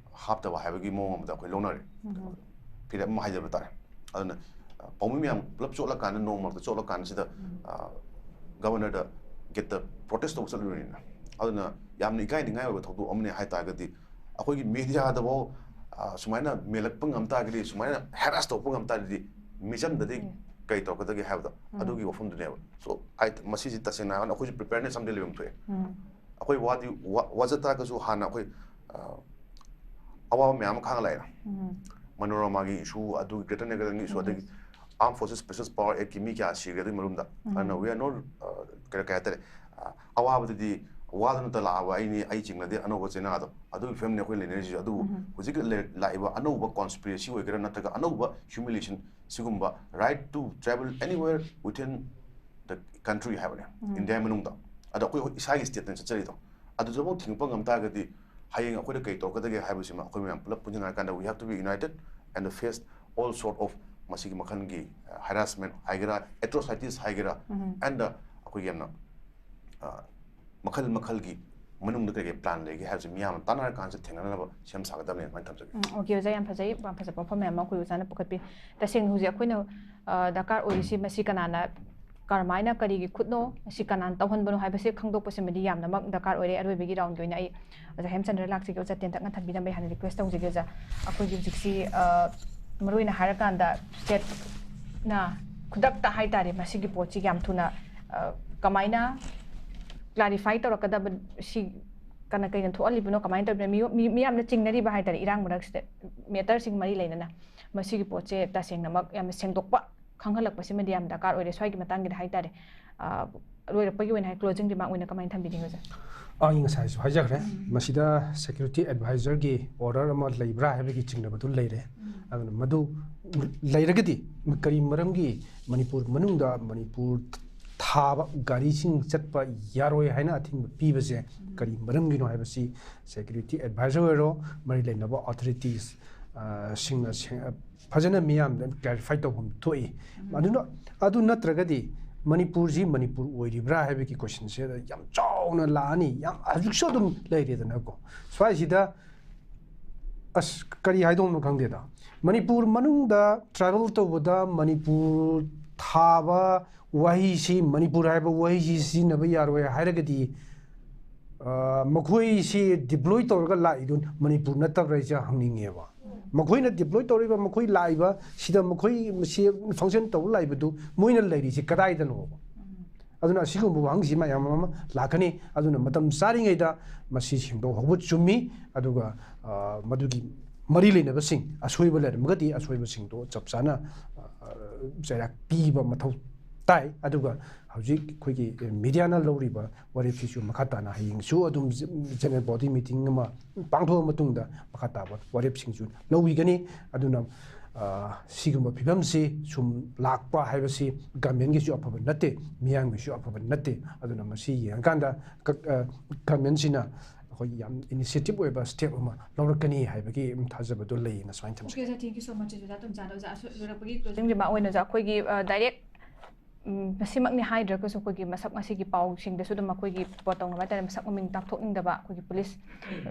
ꯍꯥꯞꯇꯕ ꯍꯥꯏꯕꯒꯤ ꯃꯑꯣꯡ ꯑꯃꯗ ꯑꯩꯈꯣꯏ ꯂꯧꯅꯔꯦ꯫ ꯐꯤꯔꯦꯞ ꯑꯃ ꯍꯥꯏꯖꯕ ꯇꯥꯔꯦ꯫ ꯑꯗꯨꯅ ꯑ, ꯄꯥꯎꯃꯤ ꯃꯌꯥꯝ ꯄꯨꯂꯞ ꯆꯣꯠꯂꯀꯥꯟꯗ, ꯅꯣꯡ ꯃꯔꯛꯇ ꯆꯣꯠꯂꯀꯥꯟꯗ ꯁꯤꯗ ꯒꯕꯔꯅꯔꯗ ꯒꯦꯠꯇ ꯄ꯭ꯔꯣꯇꯦꯁ ꯇꯧꯕ ꯆꯠꯂꯨꯔꯤꯅ꯫ ꯑꯗꯨꯅ ꯌꯥꯝꯅ ꯏꯀꯥꯏꯅꯤꯡꯉꯥꯏ ꯑꯣꯏꯕ ꯊꯧꯗꯣꯛ ꯑꯃꯅꯦ ꯍꯥꯏ ꯇꯥꯔꯒꯗꯤ, ꯑꯩꯈꯣꯏꯒꯤ ꯃꯦꯗꯤꯌꯥꯗꯐꯥꯎ ꯑ, ꯁꯨꯃꯥꯏꯅ ꯃꯦꯜꯂꯛꯄ ꯉꯝ ꯇꯥꯔꯒꯗꯤ, ꯁꯨꯃꯥꯏꯅ ꯍꯦꯔꯥꯁ ꯇꯧꯔꯛꯄ ꯉꯝ ꯇꯥꯔꯗꯤ ꯃꯤꯆꯝꯗꯗꯤ ꯀꯩ ꯇꯧꯔꯛꯀꯗꯒꯦ ꯍꯥꯏꯕꯗꯣ ꯑꯗꯨꯒꯤ ꯋꯥꯐꯝꯗꯨꯅꯦꯕ꯫ ꯁꯣ ꯑꯩ ꯃꯁꯤꯁꯤ ꯇꯁꯦꯡꯅ ꯍꯥꯏꯔꯒ ꯑꯩꯈꯣꯏꯁꯨ ꯄ꯭ꯔꯤꯄꯦꯌꯔꯅꯦꯁ ꯑꯃꯗꯤ ꯂꯩꯐꯝ ꯊꯣꯛꯑꯦ꯫ ꯑꯩꯈꯣꯏ ꯋꯥꯗꯤ ꯋꯥ- ꯋꯥꯖ ꯇꯥꯔꯒꯁꯨ ꯍꯥꯟꯅ ꯑꯩꯈꯣꯏ ꯑ, ꯑꯋꯥꯕ ꯃꯌꯥꯝ ꯑꯃ ꯈꯥꯡꯉ ꯂꯥꯛꯑꯦꯅ꯫ ꯃꯅꯣꯔꯃꯥꯒꯤ ꯏꯁꯨ, ꯑꯗꯨ ꯒ꯭ꯔꯦꯇꯔ ꯅꯣꯏꯒꯥꯗꯪꯒꯤ ꯏꯁꯨ, ꯑꯗꯒꯤ ꯑꯥꯔꯝ ꯐꯣꯔꯁꯦꯁ ꯁ꯭ꯄꯦꯁꯦꯜ ꯄꯥꯋꯔ ꯑꯦꯛꯀꯤ ꯃꯤ ꯀꯌꯥ ꯁꯤꯔꯦ ꯑꯗꯨꯒꯤ ꯃꯔꯨꯝꯗ꯫ ꯑꯗꯨꯅ we are not, ꯑ, ꯀꯩ ꯀꯩ ꯍꯥꯏꯇꯥꯔꯦ, ꯑ, ꯑꯋꯥꯕꯗꯗꯤ ꯋꯥꯗꯨꯅꯇ ꯂꯥꯛꯑꯕ ꯑꯩꯅꯤ, ꯑꯩ ꯆꯤꯡꯅꯗꯦ ꯑꯅꯧꯕ ꯆꯩꯅꯥꯗꯣ, ꯑꯗꯨꯒꯤ ꯐꯤꯕꯝꯅꯤ ꯑꯩꯈꯣꯏ ꯂꯩꯅꯔꯤꯁꯤꯁꯨ꯫ ꯑꯗꯨꯕꯨ ꯍꯧꯖꯤꯛ ꯂꯩ- ꯂꯥꯛꯏꯕ ꯑꯅꯧꯕ ꯀꯣꯟꯁꯄꯤꯔꯦꯁꯤ ꯑꯣꯏꯒꯦꯔꯥ ꯅꯠꯇ꯭ꯔꯒ ꯑꯅꯧꯕ ꯍ꯭ꯌꯨꯃꯤꯂꯤꯌꯦꯁꯟ, ꯁꯤꯒꯨꯝꯕ right to travel anywhere within the country ꯍꯥꯏꯕꯅꯦ, ꯏꯟꯗꯤꯌꯥ ꯃꯅꯨꯡꯗ꯫ ꯑꯗꯣ ꯑꯩꯈꯣꯏ ꯏꯁꯥꯒꯤ ꯁ꯭ꯇꯦꯠꯇꯅ ꯆꯠꯆꯔꯤꯗꯣ꯫ ꯑꯗꯨꯗꯐꯥꯎ ꯊꯤꯡꯉꯛꯄ ꯉꯝ ꯇꯥꯔꯒꯗꯤ ꯍꯌꯦꯡ ꯑꯩꯈꯣꯏꯗ ꯀꯩ ꯇꯧꯔꯛꯀꯗꯒꯦ ꯍꯥꯏꯕꯁꯤꯃ ꯑꯩꯈꯣꯏ ꯃꯌꯥꯝ ꯄꯨꯂꯞ ꯄꯨꯟꯁꯤꯟꯅꯔꯀꯥꯟꯗ we have to be united and face all sort of ꯃꯁꯤꯒꯤ ꯃꯈꯜꯒꯤ ꯍꯦꯔꯥꯁꯃꯦꯟ ꯍꯥꯏꯒꯦꯔꯥ, ꯑꯦꯇ꯭ꯔꯣꯁꯥꯏꯇꯤꯁ ꯍꯥꯏꯒꯦꯔꯥ, ꯑꯦꯟ ꯑꯩꯈꯣꯏꯒꯤ ꯌꯥꯝꯅ ꯃꯈꯜ ꯃꯈꯜꯒꯤ ꯃꯅꯨꯡꯗ ꯀꯩ ꯀꯩ ꯄ꯭ꯂꯥꯟ ꯂꯩꯒꯦ ꯍꯥꯏꯕꯁꯤ ꯃꯤꯌꯥꯝꯅ ꯇꯥꯟꯅꯔꯀꯥꯟꯁꯤꯗ ꯊꯦꯡꯅꯅꯕ ꯁꯦꯝ ꯁꯥꯒꯗꯕꯅꯤ ꯑꯗꯨꯃꯥꯏꯅ ꯊꯝꯖꯒꯦ꯫ ꯎꯝ, ꯑꯣꯀꯦ ꯑꯣꯖꯥ, ꯌꯥꯝ ꯐꯖꯩ, ꯌꯥꯝ ꯐꯖꯕ ꯋꯥꯐꯝ ꯃꯌꯥꯝ ꯑꯃ ꯑꯩꯈꯣꯏ ꯑꯣꯖꯥꯅ ꯄꯨꯈꯠꯄꯤ꯫ ꯇꯁꯦꯡꯅ ꯍꯧꯖꯤꯛ ꯑꯩꯈꯣꯏꯅ ꯑ, ꯗꯔꯀꯥꯔ ꯑꯣꯏꯔꯤꯁꯤ ꯃꯁꯤ ꯀꯅꯥꯅ ꯀꯔꯝꯍꯥꯏꯅ ꯀꯔꯤꯒꯤ ꯈꯨꯠꯅꯣ, ꯃꯁꯤ ꯀꯅꯥꯅ ꯇꯧꯍꯟꯕꯅꯣ ꯍꯥꯏꯕꯁꯤ ꯈꯪꯗꯣꯛꯄꯁꯤꯃꯗꯤ ꯌꯥꯝꯅꯃꯛ ꯗꯔꯀꯥꯔ ꯑꯣꯏꯔꯦ꯫ ꯑꯔꯣꯏꯕꯒꯤ ꯔꯥꯎꯟꯒꯤ ꯑꯣꯏꯅ ꯑꯩ ꯑꯣꯖꯥ ꯍꯦꯝꯆꯟꯗ꯭ꯔ ꯂꯥꯛꯆꯒꯦ, ꯑꯣꯖꯥ ꯇꯦꯟꯇꯛꯅ ꯊꯝꯕꯤꯅꯕ ꯑꯩ ꯍꯥꯟꯅ ꯔꯤꯀ꯭ꯋꯦꯁ ꯇꯧꯖꯒꯦ ꯑꯣꯖꯥ꯫ ꯑꯩꯈꯣꯏꯒꯤ ꯍꯧꯖꯤꯛꯁꯤ ꯑ, ꯃꯔꯨꯑꯣꯏꯅ ꯍꯥꯏꯔꯀꯥꯟꯗ ꯁ꯭ꯇꯦꯠꯅ ꯈꯨꯗꯛꯇ ꯍꯥꯏꯇꯥꯔꯦ ꯃꯁꯤꯒꯤ ꯄꯣꯠꯁꯤ ꯌꯥꯝ ꯊꯨꯅ ꯑ, ꯀꯃꯥꯏꯅ ꯀ꯭ꯂꯥꯔꯤꯐꯥꯏ ꯇꯧꯔꯛꯀꯗꯕ, ꯁꯤ ꯀꯅꯥ ꯀꯩꯅ ꯊꯣꯛꯍꯜꯂꯤꯕꯅꯣ, ꯀꯃꯥꯏꯅ ꯇꯧꯔꯤꯕꯅꯣ, ꯃꯤꯑꯣ- ꯃꯤ- ꯃꯤꯌꯥꯝꯅ ꯆꯤꯡꯅꯔꯤꯕ ꯍꯥꯏꯇꯥꯔꯦ ꯏꯔꯥꯡ ꯃꯔꯛꯁꯤꯗ ꯃꯦꯇꯔꯁꯤꯡ ꯃꯔꯤ ꯂꯩꯅꯅ ꯃꯁꯤꯒꯤ ꯄꯣꯠꯁꯦ ꯇꯁꯦꯡꯅꯃꯛ ꯌꯥꯝꯅ ꯁꯦꯡꯗꯣꯛꯄ ꯈꯪꯍꯜꯂꯛꯄꯁꯤꯃꯗꯤ ꯌꯥꯝ ꯗꯔꯀꯥꯔ ꯑꯣꯏꯔꯦ ꯁ꯭ꯋꯥꯏꯒꯤ ꯃꯇꯥꯡꯒꯤꯗ ꯍꯥꯏꯇꯥꯔꯦ꯫ ꯑ, ꯂꯣꯏꯔꯛꯄꯒꯤ ꯑꯣꯏꯅ ꯍꯥꯏ, ꯀ꯭ꯂꯣꯖꯤꯡ ꯔꯤꯃꯥꯔꯛ ꯑꯣꯏꯅ ꯀꯃꯥꯏꯅ ꯊꯝꯕꯤꯅꯤꯡꯉꯤ ꯑꯣꯖꯥ? ꯑꯩ ꯉꯁꯥꯏꯁꯨ ꯍꯥꯏꯖꯈ꯭ꯔꯦ, ꯃꯁꯤꯗ ꯁꯦꯀ꯭ꯌꯨꯔꯤꯇꯤ ꯑꯦꯗꯚꯥꯏꯖꯔꯒꯤ ꯑꯣꯔꯗꯔ ꯑꯃ ꯂꯩꯕ꯭ꯔꯥ ꯍꯥꯏꯕꯒꯤ ꯆꯤꯡꯅꯕꯗꯨ ꯂꯩꯔꯦ꯫ ꯑꯗꯨꯅ ꯃꯗꯨ ꯂꯩꯔꯒꯗꯤ ꯀꯔꯤ ꯃꯔꯝꯒꯤ ꯃꯅꯤꯄꯨꯔ ꯃꯅꯨꯡꯗ ꯃꯅꯤꯄꯨꯔ ꯊꯥꯕ ꯒꯥꯔꯤꯁꯤꯡ ꯆꯠꯄ ꯌꯥꯔꯣꯏ ꯍꯥꯏꯅ ꯑꯊꯤꯡꯕ ꯄꯤꯕꯁꯦ ꯀꯔꯤ ꯃꯔꯝꯒꯤꯅꯣ ꯍꯥꯏꯕꯁꯤ ꯁꯦꯀ꯭ꯌꯨꯔꯤꯇꯤ ꯑꯦꯗꯚꯥꯏꯖꯔ ꯑꯣꯏꯔꯣ, ꯃꯔꯤ ꯂꯩꯅꯕ ꯑꯣꯊꯣꯔꯤꯇꯤꯁ, ꯑ, ꯁꯤꯡꯅ ꯁꯦꯡ- ꯐꯖꯅ ꯃꯤꯌꯥꯝꯗ ꯀ꯭ꯂꯦꯔꯤꯐꯥꯏ ꯇꯧꯐꯝ ꯊꯣꯛꯏ꯫ ꯑꯗꯨꯅ, ꯑꯗꯨ ꯅꯠꯇ꯭ꯔꯒꯗꯤ ꯃꯅꯤꯄꯨꯔꯁꯤ ꯃꯅꯤꯄꯨꯔ ꯑꯣꯏꯔꯤꯕ꯭ꯔꯥ ꯍꯥꯏꯕꯒꯤ ꯀꯣꯏꯁꯟꯁꯦ ꯌꯥꯝ ꯆꯥꯎꯅ ꯂꯥꯛꯑꯅꯤ, ꯌꯥꯝ ꯍꯧꯖꯤꯛꯁꯨ ꯑꯗꯨꯝ ꯂꯩꯔꯦꯗꯅꯀꯣ꯫ ꯁ꯭ꯋꯥꯏꯁꯤꯗ ꯑꯁ, ꯀꯔꯤ ꯍꯥꯏꯗꯧꯅꯣ ꯈꯪꯗꯦꯗ꯫ ꯃꯅꯤꯄꯨꯔ ꯃꯅꯨꯡꯗ ꯇ꯭ꯔꯥꯏꯕꯦꯜ ꯇꯧꯕꯗ ꯃꯅꯤꯄꯨꯔ ꯊꯥꯕ ꯋꯥꯍꯩꯁꯤ, ꯃꯅꯤꯄꯨꯔ ꯍꯥꯏꯕ ꯋꯥꯍꯩꯁꯤ ꯁꯤꯖꯤꯟꯅꯕ ꯌꯥꯔꯣꯏ ꯍꯥꯏꯔꯒꯗꯤ, ꯑ, ꯃꯈꯣꯏꯁꯤ ꯗꯤꯄ꯭ꯂꯣꯏ ꯇꯧꯔꯒ ꯂꯥꯛꯏꯗꯨ ꯃꯅꯤꯄꯨꯔ ꯅꯠꯇꯕ꯭ꯔꯥ ꯍꯥꯏꯁꯦ ꯍꯪꯅꯤꯡꯉꯦꯕ꯫ ꯃꯈꯣꯏꯅ ꯗꯤꯄ꯭ꯂꯣꯏ ꯇꯧꯔꯤꯕ, ꯃꯈꯣꯏ ꯂꯥꯛꯏꯕ ꯁꯤꯗ ꯃꯈꯣꯏ ꯃꯁꯤ ꯐꯪꯁꯟ ꯇꯧꯕ ꯂꯥꯛꯏꯕꯗꯨ ꯃꯣꯏꯅ ꯂꯩꯔꯤꯁꯤ ꯀꯗꯥꯏꯗꯅꯣꯕ? ꯑꯗꯨꯅ ꯑꯁꯤꯒꯨꯝꯕ ꯋꯥꯍꯪꯁꯤ ꯃꯌꯥꯝ ꯑꯃ ꯂꯥꯛꯀꯅꯤ꯫ ꯑꯗꯨꯅ ꯃꯇꯝ ꯆꯥꯔꯤꯉꯩꯗ ꯃꯁꯤ ꯁꯦꯡꯗꯣꯛꯍꯧꯕ ꯆꯨꯝꯃꯤ꯫ ꯑꯗꯨꯒ, ꯑ, ꯃꯗꯨꯒꯤ ꯃꯔꯤ ꯂꯩꯅꯕꯁꯤꯡ ꯑꯁꯣꯏꯕ ꯂꯩꯔꯝꯃꯒꯗꯤ ꯑꯁꯣꯏꯕꯁꯤꯡꯗꯣ ꯆꯞ ꯆꯥꯅ, ꯑ, ꯆꯩꯔꯥꯛ ꯄꯤꯕ ꯃꯊꯧ ꯇꯥꯏ꯫ ꯑꯗꯨꯒ ꯍꯧꯖꯤꯛ ꯑꯩꯈꯣꯏꯒꯤ ꯃꯤꯗꯤꯌꯥꯅ ꯂꯧꯔꯤꯕ ꯋꯥꯔꯦꯞꯁꯤꯁꯨ ꯃꯈꯥ ꯇꯥꯅ ꯍꯌꯦꯡꯁꯨ ꯑꯗꯨꯝ ꯖꯦ-, ꯖꯦꯅꯔꯦꯜ ꯕꯣꯗꯤ ꯃꯤꯇꯤꯡ ꯑꯃ ꯄꯥꯡꯊꯣꯛꯑ ꯃꯇꯨꯡꯗ ꯃꯈꯥ ꯇꯥꯕ ꯋꯥꯔꯦꯞꯁꯤꯡꯁꯨ ꯂꯧꯕꯤꯒꯅꯤ꯫ ꯑꯗꯨꯅ ꯑ, ꯁꯤꯒꯨꯝꯕ ꯐꯤꯕꯝꯁꯤ ꯁꯨꯝ ꯂꯥꯛꯄ ꯍꯥꯏꯕꯁꯤ ꯒꯃꯦꯟꯒꯤꯁꯨ ꯑꯐꯕ ꯅꯠꯇꯦ, ꯃꯤꯌꯥꯝꯒꯤꯁꯨ ꯑꯐꯕ ꯅꯠꯇꯦ꯫ ꯑꯗꯨꯅ ꯃꯁꯤ ꯌꯦꯡꯉꯀꯥꯟꯗ ꯀ-, ꯑ, ꯒꯃꯦꯟꯁꯤꯅ ꯑꯩꯈꯣꯏ ꯌꯥꯝ ꯏꯅꯤꯁꯤꯌꯦꯇꯤꯞ ꯑꯣꯏꯕ ꯁ꯭ꯇꯦꯞ ꯑꯃ ꯂꯧꯔꯛꯀꯅꯤ ꯍꯥꯏꯕꯒꯤ ꯊꯥꯖꯕꯗꯣ ꯂꯩꯌꯦꯅ ꯁꯨꯃꯥꯏꯅ ꯊꯝꯖꯒꯦ꯫ Okay, sir, thank you so much, ꯑꯣꯖꯥ ꯇꯣꯝꯆꯥꯗ꯫ ꯑꯣꯖꯥ, ꯑꯁꯣ-, ꯂꯣꯏꯔꯛꯄꯒꯤ closing remark ꯑꯣꯏꯅ ꯑꯣꯖꯥ, ꯑꯩꯈꯣꯏꯒꯤ, ꯑ, direct, ꯎꯝ, ꯃꯁꯤꯃꯛꯅꯤ ꯍꯥꯏꯗ꯭ꯔꯒꯁꯨ ꯑꯩꯈꯣꯏꯒꯤ ꯃꯁꯛ ꯉꯁꯤꯒꯤ ꯄꯥꯎꯁꯤꯡꯗꯁꯨ ꯑꯗꯨꯝ ꯑꯩꯈꯣꯏꯒꯤ ꯄꯣꯠ ꯇꯧꯅꯕ ꯍꯥꯏꯇꯥꯔꯦ, ꯃꯁꯛ ꯃꯃꯤꯡ ꯇꯥꯛꯊꯣꯛꯅꯤꯡꯗꯕ, ꯑꯩꯈꯣꯏꯒꯤ ꯄꯨꯂꯤꯁ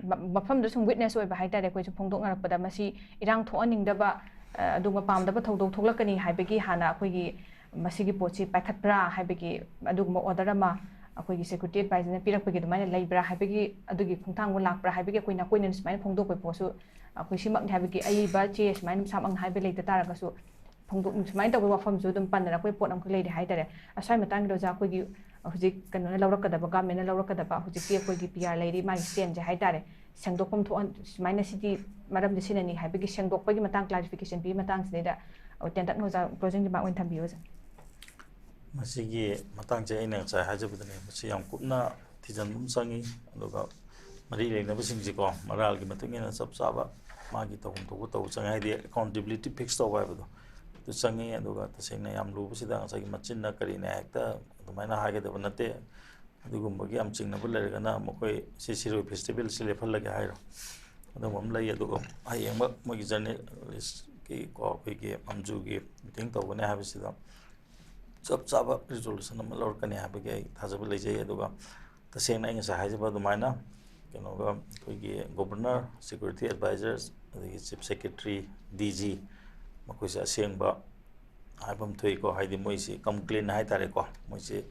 ꯃ-, ꯃꯐꯝꯗ ꯁꯨꯝ ꯋꯤꯠꯅꯦꯁ ꯑꯣꯏꯕ ꯍꯥꯏꯇꯥꯔꯦ, ꯑꯩꯈꯣꯏꯁꯨ ꯐꯣꯡꯗꯣꯛꯅꯔꯛꯄꯗ ꯃꯁꯤ ꯏꯔꯥꯡ ꯊꯣꯛꯍꯟꯅꯤꯡꯗꯕ, ꯑ, ꯑꯗꯨꯒ ꯄꯥꯝꯗꯕ ꯊꯧꯗꯣꯛ ꯊꯣꯛꯂꯛꯀꯅꯤ ꯍꯥꯏꯕꯒꯤ ꯍꯥꯟꯅ ꯑꯩꯈꯣꯏꯒꯤ ꯃꯁꯤꯒꯤ ꯄꯣꯠꯁꯤ ꯄꯥꯏꯈꯠꯄ꯭ꯔꯥ ꯍꯥꯏꯕꯒꯤ ꯑꯗꯨꯒꯨꯝꯕ order ꯑꯃ ꯑꯩꯈꯣꯏꯒꯤ security advisorꯅ ꯄꯤꯔꯛꯄꯒꯤ ꯑꯗꯨꯃꯥꯏꯅ ꯂꯩꯕ꯭ꯔꯥ ꯍꯥꯏꯕꯒꯤ ꯑꯗꯨꯒꯤ ꯈꯣꯡꯊꯥꯡꯕꯨ ꯂꯥꯛꯄ꯭ꯔꯥ ꯍꯥꯏꯕꯒꯤ ꯑꯩꯈꯣꯏ ꯅꯀꯣꯏꯅꯅ ꯁꯨꯃꯥꯏꯅ ꯐꯣꯡꯗꯣꯛꯄꯒꯤ ꯄꯣꯠꯁꯨ ꯑꯩꯈꯣꯏ ꯁꯤꯃꯛꯅꯤ ꯍꯥꯏꯕꯒꯤ ꯑꯏꯕ ꯆꯦ ꯁꯨꯃꯥꯏꯅ ꯃꯁꯥꯃꯛꯅ ꯍꯥꯏꯕ ꯂꯩꯇ ꯇꯥꯔꯒꯁꯨ ꯐꯣꯡꯗꯣꯛ-, ꯁꯨꯃꯥꯏꯅ ꯇꯧꯕꯒꯤ ꯋꯥꯐꯝꯁꯨ ꯑꯗꯨꯝ ꯄꯟꯅꯔꯛꯄꯒꯤ ꯄꯣꯠ ꯑꯃꯈꯛ ꯂꯩꯔꯦ ꯍꯥꯏꯇꯥꯔꯦ꯫ ꯑꯁ꯭ꯋꯥꯏ ꯃꯇꯥꯡꯒꯤꯗ ꯑꯣꯖꯥ ꯑꯩꯈꯣꯏꯒꯤ ꯍꯧꯖꯤꯛ ꯀꯩꯅꯣꯅ ꯂꯧꯔꯛꯀꯗꯕ, governmentꯅ ꯂꯧꯔꯛꯀꯗꯕ ꯍꯧꯖꯤꯛꯀꯤ ꯑꯩꯈꯣꯏꯒꯤ P R ꯂꯩꯔꯤ, ꯃꯥꯒꯤ standꯁꯦ ꯍꯥꯏꯇꯥꯔꯦ, ꯁꯦꯡꯗꯣꯛꯐꯝ ꯊꯣꯛꯍꯟ-, ꯁꯨꯃꯥꯏꯅ ꯁꯤꯒꯤ ꯃꯔꯝꯁꯦ ꯁꯤꯅꯅꯤ ꯍꯥꯏꯕꯒꯤ ꯁꯦꯡꯗꯣꯛꯄꯒꯤ ꯃꯇꯥꯡ, clarification ꯄꯤꯕꯒꯤ ꯃꯇꯥꯡꯁꯤꯗꯩꯗ ꯇꯦꯟꯇꯛꯅ ꯑꯣꯖꯥ closing remark ꯑꯣꯏꯅ ꯊꯝꯕꯤꯌꯨ ꯑꯣꯖꯥ꯫ ꯃꯁꯤꯒꯤ ꯃꯇꯥꯡꯁꯦ ꯑꯩꯅ ꯉꯁꯥꯏ ꯍꯥꯏꯖꯕꯗꯨꯅꯦ, ꯃꯁꯤ ꯌꯥꯝ ꯀꯨꯞꯅ ꯊꯤꯖꯤꯟꯕ ꯑꯃ ꯆꯪꯉꯤ꯫ ꯑꯗꯨꯒ ꯃꯔꯤ ꯂꯩꯅꯕꯁꯤꯡꯁꯤꯀꯣ, ꯃꯔꯥꯜꯒꯤ ꯃꯇꯨꯡ ꯏꯟꯅ ꯆꯞ ꯆꯥꯕ ꯃꯥꯒꯤ ꯇꯧꯐꯝ ꯊꯣꯛꯄ ꯇꯧꯕ ꯆꯪꯉꯤ, ꯍꯥꯏꯗꯤ accountability fix ꯇꯧꯕ ꯍꯥꯏꯕꯗꯣ ꯑꯗꯨ ꯆꯪꯉꯤ꯫ ꯑꯗꯨꯒ ꯇꯁꯦꯡꯅ ꯌꯥꯝ ꯂꯨꯕꯁꯤꯗ ꯉꯁꯥꯏꯒꯤ ꯃꯆꯤꯟꯅ ꯀꯔꯤꯅ ꯍꯦꯛꯇ ꯑꯗꯨꯃꯥꯏꯅ ꯍꯥꯏꯒꯗꯕ ꯅꯠꯇꯦ꯫ ꯑꯗꯨꯒꯨꯝꯕꯒꯤ ꯌꯥꯝ ꯆꯤꯡꯅꯕ ꯂꯩꯔꯒꯅ ꯃꯈꯣꯏ ꯁꯤ ꯁꯤꯔꯣꯏ ꯐꯦꯁꯇꯤꯚꯦꯜꯁꯤ ꯂꯦꯞꯍꯜꯂꯒꯦ ꯍꯥꯏꯔꯣ, ꯑꯗꯨꯒꯨꯝꯕ ꯑꯃ ꯂꯩ꯫ ꯑꯗꯨꯒ ꯑꯍꯦꯡꯕ ꯃꯣꯏꯒꯤ ꯖꯔꯅꯦꯂꯤꯁꯀꯤ ꯀꯣ, ꯑꯩꯈꯣꯏꯒꯤ ꯃꯝꯖꯨꯒꯤ ꯃꯤꯇꯤꯡ ꯇꯧꯒꯅꯤ ꯍꯥꯏꯕꯁꯤꯗ ꯆꯞ ꯆꯥꯕ ꯔꯤꯖꯣꯂꯨꯁꯟ ꯑꯃ ꯂꯧꯔꯛꯀꯅꯤ ꯍꯥꯏꯕꯒꯤ ꯑꯩ ꯊꯥꯖꯕ ꯂꯩꯖꯩ꯫ ꯑꯗꯨꯒ ꯇꯁꯦꯡꯅ ꯑꯩ ꯉꯁꯥꯏ ꯍꯥꯏꯖꯕ ꯑꯗꯨꯃꯥꯏꯅ ꯀꯩꯅꯣꯒ ꯑꯩꯈꯣꯏꯒꯤ ꯒꯣꯕꯔꯅꯔ, ꯁꯦꯀ꯭ꯌꯨꯔꯤꯇꯤ ꯑꯦꯗꯚꯥꯏꯖꯔ, ꯑꯗꯒꯤ ꯆꯤꯐ ꯁꯦꯀ꯭ꯔꯦꯇꯔꯤ, ꯗꯤ ꯖꯤ, ꯃꯈꯣꯏꯁꯦ ꯑꯁꯦꯡꯕ ꯍꯥꯏꯐꯝ ꯊꯣꯛꯏꯀꯣ, ꯍꯥꯏꯗꯤ ꯃꯣꯏꯁꯤ ꯀꯝꯄ꯭ꯂꯦꯟ ꯍꯥꯏꯇꯥꯔꯦꯀꯣ, ꯃꯣꯏꯁꯤ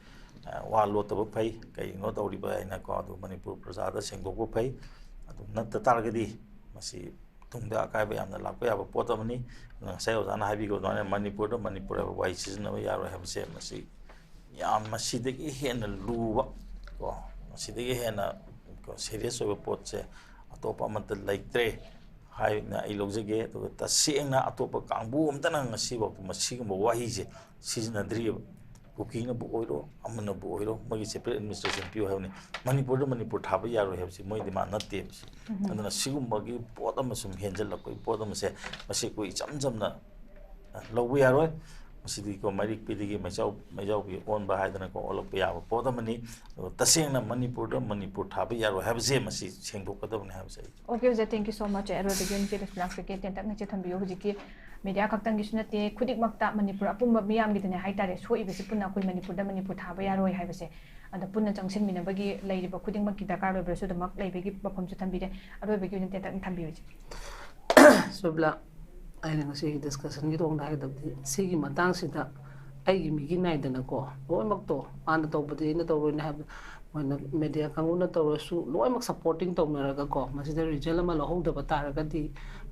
ꯋꯥ ꯂꯣꯠꯇꯕ ꯐꯩ, ꯀꯩꯅꯣ ꯇꯧꯔꯤꯕ ꯍꯥꯏꯅꯀꯣ, ꯑꯗꯨ ꯃꯅꯤꯄꯨꯔ ꯄ꯭ꯔꯖꯥꯗ ꯁꯦꯡꯗꯣꯛꯄ ꯐꯩ꯫ ꯑꯗꯨ ꯅꯠꯇ ꯇꯥꯔꯒꯗꯤ ꯃꯁꯤ ꯇꯨꯡꯗ ꯑꯀꯥꯏꯕ ꯌꯥꯝꯅ ꯂꯥꯛꯄ ꯌꯥꯕ ꯄꯣꯠ ꯑꯃꯅꯤ꯫ ꯑꯗꯨꯅ ꯉꯁꯥꯏ ꯑꯣꯖꯥꯅ ꯍꯥꯏꯕꯤꯈꯤꯕ ꯑꯗꯨꯃꯥꯏꯅ ꯃꯅꯤꯄꯨꯔꯗ ꯃꯅꯤꯄꯨꯔ ꯍꯥꯏꯕ ꯋꯥꯍꯩ ꯁꯤꯖꯤꯟꯅꯕ ꯌꯥꯔꯣꯏ ꯍꯥꯏꯕꯁꯦ, ꯃꯁꯤ ꯌꯥꯝ, ꯃꯁꯤꯗꯒꯤ ꯍꯦꯟꯅ ꯂꯨꯕ ꯀꯣ, ꯃꯁꯤꯗꯒꯤ ꯍꯦꯟꯅ ꯀꯣ, ꯁꯦꯔꯤꯌꯁ ꯑꯣꯏꯕ ꯄꯣꯠꯁꯦ ꯑꯇꯣꯞꯄ ꯑꯃꯠꯇ ꯂꯩꯇ꯭ꯔꯦ ꯍꯥꯏꯅ ꯑꯩ ꯂꯧꯖꯒꯦ꯫ ꯑꯗꯨꯒ ꯇꯁꯦꯡꯅ ꯑꯇꯣꯞꯄ ꯀꯥꯡꯕꯨ ꯑꯃꯠꯇꯅ ꯉꯁꯤꯐꯥꯎꯗ ꯃꯁꯤꯒꯨꯝꯕ ꯋꯥꯍꯩꯁꯦ ꯁꯤꯖꯤꯟꯅꯗ꯭ꯔꯤꯑꯕ꯫ ꯀꯨꯀꯤꯅꯕꯨ ꯑꯣꯏꯔꯣ, ꯑꯃꯅꯕꯨ ꯑꯣꯏꯔꯣ, ꯃꯣꯏꯒꯤ separate administration ꯄꯤꯌꯨ ꯍꯥꯏꯕꯅꯤ꯫ ꯃꯅꯤꯄꯨꯔꯗ ꯃꯅꯤꯄꯨꯔ ꯊꯥꯕ ꯌꯥꯔꯣꯏ ꯍꯥꯏꯕꯁꯤ ꯃꯣꯏ demand ꯅꯠꯇꯦꯕ ꯁꯤ꯫ ꯑꯗꯨꯅ ꯁꯤꯒꯨꯝꯕꯒꯤ ꯄꯣꯠ ꯑꯃ ꯁꯨꯝ ꯍꯦꯟꯖꯜꯂꯛꯄꯒꯤ ꯄꯣꯠ ꯑꯃꯁꯦ, ꯃꯁꯤ ꯑꯩꯈꯣꯏ ꯏꯆꯝ ꯆꯝꯅ ꯂꯧꯕ ꯌꯥꯔꯣꯏ꯫ ꯃꯁꯤꯗꯤꯀꯣ, ꯃꯩꯔꯤꯛꯄꯤꯗꯒꯤ ꯃꯩꯖꯥꯎ, ꯃꯩꯖꯥꯎꯕꯤ ꯑꯣꯟꯕ ꯍꯥꯏꯗꯅꯀꯣ, ꯑꯣꯜꯂꯛꯄ ꯌꯥꯕ ꯄꯣꯠ ꯑꯃꯅꯤ꯫ ꯑꯗꯨꯒ ꯇꯁꯦꯡꯅ ꯃꯅꯤꯄꯨꯔꯗ ꯃꯅꯤꯄꯨꯔ ꯊꯥꯕ ꯌꯥꯔꯣꯏ ꯍꯥꯏꯕꯁꯦ ꯃꯁꯤ ꯁꯦꯡꯗꯣꯛꯀꯗꯕꯅꯤ ꯍꯥꯏꯕꯁꯦ ꯑꯩ ꯑꯣꯀꯦ ꯑꯣꯖꯥ, thank you so much꯫ ꯑꯔꯣꯏꯕꯒꯤ ꯑꯣꯏꯅ ꯏꯆꯦ ꯔꯣꯁꯃꯤꯂꯥ ꯁꯤꯒꯤ ꯇꯦꯟꯇꯛꯅ ꯏꯆꯦ ꯊꯝꯕꯤꯌꯨ꯫ ꯍꯧꯖꯤꯛꯀꯤ media ꯈꯛꯇꯪꯒꯤꯁꯨ ꯅꯠꯇꯦ, ꯈꯨꯗꯤꯡꯃꯛꯇ ꯃꯅꯤꯄꯨꯔ ꯑꯄꯨꯝꯕ ꯃꯤꯌꯥꯝꯒꯤꯗꯅꯦ ꯍꯥꯏꯇꯥꯔꯦ, ꯁꯣꯛꯏꯕꯁꯤ ꯄꯨꯟꯅ ꯑꯩꯈꯣꯏ ꯃꯅꯤꯄꯨꯔꯗ ꯃꯅꯤꯄꯨꯔ ꯊꯥꯕ ꯌꯥꯔꯣꯏ ꯍꯥꯏꯕꯁꯦ꯫ ꯑꯗ ꯄꯨꯟꯅ ꯆꯪꯁꯤꯟꯃꯤꯟꯅꯕꯒꯤ ꯂꯩꯔꯤꯕ ꯈꯨꯗꯤꯡꯃꯛꯀꯤ ꯗꯔꯀꯥꯔ ꯑꯣꯏꯕꯁꯨ ꯑꯗꯨꯃꯛ ꯂꯩꯕꯒꯤ ꯋꯥꯐꯝꯁꯨ ꯊꯝꯕꯤꯔꯦ꯫ ꯑꯔꯣꯏꯕꯒꯤ ꯑꯣꯏꯅ ꯇꯦꯟꯇꯛꯅ ꯊꯝꯕꯤꯌꯨ ꯏꯆꯦ꯫ ꯁꯣꯕꯤꯂꯥ, ꯑꯩꯅ ꯉꯁꯤꯒꯤ discussionꯒꯤ ꯊꯣꯡꯗ ꯍꯥꯏꯒꯗꯕꯗꯤ, ꯁꯤꯒꯤ ꯃꯇꯥꯡꯁꯤꯗ ꯑꯩꯒꯤ ꯃꯤꯒꯤ ꯅꯥꯏꯗꯅꯀꯣ, ꯂꯣꯏꯅꯃꯛꯇꯣ ꯃꯥꯅ ꯇꯧꯕꯗꯤ ꯑꯩꯅ ꯇꯧꯔꯣꯏꯅ ꯍꯥꯏꯕ, ꯃꯣꯏꯅ media ꯀꯥꯡꯕꯨꯅ ꯇꯧꯔꯁꯨ ꯂꯣꯏꯅꯃꯛ supporting ꯇꯧꯅꯔꯒꯀꯣ, ꯃꯁꯤꯗ result ꯑꯃ ꯂꯧꯍꯧꯗꯕ ꯇꯥꯔꯒꯗꯤ,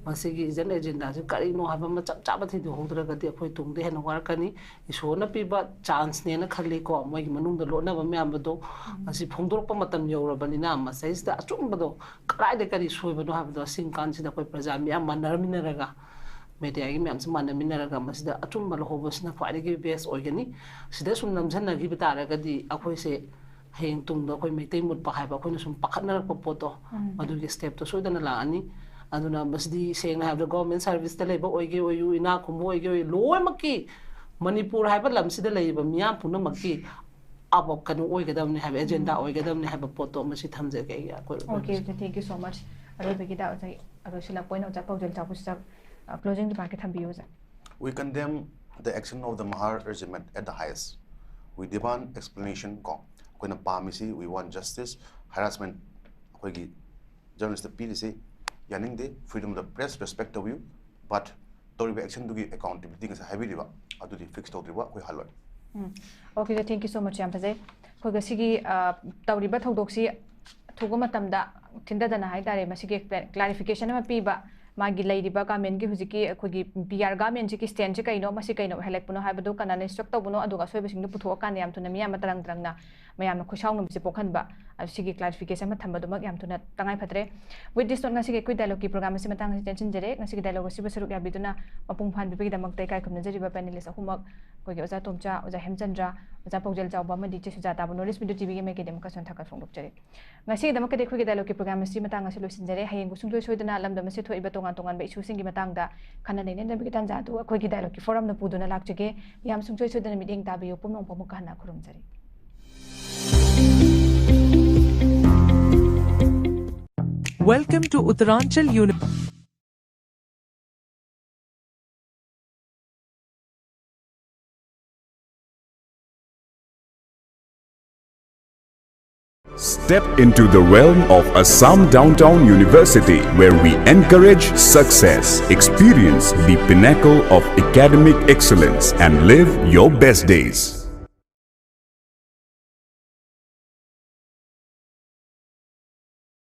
ꯃꯁꯤꯒꯤ hidden agendaꯁꯤ ꯀꯔꯤꯅꯣ ꯍꯥꯏꯕ ꯑꯃ ꯆꯞ ꯆꯥꯕ ꯊꯤꯗꯣꯛꯍꯧꯗ꯭ꯔꯒꯗꯤ ꯑꯩꯈꯣꯏ ꯇꯨꯡꯗ ꯍꯦꯟꯅ ꯋꯥꯔꯛꯀꯅꯤ꯫ ꯏꯁꯣꯔꯅ ꯄꯤꯕ chanceꯅꯦꯅ ꯈꯜꯂꯤꯀꯣ, ꯃꯣꯏꯒꯤ ꯃꯅꯨꯡꯗ ꯂꯣꯠꯅꯕ ꯃꯌꯥꯝ ꯑꯗꯣ ꯃꯁꯤ ꯐꯣꯡꯗꯣꯔꯛꯄ ꯃꯇꯝ ꯌꯧꯔꯕꯅꯤꯅ, ꯃꯁꯤꯗꯩꯁꯤꯗ ꯑꯆꯨꯝꯕꯗꯣ ꯀꯗꯥꯏꯗ ꯀꯔꯤ ꯁꯣꯏꯕꯅꯣ ꯍꯥꯏꯕꯗꯣ ꯑꯁꯤꯒꯨꯝ ꯀꯥꯟꯁꯤꯗ ꯑꯩꯈꯣꯏ ꯄ꯭ꯔꯖꯥ ꯃꯤꯌꯥꯝ ꯃꯥꯟꯅꯔꯃꯤꯟꯅꯔꯒ, mediaꯒꯤ ꯃꯌꯥꯝꯁꯤ ꯃꯥꯟꯅꯃꯤꯟꯅꯔꯒ ꯃꯁꯤꯗ ꯑꯆꯨꯝꯕ ꯂꯧꯍꯧꯕꯁꯤꯅ ꯈ꯭ꯋꯥꯏꯗꯒꯤ best ꯑꯣꯏꯒꯅꯤ꯫ ꯁꯤꯗ ꯁꯨꯝ ꯅꯝꯁꯤꯟꯅꯈꯤꯕ ꯇꯥꯔꯒꯗꯤ ꯑꯩꯈꯣꯏꯁꯦ ꯍꯌꯦꯡ ꯇꯨꯡꯗ ꯑꯩꯈꯣꯏ ꯃꯩꯇꯩ ꯃꯨꯠꯄ ꯍꯥꯏꯕ ꯑꯩꯈꯣꯏꯅ ꯁꯨꯝ ꯄꯥꯈꯠꯅꯔꯛꯄ ꯄꯣꯠꯇꯣ, ꯎꯝ꯫ ꯃꯗꯨꯒꯤ stepꯇꯣ ꯁꯣꯏꯗꯅ ꯂꯥꯛꯑꯅꯤ꯫ ꯑꯗꯨꯅ ꯃꯁꯤꯗꯤ ꯁꯦꯡꯅ ꯍꯥꯏꯔꯕꯗ government serviceꯇ ꯂꯩꯕ ꯑꯣꯏꯒꯦ ꯑꯣꯏꯌꯨ, ꯏꯅꯥꯛ ꯈꯨꯟꯕ ꯑꯣꯏꯒꯦ ꯑꯣꯏꯌꯨ, ꯂꯣꯏꯅꯃꯛꯀꯤ ꯃꯅꯤꯄꯨꯔ ꯍꯥꯏꯕ ꯂꯝꯁꯤꯗ ꯂꯩꯔꯤꯕ ꯃꯤꯌꯥꯝ ꯄꯨꯝꯅꯃꯛꯀꯤ ꯑꯕ-, ꯀꯩꯅꯣ ꯑꯣꯏꯒꯗꯕꯅꯤ ꯍꯥꯏꯕ, agenda ꯎꯝ꯫ ꯑꯣꯏꯒꯗꯕꯅꯤ ꯍꯥꯏꯕ ꯄꯣꯠꯇꯣ ꯃꯁꯤ ꯊꯝꯖꯒꯦ ꯑꯩꯒꯤ ꯑꯀꯣꯏꯕꯗ꯫ Okay, okay, thank you so much꯫ ꯑꯔꯣꯏꯕꯒꯤꯗ ꯑꯣꯖꯥ, ꯑꯔꯣꯏꯁꯤꯜꯂꯛꯄ ꯑꯣꯏꯅ ꯑꯣꯖꯥ ꯄꯥꯎꯖꯦꯜ ꯆꯥꯎꯕꯁꯤꯗ, ꯑ, closing remarkꯀꯤ ꯊꯝꯕꯤꯌꯨ ꯑꯣꯖꯥ꯫ We condemn the action of the Mahar regiment at the highest. We demand explanation ꯀꯣ꯫ ꯑꯩꯈꯣꯏꯅ ꯄꯥꯝꯃꯤꯁꯤ, we want justice, harassment ꯑꯩꯈꯣꯏꯒꯤ journalistꯇ ꯄꯤꯔꯤꯁꯤ ꯌꯥꯅꯤꯡꯗꯦ꯫ Freedom of the press respect ꯇꯧꯕꯤꯌꯨ, but ꯇꯧꯔꯤꯕ actionꯗꯨꯒꯤ accountability ꯉꯁꯥꯏ ꯍꯥꯏꯕꯤꯔꯤꯕ ꯑꯗꯨꯗꯤ fix ꯇꯧꯗ꯭ꯔꯤꯕ ꯑꯩꯈꯣꯏ ꯍꯜꯂꯣꯏ꯫ ꯎꯝ꯫ Okay, thank you so much, ꯌꯥꯝ ꯐꯖꯩ꯫ ꯑꯩꯈꯣꯏ ꯉꯁꯤꯒꯤ, ꯑ, ꯇꯧꯔꯤꯕ ꯊꯧꯗꯣꯛꯁꯤ ꯑꯊꯨꯕ ꯃꯇꯝꯗ ꯊꯤꯟꯊꯗꯅ ꯍꯥꯏꯇꯥꯔꯦ, ꯃꯁꯤꯒꯤ ꯀ꯭ꯂꯦ-, clarification ꯑꯃ ꯄꯤꯕ, ꯃꯥꯒꯤ ꯂꯩꯔꯤꯕ governmentꯀꯤ ꯍꯧꯖꯤꯛꯀꯤ ꯑꯩꯈꯣꯏꯒꯤ ꯕꯤ ꯑꯥꯔ governmentꯁꯤꯒꯤ standꯁꯤ ꯀꯩꯅꯣ, ꯃꯁꯤ ꯀꯩꯅꯣ ꯑꯣꯏꯍꯜꯂꯛꯄꯅꯣ ꯍꯥꯏꯕꯗꯨ ꯀꯅꯥꯅ instruct ꯇꯧꯕꯅꯣ, ꯑꯗꯨꯒ ꯑꯁꯣꯏꯕꯁꯤꯡꯗꯨ ꯄꯨꯊꯣꯛꯑꯀꯥꯟꯗ ꯌꯥꯝ ꯊꯨꯅ ꯃꯤꯌꯥꯝ ꯑꯃ ꯇꯔꯪ ꯇꯔꯪꯅ ꯃꯌꯥꯝꯅ ꯈꯣꯏꯁꯥꯎꯅꯕꯁꯦ ꯄꯣꯛꯍꯟꯕ, ꯑꯗꯨ ꯁꯤꯒꯤ clarification ꯑꯃ ꯊꯝꯕꯗꯨꯃꯛ ꯌꯥꯝ ꯊꯨꯅ ꯇꯉꯥꯏ ꯐꯗ꯭ꯔꯦ꯫ With this note, ꯉꯁꯤꯒꯤ ꯑꯩꯈꯣꯏ dialogue ꯀꯤ program ꯑꯁꯤ ꯃꯇꯥꯡ ꯑꯁꯤ ꯇꯦꯟꯁꯤꯟꯖꯔꯦ꯫ ꯉꯁꯤꯒꯤ dialogue ꯑꯁꯤꯕꯨ ꯁꯔꯨꯛ ꯌꯥꯕꯤꯗꯨꯅ ꯃꯄꯨꯡ ꯐꯥꯍꯟꯕꯤꯕꯒꯤꯗꯃꯛꯇ ꯏꯀꯥꯏ ꯈꯨꯝꯅꯖꯔꯤꯕ panelist ꯑꯍꯨꯝꯃꯛ ꯑꯩꯈꯣꯏꯒꯤ ꯑꯣꯖꯥ ꯇꯣꯝꯆꯥ, ꯑꯣꯖꯥ ꯍꯦꯝꯆꯟꯗ꯭ꯔ, ꯑꯣꯖꯥ ꯄꯥꯎꯖꯦꯜ ꯆꯥꯎꯕ ꯑꯃꯗꯤ ꯏꯆꯦ ꯁꯨꯖꯥꯇꯥꯕꯨ Knowledge Media TV ꯒꯤ ꯃꯥꯏꯀꯩꯗꯒꯤ ꯑꯃꯨꯛꯀꯁꯨ ꯊꯥꯒꯠ ꯐꯣꯡꯗꯣꯛꯆꯔꯤ꯫ ꯉꯁꯤꯒꯤꯗꯃꯛꯇꯗꯤ ꯑꯩꯈꯣꯏꯒꯤ dialogue ꯀꯤ program ꯑꯁꯤ ꯃꯇꯥꯡ ꯑꯁꯤ ꯂꯣꯏꯁꯤꯟꯖꯔꯦ꯫ ꯍꯌꯦꯡ ꯁꯨꯡꯁꯣꯏ ꯁꯣꯏꯗꯅ ꯂꯝꯗꯝ ꯑꯁꯤꯗ ꯊꯣꯛꯏꯕ ꯇꯣꯉꯥꯟ ꯇꯣꯉꯥꯟꯕ issue ꯁꯤꯡꯒꯤ ꯃꯇꯥꯡꯗ ꯈꯟꯅ ꯅꯩꯅꯅꯕꯒꯤ ꯇꯥꯟꯖꯥ ꯑꯗꯨ ꯑꯩꯈꯣꯏꯒꯤ dialogue ꯀꯤ forum ꯅ ꯄꯨꯗꯨꯅ ꯂꯥꯛꯆꯒꯦ꯫ ꯃꯤꯌꯥꯝ ꯁꯨꯡꯁꯣꯏ ꯁꯣꯏꯗꯅ ꯃꯤꯠꯌꯦꯡ ꯇꯥꯕꯤꯌꯨ꯫ ꯄꯨꯝꯅꯃꯛꯄꯨ ꯑꯃꯨꯛꯀ ꯍꯟꯅ ꯈꯨꯔꯨꯝꯖꯔꯤ꯫ Welcome to Uttaranchal Uni- Step into the realm of Assam Downtown University, where we encourage success, experience the pinnacle of academic excellence, and live your best days.